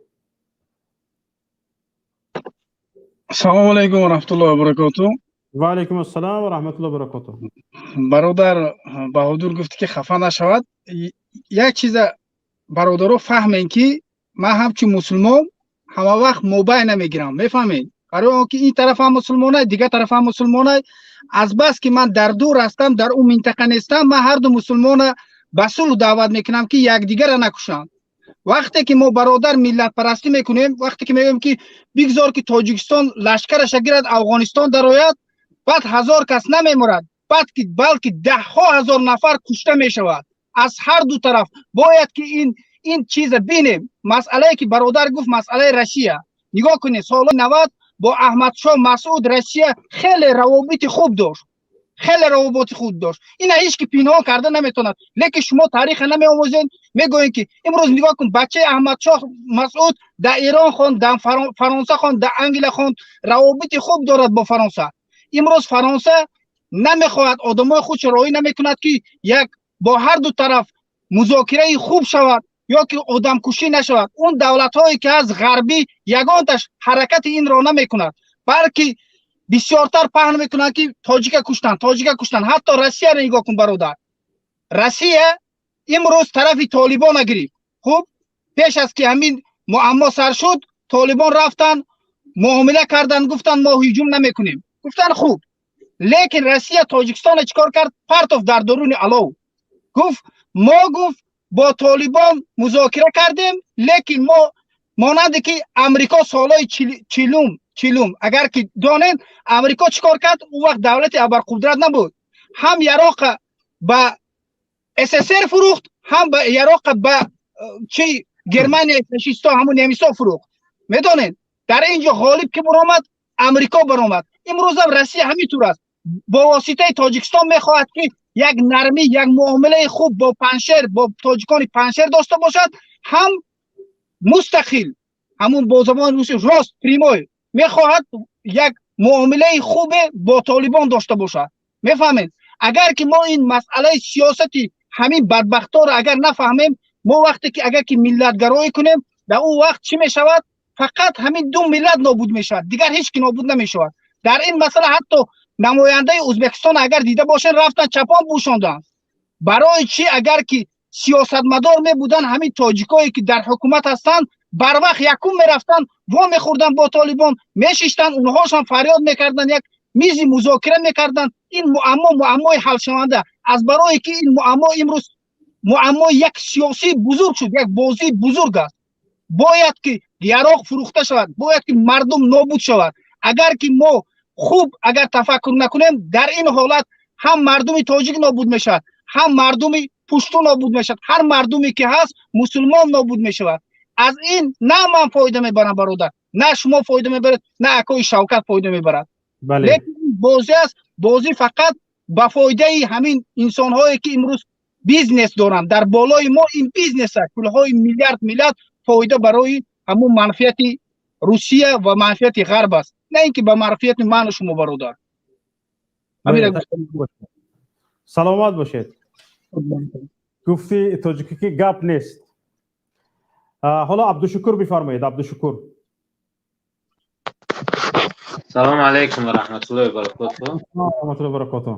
Ассалому алайкум ва раҳматуллоҳи ва баракоту. Ва алайкум ассалом ва раҳматуллоҳи ва баракоту. Бародар Баҳодур гуфт, ки хафа нашавад. Як чиза бародаро фаҳмем, ки ман ҳамчун мусулмон ҳама вақт мобайн намегирам, мефаҳмед? Барои он ки ин тараф ҳам мусулмонай, дигар тараф ҳам мусулмонай. Аз бас ки ман дар дур ҳастам, дар он минтақа нестам, ман ҳарду мусулмона ба сулҳ даъват мекунам, ки якдигарро накушанд. Вақте ки мо, бародар, миллатпарастӣ мекунем, вақте ки мегӯем, ки бигзор ки Тоҷикистон лашкараша гирад, Афғонистон дарояд, баъд ҳазор кас намемурад, баъд ки балки даҳҳо ҳазор нафар кушта мешавад аз ҳар ду тараф. Бояд ки ин чиза бинем. Масъалае ки бародар гуфт, масъалаи Россия, нигоҳ кунед, солҳои 90 бо Аҳмадшоҳ Масъуд Россия хеле равобити хуб дошт, хеле равоботи хуб дошт. Ина ҳеҷ ки пинҳон карда наметавонад. Лекин шумо тариха намеомӯзед. Мегӯед, ки имрӯз нигоҳ кун, бачаи Аҳмадшоҳ Масъуд дар Эрон хонд, дар Фаронса хонд, дар Англия хонд, равобити хуб дорад бо Фаронса. Имрӯз Фаронса намехоҳад, одамои худшо роҳӣ намекунад, ки як бо ҳар ду тараф музокираи хуб шавад ё ки одамкушӣ нашавад. Он давлатҳое ки аз ғарбӣ, ягонташ ҳаракати инро намекунад, балки бисёртар паҳн мекунанд, ки тоҷика куштанд, тоҷика куштанд. Ҳатто Россияро нигоҳ кун, бародар. Россия имрӯз тарафи толибона гирифт. Хуб, пеш аз ки ҳамин муаммо сар шуд, толибон рафтанд, муомила карданд, гуфтанд, мо ҳуҷум намекунем. Гуфтанд, хуб. Лекин Россия Тоҷикистона чӣ кор кард? Партов дар дуруни алов. Гуфт, мо, гуфт, бо толибон музокира кардем, лекин мо монанде ки Амрико солҳои чилум, агар ки донем, Амрико чӣ кор кард, он вақт давлати абарқудрат набуд, ҳам яроқа ба СССР фурӯхт, ҳам ба яроқа ба чи Германия, фашисто, ҳамун немисо фурӯхт. Медонед, дар ин ҷо ғолиб ки баромад? Амрико баромад. Имрӯзам Россия ҳамин тур аст, бо воситаи Тоҷикистон мехоҳад, ки як нармӣ, як муомилаи хуб бо Панҷшер, бо тоҷикони Панҷшер дошта бошад, ҳам мустақил, ҳамун бо забони русӣ рост, прямой мехоҳад як муомилаи хубе бо Толибон дошта бошад. Мефаҳмед? Агар ки мо ин масъалаи сиёсати ҳамин бадбахторо агар нафаҳмем, мо вақте ки агар ки миллатгароӣ кунем, дар он вақт чӣ мешавад? Фақат ҳамин ду миллат нобуд мешавад, дигар ҳеҷ ки нобуд намешавад. Дар ин масъала ҳатто намояндаи Ӯзбекистон агар дида бошанд, рафтан чапон пӯшонданд. Барои чӣ? Агар ки сиёсатмадор мебуданд, ҳамин тоҷикое ки дар ҳукумат ҳастанд, барвақт якум мерафтанд, во мехӯрданд бо Толибон, мешиштанд, онҳошам фарёд мекарданд, як мизи музокира мекарданд. Ин муаммо муаммои ҳалшаванда аз барое ки ин муаммо имрӯз муаммои як сиёсии бузург шуд, як бозии бузург аст. Бояд ки яроқ фурӯхта шавад, бояд ки мардум нобуд шавад. Агар ки мо хуб агар тафаккур накунем, дар ин ҳолат ҳам мардуми тоҷик нобуд мешавад, ҳам мардуми пушту нобуд мешавад, ҳар мардуме ки ҳаст мусулмон нобуд мешавад. Аз ин на ман фоида мебарам, бародар, на шумо фоида мебаред, на акои Шавкат фоида мебарад. Лекин бозӣ аст, бозӣ фақат ба фоидаи ҳамин инсонҳое ки имрӯз бизнес доранд. Дар болои мо ин бизнес аст, пулҳои миллиард миллиард фоида барои ҳамун манфиати Русия ва манфиати Ғарб аст, на ин ки ба манфиати ману шумо, бародар. Саломат бошед. Гуфти тоҷикӣ ки гап нест. Ҳоло Абдушукур бифармоед. Абдушукур. Салому алайкум ва раҳматуллоҳи ва баракотуҳ. Раҳматуллоҳи ва баракотуҳ.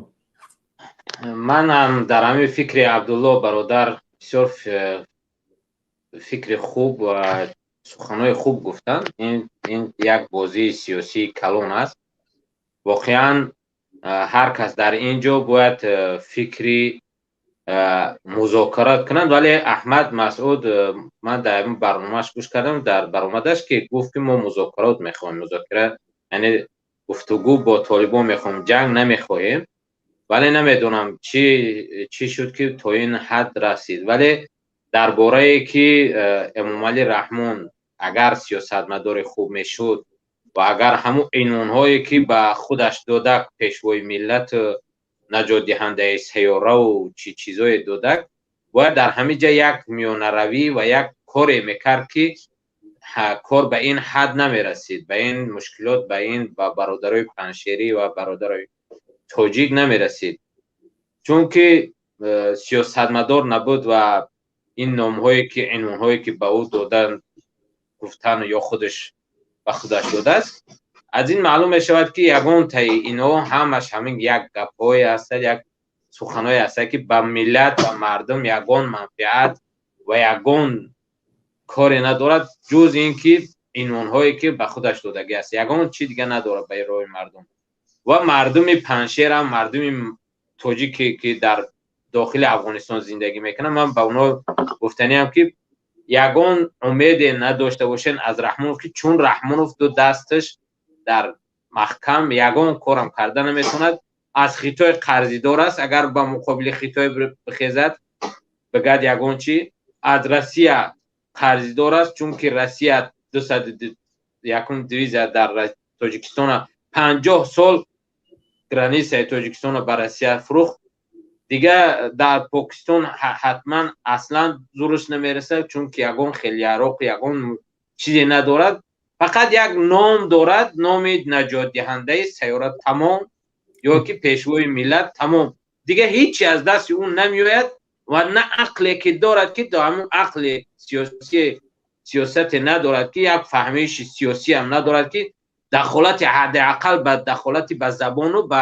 Манам дар ҳамин фикри Абдулло бародар бисёр фикри хуб ва суханҳои хуб гуфтанд. Ин як бозии сиёсии калон аст. Воқеан ҳар кас дар ин ҷо бояд фикри музокира кунанд, вале Аҳмад Масъуд, ман дар ин барномааш гӯш кардам, дар баромадаш ки гуфт ки мо музокирот мехоҳем, музокира яъне гуфтугӯ бо Толибон мехоҳем, ҷанг намехоҳем. Вале намедонам чӣ шуд ки то ин ҳад расид. Вале дар борае ки Эмомалӣ Раҳмон агар сиёсатмадори хуб мешуд ва агар ҳамун унвонҳое ки ба худаш додак, пешвои миллат, наҷотдиҳандаи сайёраву чӣ чизое додак, бояд дар ҳамин ҷа як миёнаравӣ ва як коре мекард ки кор ба ин ҳад намерасид, ба ин мушкилот, ба ин ба бародарои панҷшерӣ ва бародарои тоҷик намерасид. Чунки сиёсатмадор набуд ва ин номҳое ки унвонҳое ки ба ӯ додан гуфтан ё худаш ба худаш додааст, аз ин маълум мешавад ки ягонтаи инҳо ҳамаш ҳамин як гапҳое ҳастад, як суханҳое ҳастад ки ба миллат, ба мардум ягон манфиат ва ягон коре надорад, ҷуз ин ки унвонҳое ки ба худаш додагӣ аст, ягон чи дига надорад ба роҳи мардум. Ва мардуми Панҷшер ҳам, мардуми тоҷике ки дар дохили Афғонистон зиндагӣ мекунанд, ман ба онҳо гуфтаниам ки ягон умеде надошта бошен аз Раҳмонов, ки чун Раҳмонов ду дасташ дар маҳкам, ягон корам карда наметавонад, аз Хитой қарзидор аст, агар ба муқобили Хитой бихезад бигӯяд ягон чи, аз Россия қарзидор аст, чунки Россия 201 дивизия дар Тоҷикистона 50 сол границаи Тоҷикистонро ба Россия фурӯхт. Дига дар Покистон ҳатман аслан зураш намерасад, чунки ягон хел яроқ, ягон чизе надорад, фақат як ном дорад, номи наҷотдиҳандаи сайёра тамом, ё ки пешвои миллат тамом. Дига ҳеҷ аз дасти ӯ намеояд ва на ақле ки дорад, ки то ҳамун ақли сиёсӣ сиёсате надорад, ки як фаҳмиши сиёсӣ ҳам надорад, ки дахолати ҳадди ақал ба дахолати ба забону ба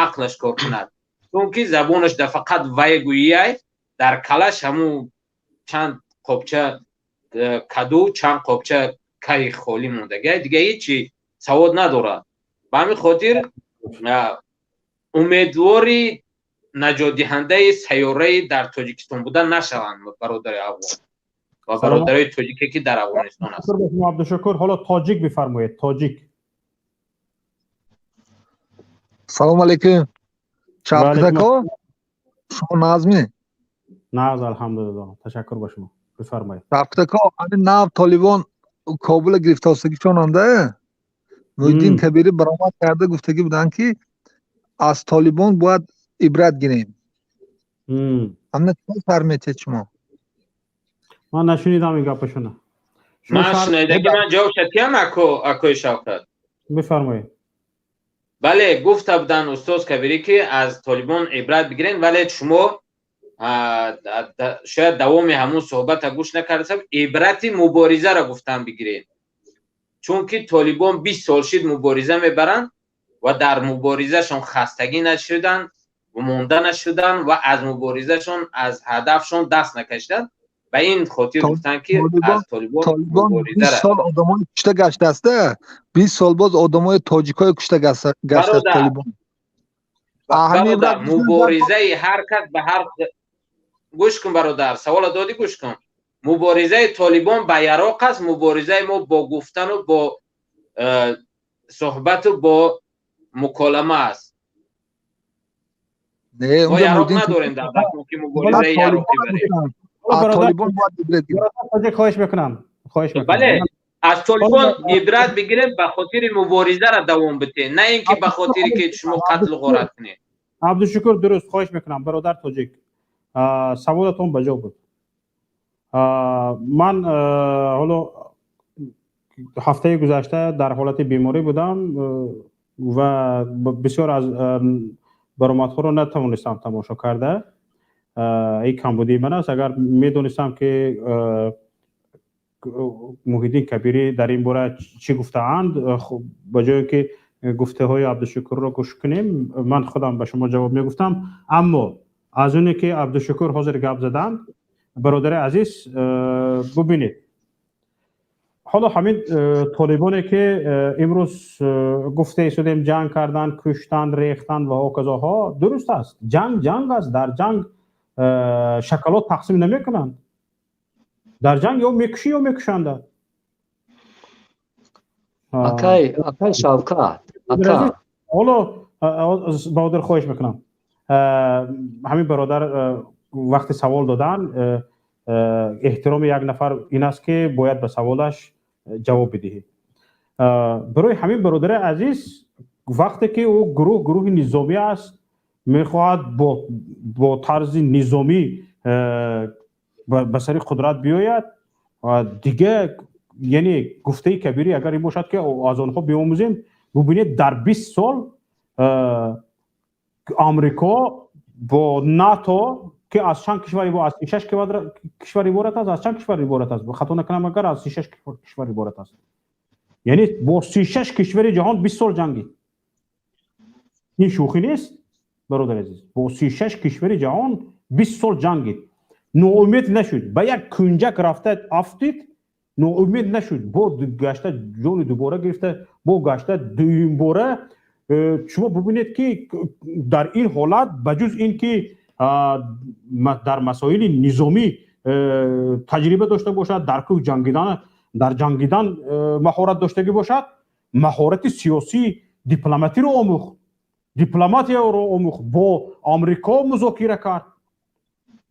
ақлаш кор кунад, чунки забонаш да фақат вайгӯяй, дар калаш ҳамун чанд қобча каду, чанд қобча кай холӣ мондагиай, дига ҳечи савод надорад. Ба ҳамин хотир умедвори наҷотдиҳандаи сайёраи дар Тоҷикистон буда нашаванд бародари афғон ва бародарои тоҷике ки дар Афғонистон аст. Абдушукур, ҳоло тоҷик бифармоед. Тоҷик. Салом алейкум. Шавкат ако, шумо назми? Наз, алҳамдулиллоҳ. Ташаккур ба шумо. Бифармоед. Шавкат ако, ҳамин нав Толибон Кобула гирифторсагишонанда Муҳиддин Кабирӣ баромад карда гуфтагӣ буданд, ки аз Толибон бояд ибрат гирем. Ҳамна чӣ сар метиҳед шумо? Ман нашунидам ин гапашона. Ман шунидаги, ман ҷавоб шатиям, ако, акои Шавкат. Бифармоед. Бале, гуфта буданд устоз Кабирӣ, ки аз Толибон ибрат бигирен, вале шумо шояд давоми ҳамун суҳбата гӯш накардасам. Ибрати муборизаро гуфтан бигирен, чунки Толибон 20 сол шид мубориза мебаранд ва дар муборизашон хастагӣ нашуданд, монда нашуданд ва аз муборизашон, аз ҳадафшон даст накашиданд. Ба ин хотир гуфтанд, ки аз Толибон. Толибон 20 сол одамои кушта гаштааста, 20 сол боз одамои тоҷикое кушта гаштааст Толибон. Бародар, муборизаи ҳар кас ба ҳар, гӯш кун, бародар, савола додӣ, гӯш кун. Муборизаи Толибон ба яроқ аст, муборизаи мо бо гуфтану бо суҳбату бо муколама аст. Мо яроқ надорем дар даст, ки муборизаи яроқӣ барем. Хоҳиш мекунам, хоҳиш мекунам. Бале, аз Толибон ибрат бигирем, ба хотири муборизаро давом битем, на ин ки ба хотире ки шумо қатлу ғорат кунед. Абдушукур, дуруст. Хоҳиш мекунам, бародар тоҷик, саволатон ба ҷо буд. Ман ҳоло ҳафтаи гузашта дар ҳолати беморӣ будам ва бисёр аз баромадҳоро натавонистам тамошо карда. Ин камбудии ман аст. Агар медонистам, ки Муҳиддин Кабирӣ дар ин бора чӣ гуфтаанд, ба ҷое ки гуфтаҳои Абдушукурро гӯш кунем, ман худам ба шумо ҷавоб мегуфтам. Аммо аз оне ки Абдушукур ҳозир гап заданд, бародари азиз, бубинед, ҳоло ҳамин толибоне ки имрӯз гуфта истодем, ҷанг карданд, куштанд, рехтанд ва ҳоказоҳо, дуруст аст. Ҷанг ҷанг аст, дар ҷанг шоколад тақсим намекунанд. Дар ҷанг ё мекушӣ, ё мекушанда. Акай, акай Шавкат, ака. Ҳоло, Баҳодир, хоҳиш мекунам, ҳамин бародар вақти савол додан, эҳтироми як нафар ин аст, ки бояд ба саволаш ҷавоб бидиҳӣ. Барои ҳамин, бародари азиз, вақте ки ӯ гурӯҳ гурӯҳи низомӣ аст, мехоҳад бо тарзи низомӣ ба сари қудрат биёяд, дига яъне гуфтаи Кабирӣ агар ин бошад, ки аз онҳо биомӯзем, бубинед, дар 20 сол Амрико бо НАТО, ки аз чанд кишвар, аз 36 кишвар иборат аст, аз чанд кишвар иборат аст, хато накунам агар, аз 36 кишвар иборат аст, яъне бо 36 кишвари ҷаҳон 20 сол ҷангид. Ин шӯхӣ нест, бародари азиз. Бо 36 кишвари ҷаҳон 20 сол ҷангид, ноумед нашуд, ба як кунҷак рафта афтид, ноумед нашуд, бо гашта ҷони дубора гирифта, бо гашта дуюмбора. Шумо бубинед, ки дар ин ҳолат, ба ҷуз ин ки дар масоили низомӣ таҷриба дошта бошад, дар кӯҳ ҷангидан, дар ҷангидан маҳорат доштагӣ бошад, маҳорати сиёсӣ, дипломатиро омӯхт, дипломатияро омӯхт, бо Амрико музокира кард,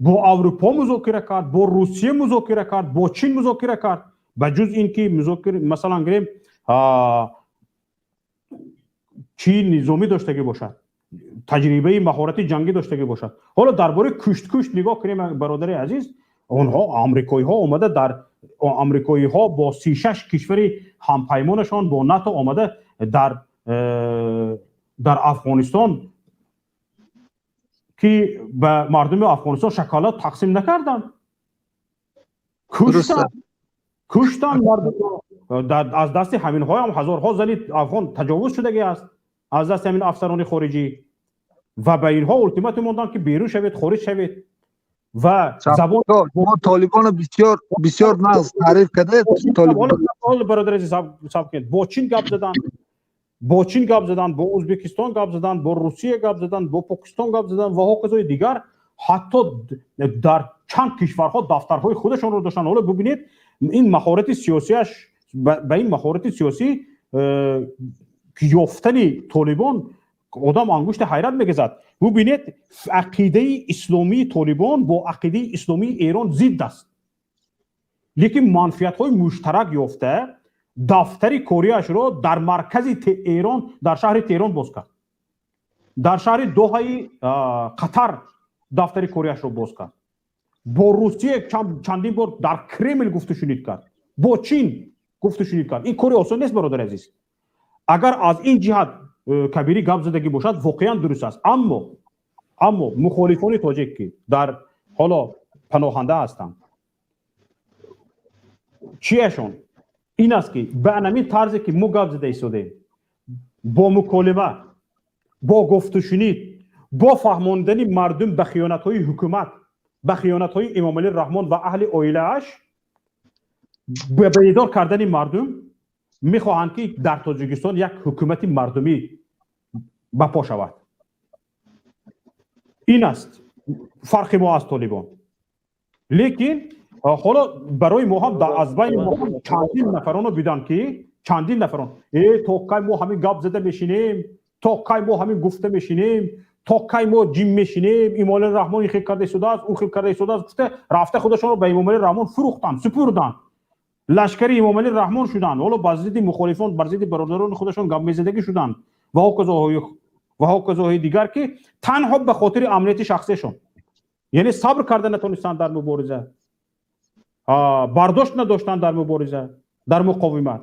бо Аврупо музокира кард, бо Русия музокира кард, бо Чин музокира кард. Ба ҷуз ин ки музокира, масалан гирем, чӣ низомӣ доштагӣ бошад, таҷрибаи маҳорати ҷангӣ доштагӣ бошад. Ҳоло дар бораи кушт нигоҳ кунем, бародари азиз, онҳо амрикоиҳо омада, дар амрикоиҳо бо 36 кишвари ҳампаймонашон, бо НАТО омада дар Афғонистон, ки ба мардуми Афғонистон шоколад тақсим накарданд, куштанд мардумро. Аз дасти ҳаминҳоям ҳазорҳо зани афғон таҷовуз шудагӣ аст, аз дасти ҳамин афсарони хориҷӣ. Ва ба инҳо ултиматум монданд, ки берун шавед, хориҷ шавед ва забон. Мо Толибоно бисёр бисёр нағз таъриф кардед. Толибон, бародари азиз, сабр кунед. Бо Чин гап заданд, бо Чин гап заданд, бо Ӯзбекистон гап заданд, бо Русия гап заданд, бо Покистон гап заданд ва ҳоказои дигар. Ҳатто дар чанд кишварҳо дафтарҳои худашонро доштанд. Ҳоло бубинед, ин маҳорати сиёсиаш, ба ин маҳорати сиёсӣ ёфтани Толибон одам ангушти ҳайрат мегазад. Бубинед, ақидаи исломии Толибон бо ақидаи исломии Эрон зидд аст, лекин манфиатҳои муштарак ёфта, дафтари кориашро дар маркази Эрон, дар шаҳри Теҳрон боз кард, дар шаҳри Доҳаи Қатар. Дафтари кориашро боз кард, бо Русия чандин бор дар Кремл гуфтушунид кард, бо Чин гуфтушунид кард. Ин кори осон нест, бародари азиз. Агар аз ин ҷиҳат Кабирӣ гап задагӣ бошад, воқеан дуруст аст. Аммо мухолифони тоҷик, ки дар ҳоло паноҳанда ҳастанд, чияшон ин аст, ки ба анамин тарзе, ки мо гап зада истодем, бо муколима, бо гуфтушунид, бо фаҳмондани мардум ба хиёнатҳои ҳукумат, ба хиёнатҳои Эмомалӣ Раҳмон ва аҳли оилааш, ба бедор кардани мардум, мехоҳанд, ки дар Тоҷикистон як ҳукумати мардумӣ ба по шавад. Ин аст фарқи мо аз толибон. Лекин ҳоло барои мо ҳам, аз байни мо ҳам чандин нафаронро бидам, ки чандин нафарон: «Э, то кай мо ҳамин гап зада мешинем? То кай мо ҳамин гуфта мешинем? То кай мо ҷим мешинем? Эмомалӣ Раҳмон ин хел карда истодааст, он хел карда истодааст», гуфта, рафта худашонро ба Эмомалӣ Раҳмон фурӯхтанд, супурданд, лашкари Эмомалӣ Раҳмон шуданд. Ҳоло бар зидди мухолифон, бар зидди бародарони худашон гап мезадагӣ шуданд ва ҳоказоҳои дигар, ки танҳо ба хотири амнияти шахсиашон, яъне сабр карда натонистанд дар мубориза, бардошт надоштанд дар мубориза, дар муқовимат.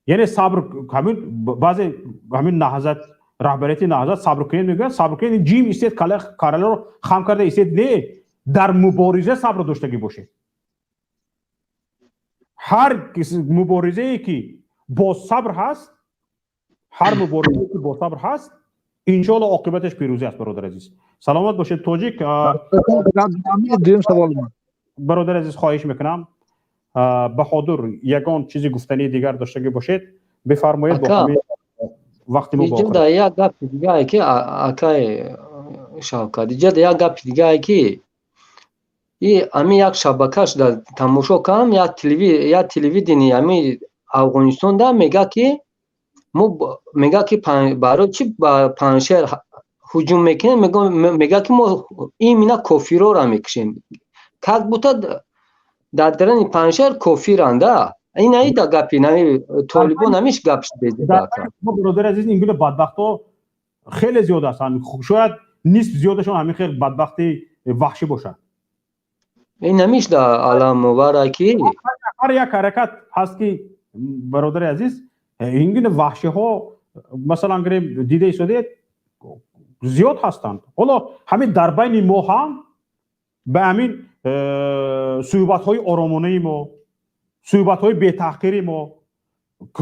Яъне сабр, ҳамин баъзе ҳамин Наҳзат, раҳбарияти Наҳзат сабр кунед мегӯяд. Сабр кунед, ҷим истед, караларо хам карда истед. Не, дар мубориза сабр доштагӣ бошед. Ҳар муборизае, ки бо сабр ҳаст, ҳар муборизае, ки бо сабр ҳаст, иншоалло оқибаташ пирӯзӣ аст. Бародар азиз, саломат бошед. Тоҷик. Дуюм савол. Бародар азиз, хоҳиш мекунам, Баҳодур, ягон чизи гуфтании дигар доштагӣ бошед, бифармоед. Бо ҳамин вақти мо. Иҷода як гапи дигае, ки, акай Шавкат, иҷода як гапи дигае, ки и ами як шабакаш да тамошо кардам, як телевидение ами Афғонистон да мега, ки мо, мега, ки барои чи ба Паншер ҳуҷум мекунем, мега, ки мо именно кофирора мекушем, как будто дар дарани Паншер кофиранда. Ин аида гапи толибон ҳамиш гап. Бародари азиз, ин гуна бадбахтҳо хеле зиёд ҳастанд. Шояд нисф зиёдашон ҳамин хел бадбахти ваҳшӣ бошад. Ин ҳамиш да аламовара, ки ҳар як ҳаракат ҳаст, ки, бародари азиз, ин гуна ваҳшиҳо, масалан гирем, дида истодед, зиёд ҳастанд. Ҳоло ҳамин дар байни мо ҳам ба ҳамин суҳбатҳои оромонаи мо, суҳбатҳои бетаҳқири мо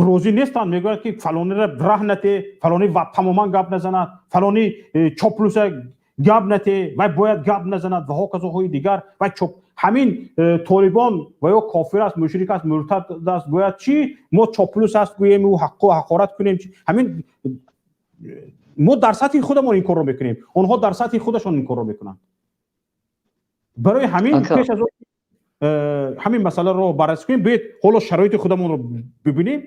розӣ нестанд. Мегӯянд, ки фалонира раҳ нате, фалони тамоман гап назанад, фалони чоплуса гап нате, вай бояд гап назанад ва ҳоказоҳои дигар. Вай чоп ҳамин толибон ва ё кофир аст, мушрик аст, муртад аст, бояд чӣ мо чоплус аст гӯем, ӯ ҳаққу ҳақорат кунем. Ҳамин мо дар сатҳи худамон ин корро мекунем, онҳо дар сатҳи худашон ин корро мекунанд. Барои ҳамин, пеш аз ҳамин масъаларо баррасӣ кунем, биёед ҳоло шароити худамонро бибинем.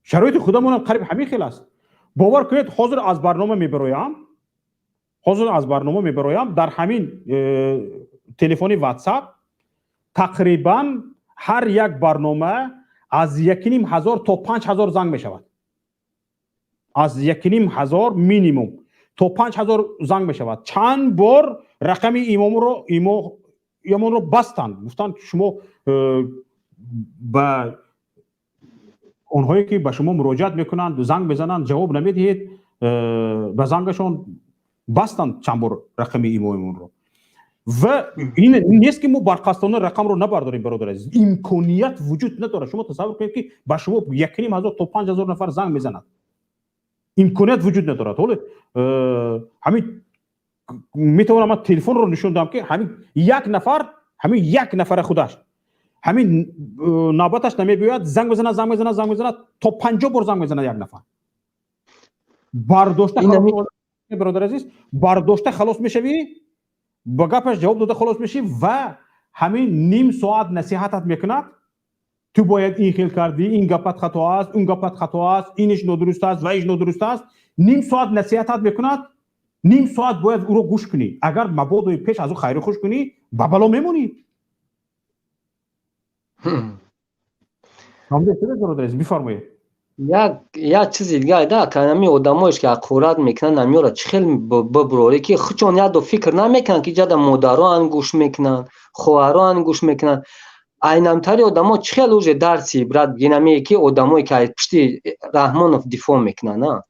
Шароити худамонам қариб ҳамин хел аст. Бовар кунед, ҳозир аз барнома мебароям, ҳозир аз барнома мебароям, дар ҳамин телефони Ватсап тақрибан ҳар як барнома аз 1500 то 5000 занг мешавад. Аз 1500 минимум то 5000 занг мешавад. Чанд бор рақами имомро имонро бастанд, гуфтанд: «Шумо ба онҳое, ки ба шумо муроҷиат мекунанд, занг мезананд, ҷавоб намедиҳед», ба зангашон бастанд чанд бор рақами имомонро. Ва ин нест, ки мо барқасдона рақамро набардорем. Бародар азиз, имконият вуҷуд надорад. Шумо тасаввур кунед, ки ба шумо 1500 то 5000 нафар занг мезанад, имконият вуҷуд надорад. Ҳоло ҳамин метавонам ман телефонро нишон дам, ки ҳамин як нафар, ҳамин як нафара худаш ҳамин навбаташ намебиёяд, занг мезанад, занг мезанад, занг мезанад, то 50 бор занг мезанад як нафар. Бардошта, бародар азиз, бардошта халос мешавӣ, ба гапаш ҷавоб дода халос мешавӣ ва ҳамин ним соат насиҳатат мекунад: «Ту бояд ин хел кардӣ, ин гапат хато аст, он гапат хато аст, иниш нодуруст аст ва иш нодуруст аст». Ним соат насиҳатат мекунад, ним соат бояд ӯро гӯш кунӣ. Агар мабодои пеш аз ӯ хайру хуш кунӣ, ба бало мемонӣ. Бифармоед. Як чизи дига да, ами одамоеш ки ҳақорат мекунанд, амиёра чӣ хел бибурорӣ, ки худшон як фикр намекунанд, ки ҷада модароан гӯш мекунанд, хоҳароан гӯш мекунанд. Айнамтари одамо чӣ хел уже дарси ибрат бигиранд, ки одамое ки ай пушти Раҳмонов дифоъ мекунанд.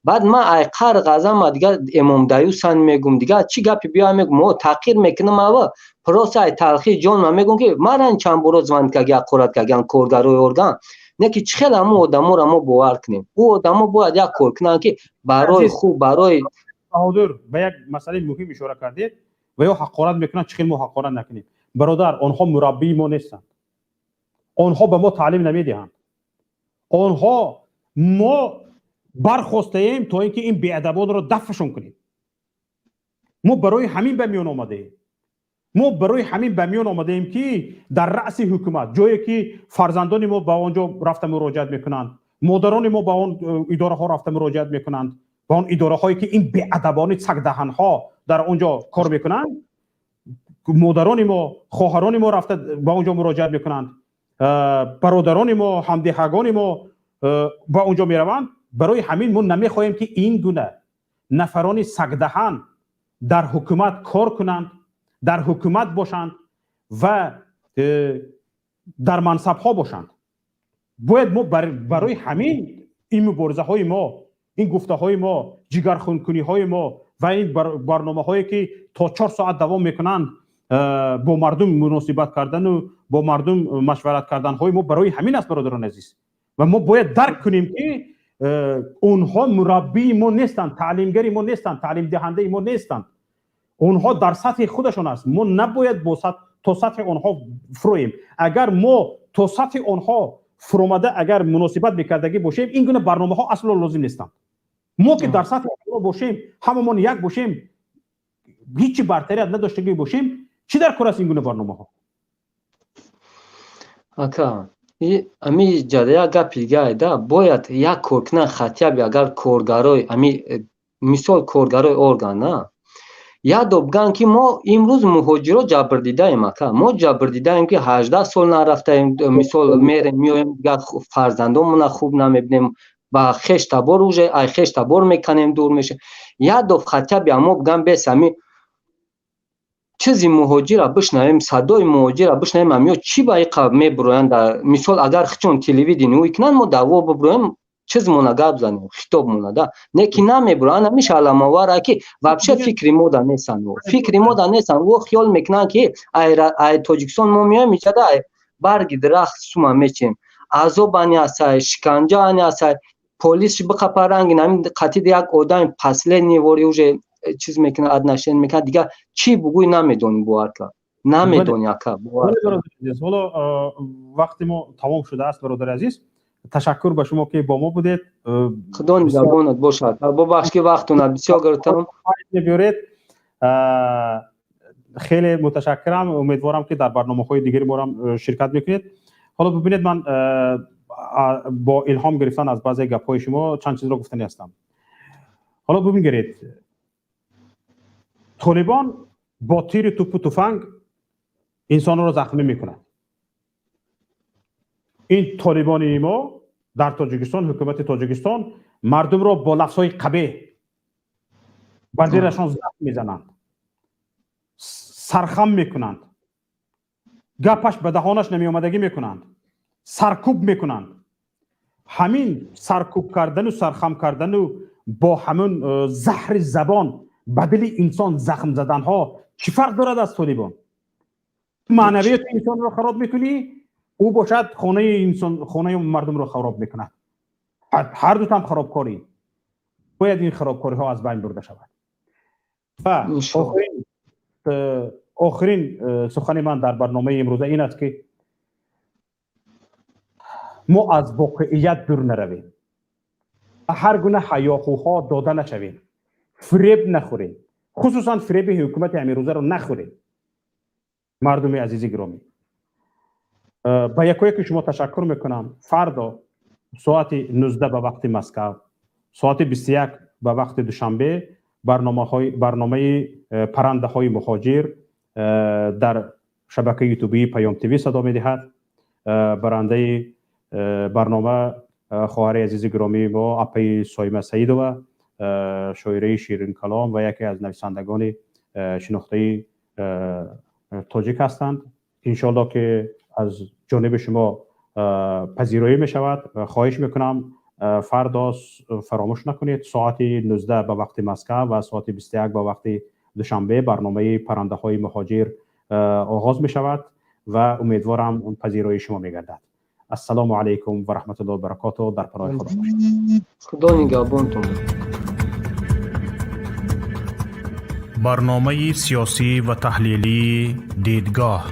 Баъд ман ай қар ғазама дига Эмомдаюсан мегум, дига чӣ гапи биёям мегум, мо таҳқир мекунам, ава просто ай талхии ҷон ман мегум, ки маран чанд боро звонить кагӣ, ҳақорат кагиан коргарои орган. Не ки чӣ хел ҳамун одаморо мо бовар кунем? Ӯ одамо бояд як кор кунанд, ки барои хуб, барои Баҳодур, ба як масъалаи муҳим ишора кардед. Ва ё ҳақорат мекунанд, чӣ хел мо ҳақорат накунем? Бародар, онҳо мураббии мо нестанд, онҳо ба мо таълим намедиҳанд. Онҳо мо бархостаем, то ин ки ин беадабонро дафъашон кунем. Мо барои ҳамин ба миён омадаем. Мо барои ҳамин ба миён омадаем, ки дар раъси ҳукумат, ҷое ки фарзандони мо ба он ҷо рафта муроҷиат мекунанд, модарони мо ба он идораҳо рафта муроҷиат мекунанд, ба он идораҳое ки ин беадабони сагдаҳанҳо дар он ҷо кор мекунанд, модарони мо, хоҳарони мо рафта ба он ҷо муроҷиат мекунанд, бародарони мо, ҳамдеҳагони мо ба он ҷо мераванд. Барои ҳамин мо намехоҳем, ки ин гуна нафарони сагдаҳан дар ҳукумат кор кунанд, дар ҳукумат бошанд ва дар мансабҳо бошанд. Бояд мо барои ҳамин ин муборизаҳои мо, ин гуфтаҳои мо, ҷигархункуниҳои мо ва ин барномаҳое ки то 4 соат давом мекунанд, бо мардум муносибат кардану бо мардум машварат карданҳои мо барои ҳамин аст, бародарони азиз. Ва мо бояд дарк кунем, ки онҳо мураббии мо нестанд, таълимгари мо нестанд, таълимдиҳандаи мо нестанд. Онҳо дар сатҳи худашон аст. Мо набояд то сатҳи онҳо фуроем. Агар мо то сатҳи онҳо фуромада, агар муносибат мекардагӣ бошем, ин гуна барномаҳо асло лозим нестанд. Мо ки дар сатҳи онҳо бошем, ҳамамон як бошем, ҳичи бартарият надоштагӣ бошем, чӣ дар кор аст ин гуна барномаҳо? Ака, ами ҷада як гапи дига да, бояд як кор кунанд, хотя бы агар коргарои ами, мисол, коргарои орган на як до бигӯянд, ки мо имрӯз муҳоҷиро ҷабрдидаем. Ака, мо ҷабрдидаем, ки 18 сол нарафтаем, мисол, мерем, меоем, дигар фарзандонмона хуб намебинем, ба хеш табор уже ай хеш табор меканем, дур мешем. Як до хотя бы амо бигӯянд, бес ами чизи муҳоҷира бишнавем, садои муҳоҷира бишнавем. Амиё чӣ ба иқа мебуроянд? Мисол, агар хичон телевидение ӯй кунанд, мо даво бибуроем, чизмона гап занем, хитобмона да, не ки намебуроянд. Ами шаламовара, ки вообще фикри мода нестанд, фикри мода нестанд. Ӯ хиёл мекунанд, ки ай Тоҷикистон мо меоем, ичада ай барги дарахт сума мечем. Азоб ани асай, шиканҷа ани асай, полис биқапа, рангин ами қатид як одами последний вори уже чиз мекунад, отношение мекунад, дигар чӣ бугӯй намедонӣ, бовар кар, намедонӣ, ака. Ҳоло вақти мо тамом шудааст. Бародари азиз, ташаккур ба шумо, ки бо мо будед. Худо нигаҳбонат бошад. Бубахш, ки вақтона бисёр гирифтам. Мебиёред. Хеле муташаккирам. Умедворам, ки дар барномаҳои дигари морам ширкат мекунед. Ҳоло бибинед, ман бо илҳом гирифтан аз баъзе гапҳои шумо чанд чизро гуфтанӣ ҳастам. Ҳоло бибингиред, Толибон бо тири тупу туфанг инсонро захмӣ мекунад. Ин толибони мо дар Тоҷикистон, ҳукумати Тоҷикистон мардумро бо лафзҳои қабеҳ ба дилашон захм мезананд, сархам мекунанд, гапаш ба даҳонаш намеомадагӣ мекунанд, саркӯб мекунанд. Ҳамин саркӯб кардану сархам кардану бо ҳамун заҳри забон ба дили инсон захм заданҳо чӣ фарқ дорад аз толибон? Маънавияти инсонро хароб мекунӣ, ӯ бошад хонаи инсон, хонаи мардумро хароб мекунад. Ҳар дутам харобкорӣ. Бояд ин харобкориҳо аз байн бурда шавад. Ва охирин сухани ман дар барномаи имрӯза ин аст, ки мо аз воқеият дур наравем, ҳар гуна ҳаёҳуҳо дода нашавем, фиреб нахӯрем, хусусан фиреби ҳукумати ҳамирӯзаро нахӯрем. Мардуми азизи гиромӣ, ба якояки шумо ташаккур мекунам. Фардо соати 19 ба вақти Москав, соати 21 ба вақти Душанбе барномаи «Паррандаҳои муҳоҷир» дар шабакаи ютубии Паём ТВ садо медиҳад. Барандаи барнома Хоҳари азизи гиромии мо, апаи Соима Саидова, шоираи ширинкалом ва яке аз нависандагони шинохтаи тоҷик ҳастанд. Иншоалло, ки аз ҷониби шумо пазироӣ мешавад. Хоҳиш мекунам, фардо фаромӯш накунед, соати 19 ба вақти Москва ва соати 21 ба вақти Душанбе барномаи «Паррандаҳои муҳоҷир» оғоз мешавад ва умедворам, пазироии шумо мегардад. Ассалому алайкум ва раҳматуллоҳи ва баракоту. Дар паноҳи Худо бошед. Худо нигаҳбонтон. Барномаи сиёсӣ ва таҳлилии «Дидгоҳ».